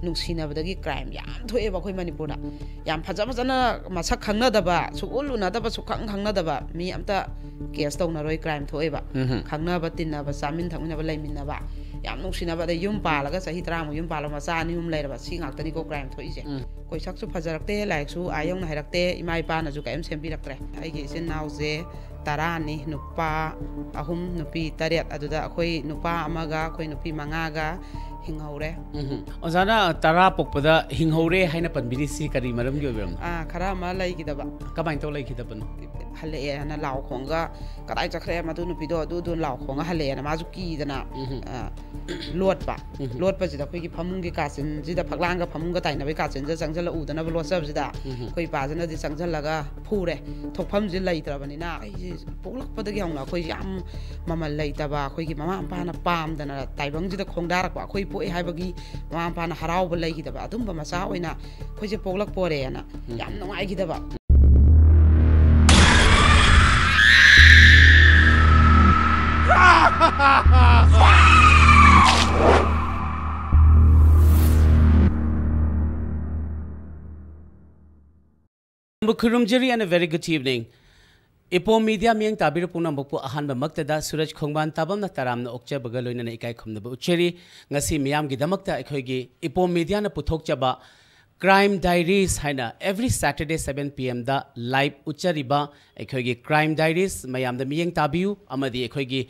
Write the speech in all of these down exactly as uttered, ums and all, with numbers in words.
ꯅꯨꯡꯁꯤꯅꯕꯗꯒꯤ crime ꯌꯥꯝ ꯊꯣꯛꯑꯦꯕ ꯑꯩꯈꯣꯏ ꯃꯅꯤꯄꯨꯔꯗ꯫ ꯌꯥꯝ ꯐꯖ ꯐꯖꯅ ꯃꯁꯛ ꯈꯪꯅꯗꯕ, ꯁꯨꯛꯎ ꯎꯅꯗꯕ, ꯁꯨꯛꯈꯪ ꯈꯪꯅꯗꯕ ꯃꯤ ꯑꯝꯇ ꯀꯦꯁ ꯇꯧꯅꯔꯣꯏ, ꯀ꯭ꯔꯥꯏꯝ ꯊꯣꯛꯑꯦꯕ꯫ ꯈꯪꯅꯕ, ꯇꯤꯟꯅꯕ, ꯆꯥꯃꯤꯟ ꯊꯛꯃꯤꯟꯅꯕ, ꯂꯩꯃꯤꯟꯅꯕ, ꯌꯥꯝ ꯅꯨꯡꯁꯤꯅꯕ, ꯑꯗꯩ ꯌꯨꯝ ꯄꯥꯜꯂꯒ ꯆꯍꯤ ꯇꯔꯥꯃꯨꯛ ꯌꯨꯝ ꯄꯥꯜꯂꯒ ꯃꯆꯥ ꯑꯅꯤ ꯑꯍꯨꯝ ꯂꯩꯔꯕ, ꯁꯤ ꯉꯥꯛꯇꯅꯤꯀꯣ ꯀ꯭ꯔꯥꯏꯝ ꯊꯣꯛꯏꯁꯦ꯫ ꯑꯩꯈꯣꯏ ꯁꯛꯁꯨ ꯐꯖꯔꯛꯇꯦ, ꯂꯥꯏꯔꯤꯛꯁꯨ ꯑꯥ ꯌꯧꯅ ꯍꯩꯔꯛꯇꯦ, ꯏꯃꯥ ꯏꯄꯥꯅꯁꯨ ꯀꯔꯤꯝ ꯁꯦꯝꯕꯤꯔꯛꯇ꯭ꯔꯦ꯫ ꯑꯩꯒꯤ ꯏꯆꯤꯟ ꯏꯅꯥꯎꯁꯦ ꯇꯔꯥꯅꯤ, ꯅꯨꯄꯥ ꯑꯍꯨꯝ, ꯅꯨꯄꯤ ꯇꯔꯦꯠ꯫ ꯑꯗꯨꯗ ꯑꯩꯈꯣꯏ ꯅꯨꯄꯥ ꯑꯃꯒ ꯑꯩꯈꯣꯏ ꯅꯨꯄꯤ ꯃꯉꯥꯒ ꯍꯤꯡꯍꯧꯔꯦ꯫ ꯑꯣꯖꯥꯅ ꯇꯔꯥ ꯄꯣꯛꯄꯗ ꯍꯤꯡꯍꯧꯔꯦ ꯍꯥꯏꯅ ꯄꯟꯕꯤꯔꯤꯁꯤ ꯀꯔꯤ ꯃꯔꯝꯒꯤ ꯑꯣꯏꯕꯤꯔꯝꯅꯣ? ꯑꯥ, ꯈꯔ ꯑꯃ ꯂꯩꯈꯤꯗꯕ꯫ ꯀꯃꯥꯏꯅ ꯇꯧ ꯂꯩꯈꯤꯗꯕꯅꯣ? ꯍꯜꯂꯛꯑꯦꯅ ꯂꯥꯎ ꯈꯣꯡꯒ, "ꯀꯗꯥꯏ ꯆꯠꯈ꯭ꯔꯦ ꯃꯗꯨ ꯅꯨꯄꯤꯗꯣ?" ꯑꯗꯨ ꯑꯗꯨ ꯂꯥꯎ ꯈꯣꯡꯒ ꯍꯜꯂꯛꯑꯦꯅ ꯃꯥꯁꯨ ꯀꯤꯗꯅ, ꯑ, ꯂꯣꯠꯄ꯫ ꯂꯣꯠꯄꯁꯤꯗ ꯑꯩꯈꯣꯏꯒꯤ ꯐꯃꯨꯡꯒꯤ ꯀꯥꯆꯤꯟꯁꯤꯗ, ꯐꯛꯂꯥꯡꯒ ꯐꯃꯨꯡꯒ ꯇꯥꯏꯅꯕꯒꯤ ꯀꯥꯆꯤꯟꯁꯤꯗ ꯆꯪꯁꯤꯜꯂꯛꯎꯗꯅꯕ ꯂꯣꯠꯆꯕꯁꯤꯗ ꯑꯩꯈꯣꯏ ꯏꯄꯥꯁꯤꯅꯗꯤ ꯆꯪꯁꯤꯜꯂꯒ ꯐꯨꯔꯦ꯫ ꯊꯣꯛꯐꯝꯁꯦ ꯂꯩꯇ꯭ꯔꯕꯅꯤꯅ ꯑꯩꯁꯦ ꯄꯣꯛꯂꯛꯄꯗꯒꯤ ꯍꯧꯅ ꯑꯩꯈꯣꯏꯁꯦ ꯌꯥꯝ ꯃꯃꯜ ꯂꯩꯇꯕ, ꯑꯩꯈꯣꯏꯒꯤ ꯃꯃꯥ ꯃꯄꯥꯅ ꯄꯥꯝꯗꯅ ꯇꯥꯏꯕꯪꯁꯤꯗ ꯈꯣꯡꯗꯥꯔꯛꯄ, ꯑꯩꯈꯣꯏ ꯄꯣꯛꯑꯦ ꯍꯥꯏꯕꯒꯤ ꯃꯃꯥ ꯃꯄꯥꯅ ꯍꯔꯥꯎꯕ ꯂꯩꯈꯤꯗꯕ ꯑꯗꯨꯝꯕ ꯃꯆꯥ ꯑꯣꯏꯅ ꯑꯩꯈꯣꯏꯁꯦ ꯄꯣꯛꯂꯛꯄꯣꯔꯦꯅ ꯌꯥꯝ ꯅꯨꯡꯉꯥꯏꯈꯤꯗꯕ꯫ ꯈꯨꯔꯨꯝꯖꯔꯤ and a very good evening. ꯏꯄꯣꯝ ꯃꯤꯗꯤꯌꯥ ꯃꯤꯠꯌꯦꯡ ꯇꯥꯕꯤꯔꯛꯄ ꯄꯨꯝꯅꯃꯛꯄꯨ ꯑꯍꯥꯟꯕꯃꯛꯇꯗ ꯁꯨꯔꯖ ꯈꯣꯡꯕꯥꯟ ꯇꯥꯕꯝꯅ ꯇꯔꯥꯝꯅ ꯑꯣꯛꯆꯕꯒ ꯂꯣꯏꯅꯅ ꯏꯀꯥꯏ ꯈꯨꯝꯅꯕ ꯎꯠꯆꯔꯤ꯫ ꯉꯁꯤ ꯃꯤꯌꯥꯝꯒꯤꯗꯃꯛꯇ ꯑꯩꯈꯣꯏꯒꯤ ꯏꯄꯣꯝ ꯃꯤꯗꯤꯌꯥꯅ ꯄꯨꯊꯣꯛꯆꯕ Crime Diaries ꯍꯥꯏꯅ every Saturday seven P M ꯗ live ꯎꯠꯆꯔꯤꯕ ꯑꯩꯈꯣꯏꯒꯤ Crime Diaries ꯃꯌꯥꯝꯗ ꯃꯤꯠꯌꯦꯡ ꯇꯥꯕꯤꯌꯨ, ꯑꯃꯗꯤ ꯑꯩꯈꯣꯏꯒꯤ,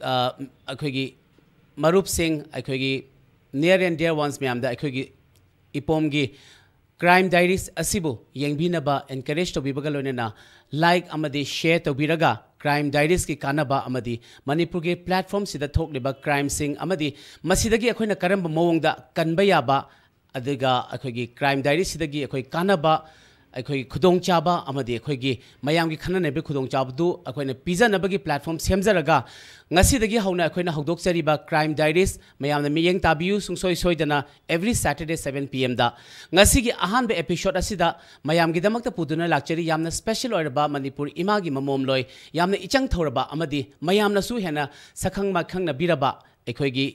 ꯑ, ꯑꯩꯈꯣꯏꯒꯤ ꯃꯔꯨꯞꯁꯤꯡ, ꯑꯩꯈꯣꯏꯒꯤ near and dear ones ꯃꯌꯥꯝꯗ ꯑꯩꯈꯣꯏꯒꯤ ꯏꯄꯣꯝꯒꯤ Crime Diaries ꯑꯁꯤꯕꯨ ꯌꯦꯡꯕꯤꯅꯕ encourage ꯇꯧꯕꯤꯕꯒ ꯂꯣꯏꯅꯅ like ꯑꯃꯗꯤ share ꯇꯧꯕꯤꯔꯒ Crime Diaries ꯀꯤ ꯀꯥꯟꯅꯕ ꯑꯃꯗꯤ ꯃꯅꯤꯄꯨꯔꯒꯤ platform ꯁꯤꯗ ꯊꯣꯛꯂꯤꯕ crime ꯁꯤꯡ ꯑꯃꯗꯤ ꯃꯁꯤꯗꯒꯤ ꯑꯩꯈꯣꯏꯅ ꯀꯔꯝꯕ ꯃꯑꯣꯡꯗ ꯀꯟꯕ ꯌꯥꯕ, ꯑꯗꯨꯒ ꯑꯩꯈꯣꯏꯒꯤ Crime Diaries ꯁꯤꯗꯒꯤ ꯑꯩꯈꯣꯏ ꯀꯥꯟꯅꯕ, ꯑꯩꯈꯣꯏꯒꯤ ꯈꯨꯗꯣꯡꯆꯥꯕ ꯑꯃꯗꯤ ꯑꯩꯈꯣꯏꯒꯤ ꯃꯌꯥꯝꯒꯤ ꯈꯟꯅꯅꯕꯒꯤ ꯈꯨꯗꯣꯡꯆꯥꯕꯗꯨ ꯑꯩꯈꯣꯏꯅ ꯄꯤꯖꯅꯕꯒꯤ platform ꯁꯦꯝꯖꯔꯒ ꯉꯁꯤꯗꯒꯤ ꯍꯧꯅ ꯑꯩꯈꯣꯏꯅ ꯍꯧꯗꯣꯛꯆꯔꯤꯕ Crime Diaries ꯃꯌꯥꯝꯅ ꯃꯤꯠꯌꯦꯡ ꯇꯥꯕꯤꯌꯨ, ꯁꯨꯡꯁꯣꯏ ꯁꯣꯏꯗꯅ every Saturday seven P M ꯗ꯫ ꯉꯁꯤꯒꯤ ꯑꯍꯥꯟꯕ episode ꯑꯁꯤꯗ ꯃꯌꯥꯝꯒꯤꯗꯃꯛꯇ ꯄꯨꯗꯨꯅ ꯂꯥꯛꯆꯔꯤ, ꯌꯥꯝꯅ special ꯑꯣꯏꯔꯕ ꯃꯅꯤꯄꯨꯔ ꯏꯃꯥꯒꯤ ꯃꯃꯣꯝꯂꯣꯏ, ꯌꯥꯝꯅ ꯏꯆꯪ ꯊꯧꯔꯕ ꯑꯃꯗꯤ ꯃꯌꯥꯝꯅꯁꯨ ꯍꯦꯟꯅ ꯁꯛꯈꯪ ꯃꯥꯏꯈꯪꯅꯕꯤꯔꯕ ꯑꯩꯈꯣꯏꯒꯤ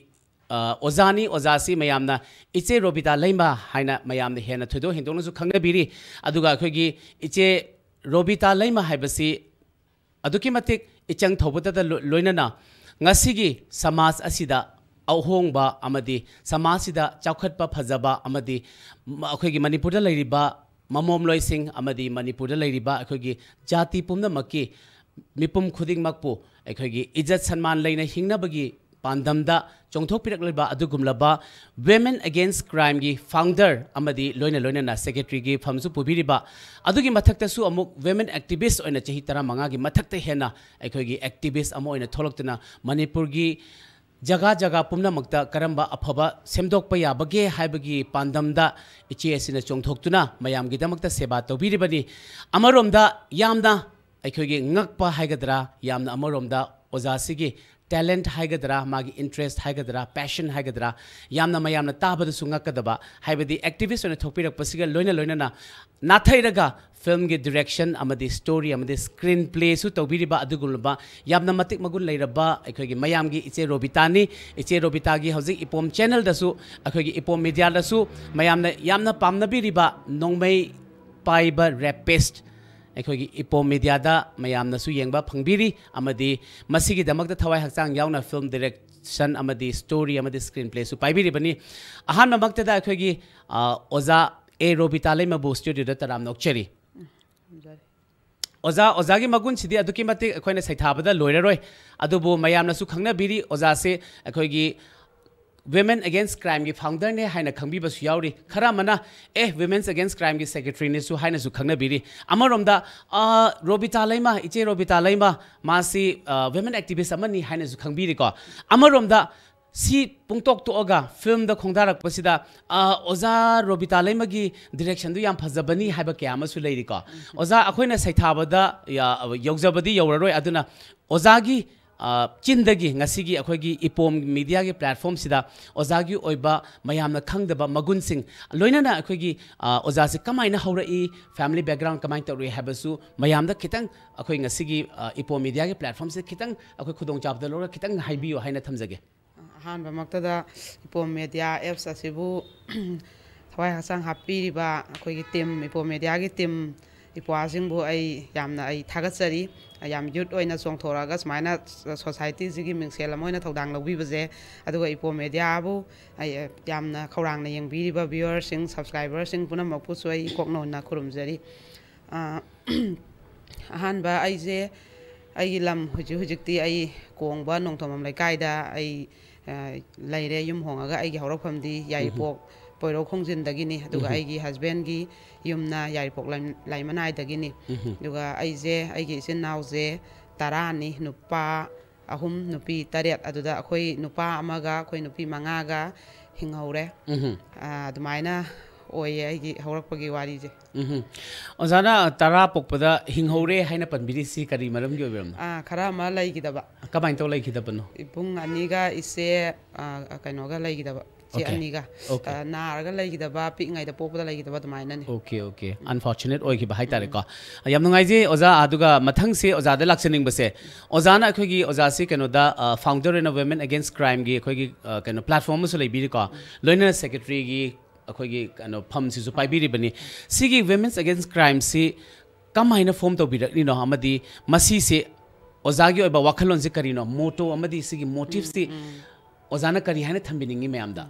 ꯑ, ꯑꯣꯖꯥꯅꯤ꯫ ꯑꯣꯖꯥꯁꯤ ꯃꯌꯥꯝꯅ ꯏꯆꯦ ꯔꯣꯕꯤꯇꯥ ꯂꯩꯃ ꯍꯥꯏꯅ ꯃꯌꯥꯝꯅ ꯍꯦꯟꯅ ꯊꯣꯏꯗꯣꯛ ꯍꯦꯟꯗꯣꯛꯅꯁꯨ ꯈꯪꯅꯕꯤꯔꯤ꯫ ꯑꯗꯨꯒ ꯑꯩꯈꯣꯏꯒꯤ ꯏꯆꯦ ꯔꯣꯕꯤꯇꯥ ꯂꯩꯃ ꯍꯥꯏꯕꯁꯤ ꯑꯗꯨꯛꯀꯤ ꯃꯇꯤꯛ ꯏꯆꯪ ꯊꯧꯕꯇꯗ ꯂꯣ-, ꯂꯣꯏꯅꯅ ꯉꯁꯤꯒꯤ ꯁꯃꯥꯖ ꯑꯁꯤꯗ ꯑꯍꯣꯡꯕ ꯑꯃꯗꯤ ꯁꯃꯥꯖꯁꯤꯗ ꯆꯥꯎꯈꯠꯄ ꯐꯖꯕ ꯑꯃꯗꯤ ꯃ-, ꯑꯩꯈꯣꯏꯒꯤ ꯃꯅꯤꯄꯨꯔꯗ ꯂꯩꯔꯤꯕ ꯃꯃꯣꯝꯂꯣꯏꯁꯤꯡ ꯑꯃꯗꯤ ꯃꯅꯤꯄꯨꯔꯗ ꯂꯩꯔꯤꯕ ꯑꯩꯈꯣꯏꯒꯤ ꯖꯥꯇꯤ ꯄꯨꯝꯅꯃꯛꯀꯤ ꯃꯤꯄꯨꯝ ꯈꯨꯗꯤꯡꯃꯛꯄꯨ ꯑꯩꯈꯣꯏꯒꯤ ꯏꯖꯠ ꯁꯟꯃꯥꯟ ꯂꯩꯅ ꯍꯤꯡꯅꯕꯒꯤ ꯄꯥꯟꯗꯝꯗ ꯆꯣꯡꯊꯣꯛꯄꯤꯔꯛꯂꯤꯕ ꯑꯗꯨꯒꯨꯝꯂꯕ Women Against Crimeꯒꯤ founder ꯑꯃꯗꯤ ꯂꯣꯏꯅ ꯂꯣꯏꯅꯅ secretaryꯒꯤ ꯐꯝꯁꯨ ꯄꯨꯕꯤꯔꯤꯕ, ꯑꯗꯨꯒꯤ ꯃꯊꯛꯇꯁꯨ ꯑꯃꯨꯛ women activist ꯑꯣꯏꯅ ꯆꯍꯤ ꯇꯔꯥꯃꯉꯥꯒꯤ ꯃꯊꯛꯇ ꯍꯦꯟꯅ ꯑꯩꯈꯣꯏꯒꯤ activist ꯑꯃ ꯑꯣꯏꯅ ꯊꯣꯛꯂꯛꯇꯨꯅ ꯃꯅꯤꯄꯨꯔꯒꯤ ꯖꯒꯥ ꯖꯒꯥ ꯄꯨꯝꯅꯃꯛꯇ ꯀꯔꯝꯕ ꯑꯐꯕ ꯁꯦꯝꯗꯣꯛꯄ ꯌꯥꯕꯒꯦ ꯍꯥꯏꯕꯒꯤ ꯄꯥꯟꯗꯝꯗ ꯏꯆꯦ ꯑꯁꯤꯅ ꯆꯣꯡꯊꯣꯛꯇꯨꯅ ꯃꯌꯥꯝꯒꯤꯗꯃꯛꯇ ꯁꯦꯕꯥ ꯇꯧꯕꯤꯔꯤꯕꯅꯤ꯫ ꯑꯃꯔꯣꯝꯗ ꯌꯥꯝꯅ ꯑꯩꯈꯣꯏꯒꯤ ꯉꯛꯄ ꯍꯥꯏꯒꯗ꯭ꯔꯥ, ꯌꯥꯝꯅ ꯑꯃꯔꯣꯝꯗ ꯑꯣꯖꯥꯁꯤꯒꯤ talent ꯍꯥꯏꯒꯗ꯭ꯔꯥ, ꯃꯥꯒꯤ interest ꯍꯥꯏꯒꯗ꯭ꯔꯥ, passion ꯍꯥꯏꯒꯗ꯭ꯔꯥ, ꯌꯥꯝꯅ ꯃꯌꯥꯝꯅ ꯇꯥꯕꯗꯁꯨ ꯉꯛꯀꯗꯕ, ꯍꯥꯏꯕꯗꯤ activist ꯑꯣꯏꯅ ꯊꯣꯛꯄꯤꯔꯛꯄꯁꯤꯒ ꯂꯣꯏꯅ ꯂꯣꯏꯅꯅ ꯅꯥꯊꯩꯔꯒ filmꯒꯤ direction ꯑꯃꯗꯤ story ꯑꯃꯗꯤ screenplayꯁꯨ ꯇꯧꯕꯤꯔꯤꯕ ꯑꯗꯨꯒꯨꯝꯂꯕ ꯌꯥꯝꯅ ꯃꯇꯤꯛ ꯃꯒꯨꯟ ꯂꯩꯔꯕ ꯑꯩꯈꯣꯏꯒꯤ ꯃꯌꯥꯝꯒꯤ ꯏꯆꯦ ꯔꯣꯕꯤꯇꯥꯅꯤ꯫ ꯏꯆꯦ ꯔꯣꯕꯤꯇꯥꯒꯤ ꯍꯧꯖꯤꯛ ꯏꯄꯣꯝ channelꯗꯁꯨ, ꯑꯩꯈꯣꯏꯒꯤ ꯏꯄꯣꯝ mediaꯗꯁꯨ ꯃꯌꯥꯝꯅ ꯌꯥꯝꯅ ꯄꯥꯝꯅꯕꯤꯔꯤꯕ ꯅꯣꯡꯃꯩ ꯄꯥꯏꯕ rapist ꯑꯩꯈꯣꯏꯒꯤ ꯏꯄꯣꯝ mediaꯗ ꯃꯌꯥꯝꯅꯁꯨ ꯌꯦꯡꯕ ꯐꯪꯕꯤꯔꯤ꯫ ꯑꯃꯗꯤ ꯃꯁꯤꯒꯤꯗꯃꯛꯇ ꯊꯋꯥꯏ ꯍꯛꯆꯥꯡ ꯌꯥꯎꯅ film direction ꯑꯃꯗꯤ story ꯑꯃꯗꯤ screenplayꯁꯨ ꯄꯥꯏꯕꯤꯔꯤꯕꯅꯤ꯫ ꯑꯍꯥꯟꯕꯃꯛꯇꯗ ꯑꯩꯈꯣꯏꯒꯤ, ꯑ, ꯑꯣꯖꯥ ꯑꯦ ꯔꯣꯕꯤꯇꯥ ꯂꯩꯃꯕꯨ studioꯗ ꯇꯔꯥꯝꯅ ꯑꯣꯛꯆꯔꯤ꯫ ꯑꯣꯖꯥ, ꯑꯣꯖꯥꯒꯤ ꯃꯒꯨꯟꯁꯤꯗꯤ ꯑꯗꯨꯛꯀꯤ ꯃꯇꯤꯛ ꯑꯩꯈꯣꯏꯅ ꯁꯩꯊꯥꯕꯗ ꯂꯣꯏꯔꯔꯣꯏ꯫ ꯑꯗꯨꯕꯨ ꯃꯌꯥꯝꯅꯁꯨ ꯈꯪꯅꯕꯤꯔꯤ, ꯑꯣꯖꯥꯁꯦ ꯑꯩꯈꯣꯏꯒꯤ Women Against Crimeꯒꯤ founderꯅꯦ ꯍꯥꯏꯅ ꯈꯪꯕꯤꯕꯁꯨ ꯌꯥꯎꯔꯤ꯫ ꯈꯔ ꯑꯃꯅ, "ꯑꯦ, Women Against Crimeꯒꯤ secretaryꯅꯦꯁꯨ" ꯍꯥꯏꯅꯁꯨ ꯈꯪꯅꯕꯤꯔꯤ꯫ ꯑꯃꯔꯣꯝꯗ, "ꯑ, ꯔꯣꯕꯤꯇꯥ ꯂꯩꯃ, ꯏꯆꯦ ꯔꯣꯕꯤꯇꯥ ꯂꯩꯃ, ꯃꯥꯁꯤ, ꯑ, women activist ꯑꯃꯅꯤ" ꯍꯥꯏꯅꯁꯨ ꯈꯪꯕꯤꯔꯤꯀꯣ꯫ ꯑꯃꯔꯣꯝꯗ ꯁꯤ ꯄꯨꯡꯇꯣꯛ ꯇꯣꯛꯑꯒ filmꯗ ꯈꯣꯡꯗꯥꯔꯛꯄꯁꯤꯗ, ꯑ, ꯑꯣꯖꯥ ꯔꯣꯕꯤꯇꯥ ꯂꯩꯃꯒꯤ directionꯗꯨ ꯌꯥꯝ ꯐꯖꯕꯅꯤ ꯍꯥꯏꯕ ꯀꯌꯥ ꯑꯃꯁꯨ ꯂꯩꯔꯤꯀꯣ꯫ ꯑꯣꯖꯥ, ꯑꯩꯈꯣꯏꯅ ꯁꯩꯊꯥꯕꯗ ꯌꯥ-, ꯌꯧꯖꯕꯗꯤ ꯌꯧꯔꯔꯣꯏ, ꯑꯗꯨꯅ ꯑꯣꯖꯥꯒꯤ, ꯑ, ꯆꯤꯟꯗꯒꯤ ꯉꯁꯤꯒꯤ ꯑꯩꯈꯣꯏꯒꯤ ꯏꯄꯣꯝ mediaꯒꯤ platformꯁꯤꯗ ꯑꯣꯖꯥꯒꯤ ꯑꯣꯏꯕ ꯃꯌꯥꯝꯅ ꯈꯪꯗꯕ ꯃꯒꯨꯟꯁꯤꯡ, ꯂꯣꯏꯅꯅ ꯑꯩꯈꯣꯏꯒꯤ, ꯑ, ꯑꯣꯖꯥꯁꯤ ꯀꯃꯥꯏꯅ ꯍꯧꯔꯛꯏ, family background ꯀꯃꯥꯏꯅ ꯇꯧꯔꯛꯏ ꯍꯥꯏꯕꯁꯨ ꯃꯌꯥꯝꯗ ꯈꯤꯇꯪ ꯑꯩꯈꯣꯏ ꯉꯁꯤꯒꯤ, ꯑ, ꯏꯄꯣꯝ mediaꯒꯤ platformꯁꯤꯗ ꯈꯤꯇꯪ ꯑꯩꯈꯣꯏ ꯈꯨꯗꯣꯡꯆꯥꯕꯗ ꯂꯧꯔꯒ ꯈꯤꯇꯪ ꯍꯥꯏꯕꯤꯌꯨ ꯍꯥꯏꯅ ꯊꯝꯖꯒꯦ꯫ ꯑꯍꯥꯟꯕꯃꯛꯇꯗ ꯏꯄꯣꯝ ꯃꯦꯗꯤꯌꯥ ꯑꯦꯞꯁ ꯑꯁꯤꯕꯨ ꯊꯋꯥꯏ ꯍꯛꯆꯥꯡ ꯍꯥꯞꯄꯤꯔꯤꯕ ꯑꯩꯈꯣꯏꯒꯤ ꯇꯤꯝ, ꯏꯄꯣꯝ ꯃꯦꯗꯤꯌꯥꯒꯤ ꯇꯤꯝ, ꯏꯄ꯭ꯋꯥꯁꯤꯡꯕꯨ ꯑꯩ ꯌꯥꯝꯅ ꯑꯩ ꯊꯥꯒꯠꯆꯔꯤ꯫ ꯌꯥꯝ ꯌꯨꯠ ꯑꯣꯏꯅ ꯆꯣꯡꯊꯣꯔꯛꯑꯒ ꯁꯨꯃꯥꯏꯅ ꯁꯣꯁꯥꯏꯇꯤꯁꯤꯒꯤ ꯃꯤꯡꯁꯦꯜ ꯑꯃ ꯑꯣꯏꯅ ꯊꯧꯗꯥꯡ ꯂꯧꯕꯤꯕꯁꯦ, ꯑꯗꯨꯒ ꯏꯄꯣꯝ ꯃꯦꯗꯤꯌꯥꯕꯨ ꯑꯩ ꯌꯥꯝꯅ ꯈꯧꯔꯥꯡꯅ ꯌꯦꯡꯕꯤꯔꯤꯕ ꯚ꯭ꯌꯨꯋꯔꯁꯤꯡ, ꯁꯕꯁꯀ꯭ꯔꯥꯏꯕꯔꯁꯤꯡ ꯄꯨꯝꯅꯃꯛꯄꯨꯁꯨ ꯑꯩ ꯏꯀꯣꯛ ꯅꯧꯅ ꯈꯨꯔꯨꯝꯖꯔꯤ꯫ ꯑ, ꯑꯍꯥꯟꯕ ꯑꯩꯁꯦ, ꯑꯩꯒꯤ ꯂꯝ ꯍꯧꯖꯤꯛ ꯍꯧꯖꯤꯛꯇꯤ ꯑꯩ ꯀꯣꯡꯕ ꯅꯣꯡꯊꯣꯝꯕꯝ ꯂꯩꯀꯥꯏꯗ ꯑꯩ, ꯑ, ꯂꯩꯔꯦ꯫ ꯌꯨꯝ ꯍꯣꯡꯉꯒ ꯑꯩꯒꯤ ꯍꯧꯔꯛꯐꯝꯗꯤ ꯌꯥꯏꯔꯤꯄꯣꯛ ꯄꯣꯏꯔꯧ ꯈꯣꯡꯖꯤꯟꯗꯒꯤꯅꯤ, ꯑꯗꯨꯒ ꯎꯝꯍꯨꯝ꯫ ꯑꯩꯒꯤ ꯍꯁꯕꯦꯟꯒꯤ ꯌꯨꯝꯅ ꯌꯥꯏꯔꯤꯄꯣꯛ ꯂꯩꯃ-, ꯂꯩꯃꯅꯥꯏꯗꯒꯤꯅꯤ꯫ ꯎꯝꯍꯨꯝ꯫ ꯑꯗꯨꯒ ꯑꯩꯁꯦ, ꯑꯩꯒꯤ ꯏꯆꯤꯟ ꯏꯅꯥꯎꯁꯦ ꯇꯔꯥꯅꯤ, ꯅꯨꯄꯥ ꯑꯍꯨꯝ, ꯅꯨꯄꯤ ꯇꯔꯦꯠ꯫ ꯑꯗꯨꯗ ꯑꯩꯈꯣꯏ ꯅꯨꯄꯥ ꯑꯃꯒ ꯑꯩꯈꯣꯏ ꯅꯨꯄꯤ ꯃꯉꯥꯒ ꯍꯤꯡꯍꯧꯔꯦ꯫ ꯎꯝꯍꯨꯝ꯫ ꯑ, ꯑꯗꯨꯃꯥꯏꯅ ꯑꯣꯏꯌꯦ ꯑꯩꯒꯤ ꯍꯧꯔꯛꯄꯒꯤ ꯋꯥꯔꯤꯁꯦ꯫ ꯎꯝꯍꯨꯝ꯫ ꯑꯣꯖꯥꯅ ꯇꯔꯥ ꯄꯣꯛꯄꯗ ꯍꯤꯡꯍꯧꯔꯦ ꯍꯥꯏꯅ ꯄꯟꯕꯤꯔꯤꯁꯤ ꯀꯔꯤ ꯃꯔꯝꯒꯤ ꯑꯣꯏꯕꯤꯔꯕꯅꯣ? ꯑ, ꯈꯔ ꯑꯃ ꯂꯩꯈꯤꯗꯕ꯫ ꯀꯃꯥꯏꯅ ꯇꯧ ꯂꯩꯈꯤꯗꯕꯅꯣ? ꯏꯕꯨꯡ ꯑꯅꯤꯒ ꯏꯆꯦ, ꯑ, ꯀꯩꯅꯣꯒ ꯂꯩꯈꯤꯗꯕ꯫ ꯏꯆꯦ ꯑꯣꯀꯦ꯫ ꯑꯅꯤꯒ, ꯑꯣꯀꯦ꯫ ꯑ, ꯅꯥꯔꯒ ꯂꯩꯈꯤꯗꯕ, ꯄꯤꯛꯏꯉꯩꯗ ꯄꯣꯛꯄꯗ ꯂꯩꯈꯤꯗꯕ ꯑꯗꯨꯃꯥꯏꯅꯅꯤ꯫ Okay, okay. ꯑꯟꯐꯣꯔꯆꯨꯅꯦꯠ ꯑꯣꯏꯈꯤꯕ ꯍꯥꯏꯇꯥꯔꯦꯀꯣ꯫ ꯌꯥꯝ ꯅꯨꯡꯉꯥꯏꯖꯩ ꯑꯣꯖꯥ꯫ ꯑꯗꯨꯒ ꯃꯊꯪꯁꯦ ꯑꯣꯖꯥꯗ ꯂꯥꯛꯆꯅꯤꯡꯕꯁꯦ, ꯑꯣꯖꯥꯅ ꯑꯩꯈꯣꯏꯒꯤ, ꯑꯣꯖꯥꯁꯤ ꯀꯩꯅꯣꯗ, ꯑ, ꯐꯥꯎꯟꯗꯔ ꯑꯣꯏꯅ Women Against Crimeꯒꯤ ꯑꯩꯈꯣꯏꯒꯤ, ꯑ, ꯀꯩꯅꯣ, ꯄ꯭ꯂꯦꯠꯐꯣꯔꯝ ꯑꯃꯁꯨ ꯂꯩꯕꯤꯔꯤꯀꯣ, ꯂꯣꯏꯅꯅ ꯁꯦꯀ꯭ꯔꯦꯇꯔꯤꯒꯤ ꯑꯩꯈꯣꯏꯒꯤ ꯀꯩꯅꯣ ꯐꯝꯁꯤꯁꯨ ꯄꯥꯏꯕꯤꯔꯤꯕꯅꯤ꯫ ꯁꯤꯒꯤ Women's Against Crimeꯁꯤ ꯀꯃꯥꯏꯅ ꯐꯣꯝ ꯇꯧꯕꯤꯔꯛꯂꯤꯅꯣ, ꯑꯃꯗꯤ ꯃꯁꯤꯁꯦ ꯑꯣꯖꯥꯒꯤ ꯑꯣꯏꯕ ꯋꯥꯈꯜꯂꯣꯟꯁꯦ ꯀꯔꯤꯅꯣ, ꯃꯣꯇꯣ ꯑꯃꯗꯤ ꯁꯤꯒꯤ ꯃꯣꯇꯤꯞꯁꯇꯤ ꯑꯣꯖꯥꯅ ꯀꯔꯤ ꯍꯥꯏꯅ ꯊꯝꯕꯤꯅꯤꯡꯉꯤ ꯃꯌꯥꯝꯗ?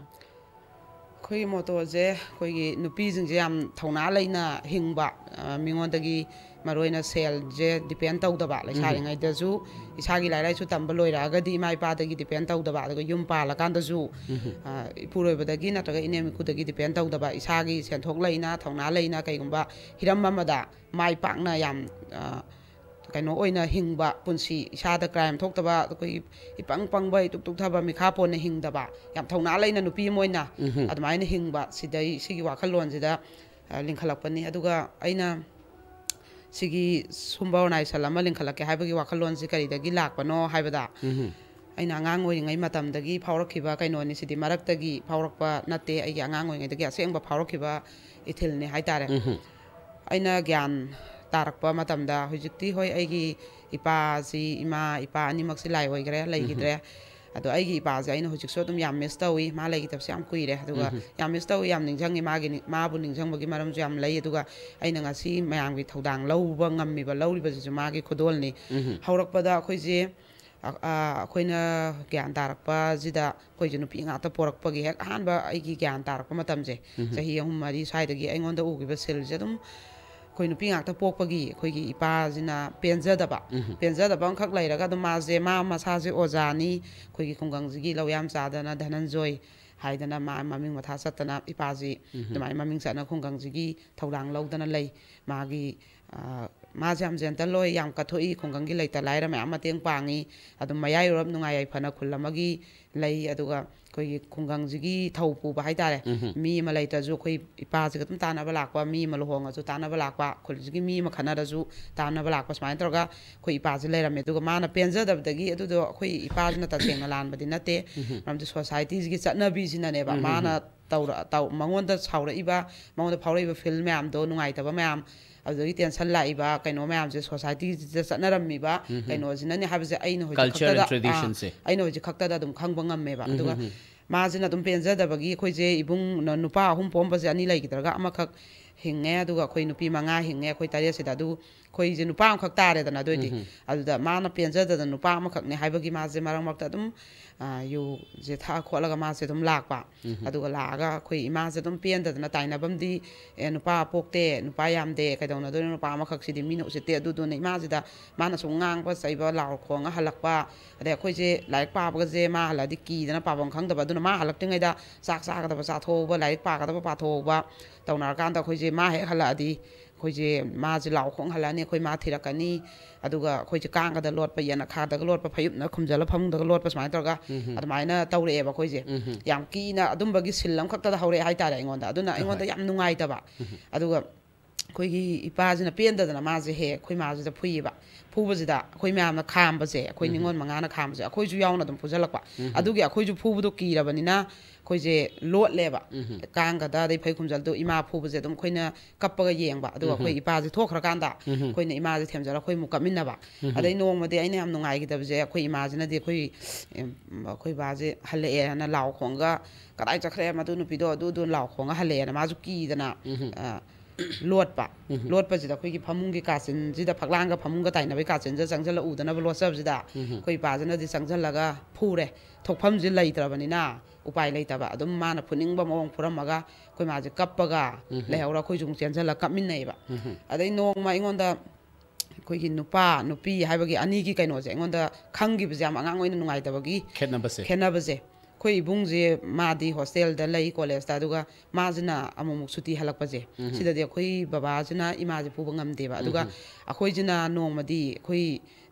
ꯑꯩꯈꯣꯏꯒꯤ ꯃꯣꯇꯣꯁꯦ ꯑꯩꯈꯣꯏꯒꯤ ꯅꯨꯄꯤꯁꯤꯡꯁꯦ ꯌꯥꯝ ꯊꯧꯅꯥ ꯂꯩꯅ ꯍꯤꯡꯕ, ꯑ, ꯃꯤꯉꯣꯟꯗꯒꯤ ꯃꯔꯨꯑꯣꯏꯅ ꯁꯦꯜꯁꯦ ꯗꯤꯄꯦꯟ ꯇꯧꯗꯕ, ꯎꯝ꯫ ꯂꯩꯁꯥꯔꯤꯉꯩꯗꯁꯨ ꯏꯁꯥꯒꯤ ꯂꯥꯏꯔꯤꯛ ꯂꯥꯏꯁꯨ ꯇꯝꯕ ꯂꯣꯏꯔꯛꯑꯒꯗꯤ ꯏꯃꯥ ꯏꯄꯥꯗꯒꯤ ꯗꯤꯄꯦꯟ ꯇꯧꯗꯕ, ꯑꯗꯨꯒ ꯌꯨꯝ ꯄꯥꯜꯂꯀꯥꯟꯗꯁꯨ, ꯎꯝ꯫ ꯑ, ꯏꯄꯨꯔꯣꯏꯕꯗꯒꯤ ꯅꯠꯇ꯭ꯔꯒ ꯏꯅꯦꯝ ꯏꯀꯨꯗꯒꯤ ꯗꯤꯄꯦꯟ ꯇꯧꯗꯕ, ꯏꯁꯥꯒꯤ ꯁꯦꯟꯊꯣꯛ ꯂꯩꯅ ꯊꯧꯅꯥ ꯂꯩꯅ ꯀꯩꯒꯨꯝꯕ ꯍꯤꯔꯝ ꯑꯃꯗ ꯃꯥꯏ ꯄꯥꯛꯅ ꯌꯥꯝ, ꯑ, ꯀꯩꯅꯣ ꯑꯣꯏꯅ ꯍꯤꯡꯕ ꯄꯨꯟꯁꯤ, ꯏꯁꯥꯗ ꯀ꯭ꯔꯥꯏꯝ ꯊꯣꯛꯇꯕ, ꯑꯩꯈꯣꯏꯒꯤ ꯏꯄꯪ ꯄꯪꯕ, ꯏꯇꯨꯛ ꯇꯨꯛꯊꯕ, ꯃꯤꯈꯥ ꯄꯣꯟꯅ ꯍꯤꯡꯗꯕ, ꯌꯥꯝ ꯊꯧꯅꯥ ꯂꯩꯅ ꯅꯨꯄꯤ ꯑꯃ ꯑꯣꯏꯅ ꯎꯝꯍꯨꯝ꯫ ꯑꯗꯨꯃꯥꯏꯅ ꯍꯤꯡꯕ, ꯁꯤꯗꯩ, ꯁꯤꯒꯤ ꯋꯥꯈꯜꯂꯣꯟꯁꯤꯗ, ꯑ, ꯂꯤꯡꯈꯠꯂꯛꯄꯅꯤ꯫ ꯑꯗꯨꯒ ꯑꯩꯅ ꯁꯤꯒꯤ ꯁꯨꯝꯕ ꯑꯣꯔꯒꯅꯥꯏꯖꯦꯁꯟ ꯑꯃ ꯂꯤꯡꯈꯠꯂꯛꯀꯦ ꯍꯥꯏꯕꯒꯤ ꯋꯥꯈꯜꯂꯣꯟꯁꯤ ꯀꯔꯤꯗꯒꯤ ꯂꯥꯛꯄꯅꯣ ꯍꯥꯏꯕꯗ, ꯎꯝꯍꯨꯝ꯫ ꯑꯩꯅ ꯑꯉꯥꯡ ꯑꯣꯏꯔꯤꯉꯩ ꯃꯇꯝꯗꯒꯤ ꯐꯥꯎꯔꯛꯈꯤꯕ ꯀꯩꯅꯣꯅꯤ꯫ ꯁꯤꯗꯤ ꯃꯔꯛꯇꯒꯤ ꯐꯥꯎꯔꯛꯄ ꯅꯠꯇꯦ, ꯑꯩꯒꯤ ꯑꯉꯥꯡ ꯑꯣꯏꯔꯤꯉꯩꯗꯒꯤ ꯑꯁꯦꯡꯕ ꯐꯥꯎꯔꯛꯈꯤꯕ ꯏꯊꯤꯜꯅꯤ ꯍꯥꯏꯇꯥꯔꯦ꯫ ꯎꯝꯍꯨꯝ꯫ ꯑꯩꯅ ꯒ꯭ꯌꯥꯟ ꯇꯥꯔꯛꯄ ꯃꯇꯝꯗ, ꯍꯧꯖꯤꯛꯇꯤ ꯍꯣꯏ, ꯑꯩꯒꯤ ꯏꯄꯥꯁꯤ, ꯏꯃꯥ ꯏꯄꯥ ꯑꯅꯤꯃꯛꯁꯤ ꯂꯥꯏ ꯑꯣꯏꯈ꯭ꯔꯦ, ꯂꯩꯈꯤꯗ꯭ꯔꯦ꯫ ꯎꯝꯍꯨꯝ꯫ ꯑꯗꯣ ꯑꯩꯒꯤ ꯏꯄꯥꯁꯦ ꯑꯩꯅ ꯍꯧꯖꯤꯛꯁꯨ ꯑꯗꯨꯝ ꯌꯥꯝ ꯃꯤꯁ ꯇꯧꯏ꯫ ꯃꯥ ꯂꯩꯈꯤꯗꯕꯁꯦ ꯌꯥꯝ ꯀꯨꯏꯔꯦ꯫ ꯑꯗꯨꯒ ꯌꯥꯝ ꯃꯤꯁ ꯇꯧꯏ, ꯌꯥꯝ ꯅꯤꯡꯁꯤꯡꯉꯤ꯫ ꯃꯥꯒꯤ ꯅꯤ-, ꯃꯥꯕꯨ ꯅꯤꯡꯁꯤꯡꯕꯒꯤ ꯃꯔꯝꯁꯨ ꯌꯥꯝ ꯂꯩ꯫ ꯑꯗꯨꯒ ꯑꯩꯅ ꯉꯁꯤ ꯃꯌꯥꯝꯒꯤ ꯊꯧꯗꯥꯡ ꯂꯧꯕ ꯉꯝꯃꯤꯕ, ꯂꯧꯔꯤꯕꯁꯤꯁꯨ ꯃꯥꯒꯤ ꯈꯨꯗꯣꯜꯅꯤ꯫ ꯍꯧꯔꯛꯄꯗ ꯑꯩꯈꯣꯏꯁꯦ, ꯑ-, ꯑ-, ꯑꯩꯈꯣꯏꯅ ꯒ꯭ꯌꯥꯟ ꯇꯥꯔꯛꯄꯁꯤꯗ, ꯑꯩꯈꯣꯏꯁꯦ ꯅꯨꯄꯤ ꯉꯥꯛꯇ ꯄꯣꯔꯛꯄꯒꯤ ꯍꯦꯛ ꯑꯍꯥꯟꯕ ꯑꯩꯒꯤ ꯒ꯭ꯌꯥꯟ ꯇꯥꯔꯛꯄ ꯃꯇꯝꯁꯦ, ꯆꯍꯤ ꯑꯍꯨꯝ ꯃꯔꯤ ꯁ꯭ꯋꯥꯏꯗꯒꯤ ꯑꯩꯉꯣꯟꯗ ꯎꯈꯤꯕ ꯁꯤꯜꯁꯦ ꯑꯗꯨꯝ ꯑꯩꯈꯣꯏ ꯅꯨꯄꯤ ꯉꯥꯛꯇ ꯄꯣꯛꯄꯒꯤ ꯑꯩꯈꯣꯏꯒꯤ ꯏꯄꯥꯁꯤꯅ ꯄꯦꯟꯖꯗꯕ, ꯄꯦꯟꯖꯗꯕ ꯑꯃꯈꯛ ꯂꯩꯔꯒ ꯑꯗꯨꯝ ꯃꯥꯁꯦ, ꯃꯥ ꯃꯁꯥꯁꯦ ꯑꯣꯖꯥꯅꯤ, ꯑꯩꯈꯣꯏꯒꯤ ꯈꯨꯡꯒꯪꯁꯤꯒꯤ ꯂꯧꯌꯥꯝ ꯆꯥꯗꯅ ꯙꯅꯟꯖꯣꯏ ꯍꯥꯏꯗꯅ ꯃꯥ ꯃꯃꯤꯡ ꯃꯊꯥ ꯆꯠꯇꯅ ꯏꯄꯥꯁꯤ ꯑꯗꯨꯃꯥꯏꯅ ꯃꯃꯤꯡ ꯆꯠꯅ ꯈꯨꯡꯒꯪꯁꯤꯒꯤ ꯊꯧꯗꯥꯡ ꯂꯧꯗꯅ ꯂꯩ꯫ ꯃꯥꯒꯤ, ꯑ, ꯃꯥꯁꯦ ꯌꯥꯝ ꯖꯦꯟꯇꯜ ꯑꯣꯏ, ꯌꯥꯝ ꯀꯠꯊꯣꯛꯏ, ꯈꯨꯡꯒꯪꯒꯤ ꯂꯩꯇ ꯂꯥꯏꯔ ꯃꯌꯥꯝ ꯃꯇꯦꯡ ꯄꯥꯡꯉꯤ꯫ ꯑꯗꯨꯝ ꯃꯌꯥꯏ ꯑꯣꯏꯔꯞ ꯅꯨꯡꯉꯥꯏ ꯌꯥꯏꯐꯅ ꯈꯨꯜ ꯑꯃꯒꯤ ꯂꯩ꯫ ꯑꯗꯨꯒ ꯑꯩꯈꯣꯏꯒꯤ ꯈꯨꯡꯒꯪꯁꯤꯒꯤ ꯊꯧ ꯄꯨꯕ ꯍꯥꯏꯇꯥꯔꯦ, ꯃꯤ ꯑꯃ ꯂꯩꯇ꯭ꯔꯁꯨ ꯑꯩꯈꯣꯏ ꯏꯄꯥꯁꯤꯒ ꯑꯗꯨꯝ ꯇꯥꯟꯅꯕ ꯂꯥꯛꯄ, ꯃꯤ ꯑꯃ ꯂꯨꯍꯣꯡꯉꯁꯨ ꯇꯥꯟꯅꯕ ꯂꯥꯛꯄ, ꯈꯨꯜꯁꯤꯒꯤ ꯃꯤ ꯑꯃ ꯈꯠꯅꯔꯁꯨ ꯇꯥꯟꯅꯕ ꯂꯥꯛꯄ, ꯁꯨꯃꯥꯏꯅ ꯇꯧꯔꯒ ꯑꯩꯈꯣꯏ ꯏꯄꯥꯁꯤ ꯂꯩꯔꯝꯃꯦ꯫ ꯑꯗꯨꯒ ꯃꯥꯅ ꯄꯦꯟꯖꯗꯕꯗꯒꯤ, ꯑꯗꯨꯗꯣ ꯑꯩꯈꯣꯏ ꯏꯄꯥꯁꯤꯅ ꯇꯁꯦꯡꯅ ꯂꯥꯟꯕꯗꯤ ꯅꯠꯇꯦ, ꯃꯔꯝꯗꯤ ꯁꯣꯁꯥꯏꯇꯤꯁꯤꯒꯤ ꯆꯠꯅꯕꯤꯁꯤꯅꯅꯦꯕ꯫ ꯃꯥꯅ ꯇꯧꯔ-, ꯇꯧ-, ꯃꯉꯣꯟꯗ ꯁꯥꯎꯔꯛꯏꯕ, ꯃꯉꯣꯟꯗ ꯐꯥꯎꯔꯛꯏꯕ ꯐꯤꯜ ꯃꯌꯥꯝꯗꯣ, ꯅꯨꯡꯉꯥꯏꯇꯕ ꯃꯌꯥꯝ, ꯑꯗꯨꯗꯒꯤ ꯇꯦꯟꯁꯟ ꯂꯥꯛꯏꯕ ꯀꯩꯅꯣ ꯃꯌꯥꯝꯁꯦ, ꯁꯣꯁꯥꯏꯇꯤꯁꯤꯗ ꯆꯠꯅꯔꯝꯃꯤꯕ ꯀꯩꯅꯣꯁꯤꯅꯅꯦ ꯍꯥꯏꯕꯁꯦ ꯑꯩꯅ ꯍꯧꯖꯤꯛ Culture and ꯈꯛꯇꯗ, ꯑꯥ, traditionꯁꯦ꯫ ꯑꯩꯅ ꯍꯧꯖꯤꯛ ꯈꯛꯇꯗ ꯑꯗꯨꯝ ꯈꯪꯕ ꯉꯝꯃꯦꯕ꯫ ꯑꯗꯨꯒ ꯃꯥꯁꯤꯅ ꯑꯗꯨꯝ ꯄꯦꯟꯖꯗꯕꯒꯤ, ꯑꯩꯈꯣꯏꯁꯦ ꯏꯕꯨꯡ ꯅ-, ꯅꯨꯄꯥ ꯑꯍꯨꯝ ꯄꯣꯛꯑꯝꯕꯁꯦ ꯑꯅꯤ ꯂꯩꯈꯤꯗ꯭ꯔꯒ ꯑꯃꯈꯛ ꯍꯤꯡꯉꯦ꯫ ꯑꯗꯨꯒ ꯑꯩꯈꯣꯏ ꯅꯨꯄꯤ ꯃꯉꯥ ꯍꯤꯡꯉꯦ ꯑꯩꯈꯣꯏ ꯇꯔꯦꯠꯁꯤꯗ꯫ ꯑꯗꯨ ꯑꯩꯈꯣꯏꯁꯦ ꯅꯨꯄꯥ ꯑꯃꯈꯛ ꯇꯥꯔꯦꯗꯅ꯫ ꯑꯗꯨ ꯑꯣꯏꯗꯤ ꯑꯗꯨꯗ ꯃꯥꯅ ꯄꯦꯟꯖꯗꯗꯅ ꯅꯨꯄꯥ ꯑꯃꯈꯛꯅꯦ ꯍꯥꯏꯕꯒꯤ ꯃꯥꯁꯦ ꯃꯔꯛ ꯃꯔꯛꯇ ꯑꯗꯨꯝ, ꯑ, ꯌꯨꯁꯦ ꯊꯛꯑ ꯈꯣꯠꯂꯒ ꯃꯥꯁꯦ ꯑꯗꯨꯝ ꯂꯥꯛꯄ꯫ ꯑꯗꯨꯒ ꯂꯥꯛꯑꯒ ꯑꯩꯈꯣꯏ ꯏꯃꯥꯁꯦ ꯑꯗꯨꯝ ꯄꯦꯟꯗꯗꯅ ꯇꯥꯏꯅꯐꯝꯗꯤ, "ꯑꯦ, ꯅꯨꯄꯥ ꯄꯣꯛꯇꯦ, ꯅꯨꯄꯥ ꯌꯥꯝꯗꯦ, ꯀꯩꯗꯧꯅꯗꯣꯏꯅꯣ, ꯅꯨꯄꯥ ꯑꯃꯈꯛꯁꯤꯗꯤ ꯃꯤꯅ ꯎꯁꯤꯠꯇꯦ", ꯑꯗꯨꯗꯨꯅ ꯏꯃꯥꯁꯤꯗ ꯃꯥꯅ ꯁꯨꯝ ꯉꯥꯡꯕ ꯆꯩꯕ, ꯂꯥꯎ ꯈꯣꯡꯉ ꯍꯜꯂꯛꯄ꯫ ꯑꯗꯩ ꯑꯩꯈꯣꯏꯁꯦ ꯂꯥꯏꯔꯤꯛ ꯄꯥꯕꯒꯁꯦ ꯃꯥ ꯍꯜꯂꯛꯑꯗꯤ ꯀꯤꯗꯅ ꯄꯥꯐꯝ ꯈꯪꯗꯕ꯫ ꯑꯗꯨꯅ ꯃꯥ ꯍꯜꯂꯛꯇ꯭ꯔꯤꯉꯩꯗ ꯆꯥꯛ ꯆꯥꯒꯗꯕ ꯆꯥꯊꯣꯛꯍꯧꯕ, ꯂꯥꯏꯔꯤꯛ ꯄꯥꯒꯗꯕ ꯄꯥꯊꯣꯛꯍꯧꯕ ꯇꯧꯅꯔꯀꯥꯟꯗ ꯑꯩꯈꯣꯏꯁꯦ ꯃꯥ ꯍꯦꯛ ꯍꯜꯂꯛꯑꯗꯤ ꯑꯩꯈꯣꯏꯁꯦ, ꯃꯥꯁꯦ ꯂꯥꯎ ꯈꯣꯡ ꯍꯜꯂꯛꯑꯅꯤ, ꯑꯩꯈꯣꯏ ꯃꯥ ꯊꯤꯔꯛꯀꯅꯤ꯫ ꯑꯗꯨꯒ ꯑꯩꯈꯣꯏꯁꯦ ꯀꯥꯡꯒꯗ ꯂꯣꯠꯄ, ꯌꯦꯟꯅꯈꯥꯗꯒ ꯂꯣꯠꯄ, ꯐꯩꯖꯨꯞꯅ ꯈꯨꯝꯖꯤꯜꯂ ꯐꯃꯨꯡꯗꯒ ꯂꯣꯠꯄ, ꯁꯨꯃꯥꯏꯅ ꯇꯧꯔꯒ ꯑꯗꯨꯃꯥꯏꯅ ꯇꯧꯔꯛꯑꯦꯕ ꯑꯩꯈꯣꯏꯁꯦ꯫ ꯌꯥꯝ ꯀꯤꯅ ꯑꯗꯨꯝꯕꯒꯤ ꯁꯤꯜ ꯑꯃꯈꯛꯇꯗ ꯍꯧꯔꯛꯑꯦ ꯍꯥꯏꯇꯥꯔꯦ ꯑꯩꯉꯣꯟꯗ꯫ ꯑꯗꯨꯅ ꯑꯩꯉꯣꯟꯗ ꯌꯥꯝ ꯅꯨꯡꯉꯥꯏꯇꯕ꯫ ꯑꯗꯨꯒ ꯑꯩꯈꯣꯏꯒꯤ ꯏꯄꯥꯁꯤꯅ ꯄꯦꯟꯗꯗꯅ ꯃꯥꯁꯦ ꯍꯦꯛ ꯑꯩꯈꯣꯏ ꯃꯥꯁꯤꯗ ꯐꯨꯏꯌꯦꯕ꯫ ꯐꯨꯕꯁꯤꯗ ꯑꯩꯈꯣꯏ ꯃꯌꯥꯝꯅ ꯈꯥꯝꯕꯁꯦ, ꯑꯩꯈꯣꯏ ꯅꯤꯉꯣꯜ ꯃꯉꯥꯅ ꯈꯥꯝꯕꯁꯦ, ꯑꯩꯈꯣꯏꯁꯨ ꯌꯥꯎꯅ ꯑꯗꯨꯝ ꯐꯨꯖꯜꯂꯛꯄ꯫ ꯑꯗꯨꯒꯤ ꯑꯩꯈꯣꯏꯁꯨ ꯐꯨꯕꯗꯣ ꯀꯤꯔꯕꯅꯤꯅ ꯑꯩꯈꯣꯏꯁꯦ ꯂꯣꯠꯂꯦꯕ꯫ ꯀꯥꯡꯒꯗ ꯑꯗꯩ ꯐꯩ ꯈꯨꯝꯖꯜꯗꯣ ꯏꯃꯥ ꯐꯨꯕꯁꯦ ꯑꯗꯨꯝ ꯑꯩꯈꯣꯏꯅ ꯀꯞꯄꯒ ꯌꯦꯡꯕ꯫ ꯑꯗꯨꯒ ꯑꯩꯈꯣꯏ ꯏꯄꯥꯁꯦ ꯊꯣꯛꯈ꯭ꯔꯀꯥꯟꯗ ꯑꯩꯈꯣꯏꯅ ꯏꯃꯥꯁꯦ ꯊꯦꯝꯖꯜꯂꯒ ꯑꯩꯈꯣꯏ ꯑꯃꯨꯛ ꯀꯞꯃꯤꯟꯅꯕ꯫ ꯑꯗꯩ ꯅꯣꯡꯃꯗꯤ ꯑꯩꯅ ꯌꯥꯝ ꯅꯨꯡꯉꯥꯏꯈꯤꯗꯕꯁꯦ, ꯑꯩꯈꯣꯏ ꯏꯃꯥꯁꯤꯅꯗꯤ ꯑꯩꯈꯣꯏ, ꯑꯩꯈꯣꯏ ꯕꯥꯁꯦ ꯍꯜꯂꯛꯑꯦꯅ ꯂꯥꯎ ꯈꯣꯡꯉꯒ, "ꯀꯗꯥꯏ ꯆꯠꯈ꯭ꯔꯦ ꯃꯗꯨ ꯅꯨꯄꯤꯗꯣ?" ꯑꯗꯨ ꯑꯗꯨ ꯂꯥꯎ ꯈꯣꯡꯉ ꯍꯜꯂꯛꯑꯦꯅ ꯃꯥꯁꯨ ꯀꯤꯗꯅ, ꯑ, ꯂꯣꯠꯄ꯫ ꯂꯣꯠꯄꯁꯤꯗ ꯑꯩꯈꯣꯏꯒꯤ ꯐꯃꯨꯡꯒꯤ ꯀꯥꯆꯤꯟꯁꯤꯗ, ꯐꯛꯂꯥꯡꯒ ꯐꯃꯨꯡꯒ ꯇꯥꯏꯅꯕꯒꯤ ꯀꯥꯆꯤꯟꯁꯤꯗ ꯆꯪꯁꯤꯜꯂ ꯎꯗꯅꯕ ꯂꯣꯠꯆꯕꯁꯤꯗ ꯑꯩꯈꯣꯏ ꯏꯄꯥꯁꯤꯅꯗꯤ ꯆꯪꯁꯤꯜꯂꯒ ꯐꯨꯔꯦ꯫ ꯊꯣꯛꯐꯝꯁꯤ ꯂꯩꯇ꯭ꯔꯕꯅꯤꯅ ꯎꯄꯥꯏ ꯂꯩꯇꯕ꯫ ꯑꯗꯨꯝ ꯃꯥꯅ ꯐꯨꯅꯤꯡꯕ ꯃꯑꯣꯡ ꯐꯨꯔꯝꯃꯒ ꯑꯩꯈꯣꯏ ꯃꯥꯁꯦ ꯀꯞꯄꯒ ꯂꯩꯍꯧꯔ ꯑꯩꯈꯣꯏꯁꯨ ꯑꯃꯨꯛ ꯆꯦꯟꯁꯤꯜꯂꯒ ꯀꯞꯃꯤꯟꯅꯩꯌꯦꯕ꯫ ꯑꯗꯩ ꯅꯣꯡꯃ ꯑꯩꯉꯣꯟꯗ ꯑꯩꯈꯣꯏꯒꯤ ꯅꯨꯄꯥ ꯅꯨꯄꯤ ꯍꯥꯏꯕꯒꯤ ꯑꯅꯤꯒꯤ ꯀꯩꯅꯣꯁꯦ ꯑꯩꯉꯣꯟꯗ ꯈꯪꯈꯤꯕꯁꯦ ꯌꯥꯝ ꯑꯉꯥꯡ ꯑꯣꯏꯅ ꯅꯨꯡꯉꯥꯏꯇꯕꯒꯤ ꯈꯦꯠꯅꯕꯁꯦ꯫ ꯈꯦꯠꯅꯕꯁꯦ꯫ ꯑꯩꯈꯣꯏ ꯏꯕꯨꯡꯁꯦ ꯃꯥꯗꯤ ꯍꯣꯁꯇꯦꯜꯗ ꯂꯩ ꯀꯣꯂꯦꯖꯇ, ꯑꯗꯨꯒ ꯃꯥꯁꯤꯅ ꯑꯃꯨꯛ ꯑꯃꯨꯛ ꯁꯨꯇꯤ ꯍꯜꯂꯛꯄꯁꯦ, ꯁꯤꯗꯗꯤ ꯑꯩꯈꯣꯏ ꯕꯕꯥꯁꯤꯅ ꯏꯃꯥꯁꯦ ꯐꯨꯕ ꯉꯝꯗꯦꯕ꯫ ꯑꯗꯨꯒ ꯑꯩꯈꯣꯏꯁꯤꯅ ꯅꯣꯡꯃꯗꯤ ꯑꯩꯈꯣꯏ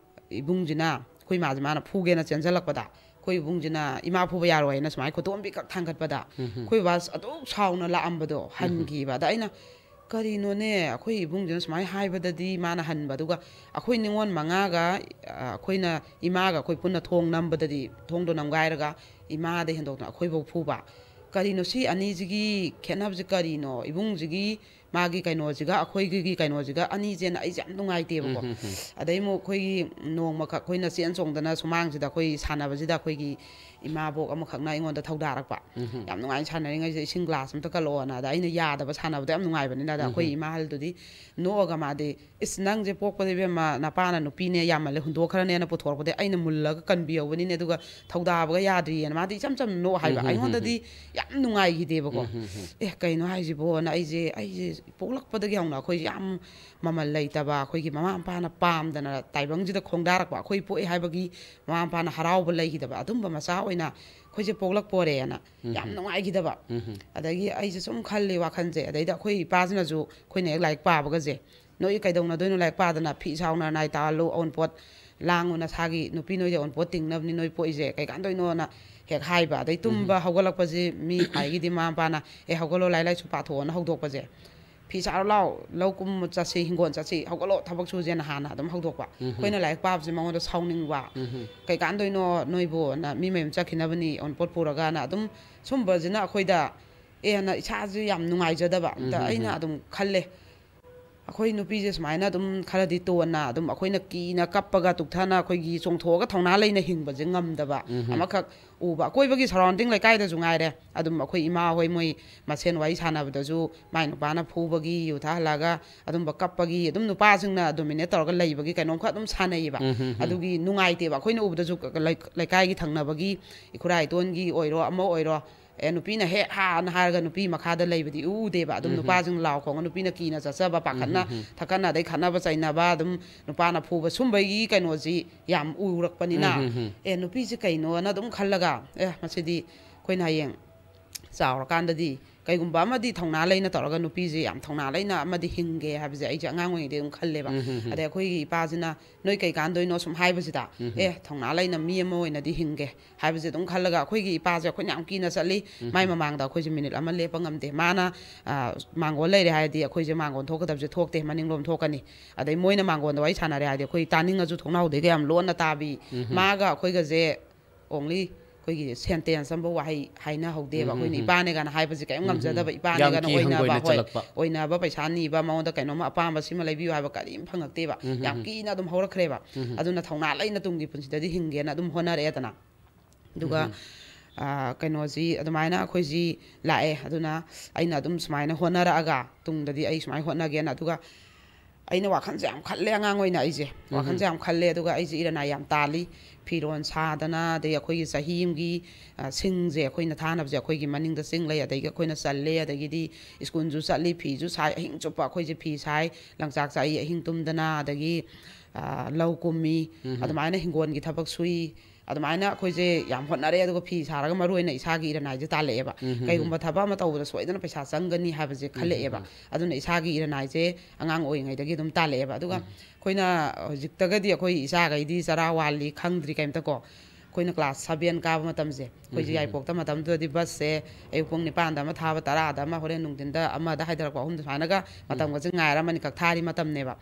ꯏꯕꯨꯡꯁꯤꯅ ꯑꯩꯈꯣꯏ ꯏꯃꯥꯁꯦ ꯃꯥꯅ ꯐꯨꯒꯦꯅ ꯆꯦꯟꯁꯤꯜꯂꯛꯄꯗ, ꯑꯩꯈꯣꯏ ꯏꯕꯨꯡꯁꯤꯅ ꯏꯃꯥ ꯐꯨꯕ ꯌꯥꯔꯣꯏ ꯍꯥꯏꯅ ꯁꯨꯃꯥꯏꯅ ꯈꯨꯗꯣꯝꯕꯤ ꯈꯛ ꯊꯥꯡꯒꯠꯄꯗ, ꯑꯩꯈꯣꯏ ꯕꯕꯥ ꯑꯗꯨꯛ ꯁꯥꯎꯅ ꯂꯥꯛꯑꯝꯕꯗꯣ ꯍꯟꯈꯤꯕ꯫ ꯑꯗ ꯑꯩꯅ, "ꯀꯔꯤꯅꯣꯅꯦ, ꯑꯩꯈꯣꯏ ꯏꯕꯨꯡꯁꯤꯅ ꯁꯨꯃꯥꯏꯅ ꯍꯥꯏꯕꯗꯗꯤ ꯃꯥꯅ ꯍꯟꯕ, ꯑꯗꯨꯒ ꯑꯩꯈꯣꯏ ꯅꯤꯉꯣꯜ ꯃꯉꯥꯒ, ꯑ, ꯑꯩꯈꯣꯏꯅ ꯏꯃꯥꯒ ꯑꯩꯈꯣꯏ ꯄꯨꯟꯅ ꯊꯣꯡ ꯅꯝꯕꯗꯗꯤ, ꯊꯣꯡꯗꯣ ꯅꯝꯒꯥꯏꯔꯒ ꯏꯃꯥꯗ ꯍꯦꯟꯗꯣꯛꯇꯅ ꯑꯩꯈꯣꯏꯐꯧ ꯐꯨꯕ꯫ ꯀꯔꯤꯅꯣ ꯁꯤ ꯑꯅꯤꯁꯤꯒꯤ ꯈꯦꯠꯅꯕꯁꯦ? ꯀꯔꯤꯅꯣ? ꯏꯕꯨꯡꯁꯤꯒꯤ ꯃꯥꯒꯤ ꯀꯩꯅꯣꯁꯤꯒ ꯑꯩꯈꯣꯏꯒꯤ ꯀꯩꯅꯣꯁꯤꯒ ꯑꯅꯤꯁꯦꯅ" ꯑꯩꯁꯦ ꯌꯥꯝ ꯅꯨꯡꯉꯥꯏꯇꯦꯕꯀꯣ꯫ ꯑꯗꯩ ꯑꯃꯨꯛ ꯑꯩꯈꯣꯏꯒꯤ ꯅꯣꯡꯃꯈꯛ ꯑꯩꯈꯣꯏꯅ ꯆꯦꯟ ꯆꯣꯡꯗꯅ ꯁꯨꯃꯥꯡꯁꯤꯗ ꯑꯩꯈꯣꯏ ꯁꯥꯟꯅꯕꯁꯤꯗ ꯑꯩꯈꯣꯏꯒꯤ ꯏꯃꯥꯕꯣꯛ ꯑꯃꯈꯛꯅ ꯑꯩꯉꯣꯟꯗ ꯊꯧꯗꯥꯔꯛꯄ꯫ ꯌꯥꯝ ꯅꯨꯡꯉꯥꯏꯅ ꯁꯥꯟꯅꯔꯤꯉꯩꯁꯤꯗ "ꯏꯁꯤꯡ ꯒ꯭ꯂꯥꯁ ꯑꯝꯇ ꯀꯜꯂꯛꯑꯣꯅ", ꯑꯗ ꯑꯩꯅ ꯌꯥꯗꯕ, ꯁꯥꯟꯅꯕꯗꯣ ꯌꯥꯝ ꯅꯨꯡꯉꯥꯏꯕꯅꯤꯅ꯫ ꯑꯗ ꯑꯩꯈꯣꯏ ꯏꯃꯥ ꯑꯍꯜꯗꯨꯗꯤ ꯅꯣꯛꯑꯒ ꯃꯥꯗꯤ, "ꯏꯁ, ꯅꯪꯁꯦ ꯄꯣꯛꯄꯗ ꯏꯕꯦꯝꯃ ꯅꯄꯥꯅ ꯅꯨꯄꯤꯅꯦ ꯌꯥꯝꯃꯜꯂꯦ, ꯍꯨꯟꯗꯣꯛꯈ꯭ꯔꯅꯦꯅ ꯄꯨꯊꯣꯔꯛꯄꯗꯤ ꯑꯩꯅ ꯃꯨꯜꯂꯒ ꯀꯟꯕꯤꯍꯧꯕꯅꯤꯅꯦ, ꯑꯗꯨꯒ ꯊꯧꯗꯥꯕꯒ ꯌꯥꯗ꯭ꯔꯤꯌꯦꯅ" ꯃꯥꯗꯤ ꯏꯆꯝ ꯆꯝꯅ ꯅꯣꯛ ꯍꯥꯏꯕ꯫ ꯑꯩꯉꯣꯟꯗꯗꯤ ꯌꯥꯝ ꯅꯨꯡꯉꯥꯏꯈꯤꯗꯦꯕꯀꯣ꯫ "ꯑꯦ, ꯀꯩꯅꯣ ꯍꯥꯏꯁꯤꯕꯣꯅ", ꯑꯩꯁꯦ, ꯑꯩꯁꯦ ꯄꯣꯛꯂꯛꯄꯗꯒꯤ ꯍꯧꯅ ꯑꯩꯈꯣꯏꯁꯦ ꯌꯥꯝ ꯃꯃꯜ ꯂꯩꯇꯕ, ꯑꯩꯈꯣꯏꯒꯤ ꯃꯃꯥ ꯃꯄꯥꯅ ꯄꯥꯝꯗꯅ ꯇꯥꯏꯕꯪꯁꯤꯗ ꯈꯣꯡꯗꯥꯔꯛꯄ, ꯑꯩꯈꯣꯏ ꯄꯣꯛꯑꯦ ꯍꯥꯏꯕꯒꯤ ꯃꯃꯥ ꯃꯄꯥꯅ ꯍꯔꯥꯎꯕ ꯂꯩꯈꯤꯗꯕ ꯑꯗꯨꯝꯕ ꯃꯆꯥ ꯑꯣꯏꯅ ꯑꯩꯈꯣꯏꯁꯦ ꯄꯣꯛꯂꯛꯄꯣꯔꯦꯅ ꯌꯥꯝ ꯅꯨꯡꯉꯥꯏꯈꯤꯗꯕ꯫ ꯑꯗꯒꯤ ꯑꯩꯁꯦ ꯁꯨꯝ ꯈꯜꯂꯤ ꯋꯥꯈꯜꯁꯦ꯫ ꯑꯗꯩꯗ ꯑꯩꯈꯣꯏ ꯏꯄꯥꯁꯤꯅꯁꯨ ꯑꯩꯈꯣꯏꯅ ꯍꯦꯛ ꯂꯥꯏꯔꯤꯛ ꯄꯥꯕꯒꯁꯦ, "ꯅꯣꯏ ꯀꯩꯗꯧꯅꯗꯣꯏꯅꯣ ꯂꯥꯏꯔꯤꯛ ꯄꯥꯗꯅ? ꯐꯤ ꯁꯥꯎꯅ ꯅꯥꯏ ꯇꯥꯍꯜꯂꯨ, ꯑꯎꯟꯄꯣꯠ ꯂꯥꯡꯉꯨ, ꯅꯁꯥꯒꯤ ꯅꯨꯄꯤ ꯅꯣꯏꯗꯤ ꯑꯎꯟꯄꯣꯠ ꯇꯤꯡꯅꯕꯅꯤ ꯅꯣꯏ ꯄꯣꯛꯏꯁꯦ, ꯀꯩꯀꯥꯟꯗꯣꯏꯅꯣꯅ" ꯍꯦꯛ ꯍꯥꯏꯕ꯫ ꯑꯗꯩ ꯇꯨꯝꯕ ꯍꯧꯒꯠꯂꯛꯄꯁꯦ ꯃꯤ ꯈ꯭ꯋꯥꯏꯒꯤꯗꯤ ꯃꯃꯥ ꯃꯄꯥꯅ, "ꯑꯦ, ꯍꯧꯒꯠꯂꯣ, ꯂꯥꯏꯔꯤꯛ ꯂꯥꯏꯁꯨ ꯄꯥꯊꯣꯛꯑꯣꯅ" ꯍꯧꯗꯣꯛꯄꯁꯦ꯫ "ꯐꯤ ꯁꯥꯔꯣ ꯂꯥꯎ, ꯂꯧ ꯀꯨꯝꯕ ꯆꯠꯁꯤ, ꯍꯤꯡꯒꯣꯜ ꯆꯠꯁꯤ, ꯍꯧꯒꯠꯂꯣ, ꯊꯕꯛ ꯁꯨꯁꯦꯅ" ꯍꯥꯟꯅ ꯑꯗꯨꯝ ꯍꯧꯗꯣꯛꯄ꯫ ꯎꯝ꯫ ꯑꯩꯈꯣꯏꯅ ꯂꯥꯏꯔꯤꯛ ꯄꯥꯕꯁꯦ ꯃꯉꯣꯟꯗ ꯁꯥꯎꯅꯤꯡꯕ, ꯎꯝ꯫ "ꯀꯩꯀꯥꯟꯗꯣꯏꯅꯣ ꯅꯣꯏꯕꯨ, ꯅ ꯃꯤ ꯃꯌꯨꯝ ꯆꯠꯈꯤꯅꯕꯅꯤ, ꯑꯣꯟꯄꯣꯠ ꯄꯨꯔꯒꯅ" ꯑꯗꯨꯝ ꯁꯨꯝꯕꯁꯤꯅ ꯑꯩꯈꯣꯏꯗ ꯑꯦꯅ ꯏꯁꯥꯁꯦ ꯌꯥꯝ ꯅꯨꯡꯉꯥꯏꯖꯗꯕ꯫ ꯑꯗ ꯎꯝ, ꯎꯝ, ꯑꯩꯅ ꯎꯝ꯫ ꯑꯗꯨꯝ ꯈꯜꯂꯦ, ꯑꯩꯈꯣꯏ ꯅꯨꯄꯤꯁꯦ ꯁꯨꯃꯥꯏꯅ ꯑꯗꯨꯝ ꯈꯔꯗꯤ ꯇꯣꯟꯅ ꯑꯗꯨꯝ ꯑꯩꯈꯣꯏꯅ ꯀꯤꯅ ꯀꯞꯄꯒ ꯇꯨꯛꯊꯅ ꯑꯩꯈꯣꯏꯒꯤ ꯆꯣꯡꯊꯣꯛꯑꯒ ꯊꯧꯅꯥ ꯂꯩꯅ ꯍꯤꯡꯕꯁꯦ ꯉꯝꯗꯕ ꯎꯝ꯫ ꯑꯃꯈꯛ ꯎꯕ꯫ ꯑꯀꯣꯏꯕꯒꯤ ꯁꯔꯥꯎꯟꯗꯤꯡ ꯂꯩꯀꯥꯏꯗꯁꯨ ꯉꯥꯏꯔꯦ, ꯑꯗꯨꯝ ꯑꯩꯈꯣꯏ ꯏꯃꯥ ꯍꯣꯏ ꯃꯣꯏ ꯃꯁꯦꯟ ꯋꯥꯔꯤ ꯁꯥꯟꯅꯕꯗꯁꯨ ꯃꯥꯏ ꯅꯨꯄꯥꯅ ꯐꯨꯕꯒꯤ, ꯌꯨ ꯊꯛꯍꯜꯂꯒ ꯑꯗꯨꯝꯕ ꯀꯞꯄꯒꯤ, ꯑꯗꯨꯝ ꯅꯨꯄꯥꯁꯤꯡꯅ ꯗꯣꯃꯤꯅꯦꯠ ꯇꯧꯔꯒ ꯂꯩꯕꯒꯤ ꯀꯩꯅꯣꯝꯈꯛ ꯑꯗꯨꯝ ꯁꯥꯟꯅꯩꯌꯦꯕ꯫ ꯎꯝ, ꯎꯝ, ꯎꯝ꯫ ꯑꯗꯨꯒꯤ ꯅꯨꯡꯉꯥꯏꯇꯦꯕ꯫ ꯑꯩꯈꯣꯏꯅ ꯎꯕꯗꯁꯨ ꯂꯩ-, ꯂꯩꯀꯥꯏꯒꯤ ꯊꯪꯅꯕꯒꯤ ꯏꯈꯨꯔꯥ ꯏꯇꯣꯟꯒꯤ ꯑꯣꯏꯔꯣ, ꯑꯃ ꯑꯣꯏꯔꯣ, "ꯑꯦ, ꯅꯨꯄꯤꯅ ꯍꯦꯛ ꯍꯥꯅ ꯍꯥꯏꯔꯒ ꯅꯨꯄꯤ ꯃꯈꯥꯗ ꯂꯩꯕꯗꯤ ꯏꯎ ꯎꯗꯦꯕ"꯫ ꯑꯗꯨꯝ ꯎꯝ꯫ ꯅꯨꯄꯥꯁꯤꯡ ꯂꯥꯎ ꯈꯣꯡꯉ ꯅꯨꯄꯤꯅ ꯀꯤꯅ ꯆꯠꯆꯕ, ꯄꯥꯈꯠꯅ ꯎꯝ꯫ ꯊꯛꯀꯠꯅ, ꯑꯗꯩ ꯈꯠꯅꯕ ꯆꯩꯅꯕ, ꯑꯗꯨꯝ ꯅꯨꯄꯥꯅ ꯐꯨꯕ, ꯁꯨꯝꯕꯒꯤ ꯀꯩꯅꯣꯁꯤ ꯌꯥꯝ ꯎꯔꯛꯄꯅꯤꯅ, ꯎꯝ, ꯎꯝ, ꯎꯝ꯫ "ꯑꯦ, ꯅꯨꯄꯤꯁꯦ ꯀꯩꯅꯣꯅ" ꯑꯗꯨꯝ ꯈꯜꯂꯒ, "ꯑꯦ, ꯃꯁꯤꯗꯤ ꯑꯩꯈꯣꯏꯅ ꯍꯌꯦꯡ ꯆꯥꯎꯔꯀꯥꯟꯗꯗꯤ ꯀꯩꯒꯨꯝꯕ ꯑꯃꯗꯤ ꯊꯧꯅꯥ ꯂꯩꯅ ꯇꯧꯔꯒ ꯅꯨꯄꯤꯁꯦ ꯌꯥꯝ ꯊꯧꯅꯥ ꯂꯩꯅ ꯑꯃꯗꯤ ꯍꯤꯡꯒꯦ" ꯍꯥꯏꯕꯁꯦ ꯑꯩꯁꯦ ꯑꯉꯥꯡ ꯑꯣꯏꯔꯤꯉꯩꯗꯒꯤ ꯑꯗꯨꯝ ꯈꯜꯂꯦꯕ꯫ ꯎꯝ, ꯎꯝ, ꯎꯝ꯫ ꯑꯗꯩ ꯑꯩꯈꯣꯏꯒꯤ ꯏꯄꯥꯁꯤꯅ "ꯅꯣꯏ ꯀꯩꯀꯥꯟꯗꯣꯏꯅꯣ?" ꯁꯨꯝ ꯍꯥꯏꯕꯁꯤꯗ, ꯎꯝ꯫ "ꯑꯦ, ꯊꯧꯅꯥ ꯂꯩꯅ ꯃꯤ ꯑꯃ ꯑꯣꯏꯅꯗꯤ ꯍꯤꯡꯒꯦ" ꯍꯥꯏꯕꯁꯦ ꯑꯗꯨꯝ ꯈꯜꯂꯒ, ꯑꯩꯈꯣꯏꯒꯤ ꯏꯄꯥꯁꯦ ꯑꯩꯈꯣꯏꯅ ꯌꯥꯝ ꯀꯤꯅ ꯆꯠꯂꯤ꯫ ꯎꯝ꯫ ꯃꯥꯏ ꯃꯃꯥꯡꯗ ꯑꯩꯈꯣꯏꯁꯦ ꯃꯤꯅꯤꯠ ꯑꯃ ꯂꯦꯞꯄ ꯉꯝꯗꯦ꯫ ꯃꯥꯅ, ꯑ, ꯃꯥꯡꯒꯣꯟ ꯂꯩꯔꯦ ꯍꯥꯏꯔꯗꯤ ꯑꯩꯈꯣꯏꯁꯦ ꯃꯥꯡꯒꯣꯟ ꯊꯣꯛꯀꯗꯕꯁꯦ ꯊꯣꯛꯇꯦ, ꯃꯅꯤꯡꯂꯣꯝ ꯊꯣꯛꯀꯅꯤ꯫ ꯑꯗꯩ ꯃꯣꯏꯅ ꯃꯥꯡꯒꯣꯟꯗ ꯋꯥꯔꯤ ꯁꯥꯟꯅꯔꯦ ꯍꯥꯏꯔꯗꯤ ꯑꯩꯈꯣꯏ ꯇꯥꯅꯤꯡꯉꯁꯨ ꯊꯣꯡꯅꯥꯎꯗꯩꯒ ꯌꯥꯝ ꯂꯣꯟꯅ ꯇꯥꯕꯤ꯫ ꯎꯝ꯫ ꯃꯥꯒ ꯑꯩꯈꯣꯏꯒꯁꯦ only ꯑꯩꯈꯣꯏꯒꯤ ꯁꯦꯟꯇꯦꯟꯁ ꯑꯃꯐꯥꯎ ꯋꯥꯍꯩ ꯍꯥꯏꯅꯍꯧꯗꯦꯕ꯫ ꯎꯝ, ꯑꯩꯈꯣꯏꯅ ꯎꯝ, ꯎꯝ꯫ "ꯏꯄꯥꯅꯦꯒꯅ" ꯍꯥꯏꯕꯁꯦ ꯀꯔꯤꯝ ꯎꯝ, ꯎꯝ, ꯉꯝꯖꯗꯕ, ꯎꯝ꯫ "ꯏꯄꯥꯅꯦꯒꯅ" ꯌꯥꯝ ꯀꯤ ꯍꯪꯒꯣꯏꯅ ꯑꯣꯏꯅꯕ, ꯍꯣꯏ, ꯆꯠꯂꯛꯄ꯫ ꯑꯣꯏꯅꯕ ꯄꯩꯁꯥ ꯅꯤꯕ, ꯃꯉꯣꯟꯗ ꯀꯩꯅꯣꯝꯃ ꯑꯄꯥꯝꯕ ꯁꯤꯃ ꯂꯩꯕꯤꯌꯨ ꯍꯥꯏꯕ ꯀꯔꯤꯝ ꯐꯪꯉꯛꯇꯦꯕ꯫ ꯎꯝ, ꯎꯝ, ꯌꯥꯝ ꯎꯝ꯫ ꯀꯤꯅ ꯑꯗꯨꯝ ꯍꯧꯔꯛꯈ꯭ꯔꯦꯕ꯫ ꯎꯝ, ꯎꯝ꯫ ꯑꯗꯨꯅ ꯊꯧꯅꯥ ꯂꯩꯅ ꯇꯨꯡꯒꯤ ꯄꯨꯟꯁꯤꯗꯗꯤ ꯍꯤꯡꯒꯦꯅ ꯑꯗꯨꯝ ꯍꯣꯠꯅꯔꯛꯑꯦꯗꯅ꯫ ꯑꯗꯨꯒ, ꯎꯝ꯫ ꯑ, ꯀꯩꯅꯣꯁꯤ ꯑꯗꯨꯃꯥꯏꯅ ꯑꯩꯈꯣꯏꯁꯤ ꯂꯥꯛꯑꯦ꯫ ꯑꯗꯨꯅ ꯑꯩꯅ ꯑꯗꯨꯝ ꯁꯨꯃꯥꯏꯅ ꯍꯣꯠꯅꯔꯛꯑꯒ ꯇꯨꯡꯗꯗꯤ ꯑꯩ ꯁꯨꯃꯥꯏꯅ ꯍꯣꯠꯅꯒꯦꯅ꯫ ꯑꯗꯨꯒ ꯑꯩꯅ ꯋꯥꯈꯜꯁꯦ ꯌꯥꯝ ꯈꯜꯂꯦ ꯑꯉꯥꯡ ꯑꯣꯏꯅ ꯑꯩꯁꯦ꯫ ꯋꯥꯈꯜꯁꯦ ꯎꯝ꯫ ꯌꯥꯝ ꯈꯜꯂꯦ꯫ ꯑꯗꯨꯒ ꯑꯩꯁꯦ ꯏꯔꯟ ꯅꯥꯏ ꯌꯥꯝ ꯇꯥꯜꯂꯤ꯫ ꯐꯤꯔꯣꯜ ꯁꯥꯗꯅ, ꯑꯗꯩ ꯑꯩꯈꯣꯏꯒꯤ ꯆꯍꯤ ꯑꯃꯒꯤ, ꯑ, ꯁꯤꯡꯁꯦ ꯑꯩꯈꯣꯏꯅ ꯊꯥꯅꯕꯁꯦ ꯑꯩꯈꯣꯏꯒꯤ ꯃꯅꯤꯡꯗ ꯆꯤꯡ ꯂꯩ, ꯑꯗꯒꯤ ꯑꯩꯈꯣꯏꯅ ꯆꯜꯂꯦ, ꯑꯗꯒꯤꯗꯤ ꯁ꯭ꯀꯨꯜꯁꯨ ꯆꯠꯂꯤ, ꯐꯤꯁꯨ ꯁꯥꯏ, ꯑꯍꯤꯡ ꯆꯨꯞꯄ ꯑꯩꯈꯣꯏꯁꯦ ꯐꯤ ꯁꯥꯏ, ꯂꯪꯆꯥꯛ ꯆꯥꯛꯏ, ꯑꯍꯤꯡ ꯇꯨꯝꯗꯅ, ꯑꯗꯒꯤ, ꯑ, ꯂꯧ ꯀꯨꯝꯃꯤ, ꯎꯝ꯫ ꯑꯗꯨꯃꯥꯏꯅ ꯍꯤꯡꯒꯣꯜꯒꯤ ꯊꯕꯛ ꯁꯨꯏ꯫ ꯑꯗꯨꯃꯥꯏꯅ ꯑꯩꯈꯣꯏꯁꯦ ꯌꯥꯝ ꯍꯣꯠꯅꯔꯦ꯫ ꯑꯗꯨꯒ ꯐꯤ ꯁꯥꯔꯒ ꯃꯔꯨ ꯑꯣꯏꯅ ꯏꯁꯥꯒꯤ ꯏꯔꯟ ꯅꯥꯏꯁꯦ ꯇꯥꯜꯂꯛꯑꯦꯕ꯫ ꯎꯝ, ꯎꯝ, ꯎꯝ꯫ ꯀꯩꯒꯨꯝꯕ ꯊꯕꯛ ꯑꯃ ꯇꯧꯕꯗ ꯁꯣꯏꯗꯅ ꯄꯩꯁꯥ ꯆꯪꯒꯅꯤ ꯍꯥꯏꯕꯁꯦ ꯈꯜꯂꯛꯑꯦꯕ꯫ ꯎꯝ꯫ ꯑꯗꯨꯅ ꯏꯁꯥꯒꯤ ꯏꯔꯟ ꯅꯥꯏꯁꯦ ꯑꯉꯥꯡ ꯑꯣꯏꯔꯤꯉꯩꯗꯒꯤ ꯑꯗꯨꯝ ꯇꯥꯜꯂꯛꯑꯦꯕ꯫ ꯑꯗꯨꯒ ꯎꯝ꯫ ꯑꯩꯈꯣꯏꯅ ꯍꯧꯖꯤꯛꯇꯒꯗꯤ ꯑꯩꯈꯣꯏ ꯏꯆꯥꯈꯩꯗꯤ ꯆꯔꯥ ꯋꯥꯜꯂꯤ, ꯈꯪꯗ꯭ꯔꯤ ꯀꯩꯝꯇ ꯀꯣ꯫ ꯑꯩꯈꯣꯏꯅ ꯀ꯭ꯂꯥꯁ ꯁꯕꯦꯟ ꯀꯥꯕ ꯃꯇꯝꯁꯦ, ꯑꯩꯈꯣꯏꯁꯦ ꯌꯥꯏꯔꯤꯄꯣꯛꯇ ꯃꯇꯝꯗꯨꯗꯗꯤ ꯕꯁꯁꯦ ꯑꯌꯨꯛ ꯄꯨꯡ ꯅꯤꯄꯥꯟꯗ ꯑꯃ ꯊꯥꯕ, ꯇꯔꯥꯗ ꯑꯃ, ꯍꯣꯔꯦꯟ ꯅꯨꯡꯊꯤꯟꯗ ꯑꯃꯗ ꯍꯥꯏꯊꯔꯛꯄ, ꯑꯍꯨꯝꯗ ꯁꯨꯃꯥꯏꯅꯒ ꯃꯇꯝꯒꯁꯦ ꯉꯥꯏꯔ ꯑꯃꯅꯤꯈꯛ ꯊꯥꯔꯤ ꯃꯇꯝꯅꯦꯕ꯫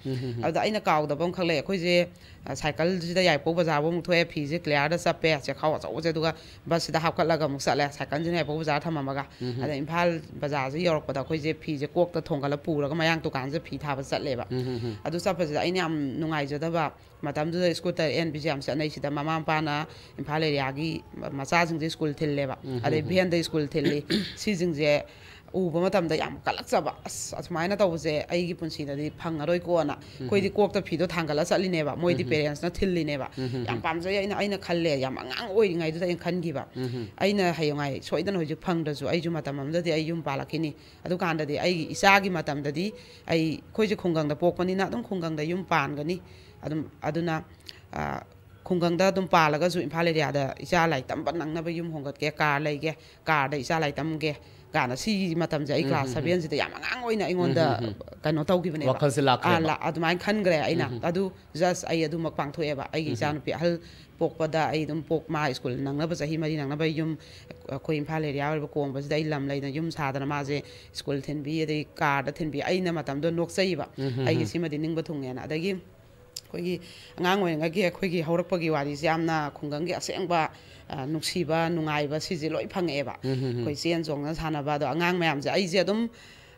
ꯑꯗꯨꯗ ꯑꯩꯅ ꯀꯥꯎꯗꯕ ꯑꯃꯈꯛ ꯂꯩ꯫ ꯑꯩꯈꯣꯏꯁꯦ, ꯑ, ꯁꯥꯏꯀꯜꯁꯤꯗ ꯌꯥꯏꯔꯤꯄꯣꯛ ꯕꯖꯥꯔꯐꯥꯎ ꯑꯃꯨꯛ ꯊꯣꯛꯑꯦ, ꯐꯤꯁꯦ ꯀ꯭ꯂꯤꯌꯥꯔꯗ ꯆꯞꯄꯦ, ꯆꯦꯈꯥꯎ ꯑꯆꯧꯕꯁꯦ, ꯑꯗꯨꯒ ꯕꯁꯁꯤꯗ ꯍꯥꯞꯀꯠꯂꯒ ꯑꯃꯨꯛ ꯆꯠꯂꯦ, ꯁꯥꯏꯀꯜꯁꯤꯅ ꯌꯥꯏꯔꯤꯄꯣꯛ ꯕꯖꯥꯔ ꯊꯝꯃꯝꯃꯒ꯫ ꯑꯗ ꯏꯝꯐꯥꯜ ꯕꯖꯥꯔꯁꯦ ꯌꯧꯔꯛꯄꯗ ꯑꯩꯈꯣꯏꯁꯦ ꯐꯤꯁꯦ ꯀꯣꯛꯇ ꯊꯣꯡꯒꯠꯂ ꯄꯨꯔꯒ ꯃꯌꯥꯡ ꯗꯨꯀꯥꯟꯁꯤꯗ ꯐꯤ ꯊꯥꯕ ꯆꯠꯂꯦꯕ꯫ ꯑꯗꯨ ꯆꯠꯄꯁꯤꯗ ꯑꯩꯅ ꯌꯥꯝ ꯅꯨꯡꯉꯥꯏꯖꯗꯕ, ꯃꯇꯝꯗꯨꯗ ꯁ꯭ꯀꯨꯇꯔ ꯑꯦꯟ ꯕꯤꯁꯦ ꯌꯥꯝ ꯆꯠꯅꯩꯁꯤꯗ, ꯃꯃꯥ ꯃꯄꯥꯅ ꯏꯝꯐꯥꯜ ꯑꯦꯔꯤꯌꯥꯒꯤ ꯃꯆꯥꯁꯤꯡꯁꯦ ꯁ꯭ꯀꯨꯜ ꯊꯤꯜꯂꯦꯕ, ꯑꯗꯩ ꯚꯦꯟꯗ ꯁ꯭ꯀꯨꯜ ꯊꯤꯜꯂꯤ꯫ ꯁꯤꯁꯤꯡꯁꯦ ꯎꯕ ꯃꯇꯝꯗ ꯌꯥꯝ ꯀꯜꯂꯛꯆꯕ, "ꯑꯁ, ꯑꯁꯨꯃꯥꯏꯅ ꯇꯧꯕꯁꯦ ꯑꯩꯒꯤ ꯄꯨꯟꯁꯤꯗꯗꯤ ꯐꯪꯉꯔꯣꯏꯀꯣꯅ"꯫ ꯑꯩꯈꯣꯏꯗꯤ ꯀꯣꯛꯇ ꯐꯤꯗꯣ ꯊꯥꯡꯒꯠꯂ ꯆꯠꯂꯤꯅꯦꯕ, ꯃꯣꯏꯗꯤ ꯄꯦꯔꯦꯟꯁꯅ ꯊꯤꯜꯂꯤꯅꯦꯕ꯫ ꯌꯥꯝ ꯄꯥꯝꯖꯩ꯫ ꯑꯩꯅ, ꯑꯩꯅ ꯈꯜꯂꯦ, ꯌꯥꯝ ꯑꯉꯥꯡ ꯑꯣꯏꯔꯤꯉꯩꯗꯨꯗ ꯑꯩꯅ ꯈꯟꯈꯤꯕ, "ꯑꯩꯅ ꯍꯌꯦꯡꯋꯥꯏ ꯁꯣꯏꯗꯅ ꯍꯧꯖꯤꯛ ꯐꯪꯗ꯭ꯔꯁꯨ, ꯑꯩꯁꯨ ꯃꯇꯝ ꯑꯃꯗꯗꯤ ꯑꯩ ꯌꯨꯝ ꯄꯥꯜꯂꯛꯈꯤꯅꯤ꯫ ꯑꯗꯨꯀꯥꯟꯗꯗꯤ ꯑꯩꯒꯤ ꯏꯆꯥꯒꯤ ꯃꯇꯝꯗꯗꯤ ꯑꯩ, ꯑꯩꯈꯣꯏꯁꯦ ꯈꯨꯡꯒꯪꯗ ꯄꯣꯛꯄꯅꯤꯅ ꯑꯗꯨꯝ ꯈꯨꯡꯒꯪꯗ ꯌꯨꯝ ꯄꯥꯟꯒꯅꯤ꯫ ꯑꯗꯨꯝ, ꯑꯗꯨꯅ, ꯑ, ꯈꯨꯡꯒꯪꯗ ꯑꯗꯨꯝ ꯄꯥꯜꯂꯒꯁꯨ ꯏꯝꯐꯥꯜ ꯑꯦꯔꯤꯌꯥꯗ ꯏꯆꯥ ꯂꯥꯏꯔꯤꯛ ꯇꯝꯕ ꯅꯪꯅꯕ ꯌꯨꯝ ꯍꯣꯡꯒꯠꯀꯦ, ꯀꯥꯔ ꯂꯩꯒꯦ, ꯀꯥꯔꯗ ꯏꯆꯥ ꯂꯥꯏꯔꯤꯛ ꯇꯝꯒꯦ" ꯀꯥꯏꯅ, ꯁꯤꯒꯤ ꯃꯇꯝꯁꯦ ꯑꯩ ꯀ꯭ꯂꯥꯁ ꯁꯕꯦꯟꯁꯤꯗ ꯌꯥꯝ ꯑꯉꯥꯡ ꯑꯣꯏꯅ ꯑꯩꯉꯣꯟꯗ ꯀꯩꯅꯣ ꯇꯧꯈꯤꯕꯅꯦꯕ꯫ ꯋꯥꯈꯜꯁꯦ ꯂꯥꯛꯈ꯭ꯔꯦꯕ꯫ ꯑꯥ, ꯂꯥ-, ꯑꯗꯨꯃꯥꯏꯅ ꯈꯟꯈ꯭ꯔꯦ ꯑꯩꯅ꯫ ꯑꯗꯨ ꯖꯁ ꯑꯩ ꯑꯗꯨꯃꯛ ꯄꯥꯡꯊꯣꯛꯑꯦꯕ꯫ ꯑꯩꯒꯤ ꯏꯆꯥꯅꯨꯄꯤ ꯑꯍꯜ ꯄꯣꯛꯄꯗ ꯑꯩ ꯑꯗꯨꯝ ꯄꯣꯛ-, ꯃꯥ ꯁ꯭ꯀꯨꯜ ꯅꯪꯅꯕ, ꯆꯍꯤ ꯃꯔꯤ ꯅꯪꯅꯕ ꯌꯨꯝ, ꯑꯩꯈꯣꯏ ꯏꯝꯐꯥꯜ ꯑꯦꯔꯤꯌꯥ ꯑꯣꯏꯔꯤꯕ ꯀꯣꯡꯕꯁꯤꯗ ꯑꯩ ꯂꯝ ꯂꯩꯅ ꯌꯨꯝ ꯁꯥꯗꯅ ꯃꯥꯁꯦ ꯁ꯭ꯀꯨꯜ ꯊꯤꯟꯕꯤ, ꯑꯗꯩ ꯀꯥꯔꯗ ꯊꯤꯟꯕꯤ꯫ ꯑꯩꯅ ꯃꯇꯝꯗꯣ ꯅꯣꯛꯆꯩꯕ, "ꯑꯩꯒꯤ ꯁꯤꯃꯗꯤ ꯅꯤꯡꯕ ꯊꯨꯡꯉꯦꯅ"꯫ ꯑꯗꯒꯤ ꯑꯩꯈꯣꯏꯒꯤ ꯑꯉꯥꯡ ꯑꯣꯏꯔꯤꯉꯩꯒꯤ ꯑꯩꯈꯣꯏꯒꯤ ꯍꯧꯔꯛꯄꯒꯤ ꯋꯥꯔꯤꯁꯦ ꯌꯥꯝꯅ ꯈꯨꯡꯒꯪꯒꯤ ꯑꯁꯦꯡꯕ, ꯑ, ꯅꯨꯡꯁꯤꯕ, ꯅꯨꯡꯉꯥꯏꯕ, ꯁꯤꯁꯦ ꯂꯣꯏ ꯐꯪꯉꯛꯑꯦꯕ꯫ ꯑꯩꯈꯣꯏ ꯆꯦꯟ ꯆꯣꯡꯗꯅ ꯁꯥꯟꯅꯕ꯫ ꯑꯗꯣ ꯑꯉꯥꯡ ꯃꯌꯥꯝꯁꯦ, ꯑꯩꯁꯦ ꯑꯗꯨꯝ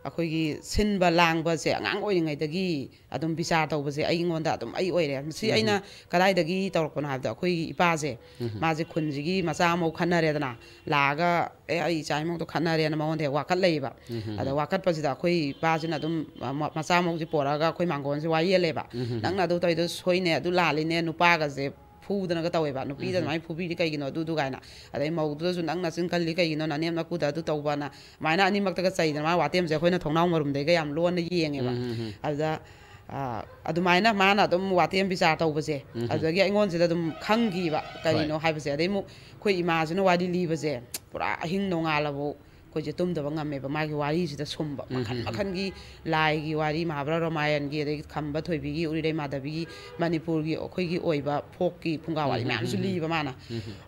ꯑꯩꯈꯣꯏꯒꯤ ꯁꯤꯟꯕ ꯂꯥꯡꯕꯁꯦ ꯑꯉꯥꯡ ꯑꯣꯏꯔꯤꯉꯩꯗꯒꯤ ꯑꯗꯨꯝ ꯕꯤꯆꯥꯔ ꯇꯧꯕꯁꯦ ꯑꯩꯉꯣꯟꯗ ꯑꯗꯨꯝ ꯑꯩ ꯑꯣꯏꯔꯦ꯫ ꯃꯁꯤ ꯑꯩꯅ ꯀꯗꯥꯏꯗꯒꯤ ꯇꯧꯔꯛꯄꯅꯣ ꯍꯥꯏꯕꯗ, ꯑꯩꯈꯣꯏꯒꯤ ꯏꯄꯥꯁꯦ, ꯃꯥꯁꯦ ꯈꯨꯟꯁꯤꯒꯤ ꯃꯆꯥ ꯃꯧ ꯈꯠꯅꯔꯦꯗꯅ, ꯂꯥꯛꯑꯒ, "ꯑꯦ, ꯑꯩ ꯏꯆꯥ ꯏꯃꯧꯗꯣ ꯈꯠꯅꯔꯦꯅ" ꯃꯉꯣꯟꯗ ꯍꯦꯛ ꯋꯥꯀꯠꯂꯛꯏꯕ꯫ ꯑꯗ ꯋꯥꯀꯠꯄꯁꯤꯗ ꯑꯩꯈꯣꯏ ꯏꯄꯥꯁꯤꯅ ꯑꯗꯨꯝ, ꯑ, ꯃ-, ꯃꯆꯥ ꯃꯧꯁꯦ ꯄꯣꯔꯛꯑꯒ ꯑꯩꯈꯣꯏ ꯃꯥꯡꯒꯣꯟꯁꯦ ꯋꯥ ꯌꯦꯜꯂꯦꯕ꯫ "ꯅꯪꯅ ꯑꯗꯨ ꯇꯧꯔꯤꯗꯣ ꯁꯣꯏꯅꯦ, ꯑꯗꯨ ꯂꯥꯜꯂꯤꯅꯦ", ꯅꯨꯄꯥꯒꯁꯦ ꯐꯨꯗꯅꯒ ꯇꯧꯋꯦꯕ꯫ "ꯅꯨꯄꯤꯗ ꯑꯗꯨꯃꯥꯏꯅ ꯐꯨꯕꯤꯔꯤ ꯀꯩꯒꯤꯅꯣ, ꯑꯗꯨꯗꯨ?" ꯀꯥꯏꯅ꯫ ꯑꯗꯩ ꯃꯧꯗꯨꯗꯁꯨ, "ꯅꯪ ꯅꯆꯤꯟ ꯀꯜꯂꯤ ꯀꯩꯒꯤꯅꯣ, ꯅꯅꯦꯝ ꯅꯀꯨꯗ ꯑꯗꯨ ꯇꯧꯕꯅ?" ꯑꯗꯨꯃꯥꯏꯅ ꯑꯅꯤꯃꯛꯇꯒ ꯆꯩꯗꯅ, ꯃꯥ ꯋꯥꯇꯦꯝꯁꯦ ꯑꯩꯈꯣꯏꯅ ꯊꯣꯡꯅꯥꯎ ꯃꯔꯨꯝꯗꯩꯒ ꯌꯥꯝ ꯂꯣꯟꯅ ꯌꯦꯡꯉꯦꯕ꯫ ꯑꯗꯨꯗ, ꯑ, ꯑꯗꯨꯃꯥꯏꯅ ꯃꯥꯅ ꯑꯗꯨꯝ ꯋꯥꯇꯦꯝ ꯕꯤꯆꯥꯔ ꯇꯧꯕꯁꯦ, ꯑꯗꯨꯗꯒꯤ ꯑꯩꯉꯣꯟꯁꯤꯗ ꯑꯗꯨꯝ ꯈꯪꯈꯤꯕ ꯀꯔꯤꯅꯣ ꯍꯥꯏꯕꯁꯦ꯫ ꯑꯗꯩ ꯑꯃꯨꯛ ꯑꯩꯈꯣꯏ ꯏꯃꯥꯁꯤꯅ ꯋꯥꯔꯤ ꯂꯤꯕꯁꯦ, ꯄꯨꯔꯥ ꯑꯍꯤꯡ ꯅꯣꯡꯉꯥꯜꯂꯐꯥꯎ ꯑꯩꯈꯣꯏꯁꯦ ꯇꯨꯝꯗꯕ ꯉꯝꯃꯦꯕ ꯃꯥꯒꯤ ꯋꯥꯔꯤꯁꯤꯗ ꯁꯨꯝꯕ ꯃꯈꯜ ꯃꯈꯜꯒꯤ, ꯂꯥꯏꯒꯤ ꯋꯥꯔꯤ, ꯃꯍꯥꯚꯥꯔꯠ ꯔꯥꯃꯥꯌꯟꯒꯤ, ꯑꯗꯒꯤ ꯈꯝꯕ ꯊꯣꯏꯕꯤꯒꯤ, ꯎꯔꯤꯔꯩ ꯃꯥꯙꯕꯤꯒꯤ, ꯃꯅꯤꯄꯨꯔꯒꯤ ꯑꯩꯈꯣꯏꯒꯤ ꯑꯣꯏꯕ ꯐꯣꯛꯀꯤ ꯐꯨꯡꯒꯥ ꯋꯥꯔꯤ ꯃꯌꯥꯝꯁꯨ ꯂꯤꯕ ꯃꯥꯅ꯫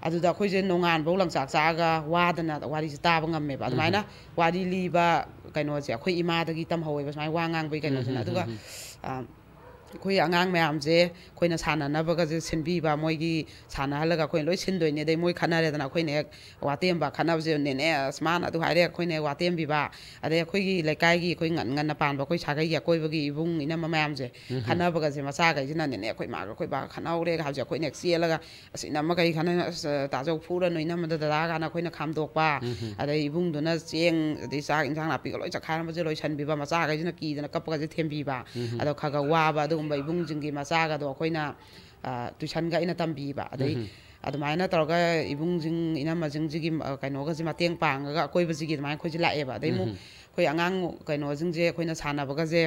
ꯑꯗꯨꯗ ꯑꯩꯈꯣꯏꯁꯦ ꯅꯣꯡꯉꯥꯟꯕꯧ ꯂꯪꯆꯥꯛ ꯆꯥꯛꯑꯒ ꯋꯥꯗꯅ ꯋꯥꯔꯤꯁꯦ ꯇꯥꯕ ꯉꯝꯃꯦꯕ꯫ ꯑꯗꯨꯃꯥꯏꯅ ꯋꯥꯔꯤ ꯂꯤꯕ ꯀꯩꯅꯣꯁꯦ ꯑꯩꯈꯣꯏ ꯏꯃꯥꯗꯒꯤ ꯇꯝꯍꯧꯋꯦꯕ ꯁꯨꯃꯥꯏꯅ ꯋꯥ ꯉꯥꯡꯕꯒꯤ ꯀꯩꯅꯣꯁꯤꯅ꯫ ꯑꯗꯨꯒ ꯑ, ꯑꯩꯈꯣꯏ ꯑꯉꯥꯡ ꯃꯌꯥꯝꯁꯦ ꯑꯩꯈꯣꯏꯅ ꯁꯥꯟꯅꯅꯕꯒꯁꯦ ꯁꯤꯟꯕꯤꯕ, ꯃꯣꯏꯒꯤ ꯁꯥꯟꯅꯍꯜꯂꯒ ꯑꯩꯈꯣꯏꯅ ꯂꯣꯏ ꯁꯤꯟꯗꯣꯏꯅꯦ꯫ ꯑꯗꯩ ꯃꯣꯏ ꯈꯠꯅꯔꯦꯗꯅ ꯑꯩꯈꯣꯏꯅ ꯍꯦꯛ ꯋꯥꯇꯦꯝꯕ ꯈꯠꯅꯕꯁꯦ, "ꯅꯦꯅꯦ, ꯑꯁ ꯃꯥꯅ ꯑꯗꯨ ꯍꯥꯏꯔꯦ", ꯑꯩꯈꯣꯏꯅ ꯍꯦꯛ ꯋꯥꯇꯦꯝꯕꯤꯕ꯫ ꯑꯗꯩ ꯑꯩꯈꯣꯏꯒꯤ ꯂꯩꯀꯥꯏꯒꯤ, ꯑꯩꯈꯣꯏ ꯉꯟ-, ꯉꯟꯅ ꯄꯥꯟꯕ ꯑꯩꯈꯣꯏ ꯁꯥꯒꯩꯒꯤ ꯑꯀꯣꯏꯕꯒꯤ ꯏꯕꯨꯡ ꯏꯅꯝꯃ ꯃꯌꯥꯝꯁꯦ ꯈꯠꯅꯕꯒꯁꯦ ꯃꯆꯥꯈꯩꯁꯤꯅ, "ꯅꯦꯅꯦ, ꯑꯩꯈꯣꯏ ꯃꯥꯒ ꯑꯩꯈꯣꯏ ꯕꯥꯒ ꯈꯠꯅꯍꯧꯔꯦꯒ" ꯍꯥꯏꯕꯁꯦ ꯑꯩꯈꯣꯏꯅ ꯍꯦꯛ ꯆꯦꯜꯂꯒ, "ꯑꯁ, ꯏꯅꯝꯃ ꯀꯩ ꯈꯠꯅꯩꯅꯣ? ꯑꯁ, ꯇꯥꯖꯧ ꯐꯨꯔꯅꯨ ꯏꯅꯝꯃꯗ, ꯗꯗꯥ" ꯀꯥꯏꯅ ꯑꯩꯈꯣꯏꯅ ꯈꯥꯝꯗꯣꯛꯄ꯫ ꯑꯗꯩ ꯏꯕꯨꯡꯗꯨꯅ ꯆꯦꯡ ꯑꯗꯩ ꯆꯥꯛ ꯏꯟꯁꯥꯡ ꯅꯥꯄꯤꯒ ꯂꯣꯏ ꯆꯠꯈꯥꯏꯔꯝꯕꯁꯦ ꯂꯣꯏꯁꯟꯕꯤꯕ, ꯃꯆꯥꯈꯩꯁꯤꯅ ꯀꯤꯗꯅ ꯀꯞꯄꯒꯁꯦ ꯊꯦꯝꯕꯤꯕ꯫ ꯑꯗꯣ ꯈꯔ ꯈꯔ ꯋꯥꯕ ꯑꯗꯨꯒꯨꯝꯕ ꯏꯕꯨꯡꯁꯤꯡꯒꯤ ꯃꯆꯥꯒꯗꯣ ꯑꯩꯈꯣꯏꯅ, ꯑ, ꯇꯨꯏꯁꯟꯒ ꯑꯩꯅ ꯇꯝꯕꯤꯕ꯫ ꯑꯗꯩ ꯑꯗꯨꯃꯥꯏꯅ ꯇꯧꯔꯒ ꯏꯕꯨꯡꯁꯤꯡ ꯏꯅꯝꯃꯁꯤꯡꯁꯤꯒꯤ, ꯑ, ꯀꯩꯅꯣꯒꯁꯦ ꯃꯇꯦꯡ ꯄꯥꯡꯉꯒ ꯑꯀꯣꯏꯕꯁꯤꯒꯤ ꯑꯗꯨꯃꯥꯏꯅ ꯑꯩꯈꯣꯏꯁꯦ ꯂꯥꯛꯑꯦꯕ꯫ ꯑꯗꯩ ꯑꯃꯨꯛ ꯑꯩꯈꯣꯏ ꯑꯉꯥꯡ ꯀꯩꯅꯣꯁꯤꯡꯁꯦ ꯑꯩꯈꯣꯏꯅ ꯁꯥꯟꯅꯕꯒꯁꯦ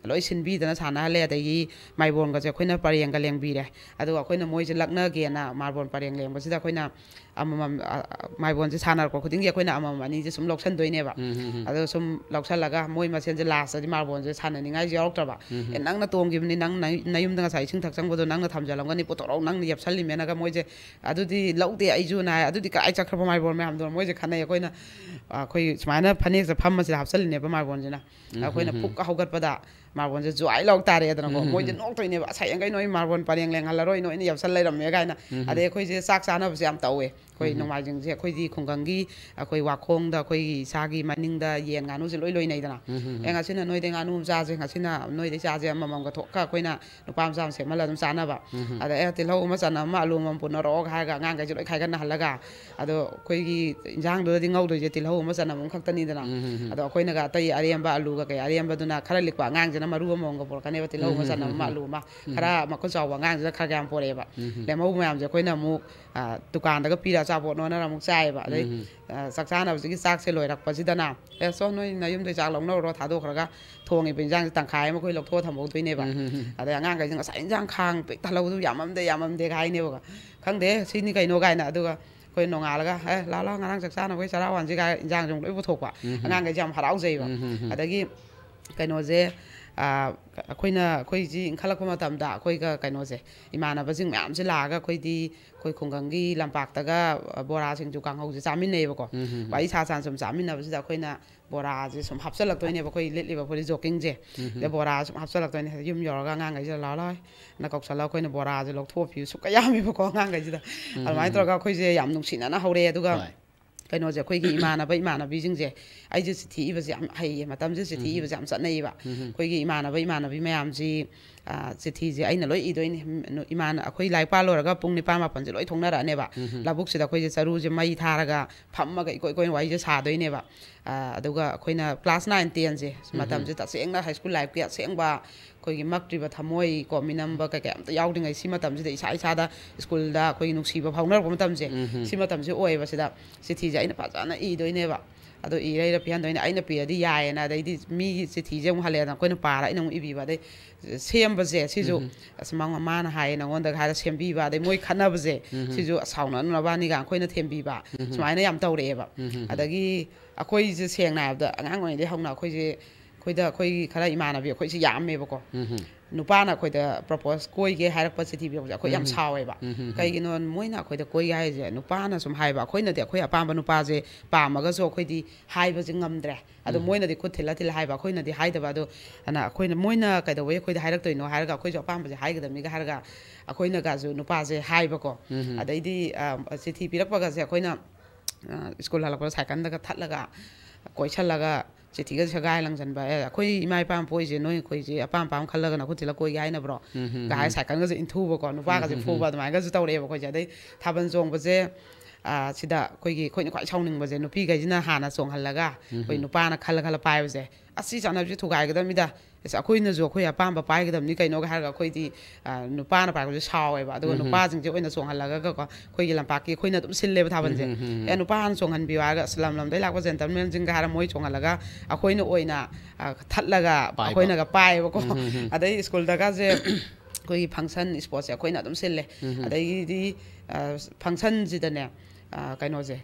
ꯂꯣꯏ ꯁꯤꯟꯕꯤꯗꯅ ꯁꯥꯟꯅꯍꯜꯂꯦ꯫ ꯑꯗꯒꯤ ꯃꯥꯏꯕꯣꯟꯒꯁꯦ ꯑꯩꯈꯣꯏꯅ ꯄꯔꯦꯡꯒ ꯂꯦꯡꯕꯤꯔꯦ꯫ ꯑꯗꯨꯒ ꯑꯩꯈꯣꯏꯅ ꯃꯣꯏꯁꯦ ꯂꯛꯅꯒꯦꯅ ꯃꯥꯔꯕꯣꯟ ꯄꯔꯦꯡ ꯂꯦꯡꯕꯁꯤꯗ ꯑꯩꯈꯣꯏꯅ ꯑꯃꯃꯝ, ꯑ, ꯑ, ꯃꯥꯏꯕꯣꯟꯁꯦ ꯁꯥꯟꯅꯔꯛꯄ ꯈꯨꯗꯤꯡꯒꯤ ꯑꯩꯈꯣꯏꯅ ꯑꯃꯃꯝ ꯑꯅꯤꯁꯦ ꯁꯨꯝ ꯂꯧꯁꯟꯗꯣꯏꯅꯦꯕ꯫ ꯑꯗꯣ ꯁꯨꯝ ꯂꯧꯁꯜꯂꯒ ꯃꯣꯏ ꯃꯁꯦꯟꯁꯦ ꯂꯥꯁꯇꯗꯤ ꯃꯥꯔꯕꯣꯟꯁꯦ ꯁꯥꯟꯅꯅꯤꯡꯉꯥꯏꯁꯦ ꯌꯥꯎꯔꯛꯇ꯭ꯔꯕ꯫ "ꯑꯦ, ꯅꯪꯅ ꯇꯣꯡꯈꯤꯕꯅꯤ, ꯅꯪ ꯅ-, ꯅꯌꯨꯝꯗ ꯉꯁꯥꯏ ꯏꯁꯤꯡ ꯊꯛ ꯆꯪꯕꯗꯣ ꯅꯪꯅ ꯊꯝꯖꯜꯂꯝꯒꯅꯤ, ꯄꯨꯊꯣꯔꯛꯑꯣ, ꯅꯪꯅ ꯌꯦꯞꯁꯜꯂꯤꯃꯦꯅꯒ" ꯃꯣꯏꯁꯦ, "ꯑꯗꯨꯗꯤ ꯂꯧꯗꯦ ꯑꯩꯁꯨꯅ" ꯍꯥꯏ꯫ "ꯑꯗꯨꯗꯤ ꯀꯗꯥꯏ ꯆꯠꯈ꯭ꯔꯕ ꯃꯥꯏꯕꯣꯟ ꯃꯌꯥꯝꯗꯣ?" ꯃꯣꯏꯁꯦ ꯈꯟꯅꯩ꯫ ꯑꯩꯈꯣꯏꯅ, ꯑ, ꯑꯩꯈꯣꯏ ꯁꯨꯃꯥꯏꯅ ꯐꯅꯦꯛꯁꯦ ꯐꯝꯃꯁꯤꯗ ꯍꯥꯞꯆꯜꯂꯤꯅꯦꯕ ꯃꯥꯔꯕꯣꯟꯁꯤꯅ꯫ ꯑꯩꯈꯣꯏꯅ ꯄꯨꯛ ꯍꯧꯒꯠꯄꯗ ꯃꯥꯔꯕꯣꯟꯁꯦ ꯖ꯭ꯋꯥꯏ ꯂꯥꯎ ꯇꯥꯔꯛꯑꯦꯗꯅꯀꯣ꯫ ꯃꯣꯏꯗꯤ ꯅꯣꯛꯇꯣꯏꯅꯦꯕ, "ꯑꯁ, ꯍꯌꯦꯡꯈꯩ ꯅꯣꯏ ꯃꯥꯔꯕꯣꯟ ꯄꯔꯦꯡ ꯂꯦꯡꯍꯜꯂꯔꯣꯏ, ꯅꯣꯏꯅ ꯌꯦꯞꯁꯜ ꯂꯩꯔꯝꯃꯦ" ꯀꯥꯏꯅ꯫ ꯑꯗꯩ ꯑꯩꯈꯣꯏꯁꯦ ꯆꯥꯛ ꯆꯥꯅꯕꯁꯦ ꯌꯥꯝ ꯇꯧꯋꯦ꯫ ꯑꯩꯈꯣꯏ ꯅꯣꯡꯃꯥꯏꯖꯤꯡꯁꯦ ꯑꯩꯈꯣꯏꯗꯤ ꯈꯨꯡꯒꯪꯒꯤ ꯑꯩꯈꯣꯏ ꯋꯥꯈꯣꯡꯗ ꯑꯩꯈꯣꯏꯒꯤ ꯏꯁꯥꯒꯤ ꯃꯅꯤꯡꯗ ꯌꯦꯟ ꯉꯥꯅꯨꯁꯦ ꯂꯣꯏ ꯂꯣꯏꯅꯩꯗꯅ꯫ "ꯑꯦ, ꯉꯁꯤꯅ ꯅꯣꯏꯗꯩ ꯉꯥꯅꯨ ꯑꯃ ꯆꯥꯁꯦ, ꯉꯁꯤꯅ ꯅꯣꯏꯗꯩ ꯆꯥꯁꯦ", ꯑꯃꯃꯝꯒ ꯊꯣꯛꯑꯒ ꯑꯩꯈꯣꯏꯅ ꯅꯨꯄꯥ ꯃꯆꯥ ꯑꯃ ꯁꯦꯝꯍꯜꯂ ꯑꯗꯨꯝ ꯆꯥꯅꯕ꯫ ꯑꯗ, "ꯑꯦ, ꯇꯤꯜꯍꯧ ꯑꯃ, ꯆꯅꯝ ꯑꯃ, ꯑꯂꯨ ꯑꯃꯃꯝ ꯄꯨꯅꯔꯛꯑꯣ" ꯍꯥꯏꯔꯒ ꯑꯉꯥꯡꯈꯩꯁꯦ ꯂꯣꯏ ꯈꯥꯏꯒꯠꯅꯍꯜꯂꯒ, ꯑꯗꯣ ꯑꯩꯈꯣꯏꯒꯤ ꯏꯟꯖꯥꯡꯗꯨꯗꯗꯤ ꯉꯧꯗꯣꯏꯁꯦ ꯇꯤꯜꯍꯧ ꯑꯃ ꯆꯅꯝ ꯑꯃ ꯈꯛꯇꯅꯤꯗꯅ꯫ ꯑꯗꯣ ꯑꯩꯈꯣꯏꯅꯒ ꯑꯇꯩ ꯑꯔꯦꯝꯕ ꯑꯂꯨꯒ ꯀꯩ ꯑꯔꯦꯝꯕꯗꯨꯅ ꯈꯔ ꯂꯤꯛꯄ ꯑꯉꯥꯡꯁꯤꯅ ꯃꯔꯨ ꯑꯃꯃꯝꯒ ꯄꯨꯔꯛꯀꯅꯦꯕ, ꯇꯤꯜꯍꯧ ꯑꯃ ꯆꯅꯝ ꯑꯃ ꯑꯂꯨ ꯑꯃ꯫ ꯈꯔ ꯃꯈꯨꯠ ꯆꯥꯎꯕ ꯑꯉꯥꯡꯁꯤꯅ ꯈꯔ ꯌꯥꯝ ꯄꯨꯔꯛꯑꯦꯕ꯫ ꯂꯦꯝꯍꯧꯕ ꯃꯌꯥꯝꯁꯦ ꯑꯩꯈꯣꯏꯅ ꯑꯃꯨꯛ, ꯑ, ꯗꯨꯀꯥꯟꯗꯒ ꯄꯤꯔ ꯑꯆꯥꯄꯣꯠ ꯑꯣꯟꯅꯔ ꯑꯃꯨꯛ ꯆꯥꯏꯌꯦꯕ꯫ ꯑꯗꯩ, ꯑ, ꯆꯥꯛ ꯆꯥꯅꯕꯁꯤꯒꯤ ꯆꯥꯛꯁꯦ ꯂꯣꯏꯔꯛꯄꯁꯤꯗꯅ, "ꯑꯦ, ꯁꯣ, ꯅꯣꯏ ꯅꯌꯨꯝꯗꯩ ꯆꯥꯛ ꯂꯧꯅꯔꯨꯔꯣ", ꯊꯥꯗꯣꯛꯈ꯭ꯔꯒ ꯊꯣꯡꯉꯤꯕ ꯏꯟꯖꯥꯡꯁꯦ ꯇꯪꯈꯥꯏ ꯑꯃ ꯑꯩꯈꯣꯏ ꯂꯧꯊꯣꯛꯑ ꯊꯝꯍꯧꯗꯣꯏꯅꯦꯕ꯫ ꯑꯗꯩ ꯑꯉꯥꯡꯈꯩꯁꯤꯅ, "ꯉꯁꯥꯏ ꯏꯟꯖꯥꯡ ꯈꯥꯡ ꯄꯤꯛ ꯊꯜꯍꯧꯕꯗꯨ ꯌꯥꯝꯃꯝꯗꯦ, ꯌꯥꯝꯃꯝꯗꯦꯒ" ꯍꯥꯏꯅꯦꯕꯀꯣ꯫ "ꯈꯪꯗꯦ, ꯁꯤꯅꯤ ꯀꯩꯅꯣ" ꯀꯥꯏꯅ꯫ ꯑꯗꯨꯒ ꯑꯩꯈꯣꯏ ꯅꯣꯡꯉꯥꯜꯂꯒ, "ꯑꯦ, ꯂꯥꯛꯑꯣ, ꯂꯥꯛꯑꯣ, ꯉꯔꯥꯡ ꯆꯥꯛ ꯆꯥꯅꯕꯒꯤ ꯆꯔꯥ ꯋꯥꯟꯁꯤ" ꯀꯥꯏ ꯏꯟꯖꯥꯡꯁꯦ ꯑꯃꯨꯛ ꯂꯣꯏ ꯄꯨꯊꯣꯛꯄ꯫ ꯑꯉꯥꯡꯈꯩꯁꯦ ꯌꯥꯝ ꯍꯔꯥꯎꯖꯩꯕ꯫ ꯑꯗꯒꯤ ꯀꯩꯅꯣꯁꯦ, ꯑ, ꯑꯩꯈꯣꯏꯅ, ꯑꯩꯈꯣꯏꯁꯤ ꯏꯟꯈꯠꯂꯛꯄ ꯃꯇꯝꯗ ꯑꯩꯈꯣꯏꯒ ꯀꯩꯅꯣꯁꯦ, ꯏꯃꯥꯟꯅꯕꯁꯤꯡ ꯃꯌꯥꯝꯁꯦ ꯂꯥꯛꯑꯒ ꯑꯩꯈꯣꯏꯗꯤ ꯑꯩꯈꯣꯏ ꯈꯨꯡꯒꯪꯒꯤ ꯂꯝꯄꯥꯛꯇꯒ, ꯑ, ꯕꯣꯔꯥ ꯁꯤꯡꯖꯨ ꯀꯥꯡꯍꯧꯁꯦ ꯆꯥꯃꯤꯟꯅꯩꯌꯦꯕꯀꯣ꯫ ꯋꯥꯔꯤ ꯁꯥ ꯁꯥꯅ ꯁꯨꯝ ꯆꯥꯃꯤꯟꯅꯕꯁꯤꯗ ꯑꯩꯈꯣꯏꯅ ꯕꯣꯔꯥꯁꯦ ꯁꯨꯝ ꯍꯥꯞꯆꯜꯂꯛꯇꯣꯏꯅꯦꯕ, ꯑꯩꯈꯣꯏ ꯂꯤꯠꯂꯤꯕ ꯐꯨꯔꯤꯠ ꯖꯣꯀꯤꯡꯁꯦ꯫ ꯑꯗ ꯕꯣꯔꯥ ꯁꯨꯝ ꯍꯥꯞꯆꯜꯂꯛꯇꯣꯏꯅꯦ꯫ ꯌꯨꯝ ꯌꯧꯔꯒ ꯑꯉꯥꯡꯈꯩꯁꯤꯗ "ꯂꯥꯛꯑꯣ, ꯂꯥꯛꯑꯣ" ꯅ ꯀꯧꯁꯜꯂꯒ ꯑꯩꯈꯣꯏꯅ ꯕꯣꯔꯥꯁꯦ ꯂꯧꯊꯣꯛꯑ ꯄꯤꯕ ꯁꯨꯡꯀꯌꯥ ꯌꯥꯝꯃꯦꯕꯀꯣ ꯑꯉꯥꯡꯈꯩꯁꯤꯗ꯫ ꯑꯗꯨꯃꯥꯏꯅ ꯇꯧꯔꯒ ꯑꯩꯈꯣꯏꯁꯦ ꯌꯥꯝ ꯅꯨꯡꯁꯤꯅꯅ ꯍꯧꯔꯛꯑꯦ꯫ ꯑꯗꯨꯒ ꯍꯣꯏ꯫ ꯀꯩꯅꯣꯁꯦ, ꯑꯩꯈꯣꯏꯒꯤ ꯏꯃꯥꯟꯅꯕ ꯏꯃꯥꯟꯅꯕꯤꯁꯤꯡꯁꯦ, ꯑꯩꯁꯦ ꯆꯤꯊꯤ ꯏꯕꯁꯦ ꯌꯥꯝ ꯍꯩꯌꯦ꯫ ꯃꯇꯝꯁꯦ ꯆꯤꯊꯤ ꯏꯕꯁꯦ ꯌꯥꯝ ꯆꯠꯅꯩꯌꯦꯕ꯫ ꯑꯩꯈꯣꯏꯒꯤ ꯏꯃꯥꯟꯅꯕ ꯏꯃꯥꯟꯅꯕꯤ ꯃꯌꯥꯝꯁꯤ, ꯑ, ꯆꯤꯊꯤꯁꯦ ꯑꯩꯅ ꯂꯣꯏ ꯏꯗꯣꯏꯅꯦ꯫ ꯎꯝ, ꯏꯃꯥꯅ, ꯑꯩꯈꯣꯏ ꯂꯥꯏꯔꯤꯛ ꯄꯥ ꯂꯣꯏꯔꯒ ꯄꯨꯡ ꯅꯤꯄꯥꯟ ꯃꯥꯄꯟꯁꯦ ꯂꯣꯏ ꯊꯣꯛꯅꯔꯛꯑꯅꯦꯕ꯫ ꯂꯧꯕꯨꯛꯁꯤꯗ ꯑꯩꯈꯣꯏꯁꯦ ꯆꯔꯨꯁꯦ ꯃꯩ ꯊꯥꯔꯒ ꯐꯝꯃꯒ ꯏꯀꯣꯏ ꯀꯣꯏꯅ ꯋꯥꯔꯤꯁꯦ ꯁꯥꯗꯣꯏꯅꯦꯕ꯫ ꯑ, ꯑꯗꯨꯒ ꯑꯩꯈꯣꯏꯅ class nine tenꯁꯦ, ꯃꯇꯝꯁꯦ ꯇꯁꯦꯡꯅ high school lifeꯀꯤ ꯑꯁꯦꯡꯕ ꯑꯩꯈꯣꯏꯒꯤ ꯃꯛꯇ꯭ꯔꯤꯕ ꯊꯃꯣꯏ ꯀꯣ, ꯃꯤꯅꯝꯕ ꯀꯩꯀꯩ ꯑꯝꯇ ꯌꯥꯎꯗ꯭ꯔꯤꯉꯩ, ꯁꯤ ꯃꯇꯝꯁꯤꯗ ꯏꯁꯥ ꯏꯁꯥꯗ ꯁ꯭ꯀꯨꯜꯗ ꯑꯩꯈꯣꯏꯒꯤ ꯅꯨꯡꯁꯤꯕ ꯐꯥꯎꯅꯔꯛꯄ ꯃꯇꯝꯁꯦ, ꯁꯤ ꯃꯇꯝꯁꯦ ꯑꯣꯏꯌꯦꯕ꯫ ꯁꯤꯗ ꯆꯤꯊꯤꯁꯦ ꯑꯩꯅ ꯐꯖꯅ ꯏꯗꯣꯏꯅꯦꯕ꯫ ꯑꯗꯣ ꯏꯔ ꯏꯔ ꯄꯤꯍꯟꯗꯣꯏꯅꯦ꯫ ꯑꯩꯅ ꯄꯤꯔꯗꯤ ꯌꯥꯏꯌꯦꯅ, ꯑꯗꯩꯗꯤ ꯃꯤꯒꯤ ꯆꯤꯊꯤꯁꯦ ꯑꯃꯨꯛ ꯍꯜꯂꯛꯑꯦꯗꯅ, ꯑꯩꯈꯣꯏꯅ ꯄꯥꯔ ꯑꯩꯅ ꯑꯃꯨꯛ ꯏꯕꯤꯕ꯫ ꯑꯗꯩ ꯁꯦꯝꯕꯁꯦ ꯁꯤꯁꯨ, "ꯑꯁ, ꯃꯥ-, ꯃꯥꯅ ꯍꯥꯏꯌꯦ ꯅꯪꯉꯣꯟꯗ" ꯍꯥꯏꯔ ꯁꯦꯝꯕꯤꯕ꯫ ꯑꯗꯩ ꯃꯣꯏ ꯈꯠꯅꯕꯁꯦ, ꯁꯤꯁꯨ "ꯑꯁ, ꯁꯥꯎꯅꯅꯕꯅꯤꯒ" ꯑꯩꯈꯣꯏꯅ ꯊꯦꯝꯕꯤꯕ꯫ ꯁꯨꯃꯥꯏꯅ ꯌꯥꯝ ꯇꯧꯔꯛꯑꯦꯕ꯫ ꯑꯗꯒꯤ ꯑꯩꯈꯣꯏꯁꯦ ꯁꯦꯡꯅ ꯍꯥꯏꯔꯕꯗ ꯑꯉꯥꯡ ꯑꯣꯏꯔꯤꯉꯩꯗꯒꯤ ꯍꯧꯅ ꯑꯩꯈꯣꯏꯁꯦ, ꯑꯩꯈꯣꯏꯗ, ꯑꯩꯈꯣꯏꯒꯤ ꯈꯔ ꯏꯃꯥꯟꯅꯕꯤ ꯑꯩꯈꯣꯏꯁꯦ ꯌꯥꯝꯃꯦꯕꯀꯣ꯫ ꯅꯨꯄꯥꯅ ꯑꯩꯈꯣꯏꯗ propose, "ꯀꯣꯏꯒꯦ" ꯍꯥꯏꯔꯛꯄ ꯆꯤꯊꯤ ꯄꯤꯔꯛꯄꯁꯦ ꯑꯩꯈꯣꯏ ꯌꯥꯝ ꯁꯥꯎꯋꯦꯕ꯫ ꯀꯩꯒꯤꯅꯣ ꯃꯣꯏꯅ ꯑꯩꯈꯣꯏꯗ ꯀꯣꯏꯒꯦ ꯍꯥꯏꯔꯤꯁꯦ? ꯅꯨꯄꯥꯅ ꯁꯨꯝ ꯍꯥꯏꯕ, ꯑꯩꯈꯣꯏꯅꯗꯤ ꯑꯩꯈꯣꯏ ꯑꯄꯥꯝꯕ ꯅꯨꯄꯥꯁꯦ ꯄꯥꯝꯃꯒꯁꯨ ꯑꯩꯈꯣꯏꯗꯤ ꯍꯥꯏꯕꯁꯦ ꯉꯝꯗ꯭ꯔꯦ꯫ ꯑꯗꯣ ꯃꯣꯏꯅꯗꯤ ꯈꯨꯠ ꯊꯤꯜꯂ ꯊꯤꯜꯂ ꯍꯥꯏꯕ, ꯑꯩꯈꯣꯏꯅꯗꯤ ꯍꯥꯏꯗꯕ꯫ ꯑꯗꯣ ꯑꯅ ꯑꯩꯈꯣꯏꯅ, ꯃꯣꯏꯅ ꯀꯩꯗꯧꯕꯩ ꯑꯩꯈꯣꯏꯗ ꯍꯥꯏꯔꯛꯇꯣꯏꯅꯣ ꯍꯥꯏꯔꯒ ꯑꯩꯈꯣꯏꯁꯨ ꯑꯄꯥꯝꯕꯁꯦ ꯍꯥꯏꯒꯗꯕꯅꯤꯒ ꯍꯥꯏꯔꯒ ꯑꯩꯈꯣꯏꯅꯒꯁꯨ ꯅꯨꯄꯥꯁꯦ ꯍꯥꯏꯕꯀꯣ꯫ ꯑꯗꯩꯗꯤ, ꯑ, ꯆꯤꯊꯤ ꯄꯤꯔꯛꯄꯒꯁꯦ ꯑꯩꯈꯣꯏꯅ, ꯑ, ꯁ꯭ꯀꯨꯜ ꯍꯜꯂꯛꯄꯗ ꯁꯥꯏꯀꯜꯗꯒ ꯊꯠꯂꯒ ꯀꯣꯏꯁꯜꯂꯒ ꯆꯤꯊꯤꯒ ꯁꯦꯒꯥꯏ ꯂꯪꯁꯟꯕ, "ꯑꯦ, ꯑꯩꯈꯣꯏ ꯏꯃꯥ ꯏꯄꯥꯅ ꯄꯣꯛꯏꯁꯦ ꯅꯣꯏ ꯑꯩꯈꯣꯏꯁꯦ ꯑꯄꯥꯝ ꯑꯄꯥꯝ ꯈꯜꯂꯒ ꯅꯈꯨꯠ ꯊꯤꯜꯂ ꯀꯣꯏꯒꯦ ꯍꯥꯏꯅꯕ꯭ꯔꯣ?" ꯒ ꯍꯥꯏ ꯁꯥꯏꯀꯜꯒꯁꯦ ꯏꯟꯊꯨꯕꯀꯣ, ꯅꯨꯄꯥꯒꯁꯦ ꯐꯨꯕ, ꯑꯗꯨꯃꯥꯏꯅꯒꯁꯨ ꯇꯧꯔꯛꯑꯦꯕ ꯑꯩꯈꯣꯏꯁꯦ꯫ ꯑꯗꯩ ꯊꯥꯕꯜ ꯆꯣꯡꯕꯁꯦ, ꯑ, ꯁꯤꯗ ꯑꯩꯈꯣꯏꯒꯤ, ꯑꯩꯈꯣꯏꯅ ꯈ꯭ꯋꯥꯏ ꯁꯥꯎꯅꯤꯡꯕꯁꯦ, ꯅꯨꯄꯤꯈꯩꯁꯤꯅ ꯍꯥꯟꯅ ꯆꯣꯡꯍꯜꯂꯒ ꯑꯩꯈꯣꯏ ꯅꯨꯄꯥꯅ ꯈꯜꯂ ꯈꯜꯂ ꯄꯥꯏꯕꯁꯦ, "ꯑꯁ, ꯁꯤ ꯆꯠꯅꯕꯤꯁꯦ ꯊꯨꯒꯥꯏꯒꯗꯕꯅꯤꯗ, ꯑꯁ, ꯑꯩꯈꯣꯏꯅꯁꯨ ꯑꯩꯈꯣꯏ ꯑꯄꯥꯝꯕ ꯄꯥꯏꯒꯗꯕꯅꯤ ꯀꯩꯅꯣꯒ" ꯍꯥꯏꯔꯒ ꯑꯩꯈꯣꯏꯗꯤ, ꯑ, ꯅꯨꯄꯥꯅ ꯄꯥꯏꯔꯛꯄꯁꯦ ꯁꯥꯎꯋꯦꯕ꯫ ꯑꯗꯨꯒ ꯅꯨꯄꯥꯁꯤꯡꯁꯦ ꯑꯣꯏꯅ ꯆꯣꯡꯍꯜꯂꯒꯀꯣ, ꯑꯩꯈꯣꯏꯒꯤ ꯂꯝꯄꯥꯛꯀꯤ ꯑꯩꯈꯣꯏꯅ ꯑꯗꯨꯝ ꯁꯤꯜꯂꯦꯕ ꯊꯥꯕꯜꯁꯦ꯫ "ꯑꯦ, ꯅꯨꯄꯥ ꯍꯥꯟꯅ ꯆꯣꯡꯍꯟꯕꯤꯌꯨ" ꯍꯥꯏꯔꯒ, "ꯑꯁ, ꯂꯝ ꯂꯝꯗꯩ ꯂꯥꯛꯄ gentlemanꯁꯤꯡꯒ" ꯍꯥꯏꯔ ꯃꯣꯏ ꯆꯣꯡꯍꯜꯂꯒ ꯑꯩꯈꯣꯏꯅ ꯑꯣꯏꯅ, ꯑ, ꯊꯠꯂꯒ ꯄꯥꯏꯕ꯫ ꯑꯩꯈꯣꯏꯅꯒ ꯄꯥꯏꯌꯦꯕꯀꯣ꯫ ꯑꯗꯩ ꯁ꯭ꯀꯨꯜꯗꯒꯁꯦ ꯑꯩꯈꯣꯏꯒꯤ function, sportsꯁꯦ ꯑꯩꯈꯣꯏꯅ ꯑꯗꯨꯝ ꯁꯤꯜꯂꯦ꯫ ꯑꯗꯒꯤꯗꯤ, ꯑ, functionꯁꯤꯗꯅꯦ, ꯑ, ꯀꯩꯅꯣꯁꯦ,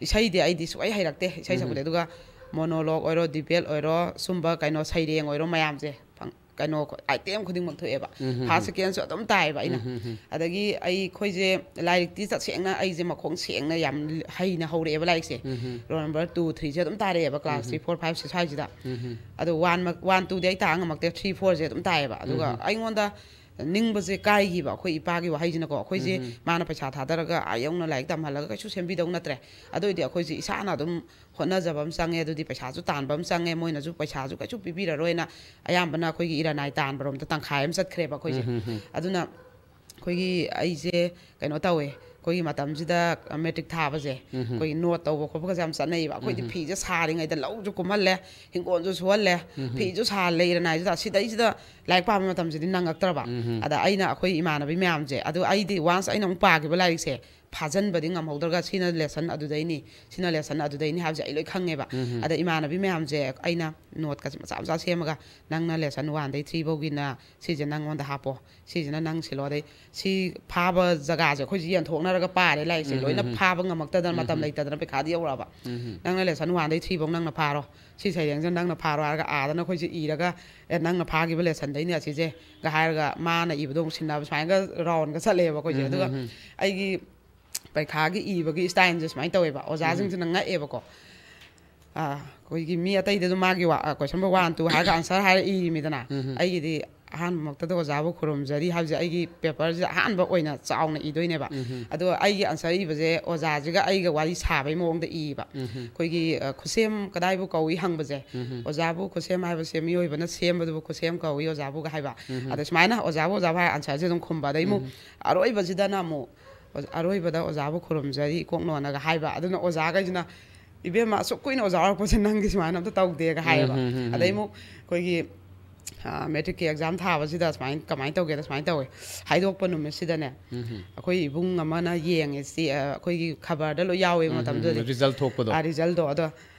ꯏꯁꯩꯗꯤ ꯑꯩꯗꯤ ꯁꯨꯡꯍꯩ ꯍꯩꯔꯛꯇꯦ, ꯏꯁꯩ ꯁꯛꯄꯗꯤ꯫ ꯑꯗꯨꯒ ꯃꯣꯅꯣꯂꯣꯛ ꯑꯣꯏꯔꯣ, ꯗꯤꯕꯦꯠ ꯑꯣꯏꯔꯣ, ꯁꯨꯝꯕ ꯀꯩꯅꯣ, ꯁꯩꯔꯦꯡ ꯑꯣꯏꯔꯣ, ꯃꯌꯥꯝꯁꯦ ꯐꯪ-, ꯀꯩꯅꯣ, ꯑꯥꯏꯇꯦꯝ ꯈꯨꯗꯤꯡꯃꯛ ꯊꯣꯛꯑꯦꯕ꯫ ꯐꯥꯔꯁ ꯁꯦꯀꯦꯟꯁꯨ ꯑꯗꯨꯝ ꯇꯥꯏꯌꯦꯕ ꯑꯩꯅ꯫ ꯑꯗꯒꯤ ꯑꯩꯈꯣꯏꯁꯦ ꯂꯥꯏꯔꯤꯛꯇꯤ ꯇꯁꯦꯡꯅ ꯑꯩꯁꯦ ꯃꯈꯣꯡ ꯁꯦꯡꯅ ꯌꯥꯝ ꯍꯩꯅ ꯍꯧꯔꯛꯑꯦꯕ ꯂꯥꯏꯔꯤꯛꯁꯦ꯫ ꯔꯣꯜ ꯅꯝꯕꯔ ꯇꯨ ꯊ꯭ꯔꯤꯁꯦ ꯑꯗꯨꯝ ꯇꯥꯔꯛꯑꯦꯕ, class three four five six ꯁ꯭ꯋꯥꯏꯁꯤꯗ꯫ ꯑꯗꯣ ꯋꯥꯟ ꯃꯛ-, ꯋꯥꯟ ꯇꯨꯗꯤ ꯑꯩ ꯇꯥ ꯉꯝꯃꯛꯇꯦ, ꯊ꯭ꯔꯤ ꯐꯣꯔꯁꯦ ꯑꯗꯨꯝ ꯇꯥꯏꯌꯦꯕ꯫ ꯑꯗꯨꯒ ꯑꯩꯉꯣꯟꯗ ꯅꯤꯡꯕꯁꯦ ꯀꯥꯏꯈꯤꯕ, ꯑꯩꯈꯣꯏ ꯏꯄꯥꯒꯤ ꯋꯥꯍꯩꯁꯤꯅꯀꯣ, ꯑꯩꯈꯣꯏꯁꯦ ꯃꯥꯅ ꯄꯩꯁꯥ ꯊꯥꯗꯔꯒ ꯑꯥ ꯌꯧꯅ ꯂꯥꯏꯔꯤꯛ ꯇꯝꯍꯜꯂꯒ ꯀꯩꯁꯨ ꯁꯦꯝꯕꯤꯗꯧ ꯅꯠꯇ꯭ꯔꯦ꯫ ꯑꯗꯨ ꯑꯣꯏꯗꯤ ꯑꯩꯈꯣꯏꯁꯦ ꯏꯁꯥꯅ ꯑꯗꯨꯝ ꯍꯣꯠꯅꯖꯕ ꯑꯃ ꯆꯪꯉꯦ, ꯑꯗꯨꯗꯤ ꯄꯩꯁꯥꯁꯨ ꯇꯥꯟꯕ ꯑꯃ ꯆꯪꯉꯦ, ꯃꯣꯏꯅꯁꯨ ꯄꯩꯁꯥꯁꯨ ꯀꯩꯁꯨ ꯄꯤꯕꯤꯔꯔꯣꯏꯅ ꯑꯌꯥꯝꯕꯅ ꯑꯩꯈꯣꯏꯒꯤ ꯏꯔꯅꯥꯏ ꯇꯥꯟꯕꯔꯣꯝꯗ ꯇꯪꯈꯥꯏ ꯑꯃ ꯆꯠꯈ꯭ꯔꯦꯕ ꯑꯩꯈꯣꯏꯁꯦ꯫ ꯑꯗꯨꯅ ꯑꯩꯈꯣꯏꯒꯤ, ꯑꯩꯁꯦ ꯀꯩꯅꯣ ꯇꯧꯋꯦ, ꯑꯩꯈꯣꯏꯒꯤ ꯃꯇꯝꯁꯤꯗ ꯃꯦꯇ꯭ꯔꯤꯛ ꯊꯥꯕꯁꯦ ꯑꯩꯈꯣꯏꯒꯤ ꯅꯣꯠ ꯇꯧꯕ ꯈꯣꯠꯄꯒꯁꯦ ꯌꯥꯝ ꯆꯠꯅꯩꯌꯦꯕ꯫ ꯑꯩꯈꯣꯏꯗꯤ ꯐꯤꯁꯦ ꯁꯥꯔꯤꯉꯩꯗ ꯂꯧꯁꯨ ꯀꯨꯝꯍꯜꯂꯦ, ꯍꯤꯡꯒꯣꯜꯁꯨ ꯁꯨꯍꯜꯂꯦ, ꯐꯤꯁꯨ ꯁꯥꯍꯜꯂꯦ, ꯏꯔꯅꯥꯏꯁꯤꯗ꯫ ꯁꯤꯗꯩꯁꯤꯗ ꯂꯥꯏꯔꯤꯛ ꯄꯥꯕ ꯃꯇꯝꯁꯤꯗꯤ ꯅꯪꯉꯛꯇ꯭ꯔꯕ꯫ ꯑꯗ ꯑꯩꯅ ꯑꯩꯈꯣꯏ ꯏꯃꯥꯟꯅꯕꯤ ꯃꯌꯥꯝꯁꯦ, ꯑꯗꯨ ꯑꯩꯗꯤ ꯋꯥꯟꯁ ꯑꯩꯅ ꯑꯃꯨꯛ ꯄꯥꯈꯤꯕ ꯂꯥꯏꯔꯤꯛꯁꯦ ꯐꯥꯖꯤꯟꯕꯗꯤ ꯉꯝꯍꯧꯗ꯭ꯔꯒ, ꯁꯤꯅ ꯂꯦꯁꯟ ꯑꯗꯨꯗꯩꯅꯤ, ꯁꯤꯅ ꯂꯦꯁꯟ ꯑꯗꯨꯗꯩꯅꯤ ꯍꯥꯏꯕꯁꯦ ꯑꯩ ꯂꯣꯏ ꯈꯪꯉꯦꯕ꯫ ꯑꯗ ꯏꯃꯥꯟꯅꯕꯤ ꯃꯌꯥꯝꯁꯦ ꯑꯩꯅ ꯅꯣꯠꯀꯁꯦ ꯃꯆꯥ ꯃꯆꯥ ꯁꯦꯝꯃꯒ, "ꯅꯪꯅ ꯂꯦꯁꯟ ꯋꯥꯟꯗꯩ ꯊ꯭ꯔꯤ ꯐꯧꯒꯤꯅ ꯁꯤꯁꯦ ꯅꯪꯉꯣꯟꯗ ꯍꯥꯞꯄꯣ, ꯁꯤꯁꯤꯅ ꯅꯪ ꯁꯤꯜꯂꯣ", ꯑꯗꯩ ꯁꯤ ꯐꯥꯕ ꯖꯒꯥꯁꯦ ꯑꯩꯈꯣꯏꯁꯦ ꯌꯦꯟꯊꯣꯛꯅꯔꯒ ꯄꯥꯔꯦ ꯂꯥꯏꯔꯤꯛꯁꯦ꯫ ꯂꯣꯏꯅ ꯐꯥꯕ ꯉꯝꯃꯛꯇꯗꯅ ꯃꯇꯝ ꯂꯩꯇꯗꯅ ꯄꯩꯈꯥꯗꯤ ꯌꯧꯔꯛꯑꯕ꯫ "ꯅꯪꯅ ꯂꯦꯁꯟ ꯋꯥꯟꯗꯩ ꯊ꯭ꯔꯤ ꯐꯧ ꯅꯪꯅ ꯐꯥꯔꯣ, ꯁꯤ ꯁꯩꯔꯦꯡꯁꯦ ꯅꯪꯅ ꯐꯥꯔꯣ" ꯍꯥꯏꯔꯒ ꯑꯥꯗꯅ ꯑꯩꯈꯣꯏꯁꯦ ꯏꯔꯒ, "ꯑꯦ, ꯅꯪꯅ ꯐꯥꯈꯤꯕ ꯂꯦꯁꯟꯗꯩꯅꯦ ꯑꯁꯤꯁꯦꯒ" ꯍꯥꯏꯔꯒ ꯃꯥꯅ ꯏꯕꯗꯣ ꯑꯃꯨꯛ ꯁꯤꯟꯅꯕ, ꯁꯨꯃꯥꯏꯅꯒ ꯔꯥꯎꯟꯒ ꯆꯠꯂꯦꯕ ꯑꯩꯈꯣꯏꯁꯦ꯫ ꯑꯗꯨꯒ ꯑꯩꯒꯤ ꯄꯩꯈꯥꯒꯤ ꯏꯕꯒꯤ ꯁ꯭ꯇꯥꯏꯜꯁꯦ ꯁꯨꯃꯥꯏꯅ ꯇꯧꯋꯦꯕ, ꯑꯣꯖꯥꯁꯤꯡꯁꯤꯅ ꯉꯛꯑꯦꯕꯀꯣ꯫ ꯑꯥ, ꯑꯩꯈꯣꯏꯒꯤ ꯃꯤ ꯑꯇꯩꯗꯤ ꯑꯗꯨꯝ ꯃꯥꯒꯤ ꯋꯥ-, ꯑ, ꯀꯣꯏꯁꯟ ꯅꯝꯕꯔ ꯋꯥꯟ, ꯇꯨ ꯍꯥꯏꯔꯒ ꯑꯟꯁꯔ ꯍꯥꯏꯔ ꯏꯔꯤꯃꯤꯗꯅ꯫ ꯑꯩꯒꯤꯗꯤ ꯑꯍꯥꯟꯕꯃꯛꯇꯗ "ꯑꯣꯖꯥꯕꯨ ꯈꯨꯔꯨꯝꯖꯔꯤ" ꯍꯥꯏꯕꯁꯦ ꯑꯩꯒꯤ ꯄꯦꯄꯔꯁꯤꯗ ꯑꯍꯥꯟꯕ ꯑꯣꯏꯅ ꯆꯥꯎꯅ ꯏꯗꯣꯏꯅꯦꯕ꯫ ꯑꯗꯣ ꯑꯩꯒꯤ ꯑꯟꯁꯔ ꯏꯕꯁꯦ ꯑꯣꯖꯥꯁꯤꯒ ꯑꯩꯒ ꯋꯥꯔꯤ ꯁꯥꯕꯒꯤ ꯃꯑꯣꯡꯗ ꯏꯌꯦꯕ꯫ ꯑꯩꯈꯣꯏꯒꯤ, ꯑ, "ꯈꯨꯠꯁꯦꯝ ꯀꯗꯥꯏꯕꯨ ꯀꯧꯏ?" ꯍꯪꯕꯁꯦ, "ꯑꯣꯖꯥꯕꯨ ꯈꯨꯠꯁꯦꯝ ꯍꯥꯏꯕꯁꯦ ꯃꯤꯑꯣꯏꯕꯅ ꯁꯦꯝꯕꯗꯨꯕꯨ ꯈꯨꯠꯁꯦꯝ ꯀꯧꯏ ꯑꯣꯖꯥꯕꯨꯒ" ꯍꯥꯏꯕ꯫ ꯑꯗ ꯁꯨꯃꯥꯏꯅ "ꯑꯣꯖꯥꯕꯨ, ꯑꯣꯖꯥꯕꯨ" ꯍꯥꯏꯔ ꯑꯟꯁꯔꯁꯦ ꯑꯗꯨꯝ ꯈꯨꯝꯕ꯫ ꯑꯗꯩ ꯑꯃꯨꯛ ꯑꯔꯣꯏꯕꯁꯤꯗꯅ ꯑꯃꯨꯛ ꯑꯣꯖ-, ꯑꯔꯣꯏꯕꯗ "ꯑꯣꯖꯥꯕꯨ ꯈꯨꯔꯨꯝꯖꯔꯤ ꯏꯀꯣꯛ ꯅꯣꯟꯅꯒ" ꯍꯥꯏꯕ꯫ ꯑꯗꯨꯅ ꯑꯣꯖꯥꯈꯩꯁꯤꯅ, "ꯏꯕꯦꯝꯃ, ꯑꯁꯨꯛ ꯀꯨꯏꯅ ꯑꯣꯖꯥ ꯑꯣꯏꯔꯛꯄꯁꯦ ꯅꯪꯒꯤ ꯁꯨꯃꯥꯏꯅ ꯑꯝꯇ ꯇꯧꯗꯦꯒ" ꯍꯥꯏꯌꯦꯕ꯫ ꯑꯗꯩ ꯑꯃꯨꯛ ꯑꯩꯈꯣꯏꯒꯤ, ꯑ, ꯃꯦꯇ꯭ꯔꯤꯛꯀꯤ ꯑꯦꯛꯖꯥꯝ ꯊꯥꯕꯁꯤꯗ ꯁꯨꯃꯥꯏꯅ ꯀꯃꯥꯏꯅ ꯇꯧꯒꯦꯗ ꯁꯨꯃꯥꯏꯅ ꯇꯧꯋꯦ꯫ ꯍꯥꯏꯗꯣꯛꯄ ꯅꯨꯃꯤꯠꯁꯤꯗꯅꯦ, ꯑꯩꯈꯣꯏ ꯏꯕꯨꯡ ꯑꯃꯅ ꯌꯦꯡꯉꯦ, ꯁꯤ, ꯑ, ꯑꯩꯈꯣꯏꯒꯤ ꯈꯕꯔꯗ ꯂꯣꯏ ꯌꯥꯎꯋꯦꯕ ꯃꯇꯝꯗꯨꯗꯗꯤ꯫ ꯔꯤꯖꯜ ꯊꯣꯛꯄꯗꯣ꯫ ꯑ, ꯔꯤꯖꯜꯗꯣ꯫ ꯑꯗꯣ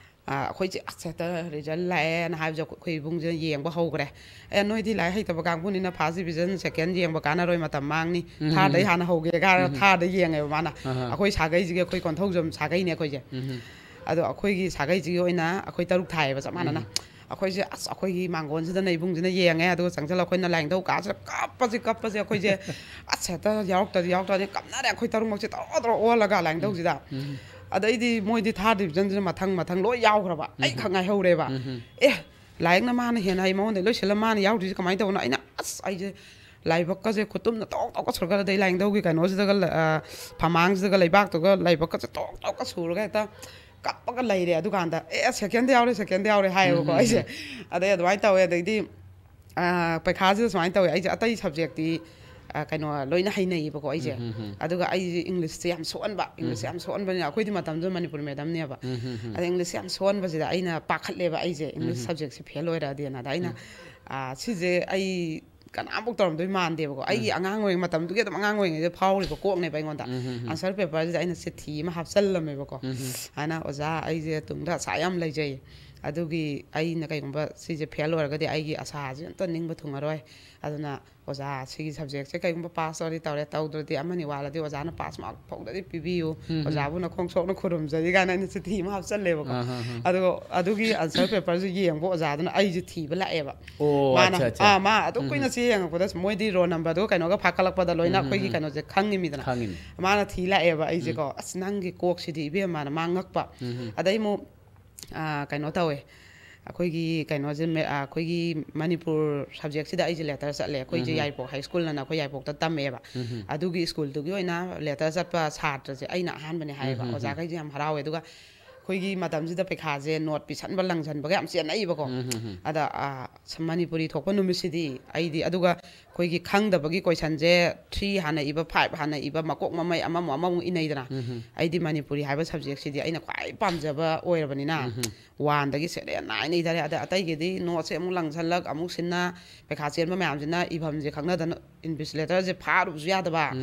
ꯑꯩꯈꯣꯏꯁꯦ ꯑꯁ ꯍꯦꯛꯇ ꯔꯤꯖꯜ ꯂꯥꯛꯑꯦꯅ ꯍꯥꯏꯕꯁꯦ ꯑꯩꯈꯣꯏ ꯏꯕꯨꯡꯁꯤꯅ ꯌꯦꯡꯕ ꯍꯧꯈ꯭ꯔꯦ꯫ "ꯑꯦ, ꯅꯣꯏꯗꯤ ꯂꯥꯏꯔꯤꯛ ꯍꯩꯇꯕ ꯀꯥꯡꯕꯨꯅꯤꯅ ꯐꯥꯔꯁ ꯗꯤꯕꯤꯖꯟ, ꯁꯦꯀꯦꯟ ꯌꯦꯡꯕ ꯀꯥꯟꯅꯔꯣꯏ, ꯃꯇꯝ ꯃꯥꯡꯅꯤ, ꯊꯥꯔꯗꯩ ꯍꯥꯟꯅ ꯍꯧꯒꯦꯒ" ꯍꯥꯏꯔ ꯊꯥꯔꯗ ꯌꯦꯡꯉꯦꯕ ꯃꯥꯅ꯫ ꯑꯩꯈꯣꯏ ꯁꯥꯒꯩꯁꯤꯒꯤ, ꯑꯩꯈꯣꯏ ꯀꯣꯟꯊꯧꯖꯝ ꯁꯥꯒꯩꯅꯦ ꯑꯩꯈꯣꯏꯁꯦ꯫ ꯑꯗꯣ ꯑꯩꯈꯣꯏꯒꯤ ꯁꯥꯒꯩꯁꯤꯒꯤ ꯑꯣꯏꯅ ꯑꯩꯈꯣꯏ ꯇꯔꯨꯛ ꯊꯥꯏꯌꯦꯕ ꯆꯞ ꯃꯥꯟꯅꯅ꯫ ꯑꯩꯈꯣꯏꯁꯦ ꯑꯁ ꯑꯩꯈꯣꯏꯒꯤ ꯃꯥꯡꯒꯣꯟꯁꯤꯗꯅ ꯏꯕꯨꯡꯁꯤꯅ ꯌꯦꯡꯉꯦ, ꯑꯗꯨꯒ ꯆꯪꯁꯤꯜꯂ ꯑꯩꯈꯣꯏꯅ ꯂꯥꯏꯅꯤꯡꯊꯧ ꯀꯥꯁꯤꯗ ꯀꯞꯄꯁꯤ ꯀꯞꯄꯁꯤ ꯑꯩꯈꯣꯏꯁꯦ ꯑꯁ ꯍꯦꯛꯇ ꯌꯥꯎꯔꯛꯇ꯭ꯔꯗꯤ ꯌꯥꯎꯔꯛꯇ꯭ꯔꯗꯤ ꯀꯞꯅꯔꯦ ꯑꯩꯈꯣꯏ ꯇꯔꯨꯛꯃꯛꯁꯦ ꯇꯧꯔ ꯇꯧꯔ ꯑꯣꯜꯂꯒ ꯂꯥꯏꯅꯤꯡꯊꯧꯁꯤꯗ꯫ ꯑꯗꯩꯗꯤ ꯃꯣꯏꯗꯤ ꯊꯥꯔꯠ ꯗꯤꯕꯤꯖꯟꯁꯤꯅ ꯃꯊꯪ ꯃꯊꯪ ꯂꯣꯏ ꯌꯥꯎꯈ꯭ꯔꯕ, ꯑꯩ ꯈꯛ ꯉꯥꯏꯍꯧꯔꯦꯕ꯫ "ꯑꯦ, ꯂꯥꯏꯔꯤꯛꯅ ꯃꯥꯅ ꯍꯦꯟꯅ ꯍꯩ, ꯃꯉꯣꯟꯗ ꯂꯣꯏꯁꯤꯜꯂ ꯃꯥꯅ ꯌꯥꯎꯗ꯭ꯔꯤꯁꯦ ꯀꯃꯥꯏꯅ ꯇꯧꯕꯅꯣ?" ꯑꯩꯅ ꯑꯁ ꯑꯩꯁꯦ ꯂꯥꯏꯕꯛꯀꯁꯦ ꯈꯨꯇꯨꯝꯅ ꯇꯣꯛ ꯇꯣꯛꯀ ꯁꯨꯔꯒ ꯑꯗꯩ ꯂꯥꯏꯅꯤꯡꯊꯧꯒꯤ ꯀꯩꯅꯣꯁꯤꯗꯒ ꯂ-, ꯑ, ꯐꯃꯥꯡꯁꯤꯗꯒ ꯂꯩꯕꯥꯛꯇꯨꯒ ꯂꯥꯏꯕꯛꯀꯁꯦ ꯇꯣꯛ ꯇꯣꯛꯀ ꯁꯨꯔꯒ ꯍꯦꯛꯇ ꯀꯞꯄꯒ ꯂꯩꯔꯦ꯫ ꯑꯗꯨꯀꯥꯟꯗ "ꯑꯦ, ꯁꯦꯀꯦꯟꯗ ꯌꯥꯎꯔꯦ, ꯁꯦꯀꯦꯟꯗ ꯌꯥꯎꯔꯦ" ꯍꯥꯏꯌꯦꯕꯀꯣ ꯑꯩꯁꯦ꯫ ꯑꯗꯩ ꯑꯗꯨꯃꯥꯏꯅ ꯇꯧꯋꯦ꯫ ꯑꯗꯩꯗꯤ ꯑ, ꯄꯩꯈꯥꯁꯤꯗ ꯁꯨꯃꯥꯏꯅ ꯇꯧꯋꯦ, ꯑꯩꯁꯦ ꯑꯇꯩ ꯁꯕꯖꯦꯛꯇꯤ, ꯑ, ꯀꯩꯅꯣ ꯂꯣꯏꯅ ꯍꯩꯅꯩꯌꯦꯕꯀꯣ ꯑꯩꯁꯦ꯫ ꯑꯗꯨꯒ ꯑꯩꯁꯦ ꯏꯪꯂꯤꯁꯁꯦ ꯌꯥꯝ ꯁꯣꯟꯕ, ꯏꯪꯂꯤꯁꯁꯦ ꯌꯥꯝ ꯁꯣꯟꯕꯅꯤꯅ ꯑꯩꯈꯣꯏꯗꯤ ꯃꯇꯝꯗꯨꯗ ꯃꯅꯤꯄꯨꯔꯤ ꯃꯦꯗꯝꯅꯦꯕ꯫ ꯑꯗ ꯏꯪꯂꯤꯁꯁꯦ ꯌꯥꯝ ꯁꯣꯟꯕꯁꯤꯗ ꯑꯩꯅ ꯄꯥꯈꯠꯂꯦꯕ ꯑꯩꯁꯦ ꯏꯪꯂꯤꯁ ꯁꯕꯖꯦꯛꯁꯦ ꯐꯦꯜ ꯑꯣꯏꯔꯛꯑꯗꯤꯅ꯫ ꯑꯗ ꯑꯩꯅ, ꯑ, ꯁꯤꯁꯦ ꯑꯩ ꯀꯅꯥꯝꯐꯥꯎ ꯇꯧꯔꯝꯗꯣꯏ ꯃꯥꯟꯗꯦꯕꯀꯣ꯫ ꯑꯩꯒꯤ ꯑꯉꯥꯡ ꯑꯣꯏꯔꯤꯉꯩ ꯃꯇꯝꯗꯨꯒꯤ ꯑꯗꯨꯝ ꯑꯉꯥꯡ ꯑꯣꯏꯔꯤꯉꯩꯗ ꯐꯥꯎꯔꯤꯕ ꯀꯣꯛꯅꯦꯕ ꯑꯩꯉꯣꯟꯗ꯫ ꯑꯟꯁꯔ ꯄꯦꯄꯔꯁꯤꯗ ꯑꯩꯅ ꯆꯤꯊꯤ ꯑꯃ ꯍꯥꯞꯆꯜꯂꯝꯃꯦꯕꯀꯣ꯫ ꯍꯥꯏꯅ, "ꯑꯣꯖꯥ, ꯑꯩꯁꯦ ꯇꯨꯡꯗ ꯑꯁꯥ ꯌꯥꯝ ꯂꯩꯖꯩ꯫ ꯑꯗꯨꯒꯤ ꯑꯩꯅ ꯀꯩꯒꯨꯝꯕ ꯁꯤꯁꯦ ꯐꯦꯜ ꯑꯣꯏꯔꯒꯗꯤ ꯑꯩꯒꯤ ꯑꯁꯥꯁꯦ ꯑꯝꯇ ꯅꯤꯡꯕ ꯊꯨꯡꯉꯔꯣꯏ꯫ ꯑꯗꯨꯅ ꯑꯣꯖꯥ, ꯁꯤꯒꯤ ꯁꯕꯖꯦꯛꯁꯦ ꯀꯩꯒꯨꯝꯕ ꯄꯥꯁ ꯇꯧꯔꯗꯤ ꯇꯧꯔꯦ, ꯇꯧꯗ꯭ꯔꯗꯤ ꯑꯃꯅꯤ ꯋꯥꯠꯂꯗꯤ ꯑꯣꯖꯥꯅ ꯄꯥꯁ ꯃꯥꯔꯛ ꯐꯥꯎꯗꯗꯤ ꯄꯤꯕꯤꯌꯨ꯫ ꯑꯣꯖꯥꯕꯨ ꯅꯈꯣꯡ ꯁꯣꯛꯅ ꯈꯨꯔꯨꯝꯖꯔꯤ" ꯀꯥꯏꯅ ꯑꯩꯅ ꯆꯤꯊꯤ ꯑꯃ ꯍꯥꯞꯆꯜꯂꯦꯕꯀꯣ꯫ ꯑꯗꯨꯒ ꯑꯗꯨꯒꯤ ꯑꯟꯁꯔ ꯄꯦꯄꯔꯁꯦ ꯌꯦꯡꯕ ꯑꯣꯖꯥꯗꯨꯅ ꯑꯩꯁꯦ ꯊꯤꯕ ꯂꯥꯛꯑꯦꯕ꯫ ꯑꯣ, ꯃꯥꯅ, ꯑꯠꯆꯥ, ꯑꯠꯆꯥ꯫ ꯑꯥ, ꯃꯥ ꯑꯗꯨ ꯀꯨꯏꯅ ꯆꯦ ꯌꯦꯡꯉꯛꯄꯗ ꯃꯣꯏꯗꯤ ꯔꯣꯜ ꯅꯝꯕꯔꯗꯨꯒ ꯀꯩꯅꯣꯒ ꯐꯥꯀꯠꯂꯛꯄꯗ ꯂꯣꯏꯅ ꯑꯩꯈꯣꯏꯒꯤ ꯀꯩꯅꯣꯁꯦ ꯈꯪꯉꯤꯃꯤꯗꯅ꯫ ꯈꯪꯉꯤꯅꯤ꯫ ꯃꯥꯅ ꯊꯤ ꯂꯥꯛꯑꯦꯕ ꯑꯩꯁꯦꯀꯣ꯫ "ꯑꯁ, ꯅꯪꯒꯤ ꯀꯣꯛꯁꯤꯗꯤ ꯏꯕꯦꯝꯃꯅ" ꯃꯥ ꯉꯛꯄ꯫ ꯑꯗꯩ ꯑꯃꯨꯛ, ꯑꯥ, ꯀꯩꯅꯣ ꯇꯧꯋꯦ꯫ ꯑꯩꯈꯣꯏꯒꯤ ꯀꯩꯅꯣꯁꯦ, ꯃꯦ-, ꯑꯥ, ꯑꯩꯈꯣꯏꯒꯤ ꯃꯅꯤꯄꯨꯔ ꯁꯕꯖꯦꯛꯁꯤꯗ ꯑꯩꯁꯦ ꯂꯦꯇꯔ ꯆꯠꯂꯦ꯫ ꯑꯩꯈꯣꯏꯁꯦ ꯌꯥꯏꯔꯤꯄꯣꯛ ꯍꯥꯏ ꯁ꯭ꯀꯨꯜꯅ ꯑꯩꯈꯣꯏ ꯌꯥꯏꯔꯤꯄꯣꯛꯇ ꯇꯝꯃꯦꯕ꯫ ꯑꯗꯨꯒꯤ ꯁ꯭ꯀꯨꯜꯗꯨꯒꯤ ꯑꯣꯏꯅ ꯂꯦꯇꯔ ꯆꯠꯄ ꯁꯥꯇ꯭ꯔꯁꯦ ꯑꯩꯅ ꯑꯍꯥꯟꯕꯅꯦ ꯍꯥꯏꯌꯦꯕ꯫ ꯑꯣꯖꯥꯈꯩꯁꯦ ꯌꯥꯝ ꯍꯔꯥꯎꯋꯦ꯫ ꯑꯗꯨꯒ ꯑꯩꯈꯣꯏꯒꯤ ꯃꯇꯝꯁꯤꯗ ꯄꯩꯈꯥꯁꯦ ꯅꯣꯠ ꯄꯤꯁꯟꯕ ꯂꯪꯁꯟꯕꯒ ꯌꯥꯝ ꯆꯦꯟꯅꯩꯕꯀꯣ꯫ ꯑꯗ, ꯑꯥ, ꯁ-, ꯃꯅꯤꯄꯨꯔꯤ ꯊꯣꯛꯄ ꯅꯨꯃꯤꯠꯁꯤꯗꯤ ꯑꯩꯗꯤ, ꯑꯗꯨꯒ ꯑꯩꯈꯣꯏꯒꯤ ꯈꯪꯗꯕꯒꯤ ꯀꯣꯏꯁꯟꯁꯦ ꯊ꯭ꯔꯤ ꯍꯥꯟꯅ ꯏꯕ, ꯐꯥꯏꯚ ꯍꯥꯟꯅ ꯏꯕ, ꯃꯀꯣꯛ ꯃꯃꯩ ꯑꯃꯃꯨꯛ ꯑꯃꯃꯨꯛ ꯏꯅꯩꯗꯅ꯫ ꯑꯩꯗꯤ ꯃꯅꯤꯄꯨꯔꯤ ꯍꯥꯏꯕ ꯁꯕꯖꯦꯛꯁꯤꯗꯤ ꯑꯩꯅ ꯈ꯭ꯋꯥꯏ ꯄꯥꯝꯖꯕ ꯑꯣꯏꯔꯕꯅꯤꯅ, ꯋꯥꯟꯗꯒꯤ ꯁꯦꯔꯦ ꯅꯥꯏꯅ ꯏꯊꯔꯦ꯫ ꯑꯗ ꯑꯇꯩꯒꯤꯗꯤ ꯅꯣꯠꯁꯦ ꯑꯃꯨꯛ ꯂꯪꯁꯜꯂꯛ, ꯑꯃꯨꯛ ꯁꯤꯟꯅ, ꯄꯩꯈꯥ ꯆꯦꯟꯕ ꯃꯌꯥꯝꯁꯤꯅ ꯏꯐꯝꯁꯦ ꯈꯪꯅꯗꯅ ꯏꯟꯚꯤꯖꯤꯂꯦꯇꯔꯁꯦ ꯐꯥꯔꯨꯕꯁꯨ ꯌꯥꯗꯕ꯫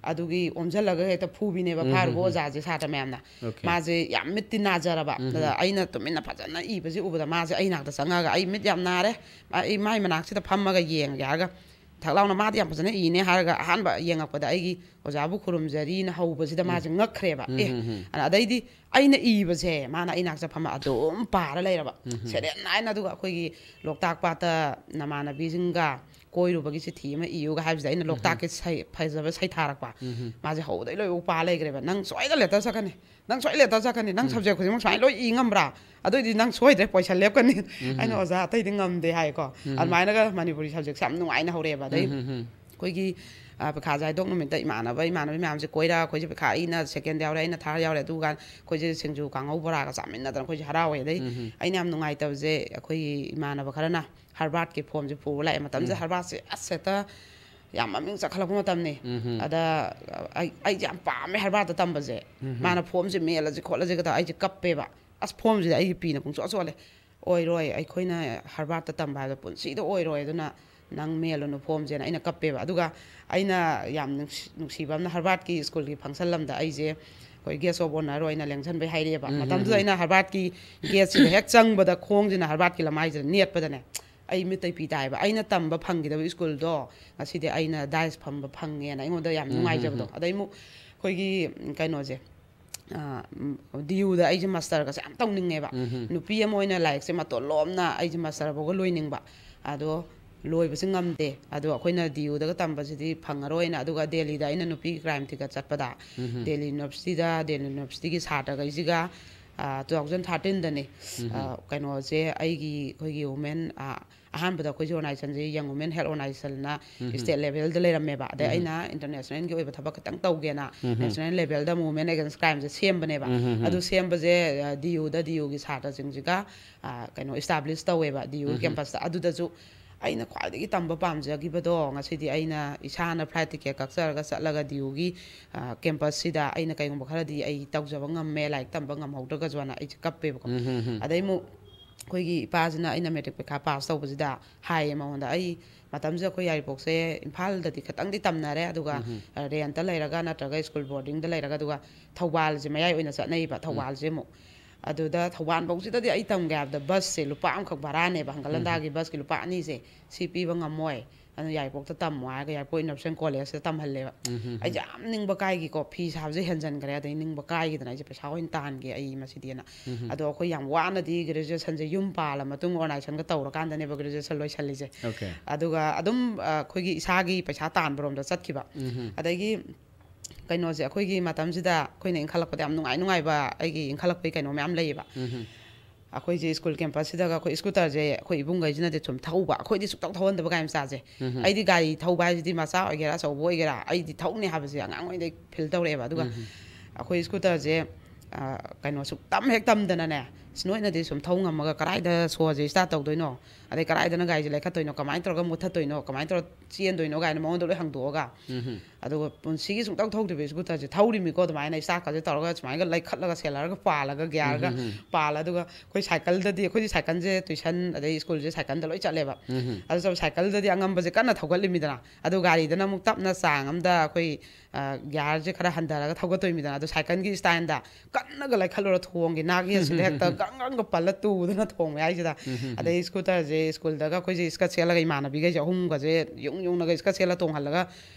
ꯑꯗꯨꯒꯤ ꯑꯣꯝꯁꯤꯜꯂꯒ ꯍꯦꯛꯇ ꯐꯨꯕꯤꯅꯦꯕ ꯐꯥꯔꯨꯕ ꯑꯣꯖꯥꯁꯦ ꯁꯥꯇ꯭ꯔ ꯃꯌꯥꯝꯅ꯫ ꯃꯥꯁꯦ ꯌꯥꯝ ꯃꯤꯠꯇꯤ ꯅꯥꯖꯔꯕ꯫ ꯑꯗ ꯑꯩꯅ ꯇꯨꯃꯤꯟꯅ ꯐꯖꯅ ꯏꯕꯁꯦ ꯎꯕꯗ ꯃꯥꯁꯦ ꯑꯩ ꯅꯥꯛꯇ ꯆꯪꯉꯒ, "ꯑꯩ ꯃꯤꯠ ꯌꯥꯝ ꯅꯥꯔꯦ, ꯑꯩ ꯃꯥꯏ ꯃꯅꯥꯛꯁꯤꯗ ꯐꯝꯃꯒ ꯌꯦꯡꯉꯒꯦ" ꯍꯥꯏꯔꯒ ꯊꯛ ꯂꯥꯎꯅ, "ꯃꯥꯗꯤ ꯌꯥꯝ ꯐꯖꯅ ꯏꯅꯦ" ꯍꯥꯏꯔꯒ ꯑꯍꯥꯟꯕ ꯌꯦꯡꯉꯛꯄꯗ ꯑꯩꯒꯤ "ꯑꯣꯖꯥꯕꯨ ꯈꯨꯔꯨꯝꯖꯔꯤꯅ" ꯍꯧꯕꯁꯤꯗ ꯃꯥꯁꯦ ꯉꯛꯈ꯭ꯔꯦꯕ꯫ ꯑꯦ, ꯑꯗ ꯑꯗꯩꯗꯤ ꯑꯩꯅ ꯏꯕꯁꯦ ꯃꯥꯅ ꯑꯩ ꯅꯥꯛꯇ ꯐꯝꯃ ꯑꯗꯨꯝ ꯄꯥꯔ ꯂꯩꯔꯕ꯫ ꯁꯦꯔꯦꯟ ꯅꯥꯏꯅ꯫ ꯑꯗꯨꯒ ꯑꯩꯈꯣꯏꯒꯤ ꯂꯣꯛꯇꯥꯛ ꯄꯥꯠꯇ ꯅꯃꯥꯟꯅꯕꯤꯁꯤꯡꯒ ꯀꯣꯏꯔꯨꯕꯒꯤ ꯆꯤꯊꯤ ꯑꯃ ꯏꯌꯨꯒ ꯍꯥꯏꯕꯁꯤꯗ ꯑꯩꯅ ꯂꯣꯛꯇꯥꯛꯀꯤ ꯁꯩ-, ꯐꯖꯕ ꯁꯩꯊꯥꯔꯛꯄ꯫ ꯃꯥꯁꯦ ꯍꯧꯕꯗꯩ ꯂꯣꯏꯕꯧ ꯄꯥ ꯂꯩꯈ꯭ꯔꯦꯕ꯫ "ꯅꯪ ꯁꯣꯏꯗ ꯂꯦꯇꯔ ꯆꯠꯀꯅꯤ, ꯅꯪ ꯁꯣꯏ ꯂꯦꯇꯔ ꯆꯠꯀꯅꯤ, ꯅꯪ ꯁꯕꯖꯦꯛ ꯈꯨꯗꯤꯡꯃꯛ ꯁꯨꯃꯥꯏꯅ ꯂꯣꯏ ꯏ ꯉꯝꯕ꯭ꯔꯥ? ꯑꯗꯨꯑꯣꯏꯗꯤ ꯅꯪ ꯁꯣꯏꯗ꯭ꯔꯦ, ꯄꯣꯏꯁꯟ ꯂꯦꯞꯀꯅꯤ꯫" ꯑꯩꯅ, "ꯑꯣꯖꯥ, ꯑꯇꯩꯗꯤ ꯉꯝꯗꯦ" ꯍꯥꯏꯀꯣ꯫ ꯑꯗꯨꯃꯥꯏꯅꯒ ꯃꯅꯤꯄꯨꯔꯤ ꯁꯕꯖꯦꯛꯁꯦ ꯌꯥꯝ ꯅꯨꯡꯉꯥꯏꯅ ꯍꯧꯔꯛꯑꯦꯕ꯫ ꯑꯗꯩ ꯑꯩꯈꯣꯏꯒꯤ, ꯑ, ꯄꯩꯈꯥꯁꯦ ꯍꯥꯏꯗꯣꯛ ꯅꯨꯃꯤꯠꯇ ꯏꯃꯥꯟꯅꯕ, ꯏꯃꯥꯟꯅꯕꯤ ꯃꯌꯥꯝꯁꯦ ꯀꯣꯏꯔ, ꯑꯩꯈꯣꯏꯁꯦ ꯄꯩꯈꯥ, ꯑꯩꯅ ꯁꯦꯀꯦꯟꯗ ꯌꯥꯎꯔꯦ, ꯑꯩꯅ ꯊꯥꯔꯗ ꯌꯥꯎꯔꯦ, ꯑꯗꯨꯒ ꯑꯩꯈꯣꯏꯁꯦ ꯁꯤꯡꯖꯨ, ꯀꯥꯡꯍꯧ, ꯕꯣꯔꯥꯒ ꯆꯥꯃꯤꯟꯅꯗꯅ ꯑꯩꯈꯣꯏꯁꯦ ꯍꯔꯥꯎꯋꯦ꯫ ꯑꯗꯩ ꯑꯩꯅ ꯌꯥꯝ ꯅꯨꯡꯉꯥꯏꯇꯕꯁꯦ, ꯑꯩꯈꯣꯏꯒꯤ ꯏꯃꯥꯟꯅꯕ ꯈꯔꯅ ꯍꯔꯕꯥꯔꯠꯀꯤ ꯐꯣꯝꯁꯦ ꯄꯨꯔ ꯂꯥꯛꯑꯦ꯫ ꯃꯇꯝꯁꯤꯗ ꯍꯔꯕꯥꯔꯠꯁꯦ ꯑꯁ ꯍꯦꯛꯇ ꯌꯥꯝ ꯃꯃꯤꯡ ꯆꯠꯈꯠꯂꯛꯄ ꯃꯇꯝꯅꯤ꯫ ꯑꯗ ꯑꯩ, ꯑꯩꯁꯦ ꯌꯥꯝ ꯄꯥꯝꯃꯦ ꯍꯔꯕꯥꯔꯠꯇ ꯇꯝꯕꯁꯦ꯫ ꯃꯥꯅ "ꯐꯣꯝꯁꯦ ꯃꯦꯜꯂꯁꯤ ꯈꯣꯠꯂꯁꯤꯒ" ꯇꯧꯔ ꯑꯩꯁꯦ ꯀꯞꯄꯦꯕ꯫ "ꯑꯁ, ꯐꯣꯝꯁꯤꯗ ꯑꯩꯒꯤ ꯄꯤꯅ ꯄꯨꯡꯆꯣꯠ ꯆꯣꯠꯂꯦ꯫ ꯑꯣꯏꯔꯣꯏ, ꯑꯩꯈꯣꯏꯅ ꯍꯔꯕꯥꯔꯠꯇ ꯇꯝꯕ ꯍꯥꯏꯕꯗꯣ ꯄꯨꯟꯁꯤꯗ ꯑꯣꯏꯔꯣꯏ, ꯑꯗꯨꯅ ꯅꯪ ꯃꯦꯜꯂꯨꯅꯨ ꯐꯣꯝꯁꯦꯅ" ꯑꯩꯅ ꯀꯞꯄꯦꯕ꯫ ꯑꯗꯨꯒ ꯑꯩꯅ ꯌꯥꯝ ꯅꯨꯡꯁꯤ-, ꯅꯨꯡꯁꯤꯕ ꯑꯃꯅ, ꯍꯔꯕꯥꯔꯠꯀꯤ ꯁ꯭ꯀꯨꯜꯒꯤ ꯐꯪꯁꯟ ꯑꯃꯗ ꯑꯩꯁꯦ ꯑꯩꯈꯣꯏ ꯒꯦꯁ ꯑꯣꯐ ꯑꯣꯅꯔ ꯑꯣꯏꯅ ꯂꯦꯡꯁꯟꯕꯩ ꯍꯥꯏꯔꯛꯑꯦꯕ꯫ ꯃꯇꯝꯗꯨꯗ ꯑꯩꯅ ꯍꯔꯕꯥꯔꯠꯀꯤ ꯒꯦꯠꯁꯤꯗ ꯍꯦꯛ ꯆꯪꯕꯗ ꯈꯣꯡꯁꯤꯅ ꯍꯔꯕꯥꯔꯠꯀꯤ ꯂꯃꯥꯏꯁꯤꯗ ꯅꯦꯠꯄꯗꯅꯦ, ꯑꯩ ꯃꯤꯠꯇꯩ ꯄꯤ ꯇꯥꯏꯕ꯫ ꯑꯩꯅ ꯇꯝꯕ ꯐꯪꯈꯤꯗꯕ ꯁ꯭ꯀꯨꯜꯗꯣ ꯉꯁꯤꯗꯤ ꯑꯩꯅ ꯗꯥꯏꯁ ꯐꯝꯕ ꯐꯪꯉꯦꯅ ꯑꯩꯉꯣꯟꯗ ꯌꯥꯝ ꯅꯨꯡꯉꯥꯏꯖꯕꯗꯣ꯫ ꯑꯗꯩ ꯑꯃꯨꯛ ꯑꯩꯈꯣꯏꯒꯤ, ꯎꯝ, ꯀꯩꯅꯣꯁꯦ, ꯑ, ꯎꯝ, ꯗꯤ ꯌꯨꯗ ꯑꯩꯁꯦ ꯃꯥꯁꯇꯔꯒꯁꯦ ꯌꯥꯝ ꯇꯧꯅꯤꯡꯉꯦꯕ꯫ ꯅꯨꯄꯤ ꯑꯃ ꯑꯣꯏꯅ ꯂꯥꯏꯔꯤꯛꯁꯦ ꯃꯇꯣꯟ ꯂꯣꯝꯅ ꯑꯩꯁꯦ ꯃꯥꯁꯇꯔ ꯐꯥꯎꯕ ꯂꯣꯏꯅꯤꯡꯕ꯫ ꯑꯗꯣ ꯂꯣꯏꯕꯁꯦ ꯉꯝꯗꯦ꯫ ꯑꯗꯣ ꯑꯩꯈꯣꯏꯅ ꯗꯤ ꯌꯨꯗꯒ ꯇꯝꯕꯁꯤꯗꯤ ꯐꯪꯉꯔꯣꯏꯅ, ꯑꯗꯨꯒ ꯗꯦꯜꯂꯤꯗ ꯑꯩꯅ ꯅꯨꯄꯤ ꯀ꯭ꯔꯥꯏꯝ ꯊꯤꯒꯠ ꯆꯠꯄꯗ, ꯗꯦꯜꯂꯤ ꯌꯨꯅꯤꯚꯔꯁꯤꯇꯤꯗ, ꯗꯦꯜꯂꯤ ꯌꯨꯅꯤꯚꯔꯁꯤꯇꯤꯒꯤ ꯁꯥꯇ꯭ꯔꯈꯩꯁꯤꯒ, ꯑ, ꯇꯨ ꯊꯥꯎꯖꯟ ꯊꯥꯔꯇꯤꯟꯗꯅꯤ, ꯑ, ꯀꯩꯅꯣꯁꯦ, ꯑꯩꯒꯤ, ꯑꯩꯈꯣꯏꯒꯤ ꯋꯨꯃꯦꯟ, ꯑ, ꯑꯍꯥꯟꯕꯗ ꯑꯩꯈꯣꯏꯁꯦ ꯑꯣꯔꯒꯅꯥꯏꯖꯦꯁꯟꯁꯦ ꯌꯪ ꯋꯨꯃꯦꯟ ꯍꯦꯜꯊ ꯑꯣꯔꯒꯅꯥꯏꯖꯦꯁꯟꯅ ꯁ꯭ꯇꯦꯠ ꯂꯦꯚꯦꯜꯗ ꯂꯩꯔꯝꯃꯦꯕ꯫ ꯑꯗꯩ ꯑꯩꯅ ꯏꯟꯇꯔꯅꯦꯁꯅꯦꯜꯒꯤ ꯑꯣꯏꯕ ꯊꯕꯛ ꯈꯤꯇꯪ ꯇꯧꯒꯦꯅ ꯅꯦꯁꯅꯦꯜ ꯂꯦꯚꯦꯜꯗ ꯑꯃꯨꯛ ꯋꯨꯃꯦꯟ ꯑꯦꯒꯦꯟꯁ ꯀ꯭ꯔꯥꯏꯝꯁꯦ ꯁꯦꯝꯕꯅꯦꯕ꯫ ꯑꯗꯨ ꯁꯦꯝꯕꯁꯦ, ꯑ, ꯗꯤ ꯌꯨꯗ, ꯗꯤ ꯌꯨꯒꯤ ꯁꯥꯇ꯭ꯔꯁꯤꯡꯁꯤꯒ, ꯑ, ꯀꯩꯅꯣ, ꯏꯁꯇꯥꯕ꯭ꯂꯤꯁ ꯇꯧꯋꯦꯕ ꯗꯤ ꯌꯨ ꯀꯦꯝꯄꯁꯇ꯫ ꯑꯗꯨꯗꯁꯨ ꯑꯩꯅ ꯈ꯭ꯋꯥꯏꯗꯒꯤ ꯇꯝꯕ ꯄꯥꯝꯖꯈꯤꯕꯗꯣ, ꯉꯁꯤꯗꯤ ꯑꯩꯅ ꯏꯁꯥꯅ flight ticket ꯀꯛꯆꯔꯒ ꯆꯠꯂꯒ ꯗꯤꯌꯨꯒꯤ ꯀꯦꯝꯄꯁꯁꯤꯗ ꯑꯩꯅ ꯀꯩꯒꯨꯝꯕ ꯈꯔꯗꯤ ꯑꯩ ꯇꯧꯖꯕ ꯉꯝꯃꯦ, ꯂꯥꯏꯔꯤꯛ ꯇꯝꯕ ꯉꯝꯍꯧꯗ꯭ꯔꯒꯁꯨꯅ ꯑꯩꯁꯦ ꯀꯞꯄꯦꯕꯀꯣ꯫ ꯑꯗꯩ ꯑꯃꯨꯛ ꯑꯩꯈꯣꯏꯒꯤ ꯏꯄꯥꯁꯤꯅ ꯑꯩꯅ ꯃꯦꯇ꯭ꯔꯤꯛ ꯄꯩꯈꯥ ꯄꯥꯁ ꯇꯧꯕꯁꯤꯗ ꯍꯥꯏꯌꯦ ꯃꯉꯣꯟꯗ, ꯑꯩ ꯃꯇꯝꯁꯤꯗ ꯑꯩꯈꯣꯏ ꯌꯥꯏꯔꯤꯄꯣꯛꯁꯦ ꯏꯝꯐꯥꯜꯗꯗꯤ ꯈꯤꯇꯪꯗꯤ ꯇꯝꯅꯔꯦ, ꯑꯗꯨꯒ ꯔꯦꯟꯇ ꯂꯩꯔꯒ ꯅꯠꯇ꯭ꯔꯒ ꯁ꯭ꯀꯨꯜ ꯕꯣꯔꯗꯤꯡꯗ ꯂꯩꯔꯒ, ꯑꯗꯨꯒ ꯊꯧꯕꯥꯜꯁꯦ ꯃꯌꯥꯏ ꯑꯣꯏꯅ ꯆꯠꯅꯩꯕ, ꯊꯧꯕꯥꯜꯁꯦ ꯑꯃꯨꯛ꯫ ꯑꯗꯨꯗ ꯊꯧꯕꯥꯜꯐꯧꯁꯤꯗꯗꯤ ꯑꯩ ꯇꯝꯒꯦ ꯍꯥꯏꯕꯗ ꯕꯁꯁꯦ ꯂꯨꯄꯥ ꯑꯃꯈꯛ ꯚꯔꯥꯅꯦꯕ, ꯍꯪꯒꯠ ꯍꯟꯗꯥꯒꯤ ꯕꯁꯀꯤ ꯂꯨꯄꯥ ꯑꯅꯤꯁꯦ, ꯁꯤ ꯄꯤꯕ ꯉꯝꯃꯣꯏ, ꯑꯗꯨꯅ ꯌꯥꯏꯔꯤꯄꯣꯛꯇ ꯇꯝꯃꯣ ꯍꯥꯏꯔꯒ ꯌꯥꯏꯔꯤꯄꯣꯛ ꯏꯟꯅꯣꯁꯦꯟ ꯀꯣꯂꯦꯖꯇ ꯇꯝꯍꯜꯂꯦꯕ꯫ ꯑꯩꯁꯦ ꯌꯥꯝ ꯅꯤꯡꯕ ꯀꯥꯏꯈꯤꯀꯣ, ꯐꯤ ꯁꯥꯕꯁꯦ ꯍꯦꯟꯖꯟꯈ꯭ꯔꯦ, ꯑꯗꯩ ꯅꯤꯡꯕ ꯀꯥꯏꯈꯤꯗꯅ ꯑꯩꯁꯦ ꯄꯩꯁꯥ ꯑꯣꯏꯅ ꯇꯥꯟꯒꯦ ꯑꯩ ꯃꯁꯤꯗꯤꯅ꯫ ꯑꯗꯣ ꯑꯩꯈꯣꯏ ꯌꯥꯝ ꯋꯥꯅꯗꯤ ꯒ꯭ꯔꯦꯖꯨꯑꯦꯁꯟꯁꯦ ꯌꯨꯝ ꯄꯥꯜꯂ ꯃꯇꯨꯡ ꯑꯣꯔꯒꯅꯥꯏꯖꯦꯁꯟꯒ ꯇꯧꯔꯀꯥꯟꯗꯅꯦꯕ ꯒ꯭ꯔꯦꯖꯨꯑꯦꯁꯟ ꯂꯣꯏꯁꯜꯂꯤꯁꯦ꯫ Okay. ꯑꯗꯨꯒ ꯑꯗꯨꯝ ꯑ, ꯑꯩꯈꯣꯏꯒꯤ ꯏꯁꯥꯒꯤ ꯄꯩꯁꯥ ꯇꯥꯟꯕꯔꯣꯝꯗ ꯆꯠꯈꯤꯕ꯫ ꯑꯗꯒꯤ ꯀꯩꯅꯣꯁꯦ, ꯑꯩꯈꯣꯏꯒꯤ ꯃꯇꯝꯁꯤꯗ ꯑꯩꯈꯣꯏꯅ ꯏꯟꯈꯠꯂꯛꯄꯗ ꯌꯥꯝ ꯅꯨꯡꯉꯥꯏ ꯅꯨꯡꯉꯥꯏꯕ ꯑꯩꯒꯤ ꯏꯟꯈꯠꯂꯛꯄꯒꯤ ꯀꯩꯅꯣ ꯃꯌꯥꯝ ꯂꯩꯌꯦꯕ꯫ ꯑꯩꯈꯣꯏꯁꯦ ꯁ꯭ꯀꯨꯜ ꯀꯦꯝꯄꯁꯁꯤꯗꯒ ꯑꯩꯈꯣꯏ ꯁ꯭ꯀꯨꯇꯔꯁꯦ ꯑꯩꯈꯣꯏ ꯏꯕꯨꯡꯈꯩꯁꯤꯅꯗꯤ ꯁꯨꯝ ꯊꯧꯕ, ꯑꯩꯈꯣꯏꯗꯤ ꯁꯨꯡꯊꯧ ꯊꯧꯍꯟꯗꯕ ꯒꯥꯔꯤ ꯃꯆꯥꯁꯦ꯫ ꯑꯩꯗꯤ ꯒꯥꯔꯤ ꯊꯧꯕ ꯍꯥꯏꯁꯤꯗꯤ ꯃꯆꯥ ꯑꯣꯏꯒꯦꯔꯥ ꯑꯆꯧꯕ ꯑꯣꯏꯒꯦꯔꯥ ꯑꯩꯗꯤ ꯊꯧꯅꯤ ꯍꯥꯏꯕꯁꯦ ꯑꯉꯥꯡ ꯑꯣꯏꯔꯤꯉꯩꯗꯩ ꯐꯤꯜ ꯇꯧꯔꯛꯑꯦꯕ꯫ ꯑꯗꯨꯒ ꯑꯩꯈꯣꯏ ꯁ꯭ꯀꯨꯇꯔꯁꯦ ꯑ, ꯀꯩꯅꯣ ꯁꯨꯡꯇꯝ ꯍꯦꯛ ꯇꯝꯗꯅꯅꯦ, "ꯑꯁ, ꯅꯣꯏꯅꯗꯤ ꯁꯨꯝ ꯊꯧ ꯉꯝꯃꯒ ꯀꯗꯥꯏꯗ ꯁꯣꯁꯦ ꯁ꯭ꯇꯥꯔꯠ ꯇꯧꯗꯣꯏꯅꯣ, ꯑꯗꯩ ꯀꯗꯥꯏꯗꯅ ꯒꯥꯔꯤꯁꯦ ꯂꯩꯈꯠꯇꯣꯏꯅꯣ, ꯀꯃꯥꯏꯅ ꯇꯧꯔꯒ ꯃꯨꯠꯊꯠꯇꯣꯏꯅꯣ, ꯀꯃꯥꯏꯅ ꯇꯧꯔꯒ ꯆꯦꯟꯗꯣꯏꯅꯣ?" ꯀꯥꯏꯅ ꯃꯉꯣꯟꯗ ꯂꯣꯏ ꯍꯪꯗꯣꯛꯑꯒ꯫ ꯑꯗꯨꯒ ꯄꯨꯟꯁꯤꯒꯤ ꯁꯨꯡꯊꯧ ꯊꯧꯗ꯭ꯔꯤꯕ ꯁ꯭ꯀꯨꯇꯔꯁꯦ ꯊꯧꯔꯤꯃꯤꯀꯣ, ꯑꯗꯨꯃꯥꯏꯅ ꯁ꯭ꯇꯥꯔꯠꯀꯁꯦ ꯇꯧꯔꯒ ꯁꯨꯃꯥꯏꯅ ꯂꯩꯈꯠꯂꯒ ꯁꯦꯂꯔꯒ ꯄꯥꯜꯂꯒ ꯒꯤꯌꯥꯔꯒ ꯄꯥꯜꯂ꯫ ꯑꯗꯨꯒ ꯑꯩꯈꯣꯏ ꯁꯥꯏꯀꯜꯗꯗꯤ, ꯑꯩꯈꯣꯏꯗꯤ ꯁꯥꯏꯀꯜꯁꯦ ꯇ꯭ꯌꯨꯁꯟ ꯑꯗꯩ ꯁ꯭ꯀꯨꯜꯁꯦ ꯁꯥꯏꯀꯜꯗ ꯂꯣꯏ ꯆꯠꯂꯦꯕ꯫ ꯑꯗꯨ ꯁꯥꯏꯀꯜꯗꯗꯤ ꯑꯉꯝꯕꯁꯦ ꯀꯟꯅ ꯊꯧꯒꯠꯂꯤꯃꯤꯗꯅ, ꯑꯗꯨ ꯒꯥꯔꯤꯗꯅ ꯑꯃꯨꯛ ꯇꯞꯅ ꯆꯥꯡ ꯑꯃꯗ ꯑꯩꯈꯣꯏ ꯑ, ꯒꯤꯌꯥꯔꯁꯦ ꯈꯔ ꯍꯟꯊꯔꯒ ꯊꯧꯒꯠꯇꯣꯏꯃꯤꯗꯅ, ꯑꯗꯣ ꯁꯥꯏꯀꯜꯒꯤ ꯁ꯭ꯇꯥꯏꯜꯗ ꯀꯟꯅꯒ ꯂꯩꯈꯠꯂꯨꯔ ꯊꯣꯡꯒꯤ ꯅꯥꯛ ꯌꯦꯠꯁꯤꯗ ꯍꯦꯛꯇ ꯒ꯭ꯔꯪ ꯒ꯭ꯔꯪꯒ ꯄꯜꯂ ꯇꯨꯗꯅ ꯊꯣꯡꯕ ꯍꯥꯏꯁꯤꯗ꯫ ꯑꯗꯩ ꯁ꯭ꯀꯨꯇꯔꯁꯦ ꯁ꯭ꯀꯨꯜꯗꯒ ꯑꯩꯈꯣꯏꯁꯦ ꯏꯁꯀꯠ ꯁꯦꯠꯂꯒ ꯏꯃꯥꯟꯅꯕꯤꯈꯩꯁꯦ ꯑꯍꯨꯝꯒꯁꯦ ꯌꯨꯡ ꯌꯨꯡꯅꯒ ꯏꯁꯀꯠ ꯁꯦꯠꯂ ꯇꯣꯡꯍꯜꯂꯒ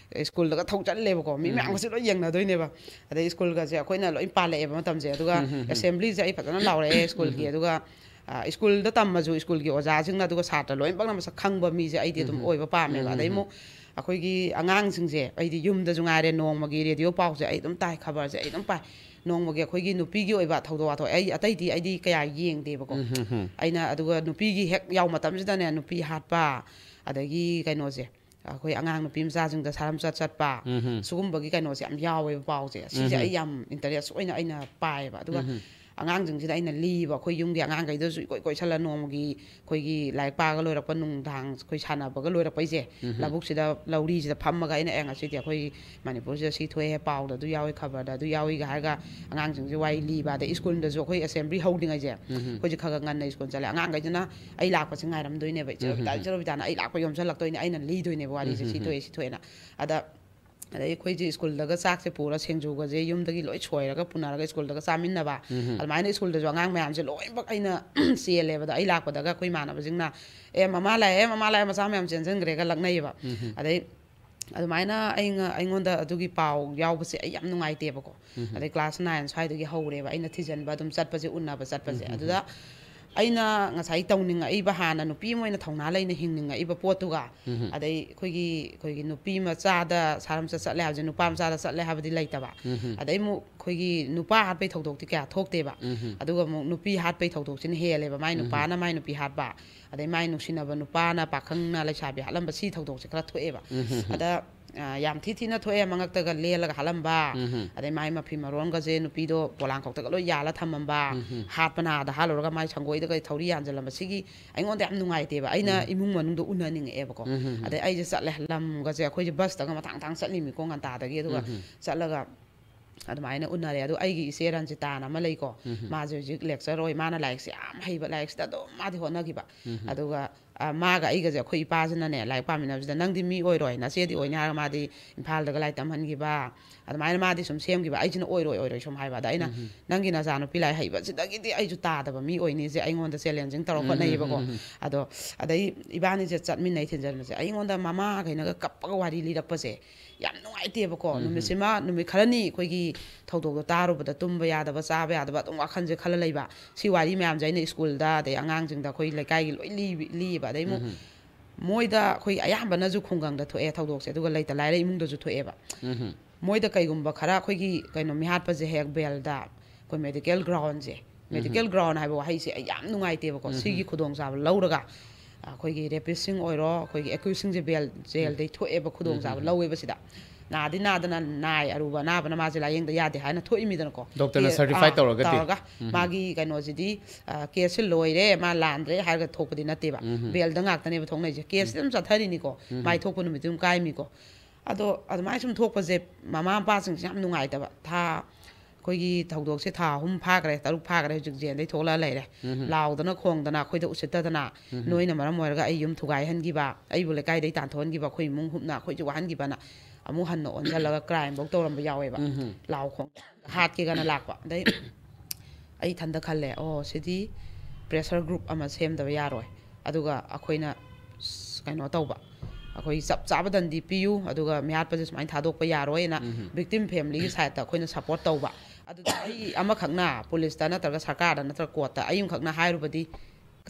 ꯁ꯭ꯀꯨꯜꯗꯒ ꯊꯧꯖꯜꯂꯦꯕꯀꯣ, ꯃꯤ ꯃꯌꯥꯝꯒꯁꯦ ꯂꯣꯏ ꯌꯦꯡꯅꯗꯣꯏꯅꯦꯕ꯫ ꯑꯗꯩ ꯁ꯭ꯀꯨꯜꯒꯁꯦ ꯑꯩꯈꯣꯏꯅ ꯂꯣꯏ ꯄꯥꯜꯂꯛꯑꯦꯕ ꯃꯇꯝꯁꯦ꯫ ꯑꯗꯨꯒ ꯑꯦꯁꯦꯝꯕ꯭ꯂꯤꯁꯦ ꯑꯩ ꯐꯖꯅ ꯂꯥꯎꯔꯛꯑꯦ ꯁ꯭ꯀꯨꯜꯒꯤ꯫ ꯑꯗꯨꯒ ꯑ, ꯁ꯭ꯀꯨꯜꯗ ꯇꯝꯃꯁꯨ ꯁ꯭ꯀꯨꯜꯒꯤ ꯑꯣꯖꯥꯁꯤꯡꯅ ꯑꯗꯨꯒ ꯁꯥꯇ꯭ꯔ ꯂꯣꯏꯅꯃꯛꯅ ꯃꯁꯛ ꯈꯪꯕ ꯃꯤꯁꯦ ꯑꯩꯗꯤ ꯑꯗꯨꯝ ꯑꯣꯏꯕ ꯄꯥꯝꯃꯦꯕ꯫ ꯑꯗꯩ ꯑꯃꯨꯛ ꯑꯩꯈꯣꯏꯒꯤ ꯑꯉꯥꯡꯁꯤꯡꯁꯦ, ꯑꯩꯗꯤ ꯌꯨꯝꯗꯁꯨ ꯉꯥꯏꯔꯦ, ꯅꯣꯡꯃꯒꯤ ꯔꯦꯗꯤꯑꯣ ꯄꯥꯎꯁꯦ ꯑꯩ ꯑꯗꯨꯝ ꯇꯥꯏ, ꯈꯕꯔꯁꯦ ꯑꯩ ꯑꯗꯨꯝ ꯄꯥꯏ꯫ ꯅꯣꯡꯃꯒꯤ ꯑꯩꯈꯣꯏꯒꯤ ꯅꯨꯄꯤꯒꯤ ꯑꯣꯏꯕ ꯊꯧꯗꯣꯛ ꯋꯥꯊꯣꯛ, ꯑꯩ ꯑꯇꯩꯗꯤ ꯑꯩꯗꯤ ꯀꯌꯥ ꯌꯦꯡꯗꯦꯕꯀꯣ꯫ ꯑꯩꯅ ꯑꯗꯨꯒ ꯅꯨꯄꯤꯒꯤ ꯍꯦꯛ ꯌꯥꯎ ꯃꯇꯝꯁꯤꯗꯅꯦ, ꯅꯨꯄꯤ ꯍꯥꯠꯄ, ꯑꯗꯒꯤ ꯀꯩꯅꯣꯁꯦ, ꯑꯩꯈꯣꯏ ꯑꯉꯥꯡ ꯅꯨꯄꯤ ꯃꯆꯥꯁꯤꯡꯗ ꯁꯥꯔꯝꯆꯠ ꯆꯠꯄ, ꯁꯤꯒꯨꯝꯕꯒꯤ ꯀꯩꯅꯣꯁꯦ ꯌꯥꯝ ꯌꯥꯎꯋꯦꯕ ꯄꯥꯎꯁꯦ꯫ ꯁꯤꯁꯦ ꯑꯩ ꯌꯥꯝ ꯏꯟꯇꯔꯦꯁ ꯑꯣꯏꯅ ꯑꯩꯅ ꯄꯥꯏꯌꯦꯕ꯫ ꯑꯗꯨꯒ ꯑꯉꯥꯡꯁꯤꯡꯁꯤꯗ ꯑꯩꯅ ꯂꯤꯕ, ꯑꯩꯈꯣꯏ ꯌꯨꯝꯒꯤ ꯑꯉꯥꯡꯈꯩꯗꯁꯨ ꯏꯀꯣꯏ ꯀꯣꯏꯁꯜꯂ ꯅꯣꯡꯃꯒꯤ ꯑꯩꯈꯣꯏꯒꯤ ꯂꯥꯏꯔꯤꯛ ꯄꯥꯒ ꯂꯣꯏꯔꯛꯄ ꯅꯨꯡꯗꯥꯡ ꯑꯩꯈꯣꯏ ꯁꯥꯟꯅꯕꯒ ꯂꯣꯏꯔꯛꯄꯩꯁꯦ, ꯂꯧꯕꯨꯛꯁꯤꯗ ꯂꯧꯔꯤꯁꯤꯗ ꯐꯝꯃꯒ ꯑꯩꯅ, "ꯑꯦ, ꯉꯁꯤꯗꯤ ꯑꯩꯈꯣꯏ ꯃꯅꯤꯄꯨꯔꯁꯤꯗ ꯁꯤ ꯊꯣꯛꯑꯦ, ꯄꯥꯎꯗ ꯑꯗꯨ ꯌꯥꯎꯏ, ꯈꯕꯔꯗ ꯑꯗꯨ ꯌꯥꯎꯏꯒ" ꯍꯥꯏꯔꯒ ꯑꯉꯥꯡꯁꯤꯡꯁꯦ ꯋꯥꯔꯤ ꯂꯤꯕ꯫ ꯑꯗꯩ ꯁ꯭ꯀꯨꯜꯗꯁꯨ ꯑꯩꯈꯣꯏ ꯑꯦꯁꯦꯝꯕ꯭ꯂꯤ ꯍꯧꯗ꯭ꯔꯤꯉꯩꯁꯦ, ꯑꯩꯈꯣꯏꯁꯦ ꯈꯔ ꯈꯔ ꯉꯟꯅ ꯁ꯭ꯀꯨꯜ ꯆꯠꯂꯦ꯫ ꯑꯉꯥꯡꯈꯩꯁꯤꯅ ꯑꯩ ꯂꯥꯛꯄꯁꯦ ꯉꯥꯏꯔꯝꯗꯣꯏꯅꯦꯕ꯫ "ꯏꯆꯦ ꯔꯣꯕꯤꯇꯥ, ꯏꯆꯦ ꯔꯣꯕꯤꯇꯥꯅ ꯑꯩ ꯂꯥꯛꯄ ꯌꯣꯝꯁꯜꯂꯛꯇꯣꯏꯅꯦ, ꯑꯩꯅ ꯂꯤꯗꯣꯏꯅꯦꯕ ꯋꯥꯔꯤꯁꯦ, ꯁꯤ ꯊꯣꯛꯑꯦ, ꯁꯤ ꯊꯣꯛꯑꯦꯅ"꯫ ꯑꯗ ꯑꯗꯩ ꯑꯩꯈꯣꯏꯁꯦ ꯁ꯭ꯀꯨꯜꯗꯒ ꯆꯥꯛꯁꯦ ꯄꯨꯔ, ꯁꯤꯡꯖꯨꯒꯁꯦ ꯌꯨꯝꯗꯒꯤ ꯂꯣꯏ ꯁꯣꯏꯔꯒ ꯄꯨꯅꯔꯒ ꯁ꯭ꯀꯨꯜꯗꯒ ꯆꯥꯃꯤꯟꯅꯕ꯫ ꯑꯗꯨꯃꯥꯏꯅ ꯁ꯭ꯀꯨꯜꯗꯁꯨ ꯑꯉꯥꯡ ꯃꯌꯥꯝꯁꯦ ꯂꯣꯏꯅꯃꯛ ꯑꯩꯅ ꯆꯦꯜꯂꯦꯕ꯫ ꯑꯗꯣ ꯑꯩ ꯂꯥꯛꯄꯗꯒ ꯑꯩꯈꯣꯏ ꯏꯃꯥꯟꯅꯕꯁꯤꯡꯅ, "ꯑꯦ, ꯃꯃꯥ ꯂꯥꯛꯑꯦ, ꯃꯃꯥ ꯂꯥꯛꯑꯦ", ꯃꯆꯥ ꯃꯌꯥꯝ ꯆꯦꯟꯁꯤꯟꯈ꯭ꯔꯦꯒ ꯂꯛꯅꯩꯌꯦꯕ꯫ ꯑꯗꯩ ꯑꯗꯨꯃꯥꯏꯅ ꯑꯩ ꯉ-, ꯑꯩꯉꯣꯟꯗ ꯑꯗꯨꯒꯤ ꯄꯥꯎ ꯌꯥꯎꯕꯁꯦ ꯑꯩ ꯌꯥꯝ ꯅꯨꯡꯉꯥꯏꯇꯦꯕꯀꯣ꯫ ꯑꯗꯩ ꯀ꯭ꯂꯥꯁ ꯅꯥꯏꯟ ꯁ꯭ꯋꯥꯏꯗꯒꯤ ꯍꯧꯔꯦꯕ ꯑꯩꯅ ꯊꯤꯖꯤꯟꯕ, ꯑꯗꯨꯝ ꯆꯠꯄꯁꯦ, ꯎꯅꯕ ꯆꯠꯄꯁꯦ꯫ ꯑꯗꯨꯗ ꯑꯩꯅ ꯉꯁꯥꯏ ꯇꯧꯅꯤꯡꯉꯛꯏꯕ, ꯍꯥꯟꯅ ꯅꯨꯄꯤ ꯑꯃ ꯑꯣꯏꯅ ꯊꯧꯅꯥ ꯂꯩꯅ ꯍꯤꯡꯅꯤꯡꯉꯛꯏꯕ ꯄꯣꯠꯇꯨꯒ, ꯑꯗꯩ ꯑꯩꯈꯣꯏꯒꯤ, ꯑꯩꯈꯣꯏꯒꯤ ꯅꯨꯄꯤ ꯃꯆꯥꯗ ꯁꯥꯔꯝꯆꯠ ꯆꯠꯂꯦ ꯍꯥꯏꯕꯁꯦ, ꯅꯨꯄꯥ ꯃꯆꯥꯗ ꯆꯠꯂꯦ ꯍꯥꯏꯕꯗꯤ ꯂꯩꯇꯕ꯫ ꯑꯗꯩ ꯑꯃꯨꯛ ꯑꯩꯈꯣꯏꯒꯤ ꯅꯨꯄꯥ ꯍꯥꯠꯄꯩ ꯊꯧꯗꯣꯛꯇꯤ ꯀꯌꯥ ꯊꯣꯛꯇꯦꯕ꯫ ꯑꯗꯨꯒ ꯑꯃꯨꯛ ꯅꯨꯄꯤ ꯍꯥꯠꯄꯩ ꯊꯧꯗꯣꯛꯁꯤꯅ ꯍꯦꯜꯂꯦꯕ, ꯃꯥꯏ ꯅꯨꯄꯥꯅ ꯃꯥꯏ ꯅꯨꯄꯤ ꯍꯥꯠꯄ, ꯑꯗꯩ ꯃꯥꯏ ꯅꯨꯡꯁꯤꯅꯕ ꯅꯨꯄꯥꯅ ꯄꯥꯈꯪꯅ ꯂꯩꯁꯥꯕꯤ ꯍꯥꯠꯂꯝꯕ, ꯁꯤ ꯊꯧꯗꯣꯛꯁꯦ ꯈꯔ ꯊꯣꯛꯑꯦꯕ꯫ ꯑꯗ ꯑ, ꯌꯥꯝ ꯊꯤ ꯊꯤꯅ ꯊꯣꯛꯑꯦ, ꯃꯉꯛꯇꯒ ꯂꯦꯜꯂꯒ ꯍꯥꯠꯂꯝꯕ, ꯑꯗꯩ ꯃꯥꯏ ꯃꯐꯤ ꯃꯔꯣꯟꯒꯁꯦ ꯅꯨꯄꯤꯗꯣ ꯄꯣꯂꯥꯡꯈꯣꯛꯇꯒ ꯂꯣꯏ ꯌꯥꯜꯂ ꯊꯝꯃꯝꯕ, ꯍꯥꯠꯄꯅ ꯑꯥꯗ ꯍꯥꯠꯂꯨꯔꯒ ꯃꯥꯏ ꯁꯪꯒꯣꯏꯗꯒ ꯊꯧꯔꯤ ꯌꯥꯟꯁꯤꯜꯂꯝꯕ꯫ ꯁꯤꯒꯤ ꯑꯩꯉꯣꯟꯗ ꯌꯥꯝ ꯅꯨꯡꯉꯥꯏꯇꯦꯕ, ꯑꯩꯅ ꯏꯃꯨꯡ ꯃꯅꯨꯡꯗꯣ ꯎꯅꯅꯤꯡꯉꯛꯑꯦꯕꯀꯣ꯫ ꯑꯗꯩ ꯑꯩꯁꯦ ꯆꯠꯂꯦ, ꯂꯝꯒꯁꯦ ꯑꯩꯈꯣꯏꯁꯦ ꯕꯁꯇꯒ ꯃꯊꯥꯡ ꯃꯊꯥꯡ ꯆꯠꯂꯤꯃꯤꯀꯣ, ꯉꯟꯇꯥꯗꯒꯤ꯫ ꯑꯗꯨꯒ ꯆꯠꯂꯒ ꯑꯗꯨꯃꯥꯏꯅ ꯎꯅꯔꯦ꯫ ꯑꯗꯣ ꯑꯩꯒꯤ ꯏꯆꯦ ꯔꯟꯖꯤꯇꯥꯅ ꯑꯃ ꯂꯩꯀꯣ, ꯃꯥꯁꯦ ꯍꯧꯖꯤꯛ ꯂꯦꯛꯆꯔ ꯑꯣꯏ, ꯃꯥꯅ ꯂꯥꯏꯔꯤꯛꯁꯦ ꯌꯥꯝ ꯍꯩꯕ, ꯂꯥꯏꯔꯤꯛꯁꯤꯗ ꯑꯗꯨꯝ ꯃꯥꯗꯤ ꯍꯣꯠꯅꯈꯤꯕ꯫ ꯑꯗꯨꯒ ꯑ, ꯃꯥꯒ ꯑꯩꯒꯁꯦ ꯑꯩꯈꯣꯏ ꯏꯄꯥꯁꯤꯅꯅꯦ, ꯂꯥꯏꯔꯤꯛ ꯄꯥꯃꯤꯟꯅꯕꯁꯤꯗ, "ꯅꯪꯗꯤ ꯃꯤ ꯑꯣꯏꯔꯣꯏ, ꯅꯆꯦꯗꯤ ꯑꯣꯏꯅꯤ" ꯍꯥꯏꯔꯒ ꯃꯥꯗꯤ ꯏꯝꯐꯥꯜꯗꯒ ꯂꯥꯏꯔꯤꯛ ꯇꯝꯍꯟꯈꯤꯕ, ꯑꯗꯨꯃꯥꯏꯅ ꯃꯥꯗꯤ ꯁꯨꯝ ꯁꯦꯝꯈꯤꯕ, ꯑꯩꯁꯤꯅ ꯑꯣꯏꯔꯣꯏ, ꯑꯣꯏꯔꯣꯏ ꯁꯨꯝ ꯍꯥꯏꯕ꯫ ꯑꯗ ꯑꯩꯅ, "ꯅꯪꯒꯤ ꯅꯆꯥꯅꯨꯄꯤ ꯂꯥꯏꯔꯤꯛ ꯍꯩꯕꯁꯤꯗꯒꯤꯗꯤ ꯑꯩꯁꯨ ꯇꯥꯗꯕ ꯃꯤ ꯑꯣꯏꯅꯤꯁꯦ" ꯑꯩꯉꯣꯟꯗ ꯆꯦꯂꯦꯟꯖꯤꯡ ꯇꯧꯔ ꯍꯣꯠꯅꯩꯌꯦꯕꯀꯣ꯫ ꯑꯗꯣ ꯑꯗꯩ ꯏꯕꯥꯅꯤꯁꯦ ꯆꯠꯃꯤꯟꯅꯩ ꯊꯤꯟꯖꯟꯕꯁꯦ, ꯑꯩꯉꯣꯟꯗ ꯃꯃꯥꯈꯩꯅꯒ ꯀꯞꯄꯒ ꯋꯥꯔꯤ ꯂꯤꯔꯛꯄꯁꯦ ꯌꯥꯝ ꯅꯨꯡꯉꯥꯏꯇꯦꯕꯀꯣ꯫ ꯅꯨꯃꯤꯠꯁꯤꯃ, ꯅꯨꯃꯤꯠ ꯈꯔꯅꯤ ꯑꯩꯈꯣꯏꯒꯤ ꯊꯧꯗꯣꯛꯇꯣ ꯇꯥꯔꯨꯕꯗ ꯇꯨꯝꯕ ꯌꯥꯗꯕ, ꯆꯥꯕ ꯌꯥꯗꯕ, ꯑꯗꯨꯝ ꯋꯥꯈꯜꯁꯦ ꯈꯜꯂ ꯂꯩꯕ꯫ ꯁꯤ ꯋꯥꯔꯤ ꯃꯌꯥꯝꯁꯦ ꯑꯩꯅ ꯁ꯭ꯀꯨꯜꯗ, ꯑꯗꯩ ꯑꯉꯥꯡꯁꯤꯡꯗ, ꯑꯩꯈꯣꯏ ꯂꯩꯀꯥꯏꯒꯤ ꯂꯣꯏ ꯂꯤ-, ꯂꯤꯌꯦꯕ꯫ ꯑꯗꯩ ꯑꯃꯨꯛ ꯃꯣꯏꯗ, ꯑꯩꯈꯣꯏ ꯑꯌꯥꯝꯕꯅꯁꯨ ꯈꯨꯡꯒꯪꯗ ꯊꯣꯛꯑꯦ ꯊꯧꯗꯣꯛꯁꯦ, ꯑꯗꯨꯒ ꯂꯩꯇ ꯂꯥꯏꯔ ꯏꯃꯨꯡꯗꯁꯨ ꯊꯣꯛꯑꯦꯕ꯫ ꯃꯣꯏꯗ ꯀꯩꯒꯨꯝꯕ ꯈꯔ ꯑꯩꯈꯣꯏꯒꯤ ꯀꯩꯅꯣ ꯃꯤꯍꯥꯠꯄꯁꯦ ꯍꯦꯛ ꯕꯦꯜꯗ, ꯑꯩꯈꯣꯏ ꯃꯦꯗꯤꯀꯦꯜ ꯒ꯭ꯔꯥꯎꯟꯁꯦ, ꯃꯦꯗꯤꯀꯦꯜ ꯒ꯭ꯔꯥꯎꯟ ꯍꯥꯏꯕ ꯋꯥꯍꯩꯁꯦ ꯑꯩ ꯌꯥꯝ ꯅꯨꯡꯉꯥꯏꯇꯦꯕꯀꯣ꯫ ꯁꯤꯒꯤ ꯈꯨꯗꯣꯡꯆꯥꯕ ꯂꯧꯔꯒ ꯑꯩꯈꯣꯏꯒꯤ ꯔꯦꯄꯤꯁꯁꯤꯡ ꯑꯣꯏꯔꯣ, ꯑꯩꯈꯣꯏꯒꯤ ꯑꯦꯀ꯭ꯌꯨꯁꯁꯤꯡꯁꯦ ꯕꯦꯜ, ꯖꯦꯜꯗꯩ ꯊꯣꯛꯑꯦꯕ, ꯈꯨꯗꯣꯡꯆꯥꯕ ꯂꯧꯋꯦꯕ ꯁꯤꯗ꯫ ꯅꯥꯗꯤ ꯅꯥꯗꯅ ꯅꯥꯏ, ꯑꯔꯨꯕ ꯑꯅꯥꯕꯅ ꯃꯥꯁꯦ ꯂꯥꯌꯦꯡꯗ ꯌꯥꯗꯦ ꯍꯥꯏꯅ ꯊꯣꯛꯏꯃꯤꯗꯅꯀꯣ꯫ ꯗꯣꯛꯇꯔꯅ ꯀꯦ- ꯁꯔꯇꯤꯐꯥꯏ ꯑꯥ, ꯇꯧꯔꯒꯗꯤ꯫ ꯇꯧꯔꯒ ꯃꯥꯒꯤ ꯀꯩꯅꯣꯁꯤꯗꯤ, ꯑ, ꯀꯦꯁꯁꯤ ꯂꯣꯏꯔꯦ, ꯃꯥ ꯂꯥꯟꯗ꯭ꯔꯦ ꯍꯥꯏꯔꯒ ꯊꯣꯛꯄꯗꯤ ꯅꯠꯇꯦꯕ꯫ ꯕꯦꯜꯗ ꯉꯥꯛꯇꯅꯦꯕ ꯊꯣꯛꯅꯩꯁꯦ꯫ ꯀꯦꯁꯁꯤ ꯑꯗꯨꯝ ꯆꯠꯊꯔꯤꯅꯤꯀꯣ, ꯃꯥꯏ ꯊꯣꯛꯄ ꯅꯨꯃꯤꯠꯇꯨ ꯑꯗꯨꯝ ꯀꯥꯏꯃꯤꯀꯣ꯫ ꯑꯗꯣ ꯑꯗꯨꯃꯥꯏꯅ ꯁꯨꯝ ꯊꯣꯛꯄꯁꯦ ꯃꯃꯥ ꯃꯄꯥꯁꯤꯡꯁꯦ ꯌꯥꯝ ꯅꯨꯡꯉꯥꯏꯇꯕ꯫ ꯊꯥ ꯑꯩꯈꯣꯏꯒꯤ ꯊꯧꯗꯣꯛꯁꯦ ꯊꯥ ꯑꯍꯨꯝ ꯐꯥꯈ꯭ꯔꯦ, ꯇꯔꯨꯛ ꯐꯥꯈ꯭ꯔꯦ, ꯍꯧꯖꯤꯛ ꯖꯦꯜꯗꯩ ꯊꯣꯛꯂꯛꯑ ꯂꯩꯔꯦ꯫ ꯂꯥꯎꯗꯅ ꯈꯣꯡꯗꯅ ꯑꯩꯈꯣꯏꯗ ꯎꯁꯤꯠꯇꯗꯅ, ꯅꯣꯏꯅ ꯃꯔꯝ ꯑꯣꯏꯔꯒ ꯑꯩ ꯌꯨꯝ ꯊꯨꯒꯥꯏꯍꯟꯈꯤꯕ, ꯑꯩꯕꯨ ꯂꯩꯀꯥꯏꯗꯩ ꯇꯥꯟꯊꯣꯛꯍꯟꯈꯤꯕ, ꯑꯩꯈꯣꯏ ꯏꯃꯨꯡ ꯍꯨꯞꯅ ꯑꯩꯈꯣꯏꯁꯦ ꯋꯥꯍꯟꯈꯤꯕꯅ ꯑꯃꯨꯛ ꯍꯟꯅ ꯑꯣꯟꯁꯤꯜꯂꯒ ꯀ꯭ꯔꯥꯏꯝꯐꯧ ꯇꯧꯔꯝꯕ ꯌꯥꯎꯋꯦꯕ꯫ ꯂꯥꯎ ꯈꯣꯡ ꯍꯥꯠꯀꯦꯒꯅ ꯂꯥꯛꯄ꯫ ꯑꯗꯩ ꯑꯩ ꯏꯊꯟꯗ ꯈꯜꯂꯦ, ꯑꯣ, ꯁꯤꯗꯤ ꯄ꯭ꯔꯦꯁꯔ ꯒ꯭ꯔꯨꯞ ꯑꯃ ꯁꯦꯝꯗꯕ ꯌꯥꯔꯣꯏ꯫ ꯑꯗꯨꯒ ꯑꯩꯈꯣꯏꯅ ꯁ-, ꯀꯩꯅꯣ ꯇꯧꯕ, ꯑꯩꯈꯣꯏ ꯆꯞ ꯆꯥꯕ ꯗꯟꯗꯤ ꯄꯤꯌꯨ, ꯑꯗꯨꯒ ꯃꯤꯍꯥꯠꯄꯁꯦ ꯁꯨꯃꯥꯏꯅ ꯊꯥꯗꯣꯛꯄ ꯌꯥꯔꯣꯏꯅ ꯚꯤꯛꯇꯤꯝ ꯐꯦꯃꯤꯂꯤꯒꯤ ꯁꯥꯏꯠꯇ ꯑꯩꯈꯣꯏꯅ ꯁꯞꯄꯣꯔꯠ ꯇꯧꯕ꯫ ꯑꯗꯨꯗ ꯑꯩ ꯑꯃꯈꯛꯅ ꯄꯨꯂꯤꯁꯇ ꯅꯠꯇ꯭ꯔꯒ ꯁꯔꯀꯥꯔꯗ ꯅꯠꯇ꯭ꯔꯒ ꯀꯣꯔꯠꯇ ꯑꯩ ꯑꯃꯈꯛꯅ ꯍꯥꯏꯔꯨꯕꯗꯤ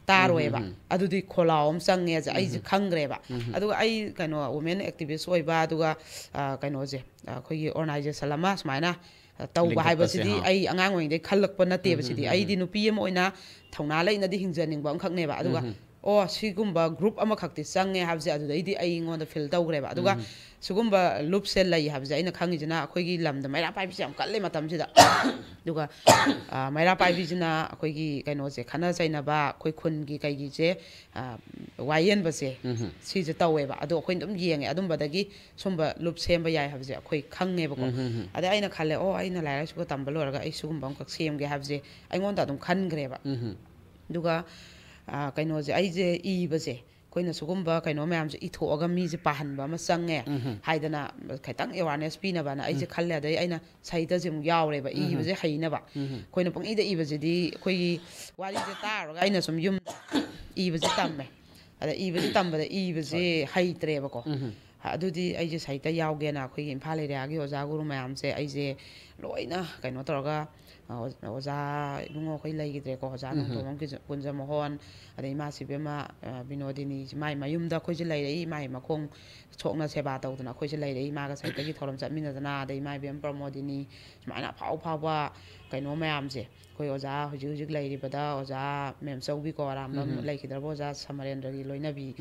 ꯇꯥꯔꯣꯏꯕ꯫ ꯑꯗꯨꯗꯤ ꯈꯣꯜꯂꯥꯎ ꯑꯃ ꯆꯪꯉꯦꯁꯦ ꯑꯩꯁꯦ ꯈꯪꯈ꯭ꯔꯦꯕ꯫ ꯑꯗꯨꯒ ꯑꯩ ꯀꯩꯅꯣ ꯋꯨꯃꯦꯟ ꯑꯦꯛꯇꯤꯚꯤꯁ ꯑꯣꯏꯕ, ꯑꯗꯨꯒ, ꯑ, ꯀꯩꯅꯣꯁꯦ, ꯑꯩꯈꯣꯏꯒꯤ ꯑꯣꯔꯒꯅꯥꯏꯖꯦꯁꯟ ꯑꯃ ꯁꯨꯃꯥꯏꯅ ꯇꯧꯕ ꯂꯤꯡꯈꯠꯄꯁꯦ, ꯍꯥꯏꯕꯁꯤꯗꯤ ꯍꯥ꯫ ꯑꯩ ꯑꯉꯥꯡ ꯑꯣꯏꯔꯤꯉꯩꯗꯩ ꯈꯜꯂꯛꯄ ꯅꯠꯇꯦꯕ꯫ ꯁꯤꯗꯤ ꯑꯩꯗꯤ ꯅꯨꯄꯤ ꯑꯃ ꯑꯣꯏꯅ ꯊꯧꯅꯥ ꯂꯩꯅꯗꯤ ꯍꯤꯡꯖꯅꯤꯡꯕ ꯑꯃꯈꯛꯅꯦꯕ꯫ ꯑꯗꯨꯒ ꯑꯣ, ꯁꯤꯒꯨꯝꯕ ꯒ꯭ꯔꯨꯞ ꯑꯃꯈꯛꯇꯤ ꯆꯪꯉꯦ ꯍꯥꯏꯕꯁꯦ ꯑꯗꯨꯗꯩꯗꯤ ꯑꯩꯉꯣꯟꯗ ꯐꯤꯜ ꯇꯧꯈ꯭ꯔꯦꯕ꯫ ꯑꯗꯨꯒ ꯁꯤꯒꯨꯝꯕ ꯂꯨꯞꯁꯦ ꯂꯩ ꯍꯥꯏꯕꯁꯦ ꯑꯩꯅ ꯈꯪꯉꯤꯁꯤꯅ ꯑꯩꯈꯣꯏꯒꯤ ꯂꯝꯗ ꯃꯩꯔꯥ ꯄꯥꯏꯕꯤꯁꯦ ꯌꯥꯝ ꯀꯜꯂꯦ ꯃꯇꯝꯁꯤꯗ꯫ ꯑꯗꯨꯒ, ꯑ, ꯃꯩꯔꯥ ꯄꯥꯏꯕꯤꯁꯤꯅ ꯑꯩꯈꯣꯏꯒꯤ ꯀꯩꯅꯣꯁꯦ, ꯈꯠꯅ ꯆꯩꯅꯕ, ꯑꯩꯈꯣꯏ ꯈꯨꯟꯒꯤ ꯀꯩꯒꯤꯁꯦ, ꯑ, ꯋꯥꯌꯦꯟꯕꯁꯦ, ꯁꯤꯁꯦ ꯇꯧꯋꯦꯕ꯫ ꯑꯗꯣ ꯑꯩꯈꯣꯏꯅ ꯑꯗꯨꯝ ꯌꯦꯡꯉꯦ, ꯑꯗꯨꯝꯕꯗꯒꯤ ꯁꯨꯝꯕ ꯂꯨꯞ ꯁꯦꯝꯕ ꯌꯥꯏ ꯍꯥꯏꯕꯁꯦ ꯑꯩꯈꯣꯏ ꯈꯪꯉꯦꯕꯀꯣ꯫ ꯑꯗꯩ ꯑꯩꯅ ꯈꯜꯂꯦ, ꯑꯣ, ꯑꯩꯅ ꯂꯥꯏꯔꯤꯛ ꯂꯥꯏꯁꯨꯒ ꯇꯝꯕ ꯂꯣꯏꯔꯒ ꯑꯩ ꯁꯤꯒꯨꯝꯕ ꯑꯃꯈꯛ ꯁꯦꯝꯒꯦ ꯍꯥꯏꯕꯁꯦ ꯑꯩꯉꯣꯟꯗ ꯑꯗꯨꯝ ꯈꯟꯈ꯭ꯔꯦꯕ꯫ ꯑꯗꯨꯒ, ꯑ, ꯀꯩꯅꯣꯁꯦ, ꯑꯩꯁꯦ ꯏꯕꯁꯦ, ꯑꯩꯈꯣꯏꯅ ꯁꯤꯒꯨꯝꯕ ꯀꯩꯅꯣ ꯃꯌꯥꯝꯁꯦ ꯏꯊꯣꯛꯑꯒ ꯃꯤꯁꯦ ꯄꯥꯍꯟꯕ ꯑꯃ ꯆꯪꯉꯦ ꯍꯥꯏꯗꯅ ꯈꯤꯇꯪ ꯑꯦꯋꯥꯔꯅꯦꯁ ꯄꯤꯅꯕꯅ ꯑꯩꯁꯦ ꯈꯜꯂꯦ꯫ ꯑꯗꯩ ꯑꯩꯅ ꯁꯥꯍꯤꯇ꯭ꯌꯁꯦ ꯑꯃꯨꯛ ꯌꯥꯎꯔꯦꯕ, ꯏꯕꯁꯦ ꯍꯩꯅꯕ꯫ ꯑꯩꯈꯣꯏꯅ ꯄꯪꯏꯗ ꯏꯕꯁꯤꯗꯤ ꯑꯩꯈꯣꯏꯒꯤ ꯋꯥꯔꯤꯁꯦ ꯇꯥꯔꯒ ꯑꯩꯅ ꯁꯨꯝ ꯌꯨꯝ ꯏꯕꯁꯦ ꯇꯝꯃꯦ꯫ ꯑꯗ ꯏꯕꯁꯦ ꯇꯝꯕꯗ ꯏꯕꯁꯦ ꯍꯩꯇ꯭ꯔꯦꯕꯀꯣ꯫ ꯑꯗꯨꯗꯤ ꯑꯩꯁꯦ ꯁꯥꯍꯤꯇ꯭ꯌ ꯌꯥꯎꯒꯦꯅ ꯑꯩꯈꯣꯏꯒꯤ ꯏꯝꯐꯥꯜ ꯑꯦꯔꯤꯌꯥꯒꯤ ꯑꯣꯖꯥ ꯒꯨꯔꯨ ꯃꯌꯥꯝꯁꯦ ꯑꯩꯁꯦ ꯂꯣꯏꯅ ꯀꯩꯅꯣ ꯇꯧꯔꯒ ꯑꯣꯖꯥ ꯏꯕꯨꯡꯉꯣ ꯑꯩꯈꯣꯏ ꯂꯩꯈꯤꯗ꯭ꯔꯦꯀꯣ, ꯑꯣꯖꯥ ꯅꯣꯡꯊꯣꯝꯕꯝ ꯀꯨꯟꯖ-, ꯀꯨꯟꯖꯃꯣꯍꯣꯟ, ꯑꯗꯩ ꯏꯃꯥ ꯁꯤꯕꯦꯝꯃ, ꯑ, ꯕꯤꯅꯣꯗꯤꯅꯤ, ꯃꯥꯏ ꯃꯌꯨꯝꯗ ꯑꯩꯈꯣꯏꯁꯦ ꯂꯩꯔꯛꯏ, ꯃꯥꯏ ꯃꯈꯣꯡ ꯁꯣꯛꯅ ꯁꯦꯕꯥ ꯇꯧꯗꯅ ꯑꯩꯈꯣꯏꯁꯦ ꯂꯩꯔꯛꯏ, ꯃꯥꯒ ꯁꯥꯍꯤꯇ꯭ꯌꯒꯤ ꯊꯧꯔꯝ ꯆꯠꯃꯤꯟꯅꯗꯅ, ꯑꯗꯩ ꯏꯃꯥ ꯏꯕꯦꯝꯃ ꯄ꯭ꯔꯃꯣꯗꯤꯅꯤ, ꯁꯨꯃꯥꯏꯅ ꯑꯐꯥꯎ ꯑꯐꯥꯎꯕ ꯀꯩꯅꯣ ꯃꯌꯥꯝꯁꯦ, ꯑꯩꯈꯣꯏ ꯑꯣꯖꯥ ꯍꯧꯖꯤꯛ ꯍꯧꯖꯤꯛ ꯂꯩꯔꯤꯕꯗ ꯑꯣꯖꯥ ꯃꯦꯝꯆꯧꯕꯤꯀꯣ, ꯑꯔꯥꯝꯕꯝ, ꯂꯩꯈꯤꯗ꯭ꯔꯕ ꯑꯣꯖꯥ ꯁꯃꯔꯦꯟꯗ꯭ꯔꯒꯤ ꯂꯣꯏꯅꯕꯤ,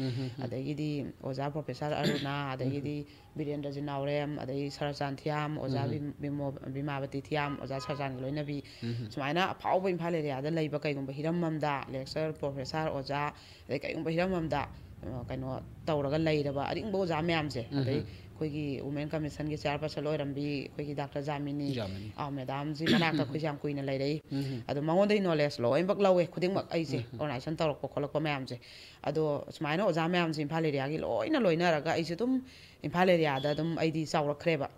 ꯑꯗꯒꯤꯗꯤ ꯑꯣꯖꯥ ꯄ꯭ꯔꯣꯐꯦꯁꯔ ꯑꯔꯨꯅꯥ, ꯑꯗꯒꯤꯗꯤ ꯕꯤꯔꯦꯟꯗ꯭ꯔꯖꯤꯠ ꯅꯥꯎꯔꯦꯝ, ꯑꯗꯩ ꯁꯔꯆꯥꯟ ꯊꯤꯌꯥꯝ, ꯑꯣꯖꯥ ꯕꯤꯝ-, ꯕꯤꯃꯣ-, ꯕꯤꯃꯥꯕꯇꯤ ꯊꯤꯌꯥꯝ, ꯑꯣꯖꯥ ꯁꯔꯆꯥꯟꯒꯤ ꯂꯣꯏꯅꯕꯤ, ꯁꯨꯃꯥꯏꯅ ꯑꯐꯥꯎꯕ ꯏꯝꯐꯥꯜ ꯑꯦꯔꯤꯌꯥꯗ ꯂꯩꯕ ꯀꯩꯒꯨꯝꯕ ꯍꯤꯔꯝ ꯑꯃꯗ lecturer, professor, ꯑꯣꯖꯥ, ꯑꯗꯩ ꯀꯩꯒꯨꯝꯕ ꯍꯤꯔꯝ ꯑꯃꯗ, ꯑ, ꯀꯩꯅꯣ ꯇꯧꯔꯒ ꯂꯩꯔꯕ ꯑꯔꯤꯡꯕ ꯑꯣꯖꯥ ꯃꯌꯥꯝꯁꯦ, ꯑꯗꯩ ꯑꯩꯈꯣꯏꯒꯤ Women Commission ꯒꯤ chairperson ꯑꯣꯏꯔꯝꯕꯤ ꯑꯩꯈꯣꯏꯒꯤ ꯗꯥꯛꯇꯔ ꯖꯥꯃꯤꯅꯤ, ꯖꯥꯃꯤꯅꯤ꯫ ꯑ, madam ꯁꯤ ꯃꯅꯥꯛꯇ ꯑꯩꯈꯣꯏꯁꯦ ꯌꯥꯝ ꯀꯨꯏꯅ ꯂꯩꯔꯛꯏ꯫ ꯑꯗꯣ ꯃꯉꯣꯟꯗꯒꯤ knowledge ꯂꯣꯏꯅꯃꯛ ꯂꯧꯋꯦ ꯈꯨꯗꯤꯡꯃꯛ ꯑꯩꯁꯦ organization ꯇꯧꯔꯛꯄ ꯈꯣꯠꯂꯛꯄ ꯃꯌꯥꯝꯁꯦ꯫ ꯑꯗꯣ ꯁꯨꯃꯥꯏꯅ ꯑꯣꯖꯥ ꯃꯌꯥꯝꯁꯦ ꯏꯝꯐꯥꯜ ꯑꯦꯔꯤꯌꯥꯒꯤ ꯂꯣꯏꯅ ꯂꯣꯏꯅꯔꯒ ꯑꯩꯁꯦ ꯑꯗꯨꯝ ꯏꯝꯐꯥꯜ ꯑꯦꯔꯤꯌꯥꯗ ꯑꯗꯨꯝ ꯑꯩꯗꯤ ꯆꯥꯎꯔꯛꯈ꯭ꯔꯦꯕ꯫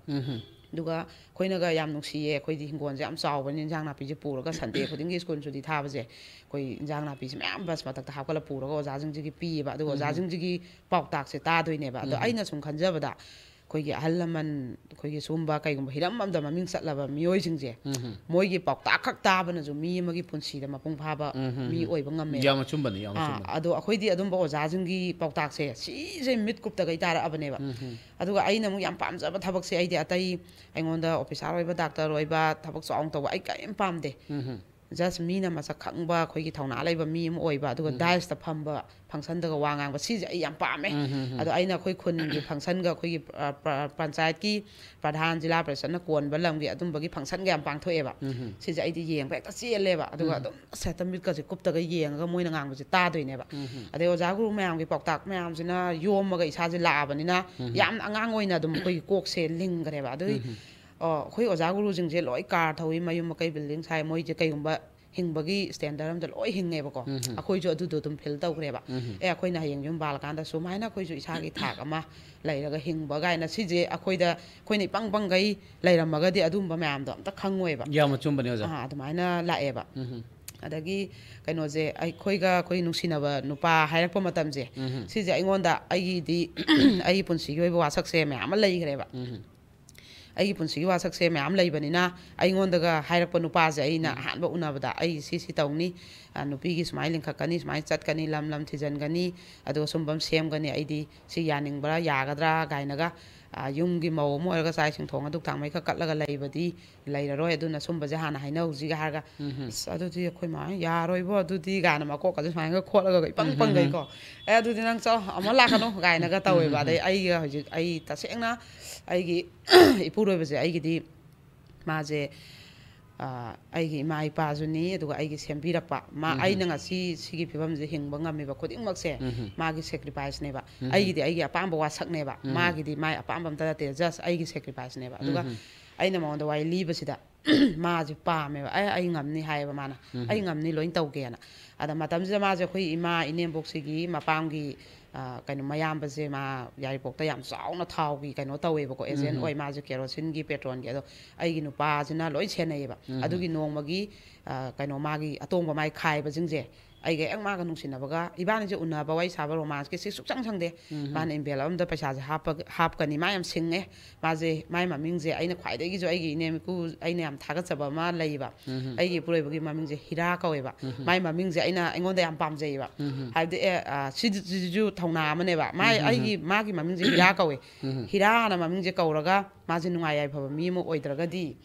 ꯑꯗꯨꯒ ꯑꯩꯈꯣꯏꯅꯒ ꯌꯥꯝ ꯅꯨꯡꯁꯤꯌꯦ, ꯑꯩꯈꯣꯏꯗꯤ ꯍꯤꯡꯒꯣꯜꯁꯦ ꯌꯥꯝ ꯆꯥꯎꯕꯅꯤꯅ ꯏꯟꯖꯥꯡ ꯅꯥꯄꯤꯁꯦ ꯄꯨꯔꯒ Sunday ꯈꯨꯗꯤꯡꯒꯤ ꯁ꯭ꯀꯨꯜ ꯁꯨꯇꯤ ꯊꯥꯕꯁꯦ ꯑꯩꯈꯣꯏ ꯏꯟꯖꯥꯡ ꯅꯥꯄꯤꯁꯦ ꯃꯌꯥꯝ ꯕꯁ ꯃꯊꯛꯇ ꯍꯥꯞꯀꯠꯂ ꯄꯨꯔꯒ ꯑꯣꯖꯥꯁꯤꯡꯁꯤꯒꯤ ꯄꯤꯌꯦꯕ꯫ ꯑꯗꯨꯒ ꯑꯣꯖꯥꯁꯤꯡꯁꯤꯒꯤ ꯄꯥꯎꯇꯥꯛꯁꯦ ꯇꯥꯗꯣꯏꯅꯦꯕ꯫ ꯑꯗꯣ ꯑꯩꯅ ꯁꯨꯝ ꯈꯟꯖꯕꯗ ꯑꯩꯈꯣꯏꯒꯤ ꯑꯍꯜ ꯂꯃꯟ, ꯑꯩꯈꯣꯏꯒꯤ ꯁꯨꯝꯕ ꯀꯩꯒꯨꯝꯕ ꯍꯤꯔꯝ ꯑꯃꯗ ꯃꯃꯤꯡ ꯆꯠꯂꯕ ꯃꯤꯑꯣꯏꯁꯤꯡꯁꯦ, ꯃꯣꯏꯒꯤ ꯄꯥꯎꯇꯥꯛ ꯈꯛ ꯇꯥꯕꯅꯁꯨ ꯃꯤ ꯑꯃꯒꯤ ꯄꯨꯟꯁꯤꯗ ꯃꯄꯨꯡ ꯐꯥꯕ ꯃꯤ ꯑꯣꯏꯕ ꯉꯝꯃꯦꯕ꯫ ꯌꯥꯝ ꯑꯆꯨꯝꯕꯅꯤ, ꯌꯥꯝ ꯑꯥ, ꯑꯆꯨꯝꯕꯅꯤ꯫ ꯑꯗꯣ ꯑꯩꯈꯣꯏꯗꯤ ꯑꯗꯨꯝꯕ ꯑꯣꯖꯥꯁꯤꯡꯒꯤ ꯄꯥꯎꯇꯥꯛꯁꯦ ꯁꯤꯁꯦ ꯃꯤꯠ ꯀꯨꯞꯇꯒꯩ ꯇꯥꯔꯛꯑꯕꯅꯦꯕ꯫ ꯑꯗꯨꯒ ꯑꯩꯅ ꯑꯃꯨꯛ ꯌꯥꯝ ꯄꯥꯝꯖꯕ ꯊꯕꯛꯁꯦ, ꯑꯩꯗꯤ ꯑꯇꯩ ꯑꯩꯉꯣꯟꯗ ꯑꯣꯐꯤꯁꯥꯔ ꯑꯣꯏꯕ, ꯗꯥꯛꯇꯔ ꯑꯣꯏꯕ, ꯊꯕꯛ ꯆꯥꯎꯅ ꯇꯧꯕ ꯑꯩ ꯀꯔꯤꯝ ꯄꯥꯝꯗꯦ꯫ Just ꯃꯤꯅ ꯃꯁꯛ ꯈꯪꯕ, ꯑꯩꯈꯣꯏꯒꯤ ꯊꯧꯅꯥ ꯂꯩꯕ ꯃꯤ ꯑꯃ ꯑꯣꯏꯕ, ꯑꯗꯨꯒ dais ꯇ ꯐꯝꯕ, function ꯗꯒ ꯋꯥ ꯉꯥꯡꯕ, ꯁꯤꯁꯦ ꯑꯩ ꯌꯥꯝ ꯄꯥꯝꯃꯦ꯫ ꯑꯗꯣ ꯑꯩꯅ ꯑꯩꯈꯣꯏ ꯈꯨꯟꯒꯤ function ꯒ ꯑꯩꯈꯣꯏꯒꯤ, ꯑ, ꯄ-, ꯄꯟꯆꯥꯌꯠꯀꯤ ꯄ꯭ꯔꯙꯥꯟ, ꯖꯤꯂꯥ ꯄꯔꯤꯁꯠꯅ ꯀꯣꯟꯕ ꯂꯝꯒꯤ ꯑꯗꯨꯝꯕꯒꯤ function ꯒ ꯌꯥꯝ ꯄꯥꯡꯊꯣꯛꯑꯦꯕ꯫ ꯁꯤꯁꯦ ꯑꯩꯗꯤ ꯌꯦꯡꯕ ꯍꯦꯛꯇ ꯆꯦꯜꯂꯦꯕ꯫ ꯑꯗꯨꯒ ꯑꯗꯨꯝ ꯑꯁ ꯍꯦꯛꯇ ꯃꯤꯠꯀꯁꯦ ꯀꯨꯞꯇꯒ ꯌꯦꯡꯉꯒ ꯃꯣꯏꯅ ꯉꯥꯡꯕꯁꯦ ꯇꯥꯗꯣꯏꯅꯦꯕ꯫ ꯑꯗꯩ ꯑꯣꯖꯥ ꯒꯨꯔꯨ ꯃꯌꯥꯝꯒꯤ ꯄꯥꯎꯇꯥꯛ ꯃꯌꯥꯝꯁꯤꯅ ꯌꯣꯝꯃꯒ ꯏꯁꯥꯁꯦ ꯂꯥꯛꯑꯕꯅꯤꯅ ꯌꯥꯝꯅ ꯑꯉꯥꯡ ꯑꯣꯏꯅ ꯑꯗꯨꯝ ꯑꯩꯈꯣꯏꯒꯤ ꯀꯣꯛꯁꯦ ꯂꯤꯡꯈ꯭ꯔꯦꯕ꯫ ꯑꯗꯨꯒꯤ ꯑꯣ, ꯑꯩꯈꯣꯏ ꯑꯣꯖꯥ ꯒꯨꯔꯨꯁꯤꯡꯁꯦ ꯂꯣꯏ car ꯊꯧꯏ, ꯃꯌꯨꯝ ꯃꯀꯩ building ꯁꯥꯏ, ꯃꯣꯏꯁꯦ ꯀꯩꯒꯨꯝꯕ ꯍꯤꯡꯕꯒꯤ standard ꯑꯝꯗ ꯂꯣꯏ ꯍꯤꯡꯉꯦꯕꯀꯣ꯫ ꯑꯩꯈꯣꯏꯁꯨ ꯑꯗꯨꯗꯣ ꯑꯗꯨꯝ feel ꯇꯧꯈ꯭ꯔꯦꯕ꯫ ꯑꯦ, ꯑꯩꯈꯣꯏꯅ ꯍꯌꯦꯡ ꯌꯨꯝ ꯄꯥꯜꯂꯀꯥꯟꯗ ꯁꯨꯃꯥꯏꯅ ꯑꯩꯈꯣꯏꯁꯨ ꯏꯁꯥꯒꯤ ꯊꯥꯛ ꯑꯃ ꯂꯩꯔꯒ ꯍꯤꯡꯕ ꯀꯥꯏꯅ, ꯁꯤꯁꯦ ꯑꯩꯈꯣꯏꯗ, ꯑꯩꯈꯣꯏꯅ ꯏꯄꯪ ꯄꯪꯒꯩ ꯂꯩꯔꯝꯃꯒꯗꯤ ꯑꯗꯨꯝꯕ ꯃꯌꯥꯝꯗꯣ ꯑꯝꯇ ꯈꯪꯉꯣꯏꯕ꯫ ꯌꯥꯝ ꯑꯆꯨꯝꯕꯅꯦ ꯑꯣꯖꯥ꯫ ꯑꯥ, ꯑꯗꯨꯃꯥꯏꯅ ꯂꯥꯛꯑꯦꯕ꯫ ꯑꯗꯒꯤ ꯀꯩꯅꯣꯁꯦ, ꯑꯩꯈꯣꯏꯒ ꯑꯩꯈꯣꯏ ꯅꯨꯡꯁꯤꯅꯕ ꯅꯨꯄꯥ ꯍꯥꯏꯔꯛꯄ ꯃꯇꯝꯁꯦ, ꯁꯤꯁꯦ ꯑꯩꯉꯣꯟꯗ ꯑꯩꯒꯤꯗꯤ ꯑꯩꯒꯤ ꯄꯨꯟꯁꯤꯒꯤ ꯑꯣꯏꯕ ꯋꯥꯁꯛꯁꯦ ꯃꯌꯥꯝ ꯑꯃ ꯂꯩꯈ꯭ꯔꯦꯕ꯫ ꯑꯩꯒꯤ ꯄꯨꯟꯁꯤꯒꯤ ꯋꯥꯁꯛꯁꯦ ꯃꯌꯥꯝ ꯂꯩꯕꯅꯤꯅ, ꯑꯩꯉꯣꯟꯗꯒ ꯍꯥꯏꯔꯛꯄ ꯅꯨꯄꯥꯁꯦ ꯑꯩꯅ ꯑꯍꯥꯟꯕ ꯎꯅꯕꯗ, "ꯑꯩ ꯁꯤ ꯁꯤ ꯇꯧꯅꯤ, ꯑ, ꯅꯨꯄꯤꯒꯤ ꯁꯨꯃꯥꯏꯅ ꯂꯤꯡꯈꯠꯀꯅꯤ, ꯁꯨꯃꯥꯏꯅ ꯆꯠꯀꯅꯤ, ꯂꯝ ꯂꯝ ꯊꯤꯖꯤꯟꯒꯅꯤ, ꯑꯗꯨꯒ ꯁꯨꯝꯕ ꯑꯃ ꯁꯦꯝꯒꯅꯤ, ꯑꯩꯗꯤ ꯁꯤ ꯌꯥꯅꯤꯡꯕ꯭ꯔꯥ, ꯌꯥꯒꯗ꯭ꯔꯥ?" ꯀꯥꯏꯅꯒ, ꯑ, ꯌꯨꯝꯒꯤ ꯃꯧ ꯑꯃ ꯑꯣꯏꯔꯒ ꯆꯥꯛ ꯏꯁꯤꯡ ꯊꯣꯡꯉ ꯙꯨꯛ ꯊꯥꯎꯃꯩ ꯈꯛ ꯀꯠꯂꯒ ꯂꯩꯕꯗꯤ ꯂꯩꯔꯔꯣꯏ, ꯑꯗꯨꯅ ꯁꯨꯝꯕꯁꯦ ꯍꯥꯟꯅ ꯍꯥꯏꯅꯍꯧꯁꯤꯒ ꯍꯥꯏꯔꯒ, "ꯑꯁ, ꯑꯗꯨꯗꯤ ꯑꯩꯈꯣꯏ ꯃꯥ ꯌꯥꯔꯣꯏꯕꯣ, ꯑꯗꯨꯗꯤ," ꯀꯥꯏꯅ ꯃꯀꯣꯛꯀꯁꯦ ꯁꯨꯃꯥꯏꯅꯒ ꯈꯣꯠꯂꯒ ꯏꯄꯪ ꯄꯪꯒꯩꯀꯣ꯫ "ꯑꯦ, ꯑꯗꯨꯗꯤ ꯅꯪ ꯆꯥꯎ, ꯑꯃꯨꯛ ꯂꯥꯛꯀꯅꯨ," ꯀꯥꯏꯅꯒ ꯇꯧꯋꯦꯕ꯫ ꯑꯗꯩ ꯑꯩꯒ ꯍꯧꯖꯤꯛ, ꯑꯩ ꯇꯁꯦꯡꯅ ꯑꯩꯒꯤ ꯏꯄꯨꯔꯣꯏꯕꯁꯦ ꯑꯩꯒꯤꯗꯤ ꯃꯥꯁꯦ, ꯑ, ꯑꯩꯒꯤ ꯏꯃꯥ ꯏꯄꯥꯁꯨꯅꯤ, ꯑꯗꯨꯒ ꯑꯩꯒꯤ ꯁꯦꯝꯕꯤꯔꯛꯄ꯫ ꯃꯥ, ꯑꯩꯅ ꯉꯁꯤ ꯁꯤꯒꯤ ꯐꯤꯕꯝꯁꯦ ꯍꯤꯡꯕ ꯉꯝꯃꯤꯕ ꯈꯨꯗꯤꯡꯃꯛꯁꯦ ꯃꯥꯒꯤ sacrificeꯅꯦꯕ꯫ ꯑꯩꯒꯤꯗꯤ ꯑꯩꯒꯤ ꯑꯄꯥꯝꯕ ꯋꯥꯁꯛꯅꯦꯕ, ꯃꯥꯒꯤꯗꯤ ꯃꯥꯏ ꯑꯄꯥꯝꯕ ꯑꯝꯇ ꯅꯠꯇꯦ, just ꯑꯩꯒꯤ sacrificeꯅꯦꯕ꯫ ꯑꯗꯨꯒ ꯑꯩꯅ ꯃꯉꯣꯟꯗ ꯋꯥꯔꯤ ꯂꯤꯕꯁꯤꯗ ꯃꯥꯁꯦ ꯄꯥꯝꯃꯦꯕ꯫ "ꯑꯦ, ꯑꯩ ꯉꯝꯅꯤ," ꯍꯥꯏꯌꯦꯕ ꯃꯥꯅ꯫ "ꯑꯩ ꯉꯝꯅꯤ, ꯂꯣꯏ ꯇꯧꯒꯦꯅ"꯫ ꯑꯗ ꯃꯇꯝꯁꯤꯗ ꯃꯥꯁꯦ ꯑꯩꯈꯣꯏ ꯏꯃꯥ ꯏꯅꯦꯝꯕꯣꯛꯁꯤꯒꯤ ꯃꯄꯥꯝꯒꯤ, ꯑ, ꯀꯩꯅꯣ, ꯃꯌꯥꯝꯕꯁꯦ ꯃꯥ ꯌꯥꯏꯔꯤꯄꯣꯛꯇ ꯌꯥꯝ ꯆꯥꯎꯅ ꯊꯥꯎꯒꯤ ꯀꯩꯅꯣ ꯇꯧꯋꯦꯕꯀꯣ, agent ꯑꯣꯏ꯫ ꯃꯥꯁꯦ ꯀꯦꯔꯣꯁꯤꯟꯒꯤ, ꯄꯦꯇ꯭ꯔꯣꯜꯒꯤ꯫ ꯑꯗꯣ ꯑꯩꯒꯤ ꯅꯨꯄꯥꯁꯤꯅ ꯂꯣꯏ ꯁꯦꯟꯅꯩꯌꯦꯕ꯫ ꯑꯗꯨꯒꯤ ꯅꯣꯡꯃꯒꯤ, ꯑ, ꯀꯩꯅꯣ, ꯃꯥꯒꯤ ꯑꯇꯣꯡꯕ ꯃꯥꯒꯤ ꯈꯥꯏꯕꯁꯤꯡꯁꯦ, ꯑꯩꯒ ꯍꯦꯛ ꯃꯥꯒ ꯅꯨꯡꯁꯤꯅꯕꯒ, ꯏꯕꯥꯅꯤꯁꯦ ꯎꯅꯕ, ꯋꯥꯔꯤ ꯁꯥꯕ, romanceꯀꯤꯁꯤ ꯁꯨꯛꯆꯪ ꯁꯪꯗꯦ꯫ ꯃꯥꯅ envelope ꯑꯝꯗ ꯄꯩꯁꯥꯁꯦ ꯍꯥꯞꯄꯒ, ꯍꯥꯞꯀꯅꯤ꯫ ꯃꯥ ꯌꯥꯝ ꯁꯤꯡꯉꯦ꯫ ꯃꯥꯁꯦ, ꯃꯥꯏ ꯃꯃꯤꯡꯁꯦ ꯑꯩꯅ ꯈ꯭ꯋꯥꯏꯗꯒꯤꯁꯨ, ꯑꯩꯒꯤ ꯏꯅꯦꯝ ꯏꯀꯨ, ꯑꯩꯅ ꯌꯥꯝ ꯊꯥꯒꯠꯆꯕ ꯑꯃ ꯂꯩꯌꯦꯕ꯫ ꯑꯩꯒꯤ ꯏꯄꯨꯔꯣꯏꯕꯒꯤ ꯃꯃꯤꯡꯁꯦ ꯍꯤꯔꯥ ꯀꯧꯋꯦꯕ꯫ ꯃꯥꯏ ꯃꯃꯤꯡꯁꯦ ꯑꯩꯅ, ꯑꯩꯉꯣꯟꯗ ꯌꯥꯝ ꯄꯥꯝꯖꯩꯌꯦꯕ꯫ ꯍꯥꯏꯕꯗꯤ, ꯑꯦ, ꯑ, ꯁꯤꯗ-, ꯁꯤꯗꯁꯨ ꯊꯧꯅꯥ ꯑꯃꯅꯦꯕ꯫ ꯃꯥꯏ, ꯑꯩꯒꯤ, ꯃꯥꯒꯤ ꯃꯃꯤꯡꯁꯦ ꯍꯤꯔꯥ ꯀꯧꯋꯦ꯫ ꯍꯤꯔꯥ ꯍꯥꯏꯅ ꯃꯃꯤꯡꯁꯦ ꯀꯧꯔꯒ ꯃꯥꯁꯦ ꯅꯨꯡꯉꯥꯏ ꯌꯥꯏꯐꯕ ꯃꯤ ꯑꯃ ꯑꯣꯏꯗ꯭ꯔꯒꯗꯤ,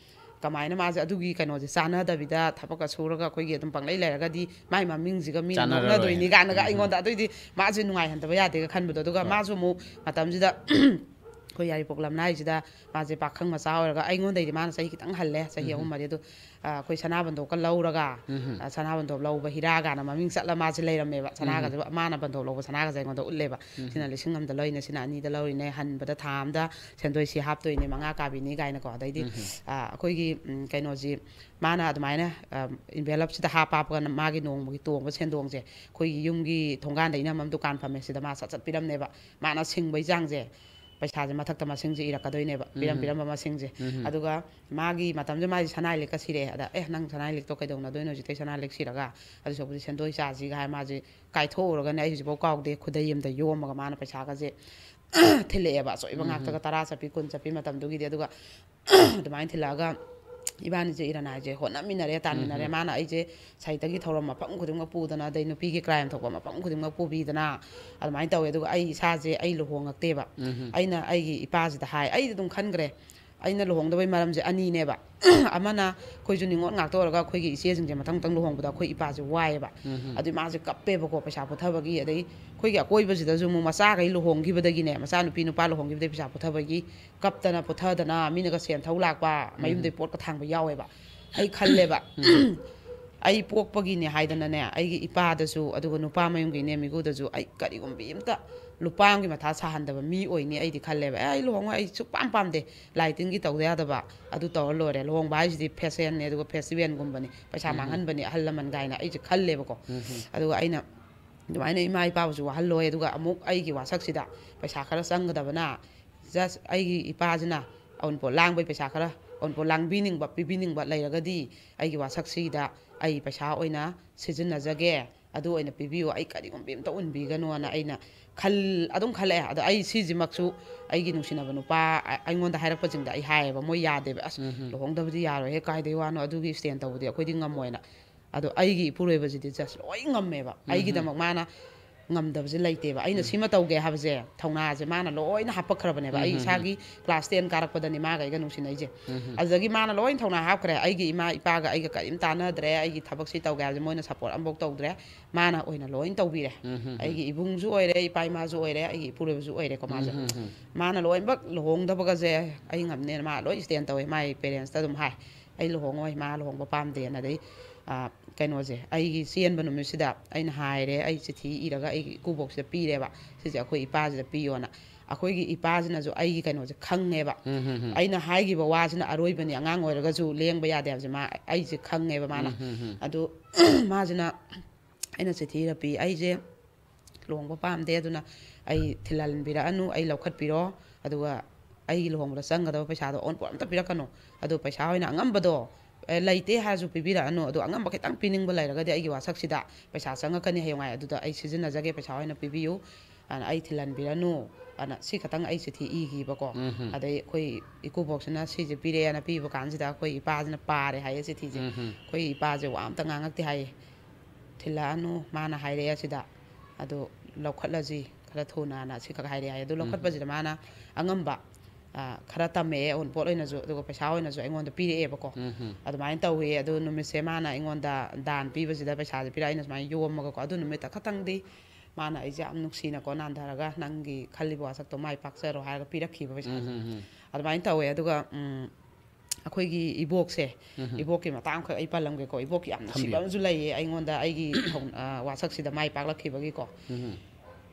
ꯀꯃꯥꯏꯅ ꯃꯥꯁꯦ ꯑꯗꯨꯒꯤ ꯀꯩꯅꯣꯁꯦ ꯆꯥꯟꯅꯗꯕꯤꯗ ꯊꯕꯛꯀ ꯁꯨꯔꯒ ꯑꯩꯈꯣꯏꯒꯤ ꯑꯗꯨꯝ ꯄꯪꯂꯩ ꯂꯩꯔꯒꯗꯤ ꯃꯥꯏ ꯃꯃꯤꯡꯁꯤꯒ ꯃꯤꯅ ꯆꯥꯟꯅꯔꯔꯣꯏ꯫ ꯅꯣꯛꯅꯗꯣꯏꯅꯤ ꯀꯥꯏꯅꯒ ꯑꯩꯉꯣꯟꯗ, ꯑꯗꯨꯏꯗꯤ ꯃꯥꯁꯦ ꯅꯨꯡꯉꯥꯏꯍꯟꯗꯕ ꯌꯥꯗꯦꯒ ꯈꯟꯕꯗꯣ꯫ ꯑꯗꯨꯒ ꯍꯣꯏ꯫ ꯃꯥꯁꯨ ꯑꯃꯨꯛ ꯃꯇꯝꯁꯤꯗ ꯑꯩꯈꯣꯏ ꯌꯥꯏꯔꯤꯄꯣꯛ ꯂꯝꯂꯥꯏꯁꯤꯗ ꯃꯥꯁꯦ ꯄꯥꯈꯪ ꯃꯆꯥ ꯑꯣꯏꯔꯒ, ꯑꯩꯉꯣꯟꯗꯩꯗꯤ ꯃꯥꯅ ꯆꯍꯤ ꯈꯤꯇꯪ ꯍꯜꯂꯦ, ꯆꯍꯤ ꯑꯍꯨꯝ ꯃꯔꯤ꯫ ꯑꯗꯨ, ꯑ, ꯑꯩꯈꯣꯏ ꯁꯅꯥꯕꯟꯗꯣꯞꯀ ꯂꯧꯔꯒ, ꯑ, ꯁꯅꯥꯕꯟꯗꯣꯞ ꯂꯧꯕ ꯍꯤꯔꯥ ꯀꯥꯏꯅ ꯃꯃꯤꯡ ꯆꯠꯂ ꯃꯥꯁꯦ ꯂꯩꯔꯝꯃꯦꯕ꯫ ꯁꯅꯥꯒꯁꯦ, ꯃꯥꯅ ꯕꯟꯗꯣꯞ ꯂꯧꯕ ꯁꯅꯥꯒꯁꯦ ꯑꯩꯉꯣꯟꯗ ꯎꯠꯂꯦꯕ꯫ "ꯁꯤꯅ ꯂꯤꯁꯤꯡ ꯑꯃꯗ ꯂꯧꯔꯤꯅꯦ, ꯁꯤꯅ ꯑꯅꯤꯗ ꯂꯧꯔꯤꯅꯦ, ꯍꯟꯕꯗ ꯊꯥ ꯑꯝꯗ ꯁꯦꯟꯗꯣꯏ ꯁꯤ ꯍꯥꯞꯇꯣꯏꯅꯦ, ꯃꯉꯥ ꯀꯥꯕꯤꯅꯤ" ꯀꯥꯏꯅꯀꯣ꯫ ꯑꯗꯩꯗꯤ, ꯑ, ꯑꯩꯈꯣꯏꯒꯤ, ꯎꯝ, ꯀꯩꯅꯣꯁꯤ, ꯃꯥꯅ ꯑꯗꯨꯃꯥꯏꯅ, ꯑ, envelopeꯁꯤꯗ ꯍꯥꯞ ꯍꯥꯞꯄꯒ ꯃꯥꯒꯤ ꯅꯣꯡꯃꯒꯤ ꯇꯣꯡꯕ ꯁꯦꯟꯗꯣꯡꯁꯦ ꯑꯩꯈꯣꯏꯒꯤ ꯌꯨꯝꯒꯤ ꯊꯣꯡꯒꯥꯟꯗ ꯏꯅꯝꯃ ꯑꯃ ꯗꯨꯀꯥꯟ ꯐꯝꯃꯦ, ꯁꯤꯗ ꯃꯥ ꯁꯠ ꯁꯠ ꯄꯤꯔꯝꯅꯦꯕ꯫ ꯃꯥꯅ ꯁꯤꯡꯕꯩ ꯆꯥꯡꯁꯦ, ꯄꯩꯁꯥꯁꯦ ꯃꯊꯛꯇ ꯃꯁꯤꯡꯁꯦ ꯏꯔꯛꯀꯗꯣꯏꯅꯦꯕ, ꯄꯤꯔꯝ ꯄꯤꯔꯝꯕ ꯃꯁꯤꯡꯁꯦ꯫ ꯑꯗꯨꯒ ꯃꯥꯒꯤ ꯃꯇꯝꯁꯦ ꯃꯥꯒꯤ ꯁꯅꯥ ꯂꯤꯛꯀ ꯁꯤꯔꯛꯑꯦ꯫ ꯑꯗ, "ꯑꯦ, ꯅꯪ ꯁꯅꯥ ꯂꯤꯛꯇꯣ ꯀꯩꯗꯧꯅꯗꯣꯏꯅꯣ? ꯍꯧꯖꯤꯛꯇꯩ ꯁꯅꯥ ꯂꯤꯛ ꯁꯤꯔꯒ, ꯑꯗꯨ ꯁꯔꯨꯛꯄꯨꯗꯤ ꯁꯦꯟꯗꯣꯏ ꯆꯥꯁꯤꯒ" ꯍꯥꯏ꯫ ꯃꯥꯁꯦ ꯀꯥꯏꯊꯣꯛꯎꯔꯒꯅꯦ, ꯑꯩ ꯍꯧꯖꯤꯛꯐꯥꯎ ꯀꯥꯎꯗꯦ, ꯈꯨꯗꯩ ꯑꯝꯗ ꯌꯣꯝꯃꯒ ꯃꯥꯅ ꯄꯩꯁꯥꯒꯁꯦ ꯊꯤꯜꯂꯛꯑꯦꯕ, ꯑꯆꯣꯏꯕ ꯉꯥꯛꯇꯒ, ꯇꯔꯥ ꯆꯠꯄꯤ, ꯀꯨꯟ ꯆꯠꯄꯤ ꯃꯇꯝꯗꯨꯒꯤꯗꯤ꯫ ꯑꯗꯨꯒ ꯑꯗꯨꯃꯥꯏꯅ ꯊꯤꯜꯂꯛꯑꯒ ꯏꯕꯥꯅꯤꯁꯦ ꯏꯔꯅꯥꯏꯁꯦ ꯍꯣꯠꯅꯃꯤꯟꯅꯔꯦ, ꯇꯥꯟꯃꯤꯟꯅꯔꯦ꯫ ꯃꯥꯅ ꯑꯩꯁꯦ ꯁꯥꯍꯤꯇꯒꯤ ꯊꯧꯔꯝ ꯃꯐꯝ ꯈꯨꯗꯤꯡꯃꯛ ꯄꯨꯗꯅ, ꯑꯗꯩ ꯅꯨꯄꯤꯒꯤ ꯀ꯭ꯔꯥꯏꯝ ꯊꯣꯛꯄ ꯃꯐꯝ ꯈꯨꯗꯤꯡꯃꯛ ꯄꯨꯕꯤꯗꯅ ꯑꯗꯨꯃꯥꯏꯅ ꯇꯧꯋꯦ꯫ ꯑꯗꯨꯒ ꯑꯩ ꯏꯁꯥꯁꯦ, ꯑꯩ ꯂꯨꯍꯣꯡꯉꯛꯇꯦꯕ꯫ ꯑꯩꯅ ꯑꯩꯒꯤ ꯏꯄꯥꯁꯤꯗ ꯍꯥꯏ, ꯑꯩꯗꯤ ꯑꯗꯨꯝ ꯈꯟꯈ꯭ꯔꯦ, ꯑꯩꯅ ꯂꯨꯍꯣꯡꯗꯕꯩ ꯃꯔꯝꯁꯦ ꯑꯅꯤꯅꯦꯕ꯫ ꯑꯃꯅ ꯑꯩꯈꯣꯏꯁꯨ ꯅꯤꯉꯣꯜ ꯉꯥꯛꯇ ꯑꯣꯏꯔꯒ ꯑꯩꯈꯣꯏꯒꯤ ꯏꯆꯦꯁꯤꯡꯁꯦ ꯃꯊꯪ ꯃꯊꯪ ꯂꯨꯍꯣꯡꯕꯗ ꯑꯩꯈꯣꯏ ꯏꯄꯥꯁꯦ ꯋꯥꯏꯑꯦꯕ꯫ ꯑꯗꯨ ꯏꯃꯥꯁꯦ ꯀꯞꯄꯦꯕꯀꯣ, ꯄꯩꯁꯥ ꯄꯨꯊꯕꯒꯤ꯫ ꯑꯗꯩ ꯑꯩꯈꯣꯏꯒꯤ ꯑꯀꯣꯏꯕꯁꯤꯗꯁꯨ ꯑꯃꯨꯛ ꯃꯆꯥꯈꯩ ꯂꯨꯍꯣꯡꯈꯤꯕꯗꯒꯤꯅꯦ, ꯃꯆꯥꯅꯨꯄꯤ ꯅꯨꯄꯥ ꯂꯨꯍꯣꯡꯈꯤꯕꯗꯒꯤ ꯄꯩꯁꯥ ꯄꯨꯊꯕꯒꯤ ꯀꯞꯇꯅ ꯄꯨꯊꯗꯅ ꯃꯤꯅꯒ ꯁꯦꯟ ꯊꯧ ꯂꯥꯛꯄ, ꯃꯌꯨꯝꯗꯩ ꯄꯣꯠꯀ ꯊꯥꯡꯕ ꯌꯥꯎꯋꯦꯕ꯫ ꯑꯩ ꯈꯜꯂꯦꯕ, ꯑꯩ ꯄꯣꯛꯄꯒꯤꯅꯦ ꯍꯥꯏꯗꯅꯅꯦ, ꯑꯩꯒꯤ ꯏꯄꯥꯗꯁꯨ, ꯑꯗꯨꯒ ꯅꯨꯄꯥ ꯃꯌꯨꯝꯒꯤ ꯏꯅꯦ ꯃꯤꯒꯨꯗꯁꯨ ꯑꯩ ꯀꯔꯤꯒꯨꯝꯕꯤ ꯑꯝꯇ ꯂꯨꯄꯥ ꯑꯃꯒꯤ ꯃꯊꯥ ꯁꯥꯍꯟꯗꯕ ꯃꯤ ꯑꯣꯏꯅꯤ ꯑꯩꯗꯤ ꯈꯜꯂꯦꯕ꯫ ꯑꯦ, ꯑꯩ ꯂꯨꯍꯣꯡꯉꯣꯏ, ꯑꯩ ꯁꯨꯛꯄꯥꯝ ꯄꯥꯝꯗꯦ, ꯂꯥꯏ ꯇꯤꯟꯒꯤ ꯇꯧꯗ ꯌꯥꯗꯕ ꯑꯗꯨ ꯇꯧꯔ ꯂꯣꯏꯔꯦ꯫ ꯂꯨꯍꯣꯡꯕ ꯍꯥꯏꯁꯤꯗꯤ ꯐꯦꯁꯟꯅꯦ, ꯑꯗꯨꯒ ꯐꯦꯁꯇꯤꯚꯦꯜꯒꯨꯝꯕꯅꯤ, ꯄꯩꯁꯥ ꯃꯥꯡꯍꯟꯕꯅꯤ ꯑꯍꯜ ꯂꯃꯟ ꯀꯥꯏꯅ ꯑꯩꯁꯦ ꯈꯜꯂꯦꯕꯀꯣ꯫ ꯑꯗꯨꯒ ꯑꯩꯅ ꯑꯗꯨꯃꯥꯏꯅ ꯏꯃꯥ ꯏꯄꯥꯕꯨꯁꯨ ꯋꯥꯍꯜꯂꯣꯏ, ꯑꯗꯨꯒ ꯑꯃꯨꯛ ꯑꯩꯒꯤ ꯋꯥꯁꯛꯁꯤꯗ ꯄꯩꯁꯥ ꯈꯔ ꯆꯪꯒꯗꯕꯅ, ꯖꯁ ꯑꯩꯒꯤ ꯏꯄꯥꯁꯤꯅ ꯑꯎꯟꯄꯣꯠ ꯂꯥꯡꯕꯩ ꯄꯩꯁꯥ ꯈꯔ, ꯑꯎꯟꯄꯣꯠ ꯂꯥꯡꯕꯤꯅꯤꯡꯕ, ꯄꯤꯕꯤꯅꯤꯡꯕ ꯂꯩꯔꯒꯗꯤ ꯑꯩꯒꯤ ꯋꯥꯁꯛꯁꯤꯗ ꯑꯩ ꯄꯩꯁꯥ ꯑꯣꯏꯅ ꯁꯤꯖꯤꯟꯅꯖꯒꯦ, ꯑꯗꯨ ꯑꯣꯏꯅ ꯄꯤꯕꯤꯌꯨ, ꯑꯩ ꯀꯔꯤꯒꯨꯝꯕ ꯑꯝꯇ ꯎꯟꯕꯤꯒꯅꯣꯅ ꯑꯩꯅ ꯈꯜ-, ꯑꯗꯨꯝ ꯈꯜꯂꯛꯑꯦ꯫ ꯑꯗꯣ ꯑꯩ ꯁꯤꯁꯤꯃꯛꯁꯨ ꯑꯩꯒꯤ ꯅꯨꯡꯁꯤꯅꯕ ꯅꯨꯄꯥ ꯑ-, ꯑꯩꯉꯣꯟꯗ ꯍꯥꯏꯔꯛꯄꯁꯤꯡꯗ ꯑꯩ ꯍꯥꯏꯌꯦꯕ, ꯃꯣꯏ ꯌꯥꯗꯦꯕ, "ꯑꯁ, ꯂꯨꯍꯣꯡꯗꯕꯗꯤ ꯌꯥꯔꯣꯏꯍꯦ, ꯀꯥꯏꯗꯩ ꯋꯥꯅꯣ, ꯑꯗꯨꯒꯤ ꯁ꯭ꯇꯦꯟ ꯇꯧꯕꯗꯤ ꯑꯩꯈꯣꯏꯗꯤ ꯉꯝꯃꯣꯏꯅ"꯫ ꯑꯗꯣ ꯑꯩꯒꯤ ꯏꯄꯨꯔꯣꯏꯕꯁꯤꯗꯤ ꯖꯁ ꯂꯣꯏ ꯉꯝꯃꯦꯕ꯫ ꯑꯩꯒꯤꯗꯃꯛ ꯃꯥꯅ ꯉꯝꯗꯕꯁꯦ ꯂꯩꯇꯦꯕ꯫ ꯑꯩꯅ ꯁꯤꯃ ꯇꯧꯒꯦ ꯍꯥꯏꯕꯁꯦ, ꯊꯧꯅꯥꯁꯦ ꯃꯥꯅ ꯂꯣꯏꯅ ꯍꯥꯞꯄꯛꯈ꯭ꯔꯕꯅꯦꯕ꯫ ꯑꯩ ꯏꯁꯥꯒꯤ ꯀ꯭ꯂꯥꯁ ꯇꯦꯟ ꯀꯥꯔꯛꯄꯗꯅꯤ ꯃꯥꯒ ꯑꯩꯒ ꯅꯨꯡꯁꯤꯅꯩꯁꯦ꯫ ꯑꯗꯨꯗꯒꯤ ꯃꯥꯅ ꯂꯣꯏ ꯊꯧꯅꯥ ꯍꯥꯞꯈ꯭ꯔꯦ꯫ ꯑꯩꯒꯤ ꯏꯃꯥ ꯏꯄꯥꯒ ꯑꯩꯒ ꯀꯔꯤꯝ ꯇꯥꯟꯅꯗ꯭ꯔꯦ꯫ ꯑꯩꯒꯤ ꯊꯕꯛꯁꯤ ꯇꯧꯒꯦ ꯍꯥꯏꯕꯁꯦ ꯃꯣꯏꯅ ꯁꯞꯄꯣꯔꯠ ꯑꯃꯐꯥꯎ ꯇꯧꯗ꯭ꯔꯦ꯫ ꯃꯥꯅ ꯑꯣꯏꯅ ꯂꯣꯏ ꯇꯧꯕꯤꯔꯦ꯫ ꯑꯩꯒꯤ ꯏꯕꯨꯡꯁꯨ ꯑꯣꯏꯔꯦ, ꯏꯄꯥ ꯏꯃꯥꯁꯨ ꯑꯣꯏꯔꯦ, ꯑꯩꯒꯤ ꯏꯄꯨꯔꯣꯏꯕꯁꯨ ꯑꯣꯏꯔꯦꯀꯣ ꯃꯥꯁꯦ꯫ ꯃꯥꯅ ꯂꯣꯏꯅꯃꯛ ꯂꯨꯍꯣꯡꯗꯕꯒꯁꯦ ꯑꯩ ꯉꯝꯅꯦꯅ ꯃꯥ ꯂꯣꯏ ꯁ꯭ꯇꯦꯟ ꯇꯧꯋꯦ꯫ ꯃꯥꯏ ꯄꯦꯔꯦꯟꯁꯇ ꯑꯗꯨꯝ ꯍꯥꯏ, "ꯑꯩ ꯂꯨꯍꯣꯡꯉꯣꯏ, ꯃꯥ ꯂꯨꯍꯣꯡꯕ ꯄꯥꯝꯗꯦꯅ"꯫ ꯑꯗꯩ, ꯑ, ꯀꯩꯅꯣꯁꯦ, ꯑꯩꯒꯤ ꯆꯦꯟꯕ ꯅꯨꯃꯤꯠꯁꯤꯗ ꯑꯩꯅ ꯍꯥꯏꯔꯦ, ꯑꯩ ꯆꯤꯊꯤ ꯏꯔꯒ ꯑꯩꯒꯤ ꯏꯀꯨꯕꯣꯛꯁꯤꯗ ꯄꯤꯔꯦꯕ, "ꯁꯤꯁꯦ ꯑꯩꯈꯣꯏ ꯏꯄꯥꯁꯤꯗ ꯄꯤꯌꯣꯅ"꯫ ꯑꯩꯈꯣꯏꯒꯤ ꯏꯄꯥꯁꯤꯅꯁꯨ ꯑꯩꯒꯤ ꯀꯩꯅꯣꯁꯦ ꯈꯪꯉꯦꯕ꯫ ꯑꯩꯅ ꯍꯥꯏꯈꯤꯕ ꯋꯥꯁꯤꯅ ꯑꯔꯣꯏꯕꯅꯤ, ꯑꯉꯥꯡ ꯑꯣꯏꯔꯒꯁꯨ ꯂꯦꯡꯕ ꯌꯥꯗꯦ ꯍꯥꯏꯕꯁꯦ ꯃꯥ, ꯑꯩꯁꯦ ꯈꯪꯉꯦꯕ ꯃꯥꯅ꯫ ꯑꯗꯨ ꯃꯥꯁꯤꯅ ꯑꯩꯅ ꯆꯤꯊꯤ ꯏꯔ ꯄꯤ, "ꯑꯩꯁꯦ ꯂꯨꯍꯣꯡꯕ ꯄꯥꯝꯗꯦ, ꯑꯗꯨꯅ ꯑꯩ ꯊꯤꯜꯍꯟꯕꯤꯔꯛꯑꯅꯨ, ꯑꯩ ꯂꯧꯈꯠꯄꯤꯔꯣ, ꯑꯗꯨꯒ ꯑꯩꯒꯤ ꯂꯨꯍꯣꯡꯕꯗ ꯆꯪꯒꯗꯕ ꯄꯩꯁꯥꯗꯣ ꯑꯎꯟꯄꯣꯠ ꯑꯝꯇ ꯄꯤꯔꯛꯀꯅꯨ, ꯑꯗꯣ ꯄꯩꯁꯥ ꯑꯣꯏꯅ ꯑꯉꯝꯕꯗꯣ, ꯑꯦ, ꯂꯩꯇꯦ ꯍꯥꯏꯔꯁꯨ ꯄꯤꯕꯤꯔꯛꯑꯅꯨ, ꯑꯗꯣ ꯑꯉꯝꯕ ꯈꯤꯇꯪ ꯄꯤꯅꯤꯡꯕ ꯂꯩꯔꯒꯗꯤ ꯑꯩꯒꯤ ꯋꯥꯁꯛꯁꯤꯗ ꯄꯩꯁꯥ ꯆꯪꯉꯛꯀꯅꯤ ꯍꯌꯦꯡꯋꯥꯏ, ꯑꯗꯨꯗ ꯑꯩ ꯁꯤꯖꯤꯟꯅꯖꯒꯦ, ꯄꯩꯁꯥ ꯑꯣꯏꯅ ꯄꯤꯕꯤꯌꯨ"꯫ ꯑꯗꯨꯅ ꯑꯩ ꯊꯤꯜꯍꯟꯕꯤꯔꯅꯨ ꯑꯅ ꯁꯤ ꯈꯛꯇꯪ ꯑꯩ ꯆꯤꯊꯤ ꯏꯈꯤꯕꯀꯣ꯫ ꯎꯝ ꯍꯝ꯫ ꯑꯗꯩ ꯑꯩꯈꯣꯏ ꯏꯀꯨꯕꯣꯛꯁꯤꯅ ꯁꯤꯁꯦ ꯄꯤꯔꯛꯑꯦꯅ ꯄꯤꯕ ꯀꯥꯟꯁꯤꯗ ꯑꯩꯈꯣꯏ ꯏꯄꯥꯁꯤꯅ ꯄꯥꯔꯦ ꯍꯥꯏꯌꯦ ꯆꯤꯊꯤꯁꯦ꯫ ꯎꯝ ꯍꯝ꯫ ꯑꯩꯈꯣꯏ ꯏꯄꯥꯁꯦ ꯋꯥ ꯑꯝꯇ ꯉꯥꯡꯉꯛꯇꯦ ꯍꯥꯏꯌꯦ꯫ "ꯊꯤꯜꯂꯛꯑꯅꯨ, ꯃꯥꯅ ꯍꯥꯏꯔꯛꯑꯦ ꯁꯤꯗ, ꯑꯗꯨ ꯂꯧꯈꯠꯂꯁꯤ ꯈꯔ ꯊꯨꯅꯅ" ꯁꯤ ꯈꯛ ꯍꯥꯏꯔꯛꯑꯦ ꯍꯥꯏꯌꯦ꯫ ꯑꯗꯨ ꯎꯝ꯫ ꯂꯧꯈꯠꯄꯁꯤꯗ ꯃꯥꯅ ꯑꯉꯝꯕ, ꯑ, ꯈꯔ ꯇꯝꯃꯛꯑꯦ ꯑꯎꯟꯄꯣꯠ ꯑꯣꯏꯅꯁꯨ, ꯑꯗꯨꯒ ꯄꯩꯁꯥ ꯑꯣꯏꯅꯁꯨ ꯑꯩꯉꯣꯟꯗ ꯄꯤꯔꯛꯑꯦꯕꯀꯣ꯫ ꯎꯝ ꯍꯝ꯫ ꯑꯗꯨꯃꯥꯏꯅ ꯇꯧꯋꯤ꯫ ꯑꯗꯨ ꯅꯨꯃꯤꯠꯁꯦ ꯃꯥꯅ ꯑꯩꯉꯣꯟꯗ ꯗꯥꯟ ꯄꯤꯕꯁꯤꯗ ꯄꯩꯁꯥꯁꯦ ꯄꯤꯔꯛꯑꯦ, ꯑꯩꯅ ꯁꯨꯃꯥꯏꯅ ꯌꯣꯝꯃꯒꯀꯣ꯫ ꯑꯗꯨ ꯅꯨꯃꯤꯠꯇ ꯈꯛꯇꯪꯗꯤ ꯃꯥꯅ ꯑꯩꯁꯦ ꯌꯥꯝ ꯅꯨꯡꯁꯤꯅꯀꯣ ꯅꯥꯟꯊꯔꯒ "ꯅꯪꯒꯤ ꯈꯜꯂꯤꯕ ꯋꯥꯁꯛꯇꯣ ꯃꯥꯏ ꯄꯥꯛꯆꯔꯣ" ꯍꯥꯏꯔꯒ ꯄꯤꯔꯛꯈꯤꯕ ꯄꯩꯁꯥꯁꯦ꯫ ꯎꯝ ꯍꯝ꯫ ꯑꯗꯨꯃꯥꯏꯅ ꯇꯧꯋꯦ꯫ ꯑꯗꯨꯒ, ꯎꯝ, ꯑꯩꯈꯣꯏꯒꯤ ꯏꯕꯣꯛꯁꯦ, ꯎꯝ ꯍꯝ꯫ ꯏꯕꯣꯛꯀꯤ ꯃꯇꯥꯡ ꯑꯃꯈꯛ ꯑꯩ ꯄꯜꯂꯝꯒꯦꯀꯣ꯫ ꯏꯕꯣꯛꯀꯤ ꯌꯥꯝ ꯅꯨꯡꯁꯤꯕ ꯊꯝꯕꯤꯌꯨ꯫ ꯑꯃꯁꯨ ꯂꯩꯌꯦ ꯑꯩꯉꯣꯟꯗ, ꯑꯩꯒꯤ ꯊꯧ-, ꯑ, ꯋꯥꯁꯛꯁꯤꯗ ꯃꯥꯏ ꯄꯥꯛꯂꯛꯈꯤꯕꯒꯤꯀꯣ꯫ ꯎꯝ ꯍꯝ꯫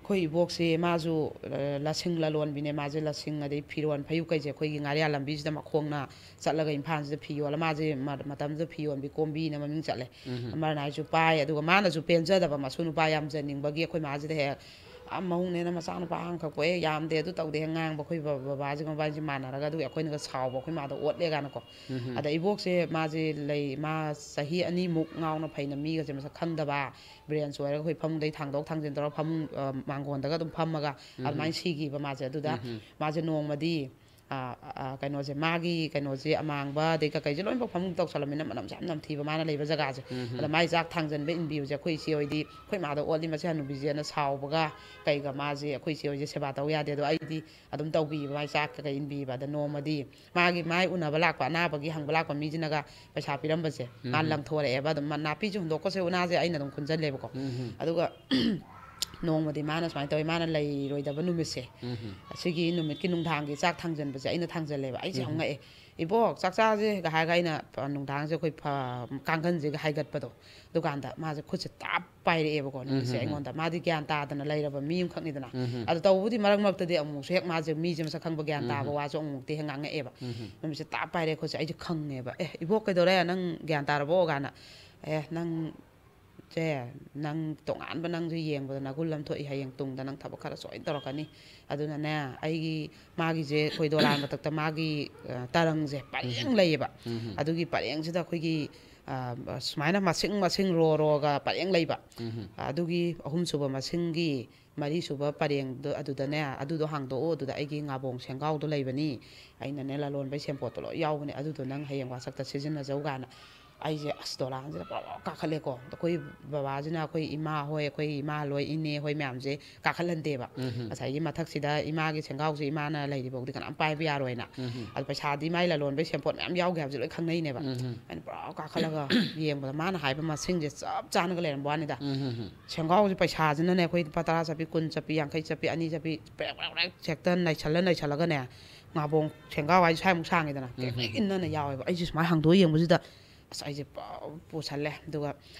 ꯑꯩꯈꯣꯏ ꯏꯕꯣꯛꯁꯦ ꯃꯥꯁꯨ, ꯑ, ꯂꯁꯤꯡ ꯂꯂꯣꯟꯕꯤꯅꯦ꯫ ꯃꯥꯁꯦ ꯂꯁꯤꯡ ꯑꯗꯩ ꯐꯤꯔꯣꯟ ꯐꯌꯨꯛ ꯀꯩꯁꯦ ꯑꯩꯈꯣꯏꯒꯤ ꯉꯥꯔꯤꯌꯥꯟ ꯂꯝꯕꯤꯁꯤꯗ ꯃꯈꯣꯡꯅ ꯆꯠꯂꯒ ꯏꯝꯐꯥꯜꯁꯤꯗ ꯐꯤ ꯌꯣꯜꯂ, ꯃꯥꯁꯦ ꯃ-, ꯃꯇꯝꯗꯨꯗ ꯐꯤ ꯌꯣꯟꯕꯤ ꯀꯣꯝꯕꯤꯅ ꯃꯃꯤꯡ ꯆꯠꯂꯦ꯫ ꯎꯝ ꯍꯝ꯫ ꯃꯔꯅꯥꯏꯁꯨ ꯄꯥꯏ꯫ ꯑꯗꯨꯒ ꯃꯥꯅꯁꯨ ꯄꯦꯟꯖꯗꯕ, ꯃꯁꯨ ꯅꯨꯄꯥ ꯌꯥꯝꯖꯅꯤꯡꯕꯒꯤ ꯑꯩꯈꯣꯏ ꯃꯥꯁꯤꯗ ꯍꯦꯛ, "ꯑꯥ, ꯃꯧꯅꯦꯅ ꯃꯆꯥꯅꯨꯄꯥ ꯑꯃꯈꯛ ꯄꯣꯛꯑꯦ, ꯌꯥꯝꯗꯦ, ꯑꯗꯨ ꯇꯧꯗꯦ" ꯍꯦꯛ ꯉꯥꯡꯕ ꯑꯩꯈꯣꯏ ꯕ-, ꯕꯕꯥꯁꯤꯒ ꯃꯕꯥꯅꯤꯁꯦ ꯃꯥꯟꯅꯔꯒ꯫ ꯑꯗꯨꯒꯤ ꯑꯩꯈꯣꯏꯅꯒ ꯁꯥꯎꯕ, ꯑꯩꯈꯣꯏ ꯃꯥꯗ ꯑꯣꯠꯂꯦ ꯀꯥꯏꯅꯀꯣ꯫ ꯎꯝ ꯍꯝ꯫ ꯑꯗ ꯏꯕꯣꯛꯁꯦ ꯃꯥꯁꯦ ꯂꯩ, ꯃꯥ ꯆꯍꯤ ꯑꯅꯤꯃꯨꯛ ꯉꯥꯎꯅ ꯐꯩꯅ ꯃꯤꯒꯁꯦ ꯃꯁꯛ ꯈꯪꯗꯕ, ꯕ꯭ꯔꯦꯟꯁ ꯑꯣꯏꯔꯒ ꯑꯩꯈꯣꯏ ꯐꯃꯨꯡꯗꯩ ꯊꯥꯡꯗꯣꯛ ꯊꯥꯡꯖꯤꯟ ꯇꯧꯔꯒ ꯐꯃꯨꯡ, ꯑ, ꯃꯥꯡꯒꯣꯟꯗꯒ ꯑꯗꯨꯝ ꯐꯝꯃꯒ ꯎꯝ ꯍꯝ꯫ ꯑꯗꯨꯃꯥꯏꯅ ꯁꯤꯈꯤꯕ ꯃꯥꯁꯦ꯫ ꯑꯗꯨꯗ ꯎꯝ ꯍꯝ꯫ ꯃꯥꯁꯦ ꯅꯣꯡꯃꯗꯤ, ꯑ, ꯑ, ꯀꯩꯅꯣꯁꯦ, ꯃꯥꯒꯤ ꯀꯩꯅꯣꯁꯦ, ꯑꯃꯥꯡꯕ ꯑꯗꯩ ꯀꯀꯩꯁꯦ ꯂꯣꯏꯅꯃꯛ ꯐꯃꯨꯡ ꯇꯧꯁꯜꯂꯝꯃꯤꯅ ꯃꯅꯝꯁꯦ ꯌꯥꯝ ꯅꯝꯊꯤꯕ ꯃꯥꯅ ꯂꯩꯕ ꯖꯒꯥꯁꯦ꯫ ꯎꯝ ꯍꯝ꯫ ꯑꯗ ꯃꯥꯏ ꯆꯥꯛ ꯊꯥꯡꯖꯟꯕ ꯏꯟꯕꯤꯕꯁꯦ ꯑꯩꯈꯣꯏ ꯏꯆꯦ ꯍꯣꯏꯗꯤ, "ꯑꯩꯈꯣꯏ ꯃꯥꯗ ꯑꯣꯠꯂꯤ ꯃꯁꯤ ꯍꯅꯨꯕꯤꯁꯦꯅ" ꯁꯥꯎꯕꯒ ꯀꯩꯒ ꯃꯥꯁꯦ ꯑꯩꯈꯣꯏ ꯏꯆꯦ ꯍꯣꯏꯁꯦ ꯁꯦꯕꯥ ꯇꯧ ꯌꯥꯗꯦ꯫ ꯑꯗꯣ ꯑꯩꯗꯤ ꯑꯗꯨꯝ ꯇꯧꯕꯤꯕ, ꯃꯥꯏ ꯆꯥꯛ ꯀꯀꯩ ꯏꯟꯕꯤꯕ꯫ ꯑꯗ ꯅꯣꯡꯃꯗꯤ ꯃꯥꯒꯤ ꯃꯥꯏ ꯎꯅꯕ ꯂꯥꯛꯄ, ꯑꯅꯥꯕꯒꯤ ꯍꯪꯕ ꯂꯥꯛꯄ ꯃꯤꯁꯤꯅꯒ ꯄꯩꯁꯥ ꯄꯤꯔꯝꯕꯁꯦ ꯃꯥ ꯎꯝ꯫ ꯂꯪꯊꯣꯔꯛꯑꯦꯕ꯫ ꯑꯗꯨꯝ ꯃ-, ꯅꯥꯄꯤꯁꯦ ꯍꯨꯟꯗꯣꯛꯄꯁꯦ ꯎꯅꯥꯁꯦ ꯑꯩꯅ ꯑꯗꯨꯝ ꯈꯨꯟꯖꯜꯂꯦꯕꯀꯣ꯫ ꯎꯝ ꯍꯝ꯫ ꯑꯗꯨꯒ ꯅꯣꯡꯃꯗꯤ ꯃꯥꯅ ꯁꯨꯃꯥꯏꯅ ꯇꯧꯋꯤ, ꯃꯥꯅ ꯂꯩꯔꯣꯏꯗꯕ ꯅꯨꯃꯤꯠꯁꯦ, ꯎꯝ ꯍꯝ꯫ ꯑꯁꯤꯒꯤ ꯅꯨꯃꯤꯠꯀꯤ ꯅꯨꯡꯗꯥꯡꯒꯤ ꯆꯥꯛ ꯊꯥꯡꯖꯟꯕꯁꯦ ꯑꯩꯅ ꯊꯥꯡꯖꯜꯂꯦꯕ꯫ ꯑꯩꯁꯦ ꯌꯥꯝ ꯎꯝ꯫ ꯉꯛꯑꯦ꯫ "ꯏꯕꯣꯛ, ꯆꯥꯛ ꯆꯥꯁꯦꯒ" ꯍꯥꯏꯔꯒ ꯑꯩꯅ, ꯑ, ꯅꯨꯡꯗꯥꯡꯁꯦ ꯑꯩꯈꯣꯏ ꯐ-, ꯀꯥꯡꯈꯟꯁꯦꯒ ꯍꯥꯏꯒꯠꯄꯗꯣ, ꯗꯨꯀꯥꯟꯗ ꯃꯥꯁꯦ ꯈꯨꯠꯁꯦ ꯇꯥꯞ ꯄꯥꯏꯔꯛꯑꯦꯕꯀꯣ꯫ ꯅꯨꯃꯤꯠꯁꯦ ꯎꯝ ꯍꯝ꯫ ꯑꯩꯉꯣꯟꯗ, ꯃꯥꯗꯤ ꯒ꯭ꯌꯥꯟ ꯇꯥꯗꯅ ꯂꯩꯔꯕ ꯃꯤ ꯑꯃꯈꯛꯅꯤꯗꯅ꯫ ꯎꯝ ꯍꯝ꯫ ꯑꯗꯣ ꯇꯧꯕꯕꯨꯗꯤ ꯃꯔꯛ ꯃꯔꯛꯇꯗꯤ ꯑꯃꯨꯛꯁꯨ ꯍꯦꯛ ꯃꯥꯁꯦ ꯃꯤꯁꯦ ꯃꯁꯛ ꯈꯪꯕ, ꯒ꯭ꯌꯥꯟ ꯎꯝ ꯇꯥꯕ ꯍꯝ꯫ ꯋꯥꯁꯨ ꯑꯃꯨꯛꯃꯨꯛꯇꯤ ꯍꯦꯛ ꯉꯥꯡꯉꯛꯑꯦꯕ꯫ ꯎꯝ ꯍꯝ꯫ ꯅꯨꯃꯤꯠꯁꯦ ꯇꯥꯞ ꯄꯥꯏꯔꯦ ꯈꯨꯠꯁꯦ꯫ ꯑꯩꯁꯦ ꯈꯪꯉꯦꯕ, "ꯑꯦ, ꯏꯕꯣꯛ ꯀꯩꯗꯧꯔꯦ? ꯅꯪ ꯒ꯭ꯌꯥꯟ ꯇꯥꯔꯕꯣ?" ꯀꯥꯏꯅ꯫ "ꯑꯦ, ꯅꯪ ꯁꯦ, ꯅꯪ ꯇꯣꯉꯥꯟꯕ ꯅꯪꯁꯦ ꯌꯦꯡꯕꯗ ꯅꯒꯨꯟ ꯑꯃ ꯊꯣꯛꯏ, ꯍꯌꯦꯡ ꯇꯨꯡꯗ ꯅꯪ ꯊꯕꯛ ꯈꯔ ꯁꯣꯏꯅ ꯇꯧꯔꯛꯀꯅꯤ꯫ ꯑꯗꯨꯅꯅꯦ, ꯑꯩꯒꯤ, ꯃꯥꯒꯤꯁꯦ ꯑꯩꯈꯣꯏ ꯗꯣꯂꯥꯟ ꯃꯊꯛꯇ ꯃꯥꯒꯤ, ꯑ, ꯇꯔꯪꯁꯦ ꯄꯔꯦꯡ ꯎꯝ꯫ ꯂꯩꯌꯦꯕ꯫ ꯎꯝ꯫ ꯑꯗꯨꯒꯤ ꯄꯔꯦꯡꯁꯤꯗ ꯑꯩꯈꯣꯏꯒꯤ, ꯑ, ꯁꯨꯃꯥꯏꯅ ꯃꯁꯤꯡ ꯃꯁꯤꯡ ꯔꯣ ꯔꯣꯒ ꯄꯔꯦꯡ ꯂꯩꯕ꯫ ꯎꯝ꯫ ꯑꯗꯨꯒꯤ ꯑꯍꯨꯝꯁꯨꯕ ꯃꯁꯤꯡꯒꯤ ꯃꯔꯤꯁꯨꯕ ꯄꯔꯦꯡꯗꯣ ꯑꯗꯨꯗꯅꯦ, ꯑꯗꯨꯗꯣ ꯍꯥꯡꯗꯣꯛꯑꯣ, ꯑꯗꯨꯗ ꯑꯩꯒꯤ ꯉꯥꯕꯣꯡ ꯁꯦꯡꯒꯥꯎꯗꯣ ꯂꯩꯕꯅꯤ, ꯑꯩꯅꯅꯦ ꯂꯂꯣꯟꯕꯩ ꯁꯦꯟꯄꯣꯠꯇꯣ ꯂꯣꯏ ꯌꯥꯎꯕꯅꯦ, ꯑꯗꯨꯗꯣ ꯅꯪ ꯍꯌꯦꯡ ꯋꯥꯁꯛꯇ ꯁꯤꯖꯤꯟꯅꯖꯧ ꯀꯥꯏꯅ꯫ ꯑꯩꯁꯦ ꯑꯁ ꯗꯣꯂꯥꯟꯁꯤꯗ ꯄ꯭ꯔꯣꯛ ꯄ꯭ꯔꯣꯛ ꯀꯥꯈꯠꯂꯦꯀꯣ꯫ ꯑꯩꯈꯣꯏ ꯕꯕꯥꯁꯤꯅ ꯑꯩꯈꯣꯏ ꯏꯃꯥ ꯍꯣꯏ, ꯑꯩꯈꯣꯏ ꯏꯃꯥ ꯂꯣꯏ, ꯏꯅꯦ ꯍꯣꯏ ꯃꯌꯥꯝꯁꯦ ꯀꯥꯈꯠꯍꯟꯗꯦꯕ꯫ ꯎꯝ꯫ ꯉꯁꯥꯏꯒꯤ ꯃꯊꯛꯁꯤꯗ ꯏꯃꯥꯒꯤ ꯁꯦꯡꯒꯥꯎꯁꯦ ꯏꯃꯥꯅ ꯂꯩꯔꯤꯐꯥꯎꯗꯤ ꯀꯅꯥꯝ ꯄꯥꯏꯕ ꯌꯥꯔꯣꯏꯅ꯫ ꯎꯝ꯫ ꯑꯗꯣ ꯄꯩꯁꯥꯗꯤ ꯃꯥꯏ ꯂꯂꯣꯟꯕꯩ ꯁꯦꯟꯄꯣꯠ ꯃꯌꯥꯝ ꯌꯥꯎꯒꯦ ꯍꯥꯏꯕꯁꯦ ꯂꯣꯏ ꯈꯪꯅꯩꯅꯦꯕ꯫ ꯎꯝ꯫ ꯑꯩꯅ ꯄꯨꯔꯥ ꯀꯥꯈꯠꯂꯒ ꯌꯦꯡꯕꯗ ꯃꯥꯅ ꯍꯥꯏꯕ ꯃꯁꯤꯡꯁꯦ ꯆꯞ ꯆꯥꯅꯒ ꯂꯩꯔꯝꯕ ꯋꯥꯅꯤꯗ꯫ ꯎꯝ꯫ ꯁꯦꯡꯒꯥꯎꯁꯦ ꯄꯩꯁꯥꯁꯤꯅꯅꯦ ꯑꯩꯈꯣꯏ ꯂꯨꯄꯥ ꯇꯔꯥ ꯆꯠꯄꯤ, ꯀꯨꯟ ꯆꯠꯄꯤ, ꯌꯥꯡꯈꯩ ꯆꯠꯄꯤ, ꯑꯅꯤ ꯆꯠꯄꯤ ꯄ꯭ꯔꯦꯛ ꯄ꯭ꯔꯦꯛ ꯄ꯭ꯔꯦꯛ ꯍꯦꯛꯇ ꯅꯩꯁꯜꯂ ꯅꯩꯁꯜꯂꯒꯅꯦ, ꯉꯥꯕꯣꯡ ꯁꯦꯡꯒꯥꯎ ꯍꯥꯏꯁꯦ ꯁ꯭ꯋꯥꯏꯃꯨꯛ ꯁꯥꯡꯉꯤꯗꯅ, ꯀ꯭ꯔꯦꯛ ꯀ꯭ꯔꯦꯛ ꯏꯟꯅꯅ ꯌꯥꯎꯋꯦꯕ꯫ ꯑꯩꯁꯦ ꯁꯨꯃꯥꯏꯅ ꯍꯥꯡꯗꯣꯛꯑ ꯌꯦꯡꯕꯁꯤꯗ ꯑꯁ ꯑꯩꯁꯦ ꯄꯨ-, ꯄꯨꯁꯜꯂꯦ꯫ ꯑꯗꯨꯒ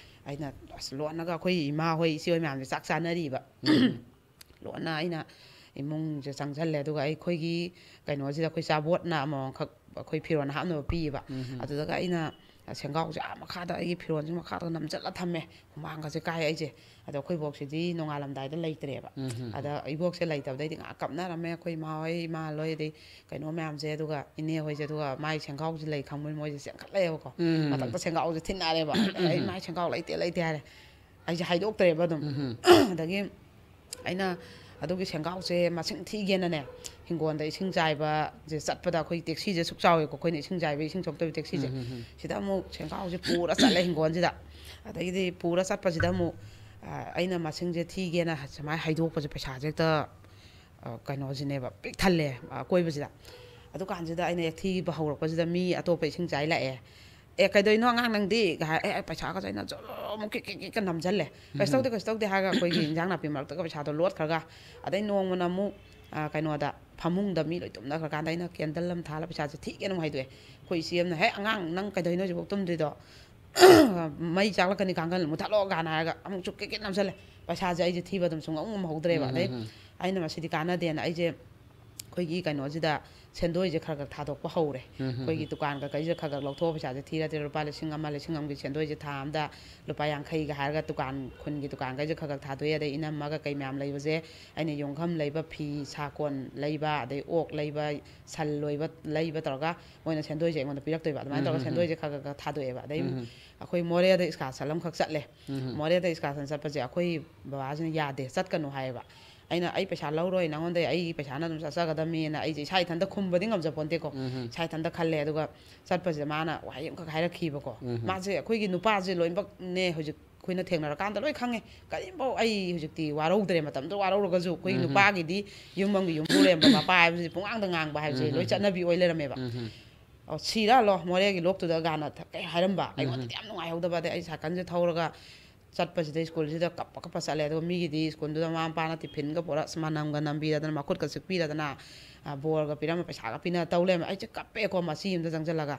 ꯑꯩꯅ ꯑꯁ ꯂꯣꯟꯅꯒ ꯑꯩꯈꯣꯏ ꯏꯃꯥ ꯍꯣꯏ, ꯏꯆꯦ ꯍꯣꯏ ꯃꯌꯥꯝꯁꯦ ꯆꯥꯛ ꯆꯥꯅꯔꯤꯕ꯫ ꯂꯣꯟꯅ ꯑꯩꯅ ꯏꯃꯨꯡꯁꯦ ꯆꯪꯁꯜꯂꯦ꯫ ꯑꯗꯨꯒ ꯑꯩꯈꯣꯏꯒꯤ ꯀꯩꯅꯣꯁꯤꯗ, ꯑꯩꯈꯣꯏ ꯆꯥꯕꯣꯠꯅ ꯑꯃꯃꯝꯈꯛ ꯑꯩꯈꯣꯏ ꯐꯤꯔꯣꯟ ꯍꯥꯞꯅꯕ ꯄꯤꯌꯦꯕ꯫ ꯎꯝ꯫ ꯑꯗꯨꯗꯒ ꯑꯩꯅ ꯁꯦꯡꯒꯥꯎꯁꯦ ꯑꯥ ꯃꯈꯥꯗ ꯑꯩꯒꯤ ꯐꯤꯔꯣꯟꯁꯤꯡ ꯃꯈꯥꯗ ꯅꯝꯁꯤꯜꯂ ꯊꯝꯃꯦ꯫ ꯍꯨꯃꯥꯡꯒꯁꯦ ꯀꯥꯏ ꯑꯩꯁꯦ꯫ ꯑꯗꯣ ꯑꯩꯈꯣꯏ ꯕꯣꯛꯁꯤꯗꯤ ꯅꯣꯡꯉꯥꯜꯂꯝꯗꯥꯏꯗ ꯂꯩꯇ꯭ꯔꯦꯕ꯫ ꯎꯝ꯫ ꯑꯗ ꯏꯕꯣꯛꯁꯦ ꯂꯩꯇꯕꯗꯩꯗꯤ ꯉꯥꯏꯍꯥꯛ ꯀꯞꯅꯔꯝꯃꯦ ꯑꯩꯈꯣꯏ ꯏꯃꯥ ꯍꯣꯏ, ꯏꯃꯥ ꯂꯣꯏ, ꯑꯗꯩ ꯀꯩꯅꯣ ꯃꯌꯥꯝꯁꯦ꯫ ꯑꯗꯨꯒ ꯏꯅꯦ ꯍꯣꯏꯁꯦ, ꯑꯗꯨꯒ ꯃꯥꯏ ꯁꯦꯡꯒꯥꯎꯁꯦ ꯂꯩ ꯈꯪꯕꯅꯤ ꯃꯣꯏꯁꯦ ꯆꯦꯟꯈꯠꯂꯛꯑꯦꯕꯀꯣ꯫ ꯎꯝ꯫ ꯃꯊꯛꯇ ꯁꯦꯡꯒꯥꯎꯁꯦ ꯊꯤꯟꯅꯔꯦꯕ꯫ ꯑꯩ ꯎꯝ꯫ ꯃꯥꯏ ꯁꯦꯡꯒꯥꯎ ꯂꯩꯇꯦ, ꯂꯩꯇꯦ ꯍꯥꯏꯔꯦ꯫ ꯑꯩꯁꯦ ꯍꯥꯏꯗꯣꯛꯇ꯭ꯔꯦꯕ ꯑꯗꯨꯝ꯫ ꯎꯝ꯫ ꯑꯗꯒꯤ ꯑꯩꯅ ꯑꯗꯨꯒꯤ ꯁꯦꯡꯒꯥꯎꯁꯦ ꯃꯁꯤꯡ ꯊꯤꯒꯦꯅꯅꯦ, ꯍꯤꯡꯒꯣꯜꯗ ꯏꯁꯤꯡ ꯆꯥꯏꯕꯁꯦ ꯆꯠꯄꯗ ꯑꯩꯈꯣꯏ ꯇꯦꯛꯁꯤꯁꯦ ꯁꯨꯛ ꯆꯥꯎꯋꯦꯀꯣ, ꯑꯩꯈꯣꯏꯅ ꯏꯁꯤꯡ ꯆꯥꯏꯕ ꯏꯁꯤꯡ ꯁꯣꯛꯇꯕ ꯇꯦꯛꯁꯤꯁꯦ꯫ ꯎꯝ, ꯎꯝ, ꯎꯝ꯫ ꯁꯤꯗ ꯑꯃꯨꯛ ꯁꯦꯡꯒꯥꯎꯁꯦ ꯄꯨꯔ ꯆꯠꯂꯦ ꯍꯤꯡꯒꯣꯜꯁꯤꯗ꯫ ꯑꯗꯒꯤꯗꯤ ꯄꯨꯔ ꯆꯠꯄꯁꯤꯗ ꯑꯃꯨꯛ, ꯑ, ꯑꯩꯅ ꯃꯁꯤꯡꯁꯦ ꯊꯤꯒꯦꯅ ꯁꯨꯃꯥꯏꯅ ꯍꯥꯏꯗꯣꯛꯄꯁꯦ ꯄꯩꯁꯥꯁꯦ ꯍꯦꯛꯇ, ꯑ, ꯀꯩꯅꯣꯁꯤꯅꯦꯕ, ꯄꯤꯛ ꯊꯜꯂꯦ, ꯑ, ꯑꯀꯣꯏꯕꯁꯤꯗ꯫ ꯑꯗꯨꯀꯥꯟꯁꯤꯗ ꯑꯩꯅ ꯍꯦꯛ ꯊꯤꯕ ꯍꯧꯔꯛꯄꯁꯤꯗ ꯃꯤ ꯑꯇꯣꯞꯄ ꯏꯁꯤꯡ ꯆꯥꯏ ꯂꯥꯛꯑꯦ꯫ "ꯑꯦ, ꯀꯩꯗꯧꯔꯤꯅꯣ ꯑꯉꯥꯡ ꯅꯪꯗꯤ?" ꯍꯥꯏ꯫ "ꯑꯦ, ꯑꯦ, ꯄꯩꯁꯥꯒꯁꯦ ꯑꯩꯅ ꯖꯣꯔꯣ ꯑꯃꯨꯛ ꯀꯤꯛ ꯀꯤꯛ ꯀꯤꯛꯀ ꯅꯝꯁꯤꯜꯂꯦ꯫ ꯀꯩꯁꯨ ꯎꯝ꯫ ꯇꯧꯗꯦ, ꯀꯩꯁꯨ ꯇꯧꯗꯦ" ꯍꯥꯏꯔꯒ ꯑꯩꯈꯣꯏꯒꯤ ꯏꯟꯖꯥꯡ ꯅꯥꯄꯤ ꯃꯔꯛꯇꯒ ꯄꯩꯁꯥꯗꯣ ꯂꯣꯠꯈ꯭ꯔꯒ꯫ ꯑꯗꯩ ꯅꯣꯡꯃꯅ ꯑꯃꯨꯛ, ꯑ, ꯀꯩꯅꯣꯗ, ꯐꯃꯨꯡꯗ ꯃꯤ ꯂꯣꯏ ꯇꯨꯝꯅꯈ꯭ꯔꯀꯥꯟꯗ ꯑꯩꯅ ꯀꯦꯟꯗꯜ ꯑꯃ ꯊꯥꯜꯂ ꯄꯩꯁꯥꯁꯦ ꯊꯤꯒꯦꯅ ꯑꯃꯨꯛ ꯍꯥꯏꯗꯣꯛꯑꯦ꯫ ꯑꯩꯈꯣꯏ ꯏꯆꯦ ꯑꯃꯅ, "ꯍꯦ ꯑꯉꯥꯡ, ꯅꯪ ꯀꯩꯗꯧꯔꯤꯅꯣ ꯍꯧꯖꯤꯛꯐꯥꯎ ꯇꯨꯝꯗ꯭ꯔꯤꯗꯣ? ꯃꯩ ꯆꯥꯛꯂꯛꯀꯅꯤ, ꯀꯥꯡꯒꯜ ꯃꯨꯊꯠꯂꯣ" ꯀꯥꯏꯅ ꯍꯥꯏꯔꯒ ꯑꯃꯨꯛꯁꯨ ꯀꯤꯛ ꯀꯤꯛ ꯅꯝꯁꯤꯜꯂꯦ꯫ ꯄꯩꯁꯥꯁꯦ ꯑꯩꯁꯦ ꯊꯤꯕ ꯑꯗꯨꯝ ꯁꯨꯡꯉꯝ ꯉꯝꯍꯧꯗ꯭ꯔꯦꯕ꯫ ꯎꯝ, ꯑꯗꯩ ꯎꯝ, ꯎꯝ꯫ ꯑꯩꯅ ꯃꯁꯤꯗꯤ ꯀꯥꯟꯅꯗꯦꯅ ꯑꯩꯁꯦ ꯑꯩꯈꯣꯏꯒꯤ ꯀꯩꯅꯣꯁꯤꯗ ꯁꯦꯟꯗꯣꯏꯁꯦ ꯈꯔ ꯈꯔ ꯊꯥꯗꯣꯛꯄ ꯍꯧꯔꯦ꯫ ꯑꯩꯈꯣꯏꯒꯤ ꯗꯨꯀꯥꯟ ꯀꯩꯀꯩꯁꯦ ꯈꯔ ꯈꯔ ꯂꯧꯊꯣꯛꯑ ꯄꯩꯁꯥꯁꯦ ꯊꯤꯔ ꯊꯤꯔ ꯂꯨꯄꯥ ꯂꯤꯁꯤꯡ ꯑꯃ, ꯂꯤꯁꯤꯡ ꯑꯃꯒꯤ ꯁꯦꯟꯗꯣꯏꯁꯦ ꯊꯥ ꯑꯃꯗ ꯂꯨꯄꯥ ꯌꯥꯡꯈꯩꯒ ꯍꯥꯏꯔꯒ ꯗꯨꯀꯥꯟ, ꯈꯨꯟꯒꯤ ꯗꯨꯀꯥꯟꯈꯩꯁꯦ ꯈꯔ ꯈꯔ ꯊꯥꯗꯣꯛꯑꯦ꯫ ꯑꯗꯩ ꯏꯅꯝꯃꯒ ꯀꯩ ꯃꯌꯥꯝ ꯂꯩꯕꯁꯦ, ꯑꯩꯅ ꯌꯣꯡꯈꯝ ꯂꯩꯕ, ꯐꯤ ꯁꯥꯀꯣꯟ ꯂꯩꯕ, ꯑꯗꯩ ꯑꯣꯛ ꯂꯩꯕ, ꯁꯟ ꯂꯣꯏꯕ, ꯂꯩꯕ ꯇꯧꯔꯒ ꯃꯣꯏꯅ ꯁꯦꯟꯗꯣꯏꯁꯦ ꯑꯩꯉꯣꯟꯗ ꯄꯤꯔꯛꯇꯣꯏꯕ꯫ ꯑꯗꯨꯃꯥꯏꯅ ꯇꯧꯔꯒ ꯁꯦꯟꯗꯣꯏꯁꯦ ꯈꯔ ꯈꯔ ꯈꯔ ꯊꯥꯗꯣꯛꯑꯦꯕ꯫ ꯑꯗꯩ ꯑꯃꯨꯛ ꯑꯩꯈꯣꯏ ꯃꯣꯔꯦꯗ excursion ꯑꯃꯈꯛ ꯆꯠꯂꯦ꯫ ꯃꯣꯔꯦꯗ excursion ꯆꯠꯄꯁꯦ ꯑꯩꯈꯣꯏ ꯕꯕꯥꯁꯤꯅ ꯌꯥꯗꯦ, ꯆꯠꯀꯅꯨ ꯍꯥꯏꯌꯦꯕ꯫ ꯑꯩꯅ, "ꯑꯩ ꯄꯩꯁꯥ ꯂꯧꯔꯣꯏ ꯅꯉꯣꯟꯗꯩ, ꯑꯩꯒꯤ ꯄꯩꯁꯥꯅ ꯑꯗꯨꯝ ꯆꯠꯆꯒꯗꯕꯅꯤꯅ" ꯑꯩꯁꯦ ꯏꯁꯥ ꯏꯊꯟꯇ ꯈꯨꯝꯕꯗꯤ ꯉꯝꯖꯄꯣꯟꯇꯦꯀꯣ꯫ ꯏꯁꯥ ꯏꯊꯟꯇ ꯈꯜꯂꯦ꯫ ꯑꯗꯨꯒ ꯆꯠꯄꯁꯤꯗ ꯃꯥꯅ ꯋꯥꯍꯩ ꯑꯃꯈꯛ ꯍꯥꯏꯔꯛꯈꯤꯕꯀꯣ꯫ ꯃꯥꯁꯦ ꯑꯩꯈꯣꯏꯒꯤ ꯅꯨꯄꯥꯁꯦ ꯂꯣꯏꯅꯃꯛꯅꯦ ꯍꯧꯖꯤꯛ ꯑꯩꯈꯣꯏꯅ ꯊꯦꯡꯅꯔꯀꯥꯟꯗ ꯂꯣꯏ ꯈꯪꯉꯦ꯫ ꯀꯔꯤꯝꯐꯥꯎ ꯑꯩ ꯍꯧꯖꯤꯛꯇꯤ ꯋꯥꯔꯧꯗ꯭ꯔꯦ꯫ ꯃꯇꯝꯗꯨꯗ ꯋꯥꯔꯧꯔꯒꯁꯨ ꯑꯩꯈꯣꯏꯒꯤ ꯅꯨꯄꯥꯒꯤꯗꯤ ꯌꯨꯝ ꯑꯃꯒꯤ ꯌꯨꯝꯕꯨꯔꯦꯝꯕ ꯃꯄꯥ ꯍꯥꯏꯕꯁꯤꯗꯤ ꯄꯨꯡꯉꯥꯡꯗ ꯉꯥꯡꯕ ꯍꯥꯏꯕꯁꯦ ꯂꯣꯏ ꯆꯠꯅꯕꯤ ꯑꯣꯏ ꯂꯩꯔꯝꯃꯦꯕ꯫ "ꯑꯣ, ꯁꯤꯔ ꯍꯜꯂꯣ ꯃꯣꯔꯦꯒꯤ ꯂꯣꯛꯇꯨꯗ" ꯒꯥꯅ ꯊ-, ꯀꯩ ꯍꯥꯏꯔꯝꯕ꯫ ꯑꯩꯉꯣꯟꯗꯗꯤ ꯌꯥꯝ ꯅꯨꯡꯉꯥꯏꯍꯧꯗꯕ꯫ ꯑꯗꯩ ꯑꯩ ꯁꯥꯏꯀꯜꯁꯦ ꯊꯧꯔꯒ ꯆꯠꯄꯁꯤꯗ ꯁ꯭ꯀꯨꯜꯁꯤꯗ ꯀꯞꯄ ꯀꯞꯄ ꯆꯠꯂꯦ꯫ ꯑꯗꯨꯒ ꯃꯤꯒꯤꯗꯤ ꯁ꯭ꯀꯨꯜꯗꯨꯗ ꯃꯃꯥ ꯃꯄꯥꯅ ꯇꯤꯐꯤꯟꯒ ꯄꯨꯔꯛ-, ꯑꯁ, ꯃꯅꯝꯒ ꯅꯝꯕꯤꯔꯗꯅ, ꯃꯈꯨꯠꯀ ꯆꯤꯛꯄꯤꯔꯗꯅ, ꯑ, ꯕꯣꯔꯒ ꯄꯤꯔꯝꯃ, ꯄꯩꯁꯥꯒ ꯄꯤꯅ ꯇꯧ ꯂꯩꯔꯝꯃꯦ꯫ ꯑꯩꯁꯦ ꯀꯞꯄꯦꯀꯣ, ꯃꯆꯤ ꯑꯃꯗ ꯆꯪꯁꯤꯜꯂꯒ꯫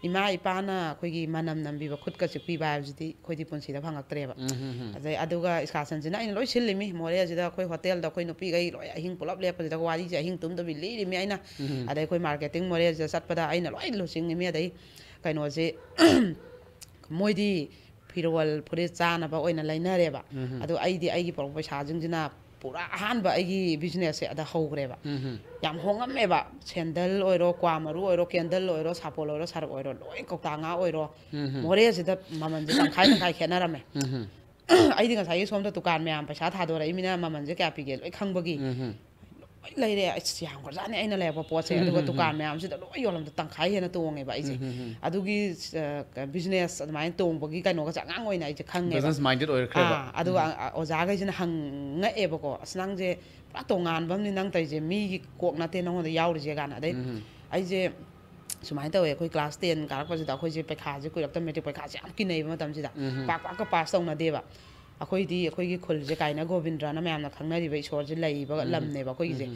ꯏꯃꯥ ꯏꯄꯥꯅ ꯑꯩꯈꯣꯏꯒꯤ ꯃꯅꯝ ꯅꯝꯕꯤꯕ, ꯈꯨꯠꯀ ꯆꯤꯛꯄꯤꯕ ꯍꯥꯏꯕꯁꯤꯗꯤ ꯑꯩꯈꯣꯏꯗꯤ ꯄꯨꯟꯁꯤꯗ ꯐꯪꯉꯛꯇ꯭ꯔꯦꯕ꯫ ꯑꯗꯩ ꯑꯗꯨꯒ excursionꯁꯤꯅ ꯑꯩꯅ ꯂꯣꯏ ꯁꯤꯜꯂꯤꯃꯤ꯫ ꯃꯣꯔꯦꯁꯤꯗ ꯑꯩꯈꯣꯏ ꯍꯣꯇꯦꯜꯗ ꯑꯩꯈꯣꯏ ꯅꯨꯄꯤꯈꯩ ꯂꯣꯏ ꯑꯍꯤꯡ ꯄꯨꯂꯞ ꯂꯦꯞꯄꯁꯤꯗ ꯋꯥꯔꯤꯁꯦ ꯑꯍꯤꯡ ꯇꯨꯝꯗꯕꯤ ꯂꯤꯔꯤꯃꯤ ꯑꯩꯅ꯫ ꯑꯗꯩ ꯑꯩꯈꯣꯏ marketing ꯃꯣꯔꯦꯁꯤꯗ ꯆꯠꯄꯗ ꯑꯩꯅ ꯂꯣꯏ ꯂꯨꯆꯤꯡꯉꯤꯃꯤ꯫ ꯑꯗꯩ ꯀꯩꯅꯣꯁꯦ ꯃꯣꯏꯗꯤ ꯐꯤꯔꯣꯜ ꯐꯨꯔꯤꯠ ꯆꯥꯅꯕ ꯑꯣꯏꯅ ꯂꯩꯅꯔꯦꯕ꯫ ꯑꯗꯣ ꯑꯩꯗꯤ ꯑꯩꯒꯤ ꯄꯨꯔꯛꯄ ꯄꯩꯁꯥꯁꯤꯡꯁꯤꯅ ꯄꯨꯔꯥ ꯑꯍꯥꯟꯕ ꯑꯩꯒꯤ businessꯁꯦ ꯑꯗ ꯍꯧꯈ꯭ꯔꯦꯕ꯫ ꯌꯥꯝ ꯍꯣꯡꯉꯝꯃꯦꯕ꯫ ꯁꯦꯟꯗꯜ ꯑꯣꯏꯔꯣ, ꯀ꯭ꯋꯥ ꯃꯔꯨ ꯑꯣꯏꯔꯣ, candle ꯑꯣꯏꯔꯣ, ꯁꯥꯄꯣꯟ ꯑꯣꯏꯔꯣ, ꯁꯔꯞ ꯑꯣꯏꯔꯣ, ꯂꯣꯏ ꯀꯧꯇꯥ ꯉꯥ ꯑꯣꯏꯔꯣ꯫ ꯃꯣꯔꯦꯁꯤꯗ ꯃꯃꯜꯁꯦ ꯇꯪꯈꯥꯏ ꯇꯪꯈꯥꯏ ꯈꯦꯠꯅꯔꯝꯃꯦ꯫ ꯑꯩꯗꯤ ꯉꯁꯥꯏꯒꯤ ꯁꯣꯝꯗ ꯗꯨꯀꯥꯟ ꯃꯌꯥꯝ ꯄꯩꯁꯥ ꯊꯥꯗꯣꯔꯛꯏꯃꯤꯅ ꯃꯃꯜꯁꯦ ꯀꯌꯥ ꯄꯤꯒꯦ ꯂꯣꯏ ꯈꯪꯕꯒꯤ꯫ ꯂꯣꯏ ꯂꯩꯔꯦ꯫ ꯑꯁ, ꯌꯥꯝꯈ꯭ꯔꯖꯥꯠꯅꯤ ꯑꯩꯅ ꯂꯩꯔꯛꯄ ꯄꯣꯠꯁꯦ꯫ ꯑꯗꯨꯒ ꯗꯨꯀꯥꯟ ꯃꯌꯥꯝꯁꯤꯗ ꯂꯣꯏ ꯌꯣꯜꯂꯝꯗ ꯇꯪꯈꯥꯏ ꯍꯦꯟꯅ ꯇꯣꯡꯉꯦꯕ ꯑꯩꯁꯦ꯫ ꯑꯗꯨꯒꯤ, ꯑ, business ꯑꯗꯨꯃꯥꯏꯅ ꯇꯣꯡꯕꯒꯤ ꯀꯩꯅꯣꯒꯁꯦ ꯑꯉꯥꯡ ꯑꯣꯏꯅ ꯑꯩꯁꯦ ꯈꯪꯉꯦꯕ꯫ Business minded ꯑꯣꯏꯔꯛꯈ꯭ꯔꯦꯕ꯫ ꯑꯥ, ꯑꯗꯨꯒ ꯑ-, ꯑꯣꯖꯥꯈꯩꯁꯤꯅ ꯍꯪꯉꯛꯑꯦꯕꯀꯣ, "ꯑꯁ, ꯅꯪꯁꯦ ꯄꯨꯔꯥ ꯇꯣꯉꯥꯟꯕ ꯑꯃꯅꯤ ꯅꯪ ꯇꯧꯔꯤꯁꯦ, ꯃꯤꯒꯤ ꯀꯣꯛ ꯅꯠꯇꯦ ꯅꯉꯣꯟꯗ ꯌꯥꯎꯔꯤꯁꯦ" ꯀꯥꯏꯅ꯫ ꯑꯗꯩ ꯑꯩꯁꯦ ꯁꯨꯃꯥꯏꯅ ꯇꯧꯋꯦ, ꯑꯩꯈꯣꯏ class ten ꯀꯥꯔꯛꯄꯁꯤꯗ ꯑꯩꯈꯣꯏꯁꯦ ꯄꯩꯈꯥꯁꯦ ꯀꯨꯏꯔꯛꯇ, matric ꯄꯩꯈꯥꯁꯦ ꯌꯥꯝ ꯀꯤꯅꯩꯕ ꯃꯇꯝꯁꯤꯗ꯫ ꯄꯥꯛ ꯄꯥꯛꯀ pass ꯇꯧꯅꯗꯦꯕ꯫ ꯑꯩꯈꯣꯏꯗꯤ ꯑꯩꯈꯣꯏꯒꯤ ꯈꯨꯜꯁꯦ ꯀꯥꯏꯅ ꯒꯣꯕꯤꯟꯗ꯭ꯔꯅ ꯃꯌꯥꯝꯅ ꯈꯪꯅꯔꯤꯕ ꯏꯁꯣꯔꯁꯦ ꯂꯩꯕ ꯂꯝꯅꯦꯕ ꯑꯩꯈꯣꯏꯒꯤꯁꯦ꯫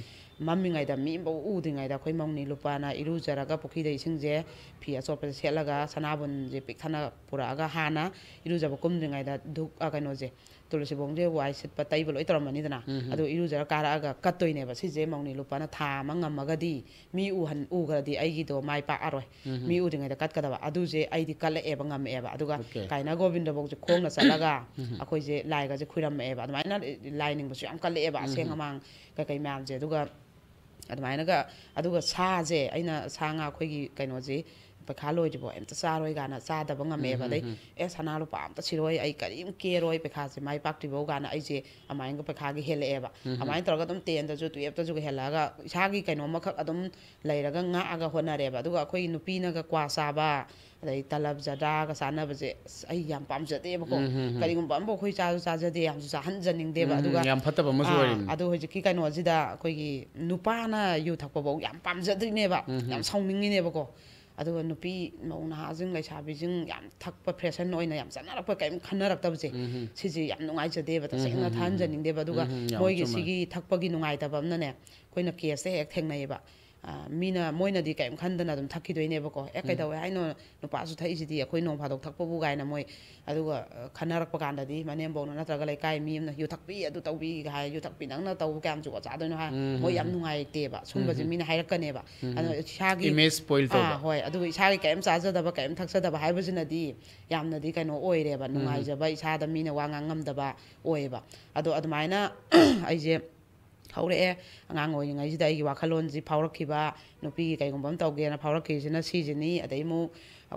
ꯃꯝꯃꯤꯉꯩꯗ ꯃꯤ ꯑꯃꯐꯥꯎ ꯎꯗ꯭ꯔꯤꯉꯩꯗ ꯑꯩꯈꯣꯏ ꯃꯧꯅꯤ ꯂꯨꯄꯥꯅ ꯏꯔꯨꯖꯔꯒ ꯄꯨꯈ꯭ꯔꯤꯗ ꯏꯁꯤꯡꯁꯦ ꯐꯤ ꯑꯆꯣꯠꯄꯁꯦ ꯁꯦꯠꯂꯒ ꯁꯅꯥꯕꯨꯟꯁꯦ ꯄꯤꯛ ꯊꯟꯅ ꯄꯨꯔꯛꯑꯒ ꯍꯥꯟꯅ ꯏꯔꯨꯖꯕ ꯀꯨꯝꯗ꯭ꯔꯤꯉꯩꯗ ꯙꯨꯛ, ꯑ, ꯀꯩꯅꯣꯁꯦ, ꯇꯨꯂꯁꯤꯕꯣꯡꯁꯦ ꯋꯥꯏ ꯁꯤꯠꯄ ꯇꯩꯕ ꯂꯣꯏ ꯇꯧꯔꯝꯃꯅꯤꯗꯅ꯫ ꯑꯗꯨ ꯏꯔꯨꯖꯔ ꯀꯥꯔꯛꯑꯒ ꯀꯠꯇꯣꯏꯅꯦꯕ꯫ ꯁꯤꯁꯦ ꯃꯧꯅꯤ ꯂꯨꯄꯥꯅ ꯊꯥ ꯑꯃ ꯉꯝꯃꯒꯗꯤ, ꯃꯤ ꯎꯍꯟ-, ꯎꯈ꯭ꯔꯗꯤ ꯑꯩꯒꯤꯗꯣ ꯃꯥꯏ ꯄꯥꯛꯑꯔꯣꯏ꯫ ꯃꯤ ꯎꯗ꯭ꯔꯤꯉꯩꯗ ꯀꯠꯀꯗꯕ꯫ ꯑꯗꯨꯁꯦ ꯑꯩꯗꯤ ꯀꯠꯂꯛꯑꯦꯕ, ꯉꯝꯃꯛꯑꯦꯕ꯫ ꯑꯗꯨꯒ ꯑꯣꯀꯦ꯫ ꯀꯥꯏꯅ ꯒꯣꯕꯤꯟꯗꯐꯧꯁꯦ ꯈꯣꯡꯅ ꯆꯠꯂꯒ ꯑꯩꯈꯣꯏꯁꯦ ꯂꯥꯏꯒꯁꯦ ꯈꯨꯔꯝꯃꯛꯑꯦꯕ꯫ ꯑꯗꯨꯃꯥꯏꯅ ꯂꯥꯏ ꯅꯤꯡꯕꯁꯨ ꯌꯥꯝ ꯀꯜꯂꯛꯑꯦꯕ, ꯑꯁꯦꯡ ꯑꯃꯥꯡ ꯀꯩꯀꯩ ꯃꯌꯥꯝꯁꯦ꯫ ꯑꯗꯨꯒ ꯑꯗꯨꯃꯥꯏꯅꯒ, ꯑꯗꯨꯒ ꯁꯥꯁꯦ, ꯑꯩꯅ ꯁꯥ ꯉꯥ ꯑꯩꯈꯣꯏꯒꯤ ꯀꯩꯅꯣꯁꯦ ꯄꯩꯈꯥ ꯂꯣꯏꯗ꯭ꯔꯤꯕꯣ ꯑꯝꯇ ꯆꯥꯔꯣꯏ ꯀꯥꯏꯅ ꯆꯥꯗꯕ ꯉꯝꯃꯛꯑꯦꯕ꯫ ꯑꯗꯩ ꯑꯦ, ꯁꯅꯥ ꯂꯨꯄꯥ ꯑꯝꯇ ꯁꯤꯔꯣꯏ, ꯑꯩ ꯀꯔꯤꯝ ꯀꯦꯔꯣꯏ, ꯄꯩꯈꯥꯁꯦ ꯃꯥꯏ ꯄꯥꯛꯇ꯭ꯔꯤꯐꯧ ꯀꯥꯏꯅ ꯑꯩꯁꯦ ꯑꯗꯨꯃꯥꯏꯅꯒ ꯄꯩꯈꯥꯒ ꯍꯦꯜꯂꯛꯑꯦꯕ꯫ ꯑꯗꯨꯃꯥꯏꯅ ꯇꯧꯔꯒ ꯑꯗꯨꯝ ꯇꯦꯟꯗꯁꯨ ꯇꯨꯌꯦꯜꯞꯇꯁꯨ ꯍꯦꯜꯂꯛꯑꯒ ꯏꯁꯥꯒꯤ ꯀꯩꯅꯣꯝꯃꯈꯛ ꯑꯗꯨꯝ ꯂꯩꯔꯒ ꯉꯥꯛꯑꯒ ꯍꯣꯠꯅꯔꯦꯕ꯫ ꯑꯗꯨꯒ ꯑꯩꯈꯣꯏꯒꯤ ꯅꯨꯄꯤꯅꯒ ꯀ꯭ꯋꯥ ꯆꯥꯕ, ꯑꯗꯩ ꯇꯂꯕ ꯖꯔꯗꯥꯒ ꯆꯥꯅꯕꯁꯦ ꯑꯁ, ꯑꯩ ꯌꯥꯝ ꯄꯥꯝꯖꯗꯦꯕꯀꯣ꯫ ꯀꯔꯤꯒꯨꯝꯕ ꯑꯃꯐꯥꯎ ꯑꯩꯈꯣꯏ ꯆꯥꯁꯨ ꯆꯥꯖꯗꯦ, ꯌꯥꯝꯁꯨ ꯆꯥꯍꯟꯖꯅꯤꯡꯗꯦꯕ꯫ ꯑꯗꯨꯒ ꯌꯥꯝ ꯐꯠꯇꯕ ꯑꯃꯁꯨ ꯑꯥ, ꯑꯣꯏꯔꯤꯕꯅꯤ꯫ ꯑꯗꯣ ꯍꯧꯖꯤꯛꯀꯤ ꯀꯩꯅꯣꯁꯤꯗ ꯑꯩꯈꯣꯏꯒꯤ ꯅꯨꯄꯥꯅ ꯌꯨ ꯊꯛꯄꯐꯧ ꯌꯥꯝ ꯄꯥꯝꯖꯗ꯭ꯔꯤꯅꯦꯕ, ꯌꯥꯝ ꯁꯥꯎꯅꯤꯡꯉꯤꯅꯦꯕꯀꯣ꯫ ꯑꯗꯨꯒ ꯅꯨꯄꯤ ꯃꯧ ꯅꯍꯥꯁꯤꯡ ꯂꯩꯁꯥꯕꯤꯁꯤꯡ ꯌꯥꯝ ꯊꯛꯄ ꯐꯦꯁꯟ ꯑꯣꯏꯅ ꯌꯥꯝ ꯆꯠꯅꯔꯛꯄ ꯀꯔꯤꯝ ꯈꯟꯅꯔꯛꯇꯕꯁꯦ, ꯁꯤꯁꯦ ꯌꯥꯝ ꯅꯨꯡꯉꯥꯏꯖꯗꯦꯕ, ꯇꯁꯦꯡꯅ ꯊꯥꯍꯟꯖꯅꯤꯡꯗꯦꯕ꯫ ꯑꯗꯨꯒ ꯎꯝ, ꯌꯥꯝ ꯃꯣꯏꯒꯤ ꯆꯨꯝꯃꯦ꯫ ꯁꯤꯒꯤ ꯊꯛꯄꯒꯤ ꯅꯨꯡꯉꯥꯏꯇꯕ ꯑꯃꯅꯅꯦ, ꯑꯩꯈꯣꯏꯅ ꯀꯦꯁꯇ ꯍꯦꯛ ꯊꯦꯡꯅꯩꯌꯦꯕ꯫ ꯑ, ꯃꯤꯅ, ꯃꯣꯏꯅꯗꯤ ꯀꯔꯤꯝ ꯈꯟꯗꯅ ꯑꯗꯨꯝ ꯊꯛꯈꯤꯗꯣꯏꯅꯦꯕꯀꯣ꯫ "ꯑꯦ, ꯀꯩꯗꯧꯋꯦ ꯍꯥꯏꯅꯣ? ꯅꯨꯄꯥꯁꯨ ꯊꯛꯏꯁꯤꯗꯤ, ꯑꯩꯈꯣꯏ ꯅꯣꯡ ꯐꯥꯗꯣꯛ ꯊꯛꯄꯕꯨ" ꯀꯥꯏꯅ ꯃꯣꯏ꯫ ꯑꯗꯨꯒ, ꯑ, ꯈꯟꯅꯔꯛꯄ ꯀꯥꯟꯗꯗꯤ ꯃꯅꯦꯝꯕꯧꯅ ꯅꯠꯇ꯭ꯔꯒ ꯂꯩꯀꯥꯏ ꯃꯤ ꯑꯃꯅ "ꯌꯨ ꯊꯛꯄꯤ, ꯑꯗꯨ ꯇꯧꯕꯤ" ꯍꯥꯏ꯫ "ꯌꯨ ꯊꯛꯄꯤ ꯅꯪꯅ ꯇꯧꯕ ꯀꯌꯥꯝ ꯖꯨꯒꯣꯠ ꯆꯥꯗꯣꯏꯅꯣ?" ꯍꯥꯏ꯫ ꯃꯣꯏ ꯌꯥꯝ ꯅꯨꯡꯉꯥꯏꯇꯦꯕ꯫ ꯁꯨꯝꯕꯁꯦ ꯃꯤꯅ ꯍꯥꯏꯔꯛꯀꯅꯦꯕ꯫ ꯑꯗꯣ ꯏꯁꯥꯒꯤ image spoil ꯇꯧꯕ꯫ ꯑꯥ, ꯍꯣꯏ꯫ ꯑꯗꯨꯒ ꯏꯁꯥꯒꯤ ꯀꯔꯤꯝ ꯆꯥꯖꯗꯕ, ꯀꯔꯤꯝ ꯊꯛꯆꯗꯕ ꯍꯥꯏꯕꯁꯤꯅꯗꯤ ꯌꯥꯝꯅꯗꯤ ꯀꯩꯅꯣ ꯑꯣꯏꯔꯦꯕ, ꯅꯨꯡꯉꯥꯏꯖꯕ, ꯏꯁꯥꯗ ꯃꯤꯅ ꯋꯥ ꯉꯥꯡ ꯉꯝꯗꯕ ꯑꯣꯏꯌꯦꯕ꯫ ꯑꯗꯣ ꯑꯗꯨꯃꯥꯏꯅ ꯑꯩꯁꯦ ꯍꯧꯔꯛꯑꯦ꯫ ꯑꯉꯥꯡ ꯑꯣꯏꯔꯤꯉꯩꯁꯤꯗ ꯑꯩꯒꯤ ꯋꯥꯈꯜꯂꯣꯟꯁꯤ ꯐꯥꯎꯔꯛꯈꯤꯕ, ꯅꯨꯄꯤꯒꯤ ꯀꯩꯒꯨꯝꯕ ꯑꯃ ꯇꯧꯒꯦꯅ ꯐꯥꯎꯔꯛꯈꯤꯕꯁꯤꯅ ꯁꯤꯁꯤꯅꯤ꯫ ꯑꯗꯩ ꯑꯃꯨꯛ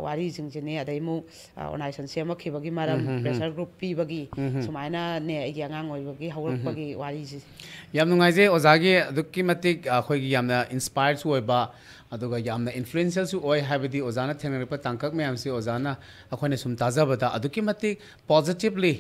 ꯋꯥꯔꯤꯁꯤꯡꯁꯤꯅꯤ, ꯑꯗꯩ ꯑꯃꯨꯛ, ꯑ, organization ꯁꯦꯝꯃꯛꯈꯤꯕꯒꯤ ꯃꯔꯝ, pressure group ꯄꯤꯕꯒꯤ, ꯁꯨꯃꯥꯏꯅꯅꯦ ꯑꯩꯒꯤ ꯑꯉꯥꯡ ꯑꯣꯏꯕꯒꯤ ꯍꯧꯔꯛꯄꯒꯤ ꯋꯥꯔꯤꯁꯤ꯫ ꯌꯥꯝ ꯅꯨꯡꯉꯥꯏꯖꯩ ꯑꯣꯖꯥꯒꯤ ꯑꯗꯨꯛꯀꯤ ꯃꯇꯤꯛ ꯑꯩꯈꯣꯏꯒꯤ ꯌꯥꯝꯅ inspireꯁꯨ ꯑꯣꯏꯕ, ꯑꯗꯨꯒ ꯌꯥꯝꯅ influentialꯁꯨ ꯑꯣꯏ꯫ ꯍꯥꯏꯕꯗꯤ ꯑꯣꯖꯥꯅ ꯊꯦꯡꯅꯔꯛꯄ ꯇꯥꯡꯀꯛ ꯃꯌꯥꯝꯁꯤ ꯑꯣꯖꯥꯅ ꯑꯩꯈꯣꯏꯅ ꯁꯨꯝ ꯇꯥꯖꯕꯗ ꯑꯗꯨꯛꯀꯤ ꯃꯇꯤꯛ positively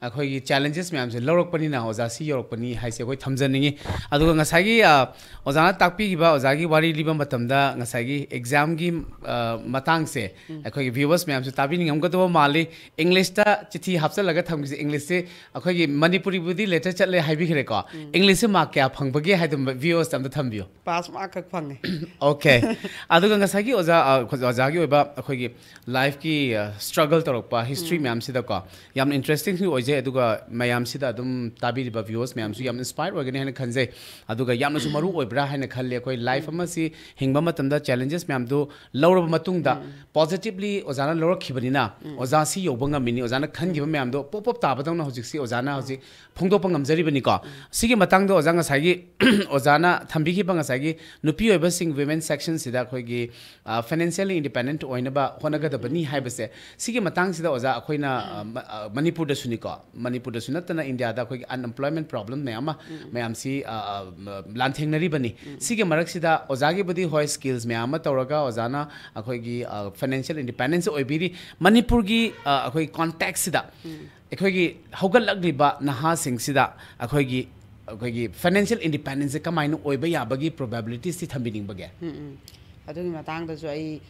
ꯑꯩꯈꯣꯏꯒꯤ challenges ꯃꯌꯥꯝꯁꯦ ꯂꯧꯔꯛꯄꯅꯤꯅ ꯑꯣꯖꯥ ꯁꯤ ꯌꯧꯔꯛꯄꯅꯤ ꯍꯥꯏꯁꯦ ꯑꯩꯈꯣꯏ ꯊꯝꯖꯅꯤꯡꯉꯤ꯫ ꯑꯗꯨꯒ ꯉꯁꯥꯏꯒꯤ, ꯑ, ꯑꯣꯖꯥꯅ ꯇꯥꯛꯄꯤꯈꯤꯕ, ꯑꯣꯖꯥꯒꯤ ꯋꯥꯔꯤ ꯂꯤꯕ ꯃꯇꯝꯗ ꯉꯁꯥꯏꯒꯤ examꯒꯤ, ꯑ, ꯃꯇꯥꯡꯁꯦ ꯑꯩꯈꯣꯏꯒꯤ viewers ꯃꯌꯥꯝꯁꯨ ꯇꯥꯕꯤꯅꯤꯡꯉꯝꯒꯗꯕ ꯃꯥꯜꯂꯤ꯫ Englishꯇ ꯆꯤꯊꯤ ꯍꯥꯞꯆꯜꯂꯒ ꯊꯝꯈꯤꯁꯦ꯫ Englishꯁꯦ ꯑꯩꯈꯣꯏꯒꯤ ꯃꯅꯤꯄꯨꯔꯤꯕꯨꯗꯤ letter ꯆꯠꯂꯦ ꯍꯥꯏꯕꯤꯈ꯭ꯔꯦꯀꯣ꯫ Englishꯁꯦ mark ꯀꯌꯥ ꯐꯪꯕꯒꯦ ꯍꯥꯏꯗꯣ viewers ꯑꯝꯇ ꯊꯝꯕꯤꯌꯨ꯫ Pass mark ꯈꯛ ꯐꯪꯉꯦ꯫ ꯑꯣꯀꯦ꯫ ꯑꯗꯨꯒ ꯉꯁꯥꯏꯒꯤ ꯑꯣꯖꯥ, ꯑ, ꯑꯣꯖꯥꯒꯤ ꯑꯣꯏꯕ ꯑꯩꯈꯣꯏꯒꯤ lifeꯀꯤ, ꯑ, struggle ꯇꯧꯔꯛꯄ history ꯃꯌꯥꯝꯁꯤꯗꯀꯣ, ꯌꯥꯝꯅ interestingꯁꯨ ꯑꯣꯏ꯫ ꯑꯗꯨꯒ ꯃꯌꯥꯝꯁꯤꯗ ꯑꯗꯨꯝ ꯇꯥꯕꯤꯔꯤꯕ viewers ꯃꯌꯥꯝꯁꯨ ꯌꯥꯝ inspire ꯑꯣꯏꯒꯅꯤ ꯍꯥꯏꯅ ꯈꯟꯖꯩ꯫ ꯑꯗꯨꯒ ꯌꯥꯝꯅꯁꯨ ꯃꯔꯨ ꯑꯣꯏꯕ꯭ꯔꯥ ꯍꯥꯏꯅ ꯈꯜꯂꯦ꯫ ꯑꯩꯈꯣꯏ life ꯑꯃꯁꯤ ꯍꯤꯡꯕ ꯃꯇꯝꯗ challenges ꯃꯌꯥꯝꯗꯨ ꯂꯧꯔꯕ ꯃꯇꯨꯡꯗ positively ꯑꯣꯖꯥꯅ ꯂꯧꯔꯛꯈꯤꯕꯅꯤꯅ ꯑꯣꯖꯥ ꯁꯤ ꯌꯧꯕ ꯉꯝꯃꯤꯅꯤ, ꯑꯣꯖꯥꯅ ꯈꯟꯈꯤꯕ ꯃꯌꯥꯝꯗꯣ ꯄꯣꯞ ꯄꯣꯞ ꯇꯥꯕꯗꯧꯅ ꯍꯧꯖꯤꯛꯁꯤ ꯑꯣꯖꯥꯅ ꯍꯧꯖꯤꯛ ꯐꯣꯡꯗꯣꯛꯄ ꯉꯝꯖꯔꯤꯕꯅꯤꯀꯣ꯫ ꯁꯤꯒꯤ ꯃꯇꯥꯡꯗ ꯑꯣꯖꯥ ꯉꯁꯥꯏꯒꯤ ꯑꯣꯖꯥꯅ ꯊꯝꯕꯤꯈꯤꯕ ꯉꯁꯥꯏꯒꯤ ꯅꯨꯄꯤ ꯑꯣꯏꯕꯁꯤꯡ women sectionꯁꯤꯗ ꯑꯩꯈꯣꯏꯒꯤ financially independent ꯑꯣꯏꯅꯕ ꯍꯣꯠꯅꯒꯗꯕꯅꯤ ꯍꯥꯏꯕꯁꯦ, ꯁꯤꯒꯤ ꯃꯇꯥꯡꯁꯤꯗ ꯑꯣꯖꯥ ꯑꯩꯈꯣꯏꯅ ꯑ, ꯃ-, ꯑ, ꯃꯅꯤꯄꯨꯔꯗꯁꯨꯅꯤꯀꯣ, ꯃꯅꯤꯄꯨꯔꯗꯁꯨ ꯅꯠꯇꯅ ꯏꯟꯗꯤꯌꯥꯗ ꯑꯩꯈꯣꯏꯒꯤ unemployment problem ꯃꯌꯥꯝ ꯑꯃ ꯃꯌꯥꯝꯁꯤ ꯑ, ꯑ, ꯃ-, ꯂꯥꯟꯊꯦꯡꯅꯔꯤꯕꯅꯤ꯫ ꯁꯤꯒꯤ ꯃꯔꯛꯁꯤꯗ ꯑꯣꯖꯥꯒꯤꯕꯨꯗꯤ ꯍꯣꯏ skills ꯃꯌꯥꯝ ꯑꯃ ꯇꯧꯔꯒ ꯑꯣꯖꯥꯅ ꯑꯩꯈꯣꯏꯒꯤ financial independence ꯑꯣꯏꯕꯤꯔꯤ꯫ ꯃꯅꯤꯄꯨꯔꯒꯤ ꯑ, ꯑꯩꯈꯣꯏ contextꯁꯤꯗ ꯑꯩꯈꯣꯏꯒꯤ ꯍꯧꯒꯠꯂꯛꯂꯤꯕ ꯅꯍꯥꯁꯤꯡꯁꯤꯗ ꯑꯩꯈꯣꯏꯒꯤ ꯑꯩꯈꯣꯏꯒꯤ financial independenceꯁꯦ ꯀꯃꯥꯏꯅ ꯑꯣꯏꯕ ꯌꯥꯕꯒꯤ probabilitiesꯇꯤ ꯊꯝꯕꯤꯅꯤꯡꯕꯒꯦ? ꯎꯝ, ꯎꯝ꯫ ꯑꯗꯨꯒꯤ ꯃꯇꯥꯡꯗꯁꯨ ꯑꯩ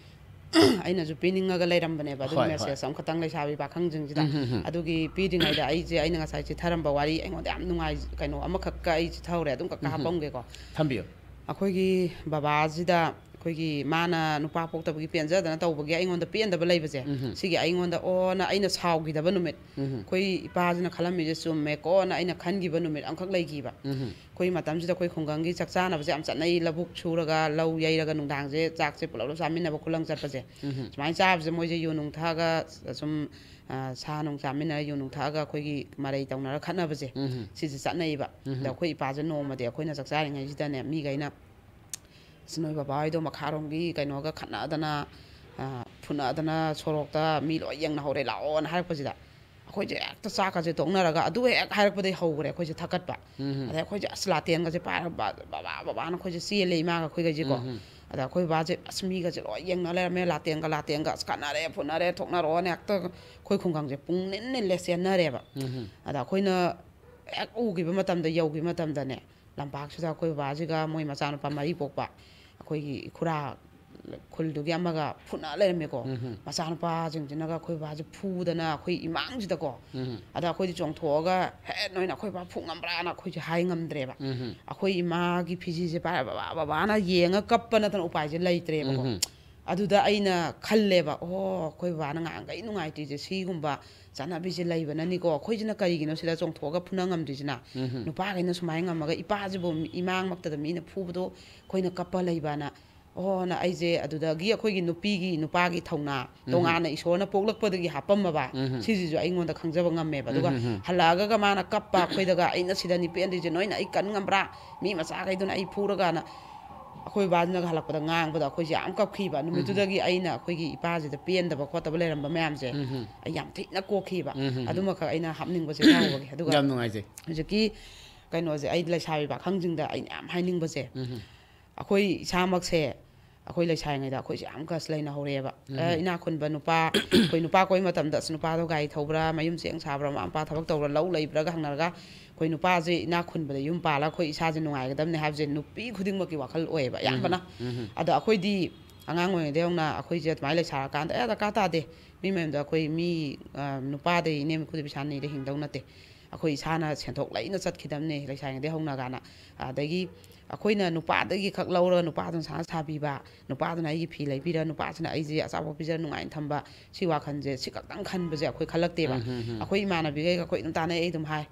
ꯑꯩꯅꯁꯨ ꯄꯤꯅꯤꯡꯉꯒ ꯂꯩꯔꯝꯕꯅꯦꯕ ꯑꯗꯨꯒꯤ ꯍꯣꯏ, ꯍꯣꯏ꯫ message ꯑꯃꯈꯛꯇꯪ ꯂꯩꯁꯥꯕꯤ ꯄꯥꯈꯪꯁꯤꯡꯁꯤꯗ꯫ ꯎꯝ, ꯎꯝ, ꯎꯝ꯫ ꯑꯗꯨꯒꯤ ꯄꯤꯗ꯭ꯔꯤꯉꯩꯗ ꯑꯩꯁꯦ, ꯑꯩꯅ ꯉꯁꯥꯏ ꯆꯤꯊꯔꯝꯕ ꯋꯥꯔꯤ ꯑꯩꯉꯣꯟꯗ ꯌꯥꯝ ꯅꯨꯡꯉꯥꯏ, ꯀꯩꯅꯣ ꯑꯃꯈꯛꯀ ꯑꯩ ꯆꯤꯊꯍꯧꯔꯦ, ꯑꯗꯨꯝ ꯀꯛꯀꯥ ꯍꯥꯞꯄꯝꯒꯦꯀꯣ꯫ ꯊꯝꯕꯤꯌꯨ꯫ ꯑꯩꯈꯣꯏꯒꯤ ꯕꯕꯥꯁꯤꯗ ꯑꯩꯈꯣꯏꯒꯤ ꯃꯥꯅ ꯅꯨꯄꯥ ꯄꯣꯛꯇꯕꯒꯤ ꯄꯦꯟꯖꯗꯅ ꯇꯧꯕꯒꯤ ꯑꯩꯉꯣꯟꯗ ꯄꯦꯟꯗꯕ ꯂꯩꯕꯁꯦ, ꯁꯤꯒꯤ ꯑꯩꯉꯣꯟꯗ ꯑꯣꯅ ꯑꯩꯅ ꯁꯥꯎꯈꯤꯗꯕ ꯅꯨꯃꯤꯠ, ꯑꯩꯈꯣꯏ ꯏꯄꯥꯁꯤꯅ ꯈꯜꯂꯝꯃꯤꯁꯦ ꯆꯨꯝꯃꯦꯀꯣꯅ ꯑꯩꯅ ꯈꯟꯈꯤꯕ ꯅꯨꯃꯤꯠ ꯑꯃꯈꯛ ꯂꯩꯈꯤꯕ꯫ ꯑꯩꯈꯣꯏ ꯃꯇꯝꯁꯤꯗ ꯑꯩꯈꯣꯏ ꯈꯨꯡꯒꯪꯒꯤ ꯆꯥꯛ ꯆꯥꯅꯕꯁꯦ ꯌꯥꯝ ꯆꯠꯅꯩ, ꯂꯧꯕꯨꯛ ꯁꯨꯔꯒ ꯂꯧ ꯌꯩꯔꯒ ꯅꯨꯡꯗꯥꯡꯁꯦ ꯆꯥꯛꯁꯦ ꯄꯨꯂꯞ ꯄꯨꯂꯞ ꯆꯥꯃꯤꯟꯅꯕ ꯈꯨꯂꯪ ꯆꯠꯄꯁꯦ꯫ ꯁꯨꯃꯥꯏꯅ ꯆꯥꯕꯁꯦ ꯃꯣꯏꯁꯦ ꯌꯨ ꯅꯨꯡ ꯊꯛꯑꯒ ꯁꯨꯝ, ꯑ, ꯁꯥ ꯅꯨꯡ ꯆꯥꯃꯤꯟꯅꯔ ꯌꯨ ꯅꯨꯡ ꯊꯛꯑꯒ ꯑꯩꯈꯣꯏꯒꯤ ꯃꯔꯩ ꯇꯧꯅꯔ ꯈꯠꯅꯕꯁꯦ, ꯁꯤꯁꯦ ꯆꯠꯅꯩꯕ꯫ ꯑꯗ ꯑꯩꯈꯣꯏ ꯏꯄꯥꯁꯦ ꯅꯣꯡꯃꯗꯤ ꯑꯩꯈꯣꯏꯅ ꯆꯥꯛ ꯆꯥꯔꯤꯉꯩꯁꯤꯗꯅꯦ, ꯃꯤꯈꯩꯅ "ꯑꯁ, ꯅꯣꯏ ꯕꯕꯥ ꯍꯣꯏꯗꯣ ꯃꯈꯥꯔꯣꯝꯒꯤ ꯀꯩꯅꯣꯒ ꯈꯠꯅꯗꯅ, ꯑ, ꯐꯨꯅꯗꯅ ꯁꯣꯔꯣꯛꯇ ꯃꯤ ꯂꯣꯏ ꯌꯦꯡꯅꯍꯧꯔꯦ, ꯂꯥꯛꯑꯣꯅ" ꯍꯥꯏꯔꯛꯄꯁꯤꯗ ꯑꯩꯈꯣꯏꯁꯦ ꯍꯦꯛꯇ ꯆꯥꯛꯀꯁꯦ ꯇꯣꯛꯅꯔꯒ, ꯑꯗꯨ ꯍꯦꯛ ꯍꯥꯏꯔꯛꯄꯗꯩ ꯍꯧꯈ꯭ꯔꯦ ꯑꯩꯈꯣꯏꯁꯦ ꯊꯛꯀꯠꯄ꯫ ꯑꯗꯩ ꯑꯩꯈꯣꯏꯁꯦ ꯑꯁ ꯂꯥꯇꯦꯟꯒꯁꯦ ꯄꯥꯏꯔꯒ ꯕ-, ꯕꯕꯥ, ꯕꯕꯥꯅ ꯑꯩꯈꯣꯏꯁꯦ ꯆꯦꯜꯂꯦ, ꯏꯃꯥꯒ ꯑꯩꯈꯣꯏꯒꯁꯦꯀꯣ꯫ ꯑꯗ ꯑꯩꯈꯣꯏ ꯕꯕꯥꯁꯦ ꯑꯁ ꯃꯤꯒꯁꯦ ꯂꯣꯏ ꯌꯦꯡꯅ ꯂꯩꯔꯝꯃꯦ, ꯂꯥꯇꯦꯟꯒ, ꯂꯥꯇꯦꯟꯒ, "ꯑꯁ ꯈꯠꯅꯔꯦ ꯐꯨꯅꯔꯦ ꯊꯣꯛꯅꯔꯣꯅ" ꯍꯦꯛꯇ ꯑꯩꯈꯣꯏ ꯈꯨꯡꯒꯪꯁꯦ ꯄꯨꯡ ꯅꯤꯜ ꯅꯤꯜꯂꯦ ꯆꯦꯟꯅꯔꯦꯕ꯫ ꯑꯗ ꯑꯩꯈꯣꯏꯅ ꯍꯦꯛ ꯎꯈꯤꯕ ꯃꯇꯝꯗ, ꯌꯧꯈꯤꯕ ꯃꯇꯝꯗꯅꯦ, ꯂꯝꯄꯥꯛꯁꯤꯗ ꯑꯩꯈꯣꯏ ꯕꯕꯥꯁꯤꯒ ꯃꯣꯏ ꯃꯆꯥꯅꯨꯄꯥ ꯃꯔꯤ ꯄꯣꯛꯄ ꯑꯩꯈꯣꯏꯒꯤ ꯏꯈꯨꯔꯥ ꯈꯨꯜꯗꯨꯒꯤ ꯑꯃꯒ ꯐꯨꯅ ꯂꯩꯔꯝꯃꯦꯀꯣ꯫ ꯃꯆꯥꯅꯨꯄꯥꯁꯤꯡꯁꯤꯅꯒ ꯑꯩꯈꯣꯏ ꯕꯕꯥꯁꯦ ꯐꯨꯗꯅ ꯑꯩꯈꯣꯏ ꯏꯃꯥꯡꯁꯤꯗꯀꯣ꯫ ꯑꯗ ꯑꯩꯈꯣꯏꯗꯤ ꯆꯣꯡꯊꯣꯛꯑꯒ, "ꯍꯦ, ꯅꯣꯏꯅ ꯑꯩꯈꯣꯏ ꯕꯕꯥ ꯐꯨ ꯉꯝꯕ꯭ꯔꯥꯅ?" ꯑꯩꯈꯣꯏꯁꯦ ꯍꯥꯏ ꯉꯝꯗ꯭ꯔꯦꯕ꯫ ꯑꯩꯈꯣꯏ ꯏꯃꯥꯒꯤ ꯐꯤꯖꯤꯁꯦ ꯄꯥꯏꯔ ꯕꯕꯥ, ꯕꯕꯥꯅ ꯌꯦꯡꯉ ꯀꯞꯄ ꯅꯠꯇꯅ ꯎꯄꯥꯏꯁꯦ ꯂꯩꯇ꯭ꯔꯦꯕꯀꯣ꯫ ꯑꯗꯨꯗ ꯑꯩꯅ ꯈꯜꯂꯦꯕ, ꯑꯣ, ꯑꯩꯈꯣꯏ ꯕꯕꯥꯅ ꯉꯥꯡꯈꯩ ꯅꯨꯡꯉꯥꯏꯇ꯭ꯔꯤꯁꯦ ꯁꯤꯒꯨꯝꯕ ꯆꯠꯅꯕꯤꯁꯦ ꯂꯩꯕꯅꯅꯤꯀꯣ, ꯑꯩꯈꯣꯏꯁꯤꯅ ꯀꯔꯤꯒꯤꯅꯣ ꯁꯤꯗ ꯆꯣꯡꯊꯣꯛꯑꯒ ꯐꯨꯅ ꯉꯝꯗ꯭ꯔꯤꯁꯤꯅ? ꯅꯨꯄꯥꯈꯩꯅ ꯁꯨꯃꯥꯏꯅ ꯉꯝꯃꯒ ꯏꯄꯥꯁꯤꯕꯨ ꯃꯤ-, ꯏꯃꯥꯡꯃꯛꯇꯗ ꯃꯤꯅ ꯐꯨꯕꯗꯣ ꯑꯩꯈꯣꯏꯅ ꯀꯞꯄ ꯂꯩꯕꯅ꯫ ꯑꯣꯅ ꯑꯩꯁꯦ ꯑꯗꯨꯗꯒꯤ ꯑꯩꯈꯣꯏꯒꯤ ꯅꯨꯄꯤꯒꯤ, ꯅꯨꯄꯥꯒꯤ ꯊꯧꯅꯥ ꯇꯣꯉꯥꯟꯅ ꯏꯁꯣꯔꯅ ꯄꯣꯛꯂꯛꯄꯗꯒꯤ ꯍꯥꯞꯄꯝꯃꯕ, ꯁꯤꯁꯤꯁꯨ ꯑꯩꯉꯣꯟꯗ ꯈꯪꯖꯕ ꯉꯝꯃꯦꯕ꯫ ꯑꯗꯨꯒ ꯍꯜꯂꯛꯑꯒꯒ ꯃꯥꯅ ꯀꯞꯄ ꯑꯩꯈꯣꯏꯗꯒ, "ꯑꯩꯅ ꯁꯤꯗꯅꯤ ꯄꯦꯟꯗ꯭ꯔꯤꯁꯦ, ꯅꯣꯏꯅ ꯑꯩ ꯀꯟ ꯉꯝꯕ꯭ꯔꯥ? ꯃꯤ ꯃꯆꯥꯈꯩꯗꯨꯅ ꯑꯩ ꯐꯨꯔꯒꯅ" ꯑꯩꯈꯣꯏ ꯕꯥꯁꯤꯅꯒ ꯍꯜꯂꯛꯄꯗ ꯉꯥꯡꯕꯗ ꯑꯩꯈꯣꯏꯁꯦ ꯌꯥꯝ ꯀꯞꯈꯤꯕ꯫ ꯅꯨꯃꯤꯠꯇꯨꯗꯒꯤ ꯑꯩꯅ ꯑꯩꯈꯣꯏꯒꯤ ꯏꯄꯥꯁꯤꯗ ꯄꯦꯟꯗꯕ ꯈꯣꯠꯇꯕ ꯂꯩꯔꯝꯕ ꯃꯌꯥꯝꯁꯦ ꯑꯩ ꯌꯥꯝ ꯊꯤꯅ ꯀꯣꯛꯈꯤꯕ꯫ ꯑꯗꯨꯃꯈꯛ ꯑꯩꯅ ꯍꯥꯞꯅꯤꯡꯕꯁꯦ ꯌꯥꯎꯕꯒꯤ꯫ ꯑꯗꯨꯒ ꯌꯥꯝ ꯅꯨꯡꯉꯥꯏꯖꯩ꯫ ꯍꯧꯖꯤꯛꯀꯤ ꯀꯩꯅꯣꯁꯦ, ꯑꯩ ꯂꯩꯁꯥꯕꯤ ꯄꯥꯈꯪꯁꯤꯡꯗ ꯑꯩꯅ ꯌꯥꯝ ꯍꯥꯏꯅꯤꯡꯕꯁꯦ, ꯑꯩꯈꯣꯏ ꯏꯁꯥꯃꯛꯁꯦ, ꯑꯩꯈꯣꯏ ꯂꯩꯁꯥꯔꯤꯉꯩꯗ ꯑꯩꯈꯣꯏꯁꯦ ꯌꯥꯝ ꯒꯁ ꯂꯩꯅ ꯍꯧꯔꯛꯑꯦꯕ꯫ ꯑ, ꯏꯅꯥꯛ ꯈꯨꯟꯕ ꯅꯨꯄꯥ, ꯑꯩꯈꯣꯏ ꯅꯨꯄꯥ ꯀꯣꯏ ꯃꯇꯝꯗ, "ꯑꯁ, ꯅꯨꯄꯥꯗꯣ ꯒꯥꯔꯤ ꯊꯧꯕ꯭ꯔꯥ, ꯃꯌꯨꯝ ꯆꯦꯡ ꯁꯥꯕ꯭ꯔꯥ, ꯃꯃꯥ ꯃꯄꯥ ꯊꯕꯛ ꯇꯧꯕ꯭ꯔꯥ, ꯂꯧ ꯂꯩꯕ꯭ꯔꯥꯒ" ꯍꯪꯅꯔꯒ, ꯑꯩꯈꯣꯏ ꯅꯨꯄꯥꯁꯦ ꯏꯅꯥꯛ ꯈꯨꯟꯕꯗ ꯌꯨꯝ ꯄꯥꯜꯂꯒ ꯑꯩꯈꯣꯏ ꯏꯁꯥꯁꯦ ꯅꯨꯡꯉꯥꯏꯒꯗꯕꯅꯦ ꯍꯥꯏꯕꯁꯦ ꯅꯨꯄꯤ ꯈꯨꯗꯤꯡꯃꯛꯀꯤ ꯋꯥꯈꯜ ꯑꯣꯏꯌꯦꯕ ꯑꯌꯥꯝꯕꯅ꯫ ꯑꯗꯣ ꯑꯩꯈꯣꯏꯗꯤ ꯑꯉꯥꯡ ꯑꯣꯏꯔꯤꯉꯩꯗ ꯍꯧꯅ ꯑꯩꯈꯣꯏꯁꯦ ꯑꯗꯨꯃꯥꯏꯅ ꯂꯩꯁꯥꯔꯀꯥꯟꯗ, "ꯑꯦ, ꯗꯔꯀꯥꯔ ꯇꯥꯗꯦ, ꯃꯤ ꯃꯌꯨꯝꯗ ꯑꯩꯈꯣꯏ ꯃꯤ, ꯑ, ꯅꯨꯄꯥꯗꯩ ꯏꯅꯦꯝ ꯏꯀꯨꯗꯤ ꯄꯩꯁꯥ ꯅꯤꯔ ꯍꯤꯡꯗꯧ ꯅꯠꯇꯦ, ꯑꯩꯈꯣꯏ ꯏꯁꯥꯅ ꯁꯦꯟꯊꯣꯛ ꯂꯩꯅ ꯆꯠꯈꯤꯗꯕꯅꯦ ꯂꯩꯁꯥꯔꯤꯉꯩꯗꯩ ꯍꯧꯅ" ꯀꯥꯏꯅ꯫ ꯑꯗꯒꯤ ꯑꯩꯈꯣꯏꯅ ꯅꯨꯄꯥꯗꯒꯤ ꯈꯛ ꯂꯧꯔꯒ ꯅꯨꯄꯥꯗꯨꯅ ꯁꯥ ꯁꯥꯕꯤꯕ, ꯅꯨꯄꯥꯗꯨꯅ ꯑꯩꯒꯤ ꯐꯤ ꯂꯩꯕꯤꯔ, ꯅꯨꯄꯥꯁꯤꯅ ꯑꯩꯁꯦ ꯑꯆꯥꯄꯣꯠ ꯄꯤꯖꯔ ꯅꯨꯡꯉꯥꯏꯅ ꯊꯝꯕ, ꯁꯤ ꯋꯥꯈꯜꯁꯦ, ꯁꯤ ꯈꯛꯇꯪ ꯈꯟꯕꯁꯦ ꯑꯩꯈꯣꯏ ꯈꯜꯂꯛꯇꯦꯕ꯫ ꯑꯩꯈꯣꯏ ꯏꯃꯥꯟꯅꯕꯤꯈꯩꯒ ꯑꯩꯈꯣꯏ ꯑꯗꯨꯝ ꯇꯥꯟꯅꯩ꯫ ꯑꯩ ꯑꯗꯨꯝ ꯍꯥꯏ,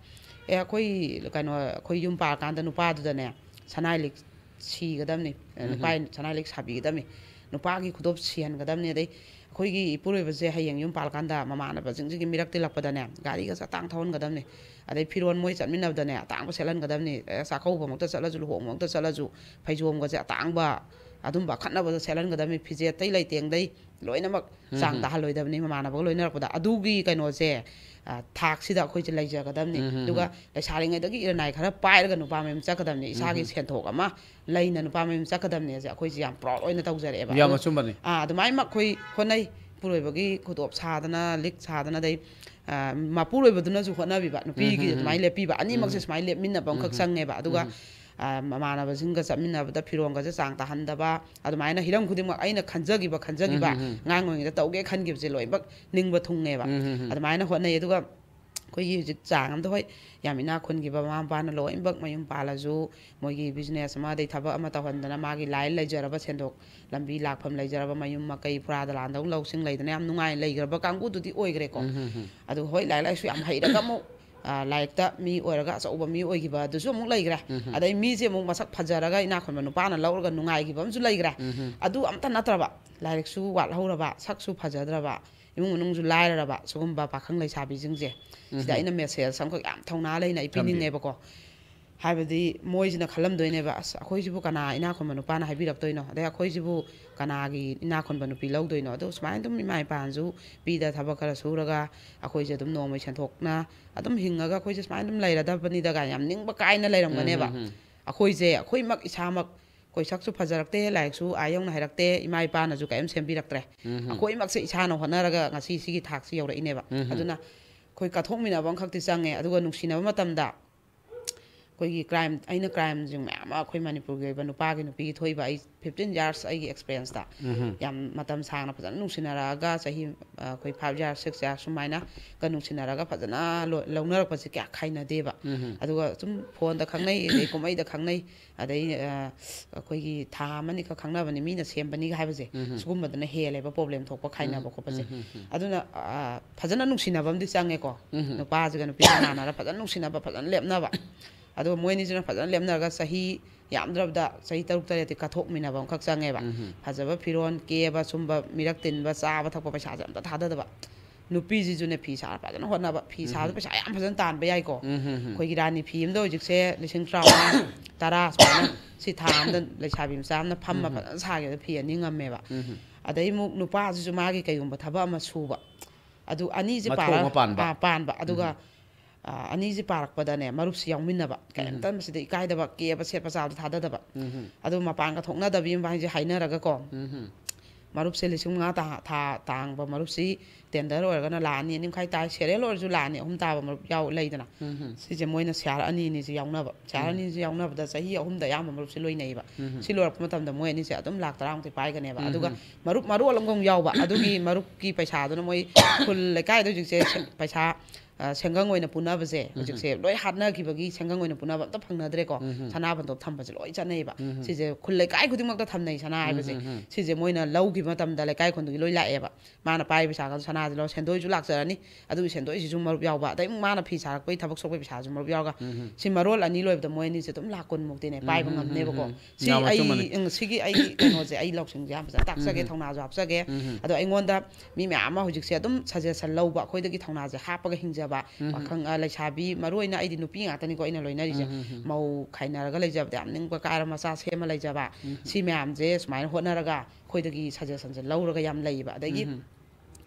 "ꯑꯦ, ꯑꯩꯈꯣꯏ, ꯀꯩꯅꯣ, ꯑꯩꯈꯣꯏ ꯌꯨꯝ ꯄꯥꯜꯂꯀꯥꯟꯗ ꯅꯨꯄꯥꯗꯨꯗꯅꯦ ꯁꯅꯥꯏ ꯂꯤꯛ ꯁꯤꯒꯗꯕꯅꯤ, ꯅꯨꯄꯥ ꯁꯅꯥꯏ ꯂꯤꯛ ꯁꯥꯕꯤꯒꯗꯕꯅꯤ, ꯅꯨꯄꯥꯒꯤ ꯈꯨꯗꯣꯞ ꯁꯤꯍꯟꯒꯗꯕꯅꯤ, ꯑꯗꯩ ꯑꯩꯈꯣꯏꯒꯤ ꯏꯄꯨꯔꯣꯏꯕꯁꯦ ꯍꯌꯦꯡ ꯌꯨꯝ ꯄꯥꯜꯂꯀꯥꯟꯗ ꯃꯃꯥꯟꯅꯕꯁꯤꯡꯁꯤꯒꯤ ꯃꯤꯔꯛ ꯇꯤꯜꯂꯛꯄꯗꯅꯦ ꯒꯥꯔꯤꯒꯁꯦ ꯑꯇꯥꯡ ꯊꯧꯍꯟꯒꯗꯕꯅꯤ, ꯑꯗꯩ ꯐꯤꯔꯣꯜ ꯃꯣꯏ ꯆꯠꯃꯤꯟꯅꯕꯗꯅꯦ ꯑꯇꯥꯡꯕ ꯁꯦꯠꯍꯟꯒꯗꯕꯅꯤ, ꯑꯦ, ꯆꯥꯛꯀꯧꯕꯃꯛꯇ ꯆꯠꯂꯁꯨ, ꯂꯨꯍꯣꯡꯕꯃꯛꯇ ꯆꯠꯂꯁꯨ, ꯐꯩꯖꯣꯝꯒꯁꯦ ꯑꯇꯥꯡꯕ, ꯑꯗꯨꯝꯕ ꯑꯈꯠꯅꯕꯗ ꯁꯦꯠꯍꯟꯒꯗꯕꯅꯤ, ꯐꯤꯖꯦꯠꯇꯩ ꯂꯩꯇꯦꯡꯗꯩ ꯂꯣꯏꯅꯃꯛ ꯆꯥꯡ ꯇꯥꯍꯜꯂꯣꯏꯗꯕꯅꯤ ꯃꯃꯥꯟꯅꯕꯒ ꯂꯣꯏꯅꯔꯛꯄꯗ"꯫ ꯑꯗꯨꯒꯤ ꯀꯩꯅꯣꯁꯦ, ꯑ, ꯊꯥꯛꯁꯤꯗ ꯑꯩꯈꯣꯏꯁꯦ ꯂꯩꯖꯒꯗꯕꯅꯤ꯫ ꯑꯗꯨꯒ ꯂꯩꯁꯥꯔꯤꯉꯩꯗꯒꯤ ꯏꯔꯅꯥꯏ ꯈꯔ ꯄꯥꯏꯔꯒ ꯅꯨꯄꯥ ꯃꯌꯨꯝ ꯆꯠꯀꯗꯕꯅꯤ, ꯏꯁꯥꯒꯤ ꯁꯦꯟꯊꯣꯛ ꯑꯃ ꯂꯩꯅ ꯅꯨꯄꯥ ꯃꯌꯨꯝ ꯆꯠꯀꯗꯕꯅꯦꯁꯦ ꯑꯩꯈꯣꯏꯁꯦ ꯌꯥꯝ ꯄ꯭ꯔꯥꯎꯗ ꯑꯣꯏꯅ ꯇꯧꯖꯔꯛꯑꯦꯕ꯫ ꯌꯥꯝ ꯑꯗꯣ, ꯑꯆꯨꯝꯕꯅꯤ꯫ ꯑꯥ, ꯑꯗꯨꯃꯥꯏꯅꯃꯛ ꯑꯩꯈꯣꯏ ꯍꯣꯠꯅꯩ꯫ ꯏꯄꯨꯔꯣꯏꯕꯒꯤ ꯈꯨꯗꯣꯞ ꯁꯥꯗꯅ, ꯂꯤꯛ ꯁꯥꯗꯅ, ꯑꯗꯩ, ꯑ, ꯃꯄꯨꯔꯣꯏꯕꯗꯨꯅꯁꯨ ꯍꯣꯠꯅꯕꯤꯕ, ꯅꯨꯄꯤꯒꯤ ꯑꯗꯨꯃꯥꯏꯅ ꯂꯦꯞꯄꯤꯕ, ꯑꯅꯤꯃꯛꯁꯦ ꯁꯨꯃꯥꯏꯅ ꯂꯦꯞꯃꯤꯟꯅꯕ ꯑꯃꯈꯛ ꯆꯪꯉꯦꯕ꯫ ꯑꯗꯨꯒ, ꯑ, ꯃꯃꯥꯟꯅꯕꯁꯤꯡꯒ ꯆꯠꯃꯤꯟꯅꯕꯗ ꯐꯤꯔꯣꯟꯒꯁꯦ ꯆꯥꯡ ꯇꯥꯍꯟꯗꯕ, ꯑꯗꯨꯃꯥꯏꯅ ꯍꯤꯔꯝ ꯈꯨꯗꯤꯡꯃꯛ ꯑꯩꯅ ꯈꯟꯖꯈꯤꯕ, ꯈꯟꯖꯈꯤꯕ, ꯑꯉꯥꯡ ꯑꯣꯏꯔꯤꯉꯩꯗ ꯇꯧꯒꯦ ꯈꯟꯈꯤꯕꯁꯦ ꯂꯣꯏꯅꯃꯛ ꯅꯤꯡꯕ ꯊꯨꯡꯉꯦꯕ꯫ ꯑꯗꯨꯃꯥꯏꯅ ꯍꯣꯠꯅꯩ꯫ ꯑꯗꯨꯒ ꯑꯩꯈꯣꯏꯒꯤ ꯍꯧꯖꯤꯛ ꯆꯥꯡ ꯑꯃꯗ, ꯍꯣꯏ, ꯌꯥꯝ ꯏꯅꯥꯛ ꯈꯨꯟꯈꯤꯕ ꯃꯃꯥ ꯃꯄꯥꯅ ꯂꯣꯏꯅꯃꯛ ꯃꯌꯨꯝ ꯄꯥꯜꯂꯁꯨ, ꯃꯣꯏꯒꯤ ꯕꯤꯖꯤꯅꯦꯁ ꯑꯃ ꯑꯗꯩ ꯊꯕꯛ ꯑꯃ ꯇꯧꯍꯟꯗꯅ ꯃꯥꯒꯤ ꯂꯥꯏꯟ ꯂꯩꯖꯔꯕ, ꯁꯦꯟꯊꯣꯛ ꯂꯝꯕꯤ ꯂꯥꯛꯐꯝ ꯂꯩꯖꯔꯕ, ꯃꯌꯨꯝ ꯃꯀꯩ ꯐꯨꯔꯥ ꯗꯂꯥꯟꯗꯧ ꯂꯧꯁꯤꯡ ꯂꯩꯗꯅ ꯌꯥꯝ ꯅꯨꯡꯉꯥꯏꯅ ꯂꯩꯈ꯭ꯔꯕ ꯀꯥꯡꯕꯨꯗꯨꯗꯤ ꯑꯣꯏꯈ꯭ꯔꯦꯀꯣ꯫ ꯎꯝ, ꯎꯝ, ꯎꯝ. ꯑꯗꯨ ꯍꯣꯏ, ꯂꯥꯏꯔꯤꯛ ꯂꯥꯏꯁꯨ ꯌꯥꯝ ꯍꯩꯔꯒ ꯑꯃꯨꯛ, ꯑ, ꯂꯥꯏꯔꯤꯛꯇ ꯃꯤ ꯑꯣꯏꯔꯒ ꯑꯆꯧꯕ ꯃꯤ ꯑꯣꯏꯈꯤꯕ ꯑꯗꯨꯁꯨ ꯑꯃꯨꯛ ꯂꯩꯈ꯭ꯔꯦ꯫ ꯎꯝ, ꯎꯝ. ꯑꯗꯩ ꯃꯤꯁꯦ ꯑꯃꯨꯛ ꯃꯁꯛ ꯐꯖꯔꯒ ꯏꯅꯥꯛ ꯈꯨꯟꯕ ꯅꯨꯄꯥꯅ ꯂꯧꯔꯒ ꯅꯨꯡꯉꯥꯏꯈꯤꯕ ꯑꯃꯁꯨ ꯂꯩꯈ꯭ꯔꯦ꯫ ꯎꯝ, ꯎꯝ. ꯑꯗꯨ ꯑꯝꯇ ꯅꯠꯇ꯭ꯔꯕ, ꯂꯥꯏꯔꯤꯛꯁꯨ ꯋꯥꯠꯍꯧꯔꯕ, ꯁꯛꯁꯨ ꯐꯖꯗ꯭ꯔꯕ, ꯏꯃꯨꯡ ꯃꯅꯨꯡꯁꯨ ꯂꯥꯏꯔꯔꯕ ꯁꯤꯒꯨꯝꯕ ꯄꯥꯈꯪ ꯂꯩꯁꯥꯕꯤꯁꯤꯡꯁꯦ, ꯁꯤꯗ ꯎꯝ. ꯑꯩꯅ ꯃꯦꯁꯦꯖ ꯑꯃꯈꯛ ꯌꯥꯝ ꯊꯧꯅꯥ ꯂꯩꯅ ꯑꯩ ꯊꯝꯕꯤꯌꯨ. ꯄꯤꯅꯤꯡꯉꯦꯕꯀꯣ꯫ ꯍꯥꯏꯕꯗꯤ ꯃꯣꯏꯁꯤꯅ ꯈꯜꯂꯝꯗꯣꯏꯅꯦꯕ, "ꯑꯁ, ꯑꯩꯈꯣꯏꯁꯤꯕꯨ ꯀꯅꯥ ꯏꯅꯥꯛ ꯈꯨꯟꯕ ꯅꯨꯄꯥꯅ ꯍꯥꯏꯕꯤꯔꯛꯇꯣꯏꯅꯣ? ꯑꯗꯩ ꯑꯩꯈꯣꯏꯁꯤꯕꯨ ꯀꯅꯥꯒꯤ ꯏꯅꯥꯛ ꯈꯨꯟꯕ ꯅꯨꯄꯤ ꯂꯧꯗꯣꯏꯅꯣ?" ꯑꯗꯣ ꯁꯨꯃꯥꯏꯅ ꯑꯗꯨꯝ ꯏꯃꯥ ꯏꯄꯥꯅꯁꯨ ꯄꯤꯗ ꯊꯕꯛ ꯈꯔ ꯁꯨꯔꯒ ꯑꯩꯈꯣꯏꯁꯦ ꯑꯗꯨꯝ ꯅꯣꯡꯃꯩ ꯁꯦꯟꯊꯣꯛꯅ ꯑꯗꯨꯝ ꯍꯤꯡꯉꯒ ꯑꯩꯈꯣꯏꯁꯦ ꯁꯨꯃꯥꯏꯅ ꯑꯗꯨꯝ ꯂꯩꯔꯗꯕꯅꯤꯗ ꯀꯥꯏꯅ ꯌꯥꯝ ꯅꯤꯡꯕ ꯀꯥꯏꯅ ꯂꯩꯔꯝꯒꯅꯦꯕ꯫ ꯎꯝ, ꯎꯝ, ꯎꯝ. ꯑꯩꯈꯣꯏꯁꯦ ꯑꯩꯈꯣꯏꯃꯛ ꯏꯁꯥꯃꯛ, ꯑꯩꯈꯣꯏ ꯁꯛꯁꯨ ꯐꯖꯔꯛꯇꯦ, ꯂꯥꯏꯔꯤꯛꯁꯨ ꯑꯥ ꯌꯧꯅ ꯍꯩꯔꯛꯇꯦ, ꯏꯃꯥ ꯏꯄꯥꯅꯁꯨ ꯀꯔꯤꯝ ꯁꯦꯝꯕꯤꯔꯛꯇ꯭ꯔꯦ꯫ ꯎꯝ, ꯎꯝ. ꯑꯩꯈꯣꯏꯃꯛꯁꯦ ꯏꯁꯥꯅ ꯍꯣꯠꯅꯔꯒ ꯉꯁꯤ ꯁꯤꯒꯤ ꯊꯥꯛꯁꯤ ꯌꯧꯔꯛꯏꯅꯦꯕ꯫ ꯎꯝ, ꯎꯝ. ꯑꯗꯨꯅ ꯑꯩꯈꯣꯏ ꯀꯠꯊꯣꯛꯃꯤꯟꯅꯕ ꯑꯃꯈꯛꯇꯤ ꯆꯪꯉꯦ꯫ ꯑꯗꯨꯒ ꯅꯨꯡꯁꯤꯅꯕ ꯃꯇꯝꯗ ꯑꯩꯈꯣꯏꯒꯤ ꯀ꯭ꯔꯥꯏꯝ, ꯑꯩꯅ ꯀ꯭ꯔꯥꯏꯝꯁꯤꯡ ꯃꯌꯥꯝ ꯑꯃ ꯑꯩꯈꯣꯏ ꯃꯅꯤꯄꯨꯔꯒꯤ ꯑꯣꯏꯕ ꯅꯨꯄꯥꯒꯤ ꯅꯨꯄꯤꯒꯤ ꯊꯣꯛꯏꯕ, ꯑꯩ ꯐꯤꯐꯇꯤꯟ ꯌꯥꯔꯁ ꯑꯩꯒꯤ ꯑꯦꯛꯁꯄꯤꯔꯤꯌꯦꯟꯁꯇ ꯎꯝ, ꯎꯝ. ꯌꯥꯝ ꯃꯇꯝ ꯁꯥꯡꯅ ꯐꯖꯅ ꯅꯨꯡꯁꯤꯅꯔꯛꯑꯒ ꯆꯍꯤ, ꯑ, ꯑꯩꯈꯣꯏ ꯐꯥꯏꯚ ꯌꯥꯔꯁ, ꯁꯤꯛꯁ ꯌꯥꯔꯁ ꯁꯨꯃꯥꯏꯅ ꯀ ꯅꯨꯡꯁꯤꯅꯔꯒ ꯐꯖꯅ ꯂꯣ-, ꯂꯧꯅꯔꯛꯄꯁꯦ ꯀꯌꯥ ꯈꯥꯏꯅꯗꯦꯕ꯫ ꯎꯝ, ꯎꯝ. ꯑꯗꯨꯒ ꯁꯨꯝ ꯐꯣꯟꯗ ꯈꯪꯅꯩ, ꯑꯗꯩ ꯀꯨꯝꯍꯩꯗ ꯈꯪꯅꯩ, ꯑꯗꯩ, ꯑ, ꯑꯩꯈꯣꯏꯒꯤ ꯊꯥ ꯑꯃꯅꯤꯈꯛ ꯈꯪꯅꯕꯅꯤ, ꯃꯤꯅ ꯁꯦꯝꯕꯅꯤꯒ ꯍꯥꯏꯕꯁꯦ, ꯎꯝ, ꯎꯝ. ꯁꯤꯒꯨꯝꯕꯗꯅ ꯍꯦꯜꯂꯦꯕ ꯄ꯭ꯔꯣꯕ꯭ꯂꯦꯝ ꯊꯣꯛꯄ, ꯈꯥꯏꯅꯕ ꯎꯝ, ꯈꯣꯠꯄꯁꯦ꯫ ꯎꯝ, ꯎꯝ, ꯎꯝ. ꯑꯗꯨꯅ, ꯑ, ꯐꯖꯅ ꯅꯨꯡꯁꯤꯅꯕ ꯑꯃꯗꯤ ꯆꯪꯉꯦꯀꯣ꯫ ꯎꯝ, ꯎꯝ. ꯅꯨꯄꯥꯁꯤꯒ ꯅꯨꯄꯤꯒ ꯃꯥꯟꯅꯔ ꯐꯖꯅ ꯅꯨꯡꯁꯤꯅꯕ, ꯐꯖꯅ ꯂꯦꯞꯅꯕ꯫ ꯑꯗꯨꯒ ꯃꯣꯏ ꯑꯅꯤꯁꯤꯅ ꯐꯖꯅ ꯂꯦꯞꯅꯔꯒ ꯆꯍꯤ ꯌꯥꯝꯗ꯭ꯔꯕꯗ ꯆꯍꯤ ꯇꯔꯨꯛ ꯇꯔꯦꯠꯇꯤ ꯀꯠꯊꯣꯛꯃꯤꯟꯅꯕ ꯑꯃꯈꯛ ꯆꯪꯉꯦꯕ꯫ ꯎꯝ, ꯎꯝ. ꯐꯖꯕ ꯐꯤꯔꯣꯜ, ꯀꯦꯕ, ꯁꯨꯝꯕ, ꯃꯤꯔꯛ ꯇꯤꯟꯕ, ꯆꯥꯕ ꯊꯛꯄ, ꯄꯩꯁꯥꯁꯦ ꯑꯝꯇ ꯊꯥꯗꯗꯕ꯫ ꯅꯨꯄꯤꯁꯤꯁꯨꯅꯦ ꯐꯤ ꯁꯥꯔ ꯐꯖꯅ ꯍꯣꯠꯅꯕ, ꯐꯤ ꯁꯥꯕꯗ ꯎꯝ. ꯄꯩꯁꯥ ꯌꯥꯝ ꯐꯖꯅ ꯇꯥꯟꯕ ꯌꯥꯏꯀꯣ꯫ ꯎꯝ, ꯎꯝ, ꯎꯝ. ꯑꯩꯈꯣꯏꯒꯤ ꯔꯥꯅꯤ ꯐꯤ ꯑꯃꯗ ꯍꯧꯖꯤꯛꯁꯦ ꯂꯤꯁꯤꯡ ꯇꯔꯥꯃꯉꯥ, ꯇꯔꯥ ꯁꯨꯃꯥꯏꯅ ꯁꯤ ꯊꯥ ꯑꯃꯗ ꯂꯩꯁꯥꯕꯤ ꯃꯆꯥ ꯑꯃꯅ ꯐꯝꯃ ꯎꯝ. ꯐꯖꯅ ꯁꯥꯒꯦꯗ ꯐꯤ ꯑꯅꯤ ꯉꯝꯃꯦꯕ꯫ ꯎꯝ. ꯑꯗꯩ ꯑꯃꯨꯛ ꯅꯨꯄꯥꯁꯤꯁꯨ ꯃꯥꯒꯤ ꯀꯩꯒꯨꯝꯕ ꯊꯕꯛ ꯑꯃ ꯁꯨꯕ, ꯑꯗꯨ ꯑꯅꯤꯁꯦ ꯃꯊꯣꯡ ꯄꯥꯔ-, ꯑꯃ ꯄꯥꯟꯕ. ꯑꯥ, ꯄꯥꯟꯕ, ꯑꯗꯨꯒ, ꯎꯝ. ꯑꯥ, ꯑꯅꯤꯁꯦ ꯄꯥꯔꯛꯄꯗꯅꯦ ꯃꯔꯨꯞꯁꯤ ꯌꯥꯎꯃꯤꯟꯅꯕ, ꯀꯩꯝꯇ ꯎꯝ. ꯃꯁꯤꯗ ꯏꯀꯥꯏꯗꯕ, ꯀꯦꯕ ꯁꯦꯠꯄ ꯆꯥꯕꯗ ꯊꯥꯗꯗꯕ꯫ ꯎꯝ. ꯑꯗꯨ ꯃꯄꯥꯟꯒ ꯊꯣꯛꯅꯗꯕꯤ ꯑꯃ ꯍꯥꯏꯁꯦ ꯍꯥꯏꯅꯔꯒꯀꯣ, ꯎꯝ. ꯃꯔꯨꯞꯁꯦ ꯂꯤꯁꯤꯡ ꯃꯉꯥ ꯇꯥ-, ꯊꯥ ꯇꯥꯡꯕ ꯃꯔꯨꯞꯁꯤ, ꯇꯦꯟꯗꯔ ꯑꯣꯏꯔꯒꯅ ꯂꯥꯛ ꯑꯅꯤ, ꯑꯅꯤ ꯃꯈꯥꯏ ꯇꯥꯏ, ꯁꯦꯔꯦꯜ ꯑꯣꯏꯔꯁꯨ ꯂꯥꯛ ꯑꯅꯤ ꯑꯍꯨꯝ ꯇꯥꯕ ꯃꯔꯨꯞ ꯌꯥꯎ ꯂꯩꯗꯅ꯫ ꯎꯝ. ꯁꯤꯁꯦ ꯃꯣꯏꯅ ꯁꯤꯌꯥꯔ ꯑꯅꯤ ꯑꯅꯤꯁꯦ ꯌꯥꯎꯅꯕ, ꯁꯤꯌꯥꯔ ꯎꯝ. ꯑꯅꯤꯁꯦ ꯌꯥꯎꯅꯕꯗ ꯆꯍꯤ ꯑꯍꯨꯝꯗ ꯑꯌꯥꯝꯕ ꯃꯔꯨꯞꯁꯦ ꯂꯣꯏꯅꯩꯌꯦꯕ꯫ ꯎꯝ. ꯁꯤ ꯂꯣꯏꯔꯛꯄ ꯃꯇꯝꯗ ꯃꯣꯏ ꯑꯅꯤꯁꯦ ꯑꯗꯨꯝ ꯂꯥꯛ ꯇꯔꯥꯃꯨꯛꯇꯤ ꯄꯥꯏꯒꯅꯦꯕ꯫ ꯎꯝ. ꯑꯗꯨꯒ ꯃꯔꯨꯞ ꯃꯔꯣꯜ ꯑꯃꯒ ꯑꯃꯨꯛ ꯌꯥꯎꯕ, ꯑꯗꯨꯒꯤ ꯃꯔꯨꯞꯀꯤ ꯄꯩꯁꯥꯗꯨꯅ ꯃꯣꯏ ꯈꯨꯜ ꯂꯩꯀꯥꯏꯗ ꯍꯧꯖꯤꯛꯁꯦ ꯁꯦ-, ꯄꯩꯁꯥ ꯑ, ꯁꯦꯟꯒꯪ ꯑꯣꯏꯅ ꯄꯨꯅꯕꯁꯦ ꯍꯧꯖꯤꯛꯁꯦ ꯂꯣꯏ ꯍꯥꯠꯅꯈꯤꯕꯒꯤ ꯁꯦꯟꯒꯪ ꯑꯣꯏꯅ ꯄꯨꯅꯕ ꯑꯝꯇ ꯐꯪꯅꯗ꯭ꯔꯦꯀꯣ꯫ ꯁꯅꯥ ꯕꯟꯗꯣꯞ ꯊꯝꯕꯁꯦ ꯂꯣꯏ ꯆꯠꯅꯩꯌꯦꯕ꯫ ꯁꯤꯁꯦ ꯈꯨꯜ ꯂꯩꯀꯥꯏ ꯈꯨꯗꯤꯡꯃꯛꯇ ꯊꯝꯅꯩ ꯁꯅꯥ ꯍꯥꯏꯕꯁꯦ꯫ ꯁꯤꯁꯦ ꯃꯣꯏꯅ ꯂꯧꯈꯤꯕ ꯃꯇꯝꯗ ꯂꯩꯀꯥꯏ ꯈꯨꯟꯗꯨꯒꯤ ꯂꯣꯏ ꯂꯥꯛꯑꯦꯕ꯫ ꯃꯥꯅ ꯄꯥꯏ ꯄꯩꯁꯥꯒ ꯁꯅꯥꯁꯦ ꯂꯧꯔ ꯁꯦꯟꯗꯣꯏꯁꯨ ꯂꯥꯛꯆꯔꯅꯤ, ꯑꯗꯨꯒꯤ ꯁꯦꯟꯗꯣꯏꯁꯤꯁꯨ ꯃꯔꯨꯞ ꯌꯥꯎꯕ, ꯑꯗꯩ ꯑꯃꯨꯛ ꯃꯥꯅ ꯐꯤ ꯁꯥꯔꯛꯄꯒꯤ ꯊꯕꯛ ꯁꯣꯛꯄꯒꯤ ꯄꯩꯁꯥꯁꯨ ꯃꯔꯨꯞ ꯌꯥꯎꯔꯒ꯫ ꯁꯤ ꯃꯔꯣꯜ ꯑꯅꯤ ꯂꯣꯏꯕꯗ ꯃꯣꯏ ꯑꯅꯤꯁꯦ ꯑꯗꯨꯝ ꯂꯥꯛ ꯀꯨꯟꯃꯨꯛꯇꯤꯅꯦ ꯄꯥꯏꯕ ꯉꯝꯅꯦꯕꯀꯣ꯫ ꯁꯤ ꯑꯩ ꯎꯝ, ꯁꯤꯒꯤ ꯑꯩ ꯀꯩꯅꯣꯁꯦ ꯑꯩ ꯂꯧꯁꯤꯡꯁꯦ ꯌꯥꯝ ꯐꯖꯅ ꯇꯥꯛꯆꯒꯦ, ꯊꯧꯅꯥꯁꯨ ꯍꯥꯞꯆꯒꯦ꯫ ꯑꯗꯣ ꯑꯩꯉꯣꯟꯗ ꯃꯤ ꯃꯌꯥꯝ ꯑꯃ ꯍꯧꯖꯤꯛꯁꯦ ꯑꯗꯨꯝ ꯁꯖꯦꯁꯟ ꯂꯧꯕ, ꯑꯩꯈꯣꯏꯗꯒꯤ ꯊꯧꯅꯥꯁꯦ ꯍꯥꯞꯄꯒ ꯍꯤꯡꯖꯕ ꯄꯥꯈꯪ, ꯑ, ꯂꯩꯁꯥꯕꯤ, ꯃꯔꯨ ꯑꯣꯏꯅ ꯑꯩꯗꯤ ꯅꯨꯄꯤ ꯉꯥꯛꯇꯅꯤꯀꯣ ꯑꯩꯅ ꯂꯣꯏꯅꯔꯤꯁꯦ꯫ ꯃꯧ ꯈꯥꯏꯅꯔꯒ ꯂꯩꯖꯕꯗ ꯌꯥꯝ ꯅꯤꯡꯕ ꯀꯥꯏꯔ ꯃꯆꯥ ꯁꯦꯝꯃ ꯂꯩꯖꯕ꯫ ꯁꯤ ꯃꯌꯥꯝꯁꯦ ꯁꯨꯃꯥꯏꯅ ꯍꯣꯠꯅꯔꯒ ꯑꯩꯈꯣꯏꯗꯒꯤ ꯁꯖꯦꯁꯟꯁꯦ ꯂꯧꯔꯒ ꯌꯥꯝ ꯂꯩꯌꯦꯕ꯫ ꯑꯗꯒꯤ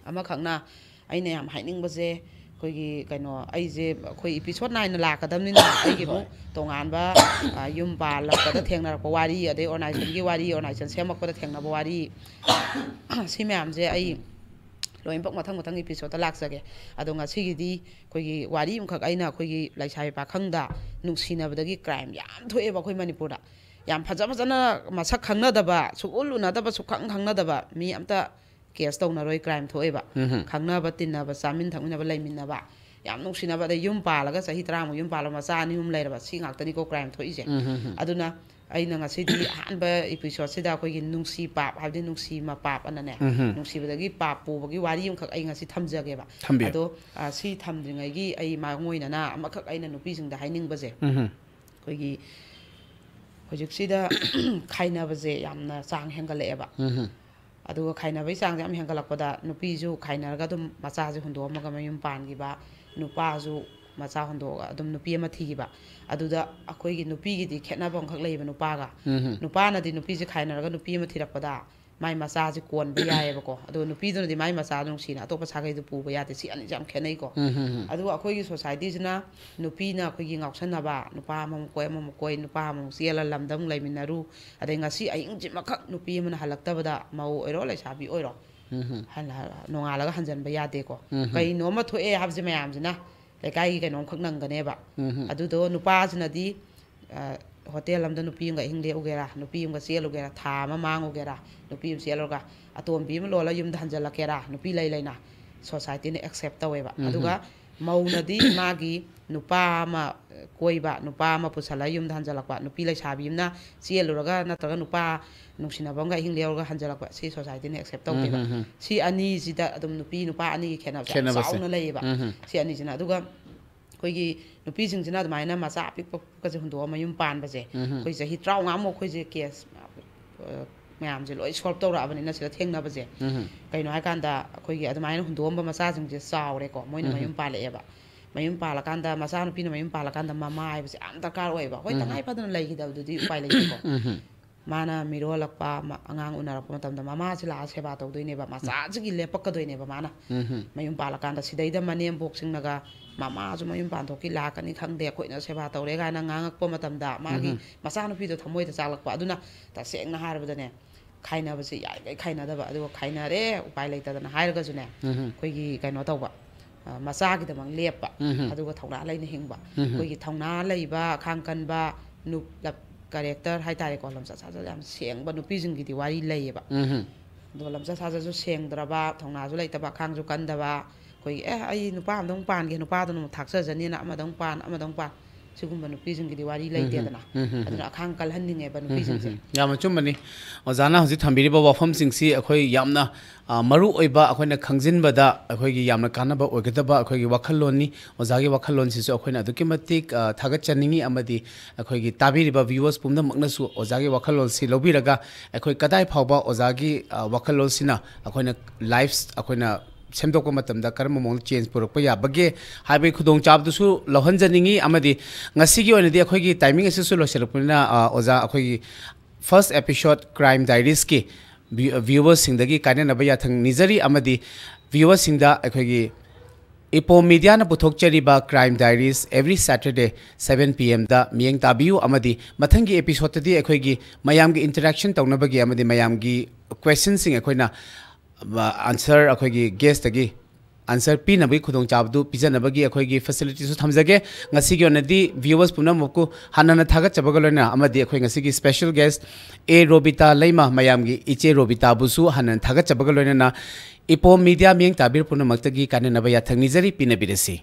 ꯑꯃꯈꯛꯅ ꯑꯩꯅ ꯌꯥꯝ ꯍꯥꯏꯅꯤꯡꯕꯁꯦ, ꯑꯩꯈꯣꯏꯒꯤ ꯀꯩꯅꯣ, ꯑꯩꯁꯦ ꯑꯩꯈꯣꯏ ꯏꯄꯤꯁꯣꯠ ꯅꯥꯏꯅ ꯂꯥꯛꯀꯗꯕꯅꯤꯅ ꯑꯩꯒꯤ ꯑꯃꯨꯛ ꯇꯣꯉꯥꯟꯕ, ꯑ, ꯌꯨꯝ ꯄꯥꯜꯂꯛꯄꯗ ꯊꯦꯡꯅꯔꯛꯄ ꯋꯥꯔꯤ, ꯑꯗꯩ ꯑꯣꯔꯒꯅꯥꯏꯖꯦꯁꯟꯒꯤ ꯋꯥꯔꯤ, ꯑꯣꯔꯒꯅꯥꯏꯖꯦꯁꯟ ꯁꯦꯝꯃꯛꯄꯗ ꯊꯦꯡꯅꯕ ꯋꯥꯔꯤ, ꯁꯤ ꯃꯌꯥꯝꯁꯦ ꯑꯩ ꯂꯣꯏꯅꯃꯛ ꯃꯊꯪ ꯃꯊꯪ ꯏꯄꯤꯁꯣꯠꯇ ꯂꯥꯛꯆꯒꯦ꯫ ꯑꯗꯣ ꯉꯁꯤꯒꯤꯗꯤ ꯑꯩꯈꯣꯏꯒꯤ ꯋꯥꯔꯤ ꯑꯃꯈꯛ, ꯑꯩꯅ ꯑꯩꯈꯣꯏꯒꯤ ꯂꯩꯁꯥꯕꯤ ꯄꯥꯈꯪꯗ ꯅꯨꯡꯁꯤꯅꯕꯗꯒꯤ ꯀ꯭ꯔꯥꯏꯝ ꯌꯥꯝ ꯊꯣꯛꯑꯦꯕ ꯑꯩꯈꯣꯏ ꯃꯅꯤꯄꯨꯔꯗ꯫ ꯌꯥꯝ ꯐꯖ ꯐꯖꯅ ꯃꯁꯛ ꯈꯪꯅꯗꯕ, ꯁꯨꯛꯎꯟ ꯎꯅꯗꯕ, ꯁꯨꯛꯈꯪ ꯈꯪꯅꯗꯕ ꯃꯤ ꯑꯝꯇ ꯀꯦꯁ ꯇꯧꯅꯔꯣꯏ, ꯀ꯭ꯔꯥꯏꯝ ꯊꯣꯛꯑꯦꯕ꯫ ꯈꯪꯅꯕ, ꯇꯤꯟꯅꯕ, ꯆꯥꯃꯤꯟ ꯊꯛꯃꯤꯟꯅꯕ, ꯂꯩꯃꯤꯟꯅꯕ, ꯌꯥꯝ ꯅꯨꯡꯁꯤꯅꯕ, ꯑꯗꯩ ꯌꯨꯝ ꯄꯥꯜꯂꯒ ꯆꯍꯤ ꯇꯔꯥꯃꯨꯛ ꯌꯨꯝ ꯄꯥꯜꯂꯒ ꯃꯆꯥ ꯑꯅꯤ ꯑꯍꯨꯝ ꯂꯩꯔꯕ, ꯁꯤ ꯉꯥꯛꯇꯅꯤꯀꯣ ꯀ꯭ꯔꯥꯏꯝ ꯊꯣꯛꯏꯁꯦ꯫ ꯑꯗꯨꯅ ꯑꯩꯅ ꯉꯁꯤꯗꯤ ꯑꯍꯥꯟꯕ ꯏꯄꯤꯁꯣꯠꯁꯤꯗ ꯑꯩꯈꯣꯏꯒꯤ ꯅꯨꯡꯁꯤ ꯄꯥꯞ, ꯍꯥꯏꯕꯗꯤ ꯅꯨꯡꯁꯤ ꯃꯄꯥꯞ ꯑꯅꯅꯦ, ꯅꯨꯡꯁꯤꯕꯗꯒꯤ ꯄꯥꯞ ꯄꯨꯕꯒꯤ ꯋꯥꯔꯤ ꯑꯃꯈꯛ ꯑꯩ ꯉꯁꯤ ꯊꯝꯖꯒꯦꯕ꯫ ꯊꯝꯕꯤꯌꯨ꯫ ꯑꯗꯣ, ꯑ, ꯁꯤ ꯊꯝꯗ꯭ꯔꯤꯉꯩꯒꯤ ꯑꯩ ꯃꯥꯡꯑꯣꯏꯅꯅ ꯑꯃꯈꯛ ꯑꯩꯅ ꯅꯨꯄꯤꯁꯤꯡꯗ ꯍꯥꯏꯅꯤꯡꯕꯁꯦ, ꯑꯩꯈꯣꯏꯒꯤ ꯍꯧꯖꯤꯛꯁꯤꯗ ꯈꯥꯏꯅꯕꯁꯦ ꯌꯥꯝꯅ ꯆꯥꯡ ꯍꯦꯟꯒꯠꯂꯛꯑꯦꯕ꯫ ꯑꯗꯨꯒ ꯈꯥꯏꯅꯕꯒꯤ ꯆꯥꯡꯁꯦ ꯌꯥꯝ ꯍꯦꯟꯒꯠꯂꯛꯄꯗ ꯅꯨꯄꯤꯁꯨ ꯈꯥꯏꯅꯔꯒ ꯑꯗꯨꯝ ꯃꯆꯥꯁꯦ ꯍꯨꯟꯗꯣꯛꯑꯝꯃꯒ ꯃꯌꯨꯝ ꯄꯥꯟꯈꯤꯕ, ꯅꯨꯄꯥꯁꯨ ꯃꯆꯥ ꯍꯨꯟꯗꯣꯛꯑꯒ ꯑꯗꯨꯝ ꯅꯨꯄꯤ ꯑꯃ ꯊꯤꯈꯤꯕ꯫ ꯑꯗꯨꯗ ꯑꯩꯈꯣꯏꯒꯤ ꯅꯨꯄꯤꯒꯤꯗꯤ ꯈꯦꯠꯅꯕ ꯑꯃꯈꯛ ꯂꯩꯌꯦꯕ ꯅꯨꯄꯥꯒ꯫ ꯅꯨꯄꯥꯅꯗꯤ ꯅꯨꯄꯤꯁꯦ ꯈꯥꯏꯅꯔꯒ ꯅꯨꯄꯤ ꯑꯃ ꯊꯤꯔꯛꯄꯗ ꯃꯥꯏ ꯃꯆꯥꯁꯦ ꯀꯣꯟꯕ ꯌꯥꯏꯑꯕꯀꯣ꯫ ꯑꯗꯣ ꯅꯨꯄꯤꯗꯨꯅꯗꯤ ꯃꯥꯏ ꯃꯆꯥꯗꯣ ꯅꯨꯡꯁꯤꯅ ꯑꯇꯣꯞꯄ ꯁꯥꯒꯩꯗꯨ ꯄꯨꯕ ꯌꯥꯗꯦ꯫ ꯁꯤ ꯑꯅꯤꯁꯦ ꯌꯥꯝ ꯈꯦꯠꯅꯩꯀꯣ꯫ ꯑꯗꯨꯒ ꯑꯩꯈꯣꯏꯒꯤ ꯁꯣꯁꯥꯏꯇꯤꯁꯤꯅ ꯅꯨꯄꯤꯅ ꯑꯩꯈꯣꯏꯒꯤ ꯉꯥꯎꯁꯟꯅꯕ, ꯅꯨꯄꯥ ꯑꯃꯃꯨꯛ ꯀꯣꯏ, ꯑꯃꯃꯨꯛ ꯀꯣꯏ, ꯅꯨꯄꯥ ꯑꯃꯃꯨꯛ ꯆꯦꯜꯂ ꯂꯝꯗ ꯑꯃꯨꯛ ꯂꯩꯃꯤꯟꯅꯔꯨ, ꯑꯗꯩ ꯉꯁꯤ ꯑꯍꯤꯡꯁꯤꯃꯈꯛ ꯅꯨꯄꯤ ꯑꯃꯅ ꯍꯜꯂꯛꯇꯕꯗ ꯃꯧ ꯑꯣꯏꯔꯣ ꯂꯩꯁꯥꯕꯤ ꯑꯣꯏꯔꯣ, ꯍꯜ-, ꯍꯜ-, ꯅꯣꯡꯉꯥꯜꯂꯒ ꯍꯟꯖꯟꯕ ꯌꯥꯗꯦꯀꯣ꯫ ꯀꯩꯅꯣꯝꯃ ꯊꯣꯛꯑꯦ ꯍꯥꯏꯕꯁꯦ ꯃꯌꯥꯝꯁꯤꯅ ꯂꯩꯀꯥꯏꯒꯤ ꯀꯩꯅꯣꯝꯈꯛ ꯅꯪꯒꯅꯦꯕ꯫ ꯑꯗꯨꯗꯣ ꯅꯨꯄꯥꯁꯤꯅꯗꯤ, ꯑ, ꯍꯣꯇꯦꯜ ꯑꯃꯗ ꯅꯨꯄꯤ ꯑꯃꯒ ꯑꯍꯤꯡ ꯂꯦꯛꯎꯒꯦꯔꯥ, ꯅꯨꯄꯤ ꯑꯃꯒ ꯆꯦꯜꯂꯨꯒꯦꯔꯥ, ꯊꯥ ꯑꯃ ꯃꯥꯡꯉꯨꯒꯦꯔꯥ, ꯅꯨꯄꯤ ꯑꯃ ꯆꯦꯜꯂꯨꯔꯒ ꯑꯇꯣꯝꯕꯤ ꯑꯃ ꯂꯣꯜꯂ ꯌꯨꯝꯗ ꯍꯟꯖꯜꯂꯛꯀꯦꯔꯥ, ꯅꯨꯄꯤ ꯂꯩ ꯂꯩꯅ ꯁꯣꯁꯥꯏꯇꯤꯅ ꯑꯦꯛꯁꯦꯞ ꯇꯧꯋꯦꯕ꯫ ꯑꯗꯨꯒ ꯃꯧꯅꯗꯤ ꯃꯥꯒꯤ ꯅꯨꯄꯥ ꯑꯃ ꯀꯣꯏꯕ, ꯅꯨꯄꯥ ꯑꯃ ꯄꯨꯁꯜꯂꯒ ꯌꯨꯝꯗ ꯍꯟꯖꯜꯂꯛꯄ, ꯅꯨꯄꯤ ꯂꯩꯁꯥꯕꯤ ꯑꯃꯅ ꯆꯦꯜꯂꯨꯔꯒ ꯅꯠꯇ꯭ꯔꯒ ꯅꯨꯄꯥ ꯅꯨꯡꯁꯤꯅꯕ ꯑꯃꯒ ꯑꯍꯤꯡ ꯂꯦꯛꯎꯔꯒ ꯍꯟꯖꯜꯂꯛꯄ, ꯁꯤ ꯁꯣꯁꯥꯏꯇꯤꯅ ꯑꯦꯛꯁꯦꯞ ꯇꯧꯗꯦꯕ꯫ ꯎꯝ, ꯎꯝ, ꯎꯝ꯫ ꯁꯤ ꯑꯅꯤꯁꯤꯗ ꯑꯗꯨꯝ ꯅꯨꯄꯤ ꯅꯨꯄꯥ ꯑꯅꯤꯒꯤ ꯈꯦꯠꯅꯕꯁꯦ ꯌꯥꯝ ꯈꯦꯠꯅꯕꯁꯦ꯫ ꯆꯥꯎꯅ ꯂꯩꯌꯦꯕ꯫ ꯎꯝ, ꯎꯝ꯫ ꯁꯤ ꯑꯅꯤꯁꯤꯅ꯫ ꯑꯗꯨꯒ ꯑꯩꯈꯣꯏꯒꯤ ꯅꯨꯄꯤꯁꯤꯡꯁꯤꯅ ꯑꯗꯨꯃꯥꯏꯅ ꯃꯆꯥ ꯑꯄꯤꯛꯄ ꯄꯣꯛꯄꯁꯦ ꯍꯨꯟꯗꯣꯛꯑ ꯃꯌꯨꯝ ꯄꯥꯟꯕꯁꯦ, ꯎꯝ, ꯎꯝ꯫ ꯑꯩꯈꯣꯏ ꯆꯍꯤ ꯇꯔꯥꯃꯉꯥꯃꯨꯛ ꯑꯩꯈꯣꯏꯁꯦ ꯀꯦꯁ, ꯑ, ꯃꯌꯥꯝꯁꯦ ꯂꯣꯏ ꯁꯣꯜꯕ ꯇꯧꯔꯛꯑꯕꯅꯤꯅ ꯁꯤꯗ ꯊꯦꯡꯅꯕꯁꯦ꯫ ꯎꯝ, ꯎꯝ꯫ ꯀꯩꯅꯣ ꯍꯥꯏꯀꯥꯟꯗ ꯑꯩꯈꯣꯏꯒꯤ ꯑꯗꯨꯃꯥꯏꯅ ꯍꯨꯟꯗꯣꯛꯑꯝꯕ ꯃꯆꯥꯁꯤꯡꯁꯦ ꯆꯥꯎꯔꯦꯀꯣ, ꯃꯣꯏꯅ ꯎꯝ, ꯎꯝ꯫ ꯃꯌꯨꯝ ꯄꯥꯜꯂꯛꯑꯦꯕ꯫ ꯃꯌꯨꯝ ꯄꯥꯜꯂꯀꯥꯟꯗ, ꯃꯆꯥꯅꯨꯄꯤꯅ ꯃꯌꯨꯝ ꯄꯥꯜꯂꯀꯥꯟꯗ ꯃꯃꯥ ꯍꯥꯏꯕꯁꯦ ꯌꯥꯝ ꯗꯔꯀꯥꯔ ꯑꯣꯏꯌꯦꯕ꯫ ꯍꯣꯏ, ꯎꯝ, ꯎꯝ꯫ ꯇꯉꯥꯏ ꯐꯗꯅ ꯂꯩꯈꯤꯗꯕꯗꯨꯗꯤ ꯎꯄꯥꯏ ꯂꯩꯇꯦꯀꯣ꯫ ꯎꯝ, ꯎꯝ꯫ ꯃꯥꯅ ꯃꯤꯔꯣꯜꯂꯛꯄ, ꯃ-, ꯑꯉꯥꯡ ꯎꯅꯔꯛꯄ ꯃꯇꯝꯗ ꯃꯃꯥꯁꯤ ꯂꯥꯛꯑ ꯁꯦꯕꯥ ꯇꯧꯗꯣꯏꯅꯦꯕ, ꯃꯆꯥꯁꯤꯒꯤ ꯂꯦꯞꯄꯛꯀꯗꯣꯏꯅꯦꯕ ꯃꯥꯅ꯫ ꯎꯝ, ꯎꯝ꯫ ꯃꯌꯨꯝ ꯄꯥꯜꯂꯀꯥꯟꯗ ꯁꯤꯗꯩꯗ ꯃꯅꯦꯝꯕꯣꯛꯁꯤꯡꯅꯒ, "ꯃꯃꯥꯁꯨ ꯃꯌꯨꯝ ꯄꯥꯟꯊꯣꯛꯈꯤ, ꯂꯥꯛꯀꯅꯤ ꯈꯪꯗꯦ, ꯑꯩꯈꯣꯏꯅ ꯁꯦꯕꯥ ꯇꯧꯔꯦ" ꯀꯥꯏꯅ ꯉꯥꯡꯉꯛꯄ ꯃꯇꯝꯗ, ꯃꯥꯒꯤ ꯎꯝ, ꯎꯝ꯫ ꯃꯆꯥꯅꯨꯄꯤꯗꯣ ꯊꯃꯣꯏꯗ ꯆꯥꯛꯂꯛꯄ꯫ ꯑꯗꯨꯅ ꯇꯁꯦꯡꯅ ꯍꯥꯏꯔꯕꯗꯅꯦ, ꯈꯥꯏꯅꯕꯁꯦ ꯌꯥꯔꯤꯈꯩ ꯈꯥꯏꯅꯗꯕ, ꯑꯗꯨꯒ ꯈꯥꯏꯅꯔꯦ, ꯎꯄꯥꯏ ꯂꯩꯇꯗꯅ ꯍꯥꯏꯔꯒꯁꯨꯅꯦ, ꯎꯝ, ꯎꯝ꯫ ꯑꯩꯈꯣꯏꯒꯤ ꯀꯩꯅꯣ ꯇꯧꯕ, ꯑ, ꯃꯆꯥꯒꯤꯗꯃꯛ ꯂꯦꯞꯄ, ꯎꯝ, ꯎꯝ꯫ ꯑꯗꯨꯒ ꯊꯧꯅꯥ ꯂꯩꯅ ꯍꯤꯡꯕ꯫ ꯎꯝ, ꯎꯝ꯫ ꯑꯩꯈꯣꯏꯒꯤ ꯊꯧꯅꯥ ꯂꯩꯕ, ꯑꯈꯥꯡ ꯀꯟꯕ, ꯅꯨꯞ-, ꯂꯞ-, ꯀꯦꯔꯦꯛꯇꯔ ꯍꯥꯏꯇꯥꯔꯦꯀꯣ, ꯂꯝꯆꯠ ꯁꯥꯖꯠ ꯌꯥꯝ ꯁꯦꯡꯕ ꯅꯨꯄꯤꯁꯤꯡꯒꯤꯗꯤ ꯋꯥꯔꯤ ꯂꯩꯌꯦꯕ꯫ ꯎꯝ, ꯎꯝ꯫ ꯑꯗꯨꯒ ꯂꯝꯆꯠ ꯁꯥꯖꯠꯁꯨ ꯁꯦꯡꯗ꯭ꯔꯕ, ꯊꯧꯅꯥꯁꯨ ꯂꯩꯇꯕ, ꯑꯈꯥꯡꯁꯨ ꯀꯟꯗꯕ, ꯑꯩꯈꯣꯏꯒꯤ, "ꯑꯦ, ꯑꯩ ꯅꯨꯄꯥ ꯑꯃꯗ ꯑꯃꯨꯛ ꯄꯥꯟꯒꯦ, ꯅꯨꯄꯥꯗꯨꯅ ꯑꯃꯨꯛ ꯊꯥꯛꯆꯖꯅꯤꯅ" ꯑꯃꯗ ꯑꯃꯨꯛ ꯄꯥꯟ, ꯑꯃꯗ ꯑꯃꯨꯛ ꯄꯥꯟ, ꯁꯤꯒꯨꯝꯕ ꯅꯨꯄꯤꯁꯤꯡꯒꯤꯗꯤ ꯋꯥꯔꯤ ꯎꯝ, ꯎꯝ꯫ ꯂꯩꯇꯦꯗꯅ꯫ ꯎꯝ, ꯎꯝ, ꯎꯝ꯫ ꯑꯗꯨꯅ ꯑꯈꯥꯡ ꯀꯜꯍꯟꯅꯤꯡꯉꯦꯕ ꯎꯝ, ꯎꯝ, ꯅꯨꯄꯤꯁꯤꯡꯁꯦ꯫ ꯎꯝ꯫ ꯌꯥꯝꯅ ꯑꯆꯨꯝꯕꯅꯤ꯫ ꯑꯣꯖꯥꯅ ꯍꯧꯖꯤꯛ ꯊꯝꯕꯤꯔꯤꯕ ꯋꯥꯐꯝꯁꯤꯡꯁꯤ ꯑꯩꯈꯣꯏ ꯌꯥꯝꯅ, ꯑ, ꯃꯔꯨ ꯑꯣꯏꯕ, ꯑꯩꯈꯣꯏꯅ ꯈꯪꯖꯤꯟꯕꯗ ꯑꯩꯈꯣꯏꯒꯤ ꯌꯥꯝꯅ ꯀꯥꯟꯅꯕ ꯑꯣꯏꯒꯗꯕ ꯑꯩꯈꯣꯏꯒꯤ ꯋꯥꯈꯜꯂꯣꯟꯅꯤ꯫ ꯑꯣꯖꯥꯒꯤ ꯋꯥꯈꯜꯂꯣꯟꯁꯤꯁꯨ ꯑꯩꯈꯣꯏꯅ ꯑꯗꯨꯛꯀꯤ ꯃꯇꯤꯛ, ꯑ, ꯊꯥꯒꯠꯆꯅꯤꯡꯉꯤ, ꯑꯃꯗꯤ ꯑꯩꯈꯣꯏꯒꯤ ꯇꯥꯕꯤꯔꯤꯕ viewers ꯄꯨꯝꯅꯃꯛꯅꯁꯨ ꯑꯣꯖꯥꯒꯤ ꯋꯥꯈꯜꯂꯣꯟꯁꯤ ꯂꯧꯕꯤꯔꯒ ꯑꯩꯈꯣꯏ ꯀꯗꯥꯏ ꯐꯥꯎꯕ ꯑꯣꯖꯥꯒꯤ, ꯑ, ꯋꯥꯈꯜꯂꯣꯟꯁꯤꯅ ꯑꯩꯈꯣꯏꯅ lives ꯑꯩꯈꯣꯏꯅ ꯁꯦꯝꯗꯣꯛꯄ ꯃꯇꯝꯗ ꯀꯔꯝꯕ ꯃꯑꯣꯡꯗ change ꯄꯨꯔꯛꯄ ꯌꯥꯕꯒꯦ ꯍꯥꯏꯕꯒꯤ ꯈꯨꯗꯣꯡꯆꯥꯕꯗꯨꯁꯨ ꯂꯧꯍꯟꯖꯅꯤꯡꯉꯤ꯫ ꯑꯃꯗꯤ ꯉꯁꯤꯒꯤ ꯑꯣꯏꯅꯗꯤ ꯑꯩꯈꯣꯏꯒꯤ timing ꯑꯁꯤꯁꯨ ꯂꯣꯏꯁꯤꯜꯂꯛꯄꯅꯤꯅ, ꯑ, ꯑꯣꯖꯥ, ꯑꯩꯈꯣꯏꯒꯤ first episode Crime Diaries ꯀꯤ view-, viewers ꯁꯤꯡꯗꯒꯤ ꯀꯥꯏꯅꯅꯕ ꯌꯥꯊꯪ ꯅꯤꯖꯔꯤ, ꯑꯃꯗꯤ viewers ꯁꯤꯡꯗ ꯑꯩꯈꯣꯏꯒꯤ ꯏꯄꯣꯝ Media ꯅ ꯄꯨꯊꯣꯛꯆꯔꯤꯕ Crime Diaries every Saturday seven P M ꯗ ꯃꯤꯠꯌꯦꯡ ꯇꯥꯕꯤꯌꯨ, ꯑꯃꯗꯤ ꯃꯊꯪꯒꯤ episode ꯇꯗꯤ ꯑꯩꯈꯣꯏꯒꯤ ꯃꯌꯥꯝꯒꯤ interaction ꯇꯧꯅꯕꯒꯤ ꯑꯃꯗꯤ ꯃꯌꯥꯝꯒꯤ question ꯁꯤꯡ ꯑꯩꯈꯣꯏꯅ, ꯑ, answer, ꯑꯩꯈꯣꯏꯒꯤ guest ꯇꯒꯤ answer ꯄꯤꯅꯕꯒꯤ ꯈꯨꯗꯣꯡꯆꯥꯕꯗꯨ ꯄꯤꯖꯅꯕꯒꯤ ꯑꯩꯈꯣꯏꯒꯤ facility ꯁꯨ ꯊꯝꯖꯒꯦ꯫ ꯉꯁꯤꯒꯤ ꯑꯣꯏꯅꯗꯤ viewers ꯄꯨꯝꯅꯃꯛꯄꯨ ꯍꯟꯅ ꯍꯟꯅ ꯊꯥꯒꯠꯆꯕꯒ ꯂꯣꯏꯅꯅ ꯑꯃꯗꯤ ꯑꯩꯈꯣꯏ ꯉꯁꯤꯒꯤ special guest ꯑꯦ ꯔꯣꯕꯤꯇꯥ ꯂꯩꯃ, ꯃꯌꯥꯝꯒꯤ ꯏꯆꯦ ꯔꯣꯕꯤꯇꯥꯕꯨꯁꯨ ꯍꯟꯅ ꯍꯟꯅ ꯊꯥꯒꯠꯆꯕꯒ ꯂꯣꯏꯅꯅ ꯏꯄꯣꯝ Media ꯃꯤꯠꯌꯦꯡ ꯇꯥꯕꯤꯔ ꯄꯨꯝꯅꯃꯛꯇꯒꯤ ꯀꯥꯏꯅꯅꯕ ꯌꯥꯊꯪ ꯅꯤꯖꯔꯤ, ꯄꯤꯅꯕꯤꯔꯁꯤ꯫